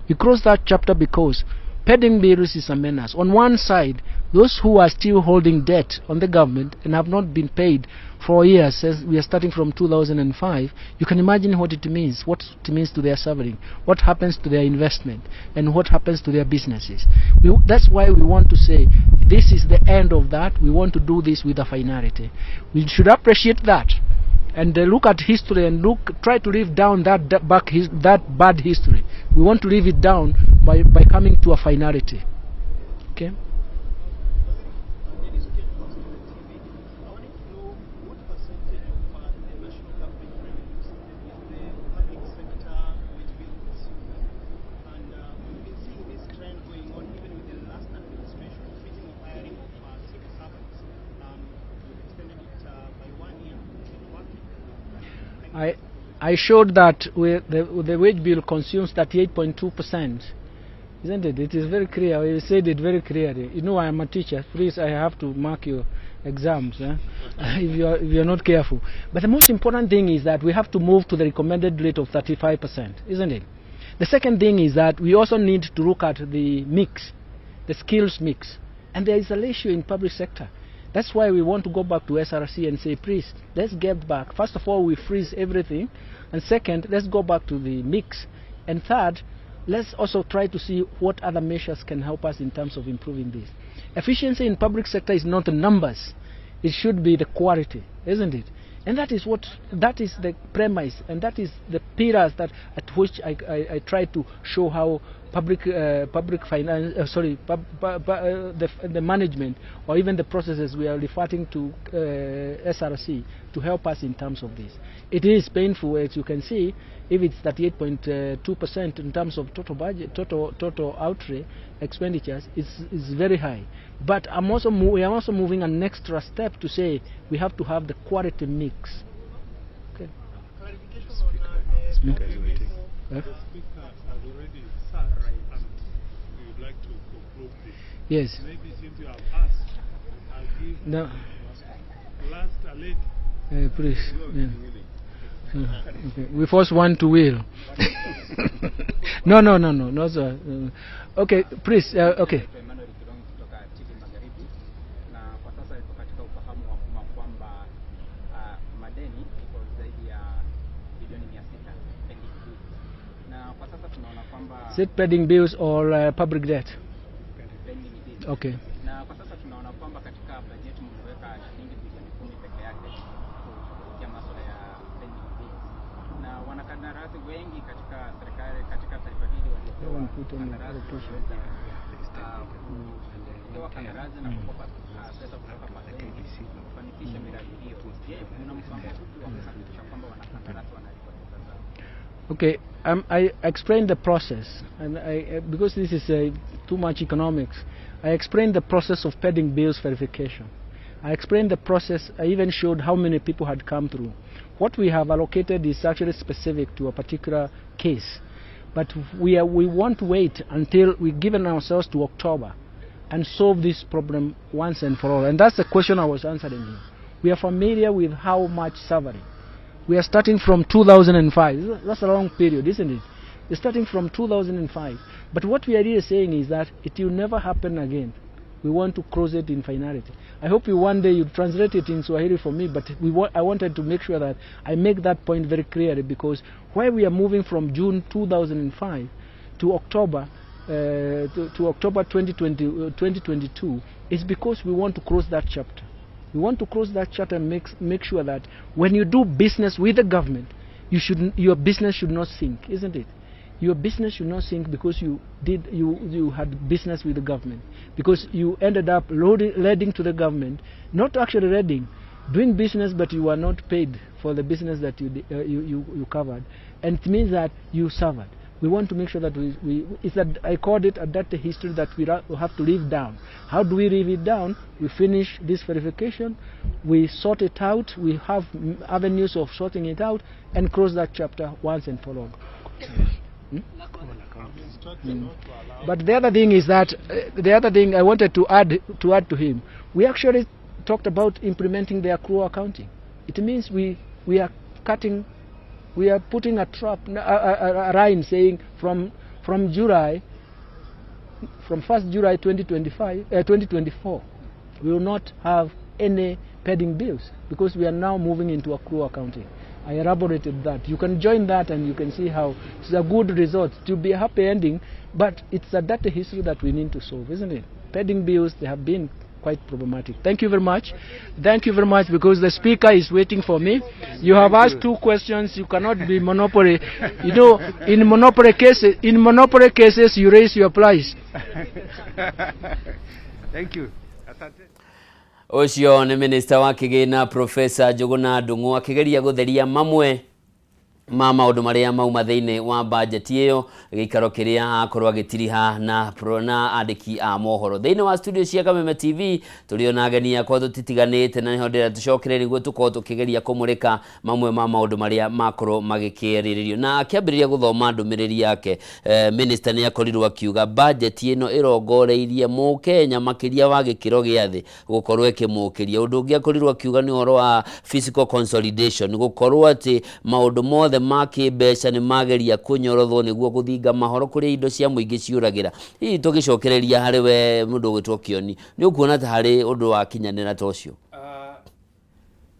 We close that chapter because pending bills is a menace. On one side, those who are still holding debt on the government and have not been paid for years, as we are starting from 2005, you can imagine what it means to their suffering, what happens to their investment, and what happens to their businesses. That's why we want to say this is the end of that. We want to do this with a finality. We should appreciate that and look at history and try to live down that bad history. We want to live it down by coming to a finality. Okay? I showed that the wage bill consumes 38.2%, isn't it? It is very clear. We said it very clearly. You know, I am a teacher. Please, I have to mark you. exams, eh? If you are not careful. But the most important thing is that we have to move to the recommended rate of 35%, isn't it? The second thing is that we also need to look at the mix, the skills mix. And there is an issue in public sector. That's why we want to go back to SRC and say, please, let's get back. First of all, we freeze everything. And second, let's go back to the mix. And third, let's also try to see what other measures can help us in terms of improving this. Efficiency in public sector is not the numbers. It should be the quality, isn't it? And that is the premise, and that is the pillars that at which I try to show how public finance, sorry, pub, pub, the management or even the processes we are referring to SRC to help us in terms of this. It is painful, as you can see, if it's 38.2% in terms of total budget, total outlay expenditures, it's very high. But we are also moving an extra step to say we have to have the quality mix. Okay. Speaker is waiting. Huh? The speaker has already sat and we would like to conclude this. Yes. Maybe since you have asked, I'll give No. last a lady. Please. Yeah. Okay. We first want to will. No, no, no, no, no, sir. Okay, please. Okay. Emmanuel Kirongi kutoka TV Magharibi, na kwa sasa iko katika ufahamu wa umma kwamba madeni iko zaidi ya bilioni 600 pending bills, na kwa sasa tunaona kwamba Is it pending bills or public debt? Pending bills. Okay. Na kwa sasa tunaona kwamba katika bajeti mmeweka shilingi bilioni 10 peke yake kushughulikia masuala ya pending bills, na wanakandarasi wengi katika serikali katika taifa hili waliopewa kandarasi waliweza kupewa kandarasi na kukopa pesa kutoka kwa benki kufanikisha miradi hiyo. Je, kuna mpango upi wa kuhakikisha kwamba wanakandarasi wanalipwa pesa zao? Okay, I explained the process, and because this is too much economics, I explained the process of pending bills verification. I explained the process. I even showed how many people had come through. What we have allocated is actually specific to a particular case. But we want to wait until we've given ourselves to October and solve this problem once and for all. And that's the question I was answering here. We are familiar with how much suffering. We are starting from 2005. That's a long period, isn't it? We're starting from 2005. But what we are really saying is that it will never happen again. We want to close it in finality. I hope you one day you translate it in Swahili for me, but I wanted to make sure that I make that point very clearly, because why we are moving from June 2005 to October 2022 is because we want to close that chapter. We want to close that chapter and make sure that when you do business with the government, your business should not sink, isn't it? Your business should not sink because you had business with the government, because you ended up lending to the government, not actually lending, doing business, but you were not paid for the business that you covered, and it means that you suffered. We want to make sure that we it's that I called it a dirty history that we have to live down. How do we live it down? We finish this verification, we sort it out, we have avenues of sorting it out, and close that chapter once and for all. But the other thing is that the other thing I wanted to add to him, we actually talked about implementing the accrual accounting. It means we are cutting, we are putting a trap, a line saying from July, from 1st July 2024, we will not have any pending bills because we are now moving into accrual accounting. I elaborated that. You can join that and you can see how it's a good result to be a happy ending, but it's a dirty history that we need to solve, isn't it? Pending bills, they have been quite problematic. Thank you very much. Thank you very much, because the speaker is waiting for me. You have Thank asked you. two questions. You cannot be monopoly. You know, in monopoly cases, in monopoly cases, you raise your price. Thank you. Asante. Ũcio nĩ minista wa kĩgĩna Profesa Njũgũna Ndung'u akĩgeria gũtheria mamwe Ma maũndũ marĩa mauma thĩinĩ wa bajeti ĩyo, gĩikaro kĩrĩa akorwo agĩtiriha na pro, na andĩki a mohoro thĩinĩ wa studio cia Kameme TV. Tũrĩ ona ageni akwa tũtitiganĩte, na nĩho ndĩrenda tũcokere nĩguo tũkorwo tũkĩgeria kũmũrĩka mamwe ma maũndũ marĩa makorwo magĩkĩarĩrĩrio. Na akĩambĩrĩria gũthoma ndũmĩrĩri yake, minister nĩ akorirwo akiuga bajeti ĩno ĩrongoreirie mũkenya makĩria wa gĩkĩro gĩa thĩ gũkorwo ĩkĩmũkĩria. Ũndũ ũngĩ akorirwo akiuga nĩ ũhoro wa fiscal consolidation, gũkorwo atĩ maũndũ mothe ma kĩmbeca nĩ mageria kũnyorothwo nĩguo gũthinga mahoro kũrĩa indo cia mũingĩ ciũragĩra. Hihi tũgĩcokereria harĩ we mũndũ ũgwĩtwo Kĩoni, nĩ ũkuona ta harĩ ũndũ wakinyanĩra ta ũcio?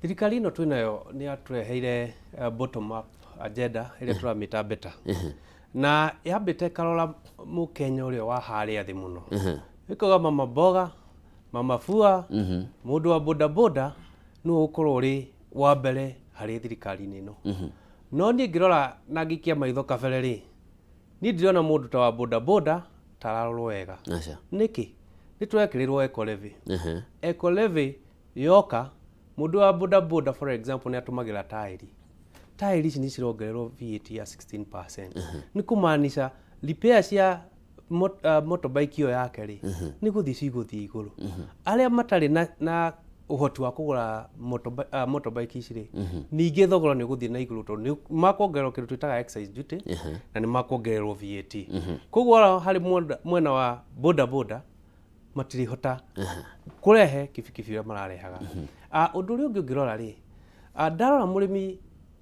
Thirikari ĩno twĩnayo nĩ yatũreheire bottom up agenda ĩrĩa tũramĩta beta, na yambĩte ĩkarora mũkenya ũrĩa wa harĩa thĩ mũno, ĩkauga mama mboga, mama fua, mũndũ wa bodaboda nĩwe ũgũkorwo ũrĩ wa mbere harĩ thirikari-inĩ ĩno. No niĩ ngĩrora na ngĩikia maitho kabere rĩ, niĩ ndirona mũndũ ta wa bodaboda ta ararorwo wega. Nĩkĩ? Nĩ twekĩrĩrwo eco levy. Eco levy yoka, mũndũ wa bodaboda for example nĩ atũmagĩra taĩri. Taĩri ici nĩ cirongererwo VAT ya 16%. Nĩ kũmaanisha repair cia motorbike ĩyo yake rĩ, nĩ gũthiĩ cigũthiĩ igũrũ. Arĩa matarĩ na ũhoti wa kũgũra motorbike ici rĩ, ningĩ thogora nĩ ũgũthiĩ na igũrũ tondũ nĩ makuongererwo kĩndũ twĩtaga excise duty na nĩ makuongererwo VAT. Koguo oro harĩ mwena wa bodaboda matirĩhota kũrehe kibikibi ũrĩa mararehaga. Ũndũ ũrĩa ũngĩ ũngĩrora rĩ, ndarora mũrĩmi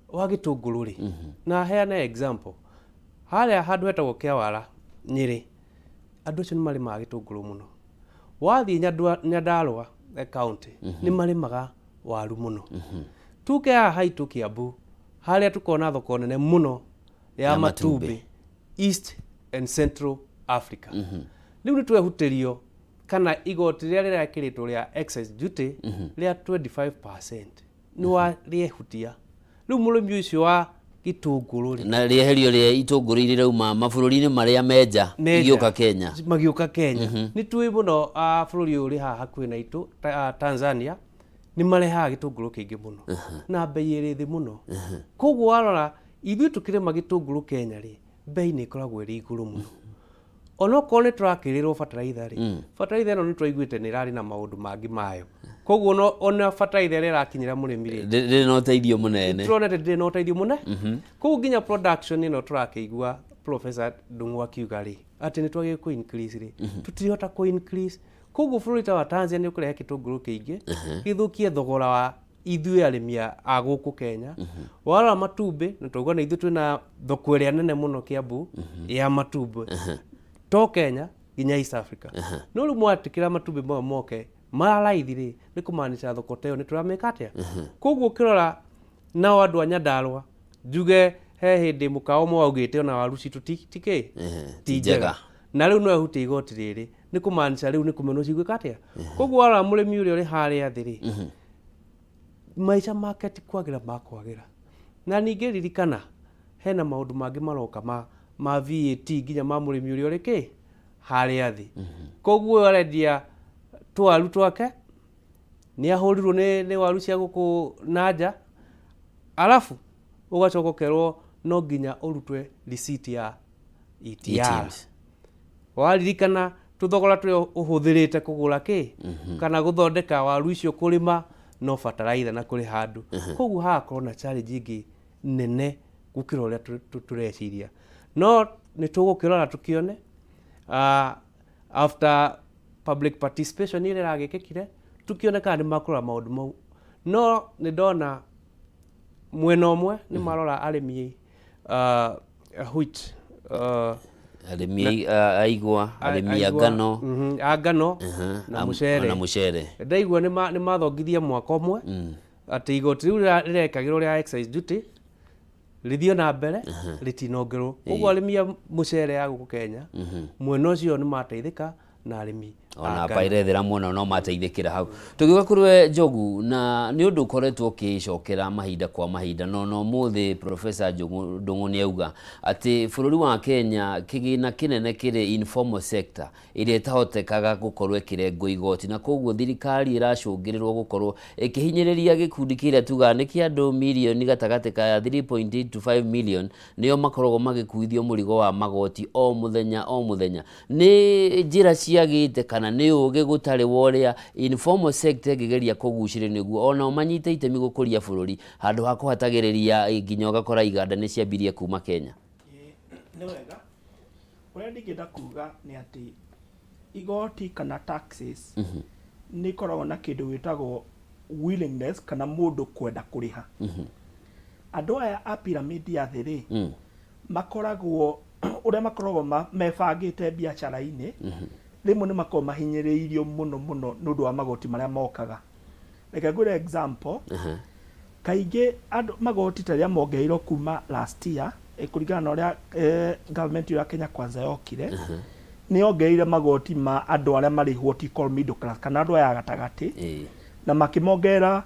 wa gĩtũngũrũ rĩ, na heane example, harĩa handũ hetagwo Kĩawara, Nyĩrĩ, andũ acio nĩ marĩmaga gĩtũngũrũ mũno. Wathiĩ Nyandarũa county, nĩ marĩmaga waru mũno. Tuke haha haitũ Kiambu, harĩa tũkoragwo na thoko nene mũno ya Ya matumbĩ. matumbĩ, East and Central Africa. Rĩu nĩ twehutĩrio kana igoti rĩrĩa rĩrekĩrĩtwo rĩa excise duty rĩa 25% nĩ wa rĩehutia. Rĩu mũrĩmi ũcio wa gĩtũngũrũ rĩ, na rĩeherio rĩa itũngũrũ iria irauma mabũrũri-inĩ marĩa menja Menja. igĩũka Kenya. Magĩũka Kenya. Nĩ tũĩ mũno bũrũri ũyũ ũrĩ haha hakuhĩ na itũ Tanzania nĩ marehaga gĩtũngũrũ kĩingĩ mũno na bei ĩrĩ thĩ mũno. Koguo warora ithuĩ tũkĩrĩma gĩtũngũrũ Kenya rĩ, bei nĩ ĩkoragwo ĩrĩ igũrũ mũno. Onokorwo nĩ tũrakĩrĩrwo bataraitha rĩ, bataraitha ĩno nĩ twaiguĩte nĩ ĩrarĩ na maũndũ mangĩ mayo. Koguo ona bataraitha ĩrĩa ĩrakinyĩra mũrĩmi rĩ, Ndĩrĩ na ũteithio mũnene. Tũronete ndĩrĩ na ũteithio mũnene. Koguo nginya production ĩno tũrakĩigua Professor Ndung'u akiuga rĩ, atĩ nĩ twagĩrĩirwo kũ increase rĩ, tũtirĩhota kũ increase. Koguo bũrũri ta wa Tanzania nĩ ũkũrehe gĩtũngũrũ kĩingĩ, gĩthũkie thogora wa ithuĩ arĩmi a gũkũ Kenya. Warora matumbĩ, na twauga nĩ ithuĩ twĩna thoko ĩrĩa nene mũno Kiambu ya matumbĩ, to Kenya nginya East Africa. No rĩu mwatĩkĩra matumbĩ maya moke mara raithi rĩ, nĩ kũmaanisha thoko ta ĩyo nĩ tũramĩka atĩa? Koguo ũkĩrora nao andũ a Nyandarũa, njuge he hĩndĩ mũkawa ũmwe waugĩte ona waru citũ ti kĩ? Ti njega. Na rĩu no ehutie igoti rĩrĩ, nĩ kũmaanisha rĩu nĩ kũmenwo cigwĩka atĩa? Koguo warora mũrĩmi ũrĩa ũrĩ harĩa thĩ rĩ, maica make ti kwagĩra makwagĩra. Na ningĩ ririkana hena maũndũ mangĩ maroka ma VAT nginya ma mũrĩmi ũrĩa ũrĩ kĩ? Harĩa thĩ. Koguo ũyũ arendia tũwaru twake, nĩ ahũrirwo nĩ waru cia gũkũ na nja, arabu ũgacoka ũkerwo no nginya ũrutwe receipt ya ETR. ETMs. Waririkana tũthogora tũrĩa ũhũthĩrĩte kũgũra kĩ? Kana gũthondeka waru icio, kũrĩma no bataraitha na kũrĩha andũ. Koguo hagakorwo na challenge ĩngĩ nene gũkĩra ũrĩa tũreciria. No nĩ tũgũkĩrora tũkĩone after public participation ĩrĩa ĩragĩkĩkire, tũkĩone kana nĩ makũrora maũndũ mau. No nĩ ndona mwena ũmwe nĩ marora arĩmi wheat, arĩmi a igwa, arĩmi a ngano, a ngano na mũcere. Na mũcere. Ndaigua nĩ mathongithia mwaka ũmwe atĩ igoti rĩu rĩrekagĩrwo rĩa excise duty rĩthiĩ na mbere rĩtinongerwo. Koguo arĩmi a mũcere a gũkũ Kenya mwena ũcio nĩ mateithĩka. Na arĩmi a Ona ngano. pairethera mũno no mateithĩkĩra hau. Tũgĩũka kũrĩ we Njogu, na nĩ ũndũ ũkoretwo ũkĩcokera mahinda kwa mahinda, no na ũmũthĩ Professor Ndũng'ũ nĩ auga atĩ bũrũri wa Kenya kĩgĩna kĩnene kĩrĩ informal sector ĩrĩa ĩtahotekaga gũkorwo ĩkĩrengwo igoti, na koguo thirikari ĩracũngĩrĩrwo gũkorwo ĩkĩhinyĩrĩria gĩkundi kĩrĩa tugaga nĩ kĩa andũ mirioni gatagatĩ ka 3.8 to 5 million, nĩo makoragwo magĩkuithio mũrigo wa magoti o mũthenya o mũthenya. Nĩ njĩra ciagĩte kana nĩ ũgĩ gũtarĩ wa ũrĩa informal sector ĩngĩgeria kũgucĩrĩrio nĩguo onao manyite itemi gũkũria bũrũri handũ ha kũhatagĩrĩria nginya ũgakora iganda nĩ ciambirie kuma Kenya? Nĩ wega. Ũrĩa ndingĩenda kuga nĩ atĩ igoti kana taxes nĩ ikoragwo na kĩndũ gĩtagwo willingness kana mũndũ kwenda kũrĩha. Andũ aya a pyramid ya thĩ rĩ, makoragwo ũrĩa makoragwo mebangĩte biacara-inĩ, rĩmwe nĩ makoragwo mahinyĩrĩirio mũno mũno nĩ ũndũ wa magoti marĩa mokaga. Reke ngwĩre example, kaingĩ andũ magoti ta rĩrĩa mongereirwo kuma last year, kũringana na ũrĩa government ĩyo ya Kenya Kwanza yokire, nĩ yongereire magoti ma andũ arĩa marĩ what you call middle class kana andũ aya a gatagatĩ, na makĩmongerera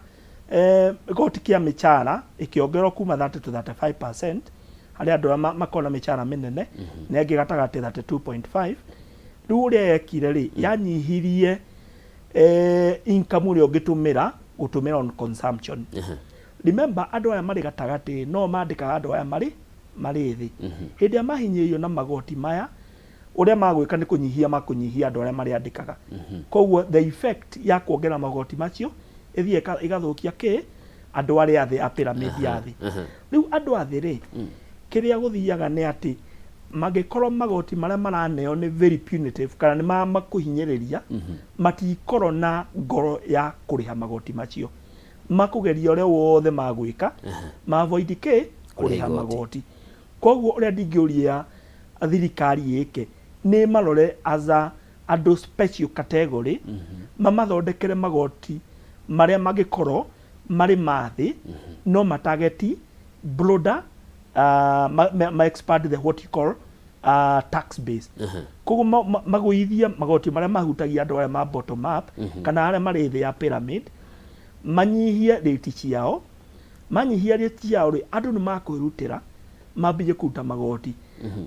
igoti kĩa mĩcara ĩkĩongererwo kuma 30 to 35% harĩ andũ arĩa makoragwo na mĩcara mĩnene, na ĩngĩ gatagatĩ 32.5. Rĩu ũrĩa yekire rĩ, yanyihirie income ũrĩa ũngĩtũmĩra gũtũmĩra on consumption. Remember, andũ aya marĩ gatagatĩ no mandĩkaga andũ aya marĩ thĩ. Hĩndĩ ĩrĩa mahinyĩrĩirio na magoti maya, ũrĩa magwĩka nĩ kũnyihia makũnyihia andũ arĩa marĩandĩkaga. Koguo the effect ya kuongerera magoti macio ĩthiĩ ĩgathũkia kĩ andũ arĩa thĩ a pyramid ya thĩ. Rĩu andũ a thĩ rĩ, kĩrĩa gũthiaga nĩ atĩ mangĩkorwo magoti marĩa maraneo nĩ very punitive kana nĩ makũhinyĩrĩria, matikorwo na ngoro ya kũrĩha magoti macio. Makũgeria ũrĩa wothe magwĩka ma avoid kĩ kũrĩha igoti. Magoti. Koguo ũrĩa ndingĩũria thirikari ĩke nĩ marore as a andũ special category, mamathondekere magoti marĩa mangĩkorwo marĩ ma thĩ no matageti broader, ma expand the what you call tax base. Koguo magũithie magoti marĩa mahutagia andũ arĩa ma bottom up kana arĩa marĩ thĩ ya pyramid, manyihie rate ciao. Manyihia rate ciao rĩ, andũ nĩ makwĩrutĩra mambie kũruta magoti.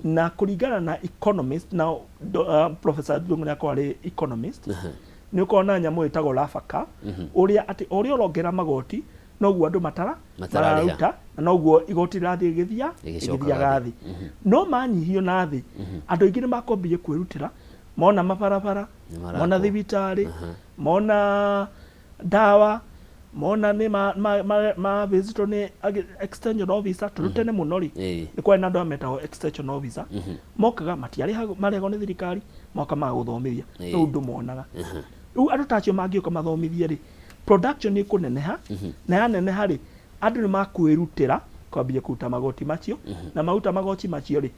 Na kũringana na economist na Professor Ndung'u nĩ akorwo arĩ economist, nĩ ũkorwo na nyamũ ĩtagwo Laffer curve, ũrĩa atĩ o ũrĩa ũrongerera magoti noguo andũ matara Matararĩha. Mararuta na noguo igoti rĩrathiĩ rĩgĩthia rĩgĩcokaga rĩgĩthiaga thĩ. Thĩ. No manyihio na thĩ, andũ aingĩ nĩ makwambia kwĩrutĩra mona mabarabara, Nĩ marakwo. Mona thibitarĩ, mona ndawa, mona nĩ ma visitwo nĩ extension officer, tondũ tene mũno rĩ, nĩ kwarĩ na andũ arĩa metagwo extension officer, mokaga matiarĩhagwo, marĩhagwo nĩ thirikari, moka magagũthomithia. Rĩu ndũmonaga. Rĩu andũ ta acio mangĩũka mathomithie rĩ, production nĩ ĩkũneneha, na yaneneha rĩ, andũ nĩ makwĩrutĩra kwambia kũruta magoti macio. Na maruta magoti macio rĩ,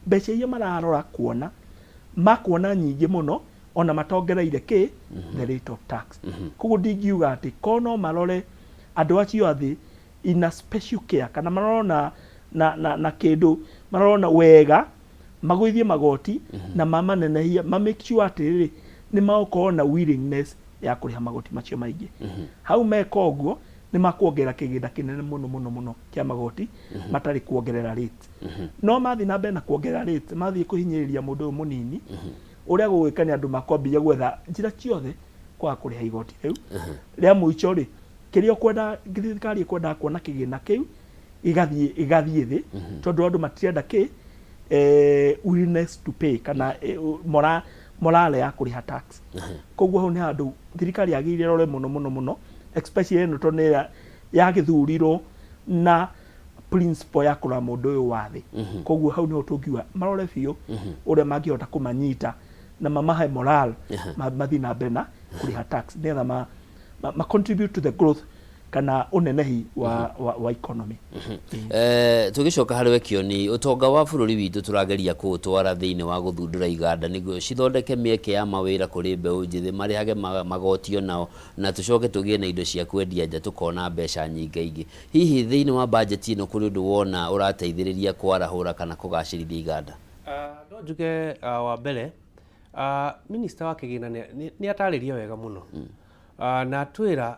mbeca iria mararora kuona makuona nyingĩ mũno ona matongereire kĩ the rate of tax. Koguo ndingiuga atĩ ko no marore andũ acio a thĩ in a special care kana marorwo na kĩndũ marorwo na wega, magũithie magoti na mamanenehie, ma make sure atĩrĩrĩ nĩ magũkorwo na willingness ya kũrĩha magoti macio maingĩ. Hau meka ũguo nĩ makuongerera kĩgĩna kĩnene mũno mũno mũno kĩa magoti matarĩ kuongerera rate. No mathiĩ na mbere na kuongerera rate, mathiĩ kũhinyĩrĩria mũndũ ũyũ mũnini, ũrĩa gũgwĩka nĩ andũ makwambia gwetha njĩra ciothe kwaga kũrĩha igoti rĩu. Rĩa mũico rĩ, kĩrĩa ũkwenda thirikari ĩkwendaga kuona kĩgĩna kĩu gĩgathiĩ thĩ, tondũ andũ matirenda kĩ willingness to pay kana morale ya kũrĩha tax. Koguo hau nĩ handũ thirikari yagĩrĩire ĩrore mũno mũno mũno, especially ĩno tondũ nĩ ĩrĩa yagĩthurirwo na principle ya kũrora mũndũ ũyũ wa thĩ. Koguo hau nĩho tũngiuga marore biũ ũrĩa mangĩhota kũmanyita na mamahe morale mathiĩ na mbere na kũrĩha tax nĩgetha ma contribute to the growth kana ũnenehi wa economy. Tũgĩcoka harĩ we Kĩoni, ũtonga wa bũrũri witũ tũrageria kũũtwara thĩinĩ wa gũthundũra iganda nĩguo cithondeke mĩeke ya mawĩra kũrĩ mbeũ njĩthĩ, marĩhage magoti onao, na tũcoke tũgĩe na indo cia kwendia nja tũkona mbeca nyingaingĩ. Hihi thĩinĩ wa bajeti ĩno kũrĩ ũndũ wona ũrateithĩrĩria kwarahũra kana kũgacĩrithia iganda? No njuge wa mbere. Minister wa kĩgĩna nĩ atarĩria wega mũno. Na atwĩra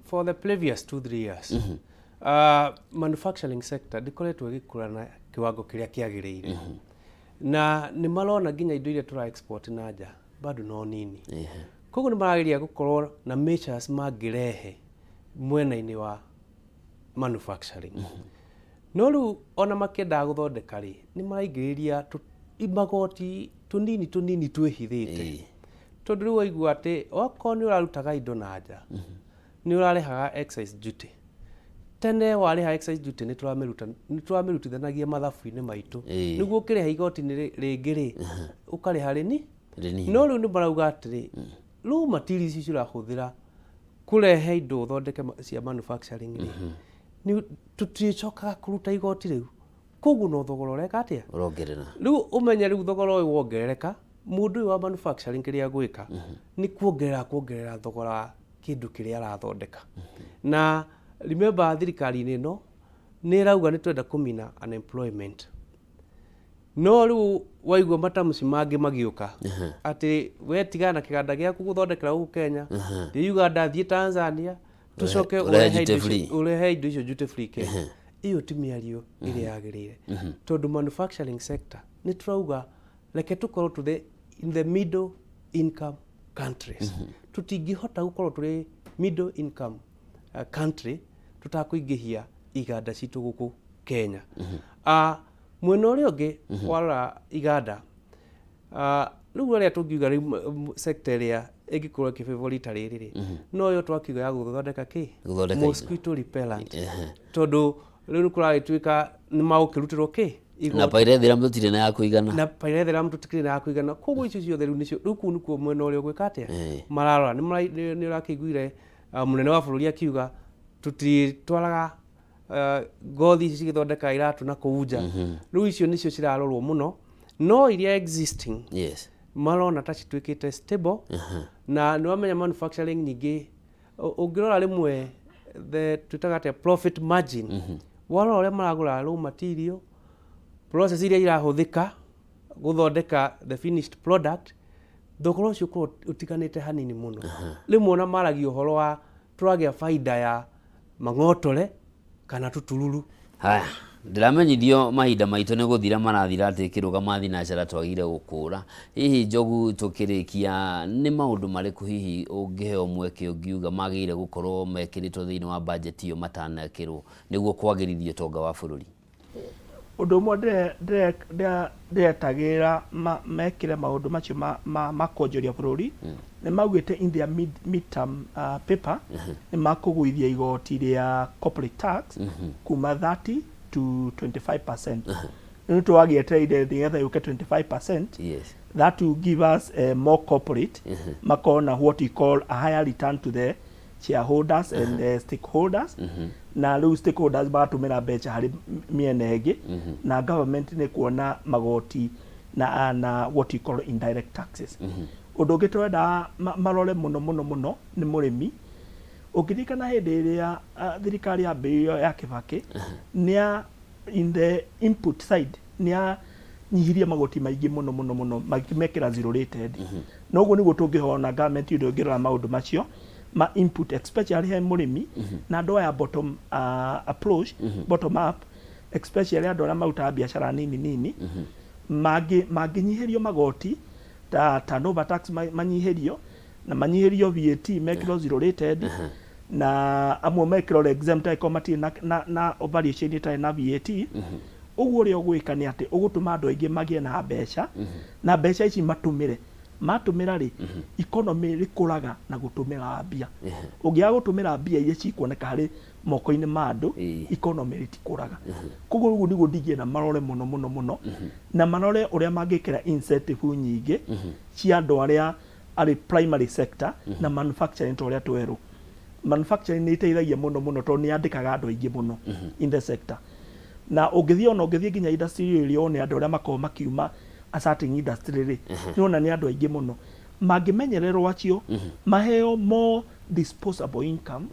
for the previous 2-3 years manufacturing sector ndĩkoretwo ĩgĩkũra na kiwango kĩrĩa kĩagĩrĩire, na nĩ marona nginya indo iria tũra export na nja bado no nini. Koguo nĩ marageria gũkorwo na measures mangĩrehe mwena-inĩ wa manufacturing. No rĩu ona makĩendaga gũthondeka rĩ, nĩ maraingĩrĩria magoti tũnini tũnini twĩhithĩte, tondũ rĩu waigua atĩ okorwo nĩ ũrarutaga indo na nja, nĩ ũrarĩhaga excise duty. Tene warĩha excise duty, nĩ tũramĩrutithanagia mathabu-inĩ maitũ, nĩguo ũkĩrĩha igoti rĩngĩ rĩ, ũkarĩha rĩni. Rĩnini. No rĩu nĩ marauga atĩrĩ, rĩu materials icio ũrahũthĩra kũrehe indo ũthondeke cia manufacturing rĩ, nĩ tũtirĩcokaga kũruta igoti rĩu, koguo no thogora ũreka atĩa? Ũrongerera. Rĩu ũmenye rĩu thogora ũyũ wongerereka, mũndũ ũyũ wa manufacturing kĩrĩa agwĩka nĩ kuongerera thogora wa kĩndũ kĩrĩa arathondeka. Na remember, thirikari-inĩ ĩno nĩ ĩrauga nĩ twenda kũmina unemployment, no rĩu waigua matamshi mangĩ magĩũka atĩ we tigana na kĩganda gĩaku gũthondekera gũkũ Kenya, thiĩ Uganda, thiĩ Tanzania, tũcoke ũrehe ũrehe duty indo free. Ũrehe indo icio duty free Kenya. Ĩyo ti mĩario ĩrĩa yagĩrĩire, tondũ manufacturing sector nĩ tũrauga reke tũkorwo to the in the middle income countries. Tũtingĩhota gũkorwo tũrĩ middle income country tũtakũingĩhia iganda citũ gũkũ Kenya. Mwena ũrĩa ũngĩ warora iganda, rĩu arĩa tũngiuga rĩu sector ĩrĩa ĩngĩkorwo ĩkĩfavor rita rĩrĩ rĩ, no yo twakiuga ya gũthondeka kĩ? Gũthondeka indo. Mosquito repellent, tondũ rĩu nĩ kũragĩtuĩka nĩ magũkĩrutĩrwo kĩ? Na Igoti. Pyrethrum tũtirĩ na ya kũigana. Na pyrethrum tũtikĩrĩ na ya kũigana. Koguo icio ciothe rĩu nĩcio rĩu kũu nĩkuo mwena ũrĩa ũgwĩka atĩa, mararora. Nĩ ũrakĩiguire mũnene wa bũrũri akiuga tũtitwaraga ngothi ici cigĩthondeka iratũ na kũu nja. Rĩu icio nĩcio cirarorwo mũno, no iria existing marona ta cituĩkĩte stable. Na nĩ wamenya manufacturing nyingĩ ũngĩrora rĩmwe the twĩtaga atĩa, profit margin, warora ũrĩa maragũra raw material, process iria irahũthĩka gũthondeka the finished product, thogora ũcio ũkorwo ũtiganĩte hanini mũno. Rĩmwe ona maragia ũhoro wa tũragĩa baida ya mang'otore kana tũtururu. Haya, ndĩramenyithio mahinda maitũ nĩ gũthira marathira, atĩ kĩrũgama thinacara twagire gũkũra. Hihi Njogu, tũkĩrĩkia, nĩ maũndũ marĩkũ hihi ũngĩheo mweke ũngiuga magĩrĩire gũkorwo mekĩrĩtwo thĩinĩ wa bajeti ĩyo matanekĩrwo nĩguo kwagĩrithia ũtonga wa bũrũri? Ũndũ ũmwe ndĩretagĩrĩra mekĩre maũndũ macio ma kuonjoria bũrũri, nĩ maugĩte in their midterm paper nĩ makũgũithia igoti rĩa corporate tax kuma 30 to 25%. Rĩu twagĩetereire nĩgetha yũke 25%. That will give us more corporate makorwo na what we call a higher return to the shareholders and stakeholders. Na rĩu stakeholders magatũmĩra mbeca harĩ mĩena ĩngĩ, na government nĩ kuona magoti na what you call indirect taxes. Ũndũ ũngĩ tũrendaga marore mũno mũno mũno nĩ mũrĩmi. Ũngĩririkana hĩndĩ ĩrĩa thirikari yambĩrĩirio ya Kĩbakĩ, nĩ in the input side nĩ anyihirie magoti maingĩ mũno mũno mũno, makĩmekĩra zero rated. Na ũguo nĩguo tũngĩhona government ĩno ĩngĩrora maũndũ macio ma input, especially he mũrĩmi na andũ aya bottom approach, bottom up, especially andũ arĩa marutaga biacara nini nini. Mangĩnyihĩrio magoti ta turnover tax, manyihĩrio na manyihĩrio VAT, mekĩrwo zero rated, na amwe mekĩrwo exempt angĩkorwo matirĩ na value chain ĩtarĩ na VAT. Ũguo ũrĩa ũgwĩka nĩ atĩ ũgũtũma andũ aingĩ magĩe na mbeca, na mbeca ici matũmĩre. Matũmĩra rĩ, economy rĩkũraga na gũtũmĩra mbia. Ũngĩaga gũtũmĩra mbia iria cikuoneka harĩ moko-inĩ ma andũ, economy rĩtikũraga. Koguo ũguo nĩguo ndingĩenda marore mũno mũno mũno, na marore ũrĩa mangĩkĩra incentive nyingĩ cia andũ arĩa arĩ primary sector na manufacturing. Ta ũrĩa twerũ, manufacturing nĩ ĩteithagia mũno mũno tondũ nĩ yandĩkaga andũ aingĩ mũno in the sector. Na ũngĩthiĩ, ona ũngĩthiĩ nginya industry ĩrĩa wone andũ arĩa makoragwo makiuma a certain industry rĩ, nĩ wona nĩ andũ aingĩ mũno. Mangĩmenyererwo acio, maheo more disposable income,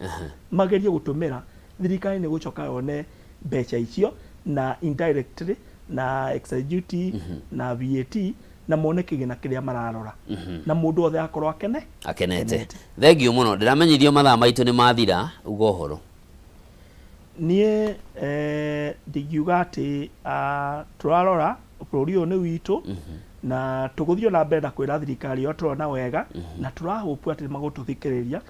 magerie gũtũmĩra, thirikari nĩ gũcoka yone mbeca icio na indirectly Na excise duty na VAT na mone kĩgĩna kĩrĩa mararora na mũndũ wothe akorwo akene akenete. Thengiũ mũno, ndĩramenyithio mathaa maitũ nĩ mathira. Uga ũhoro. Niĩ ndingiuga atĩ tũrarora bũrũri ũyũ nĩ witũ na tũgũthiĩ na mbere na kwĩra thirikari ĩyo tũrona wega na tũrahope atĩ nĩmagũtũthikĩrĩria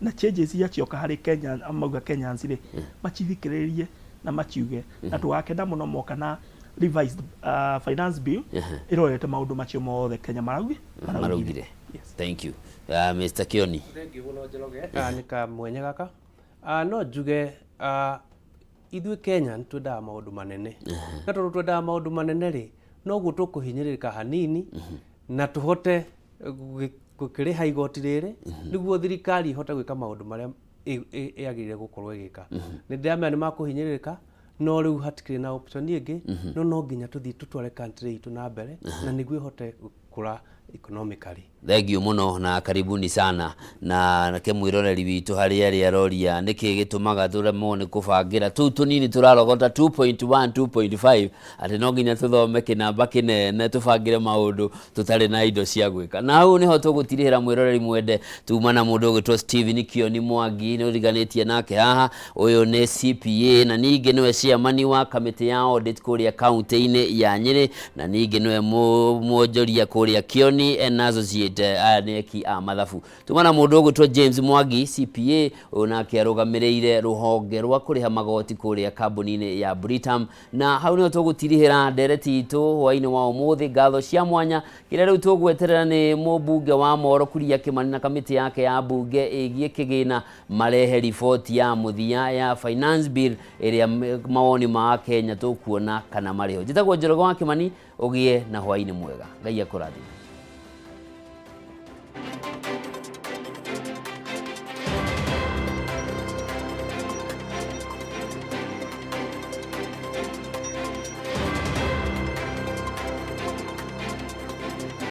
na changes iria cioka harĩ Kenya mauga Kenyans rĩ macithikĩrĩrie na maciuge na tũgakena mũno moka na revised finance bill ĩrorete maũndũ macio mothe Kenya maraugire. Maraugire. Thank you. Mr. Kioni. Thank you mũno Njoroge. Nĩ kamwenya gaka. No njuge ithuĩ Kenya nĩ twendaga maũndũ manene na tondũ twendaga maũndũ manene rĩ, noguo tũkũhinyĩrĩrĩka hanini na tũhote gũkĩrĩha igoti rĩrĩ nĩguo thirikari ĩhote gwĩka maũndũ marĩa ĩagĩrĩire gũkorwo ĩgĩka. Nĩ ndĩramenya nĩ makũhinyĩrĩrĩka, no rĩu hatikĩrĩ na option ĩngĩ, no nginya tũthiĩ tũtware country itũ na mbere na nĩguo ĩhote gũkũra economically. Thengiũ mũno na karibuni sana. Na nake mwĩroreri witũ harĩa arĩ aroria nĩkĩ gĩtũmaga tũremwo nĩ kũbangĩra tũu tũnini tũrarogota 2.1 2.5, atĩ no nginya tũthome kĩnamba kĩnene tũbangĩre maũndũ tũtarĩ na indo cia gwĩka. Na hau nĩho tũgũtirihĩra mwĩroreri mwende. Tuma na mũndũ ũgwĩtwo Stephen Kioni Mwangi, nĩ ũriganĩtie nake haha. Ũyũ nĩ CPA na ningĩ nĩwe chairman wa kamĩtĩ ya audit kũrĩa kaunti-inĩ ya Nyĩrĩ, na ningĩ nĩwe mwonjoria kũrĩa Kioni and Associate, aya nĩ eki a mathabu. Tuma na mũndũ ũgwĩtwo James Mwangi CPA, ũyũ nake arũgamĩrĩire rũhonge rwa kũrĩha magoti kũrĩa kambuni-inĩ ya Britam. Na hau nĩho tũgũtirihĩra ndereti itũ hwaĩ-inĩ wa ũmũthĩ. Ngatho cia mwanya kĩrĩa rĩu tũgweterera nĩ mũmbunge wa Moro Kuria Kĩmani na kamĩtĩ yake ya mbunge ĩgiĩ kĩgĩna marehe riboti ya mũthia ya finance bill ĩrĩa mawoni ma Kenya tũkuona kana marĩho. Njĩtagwo Njoroge wa Kĩmani, ũgĩe na hwaĩ-inĩ mwega. Ngai akũrathime.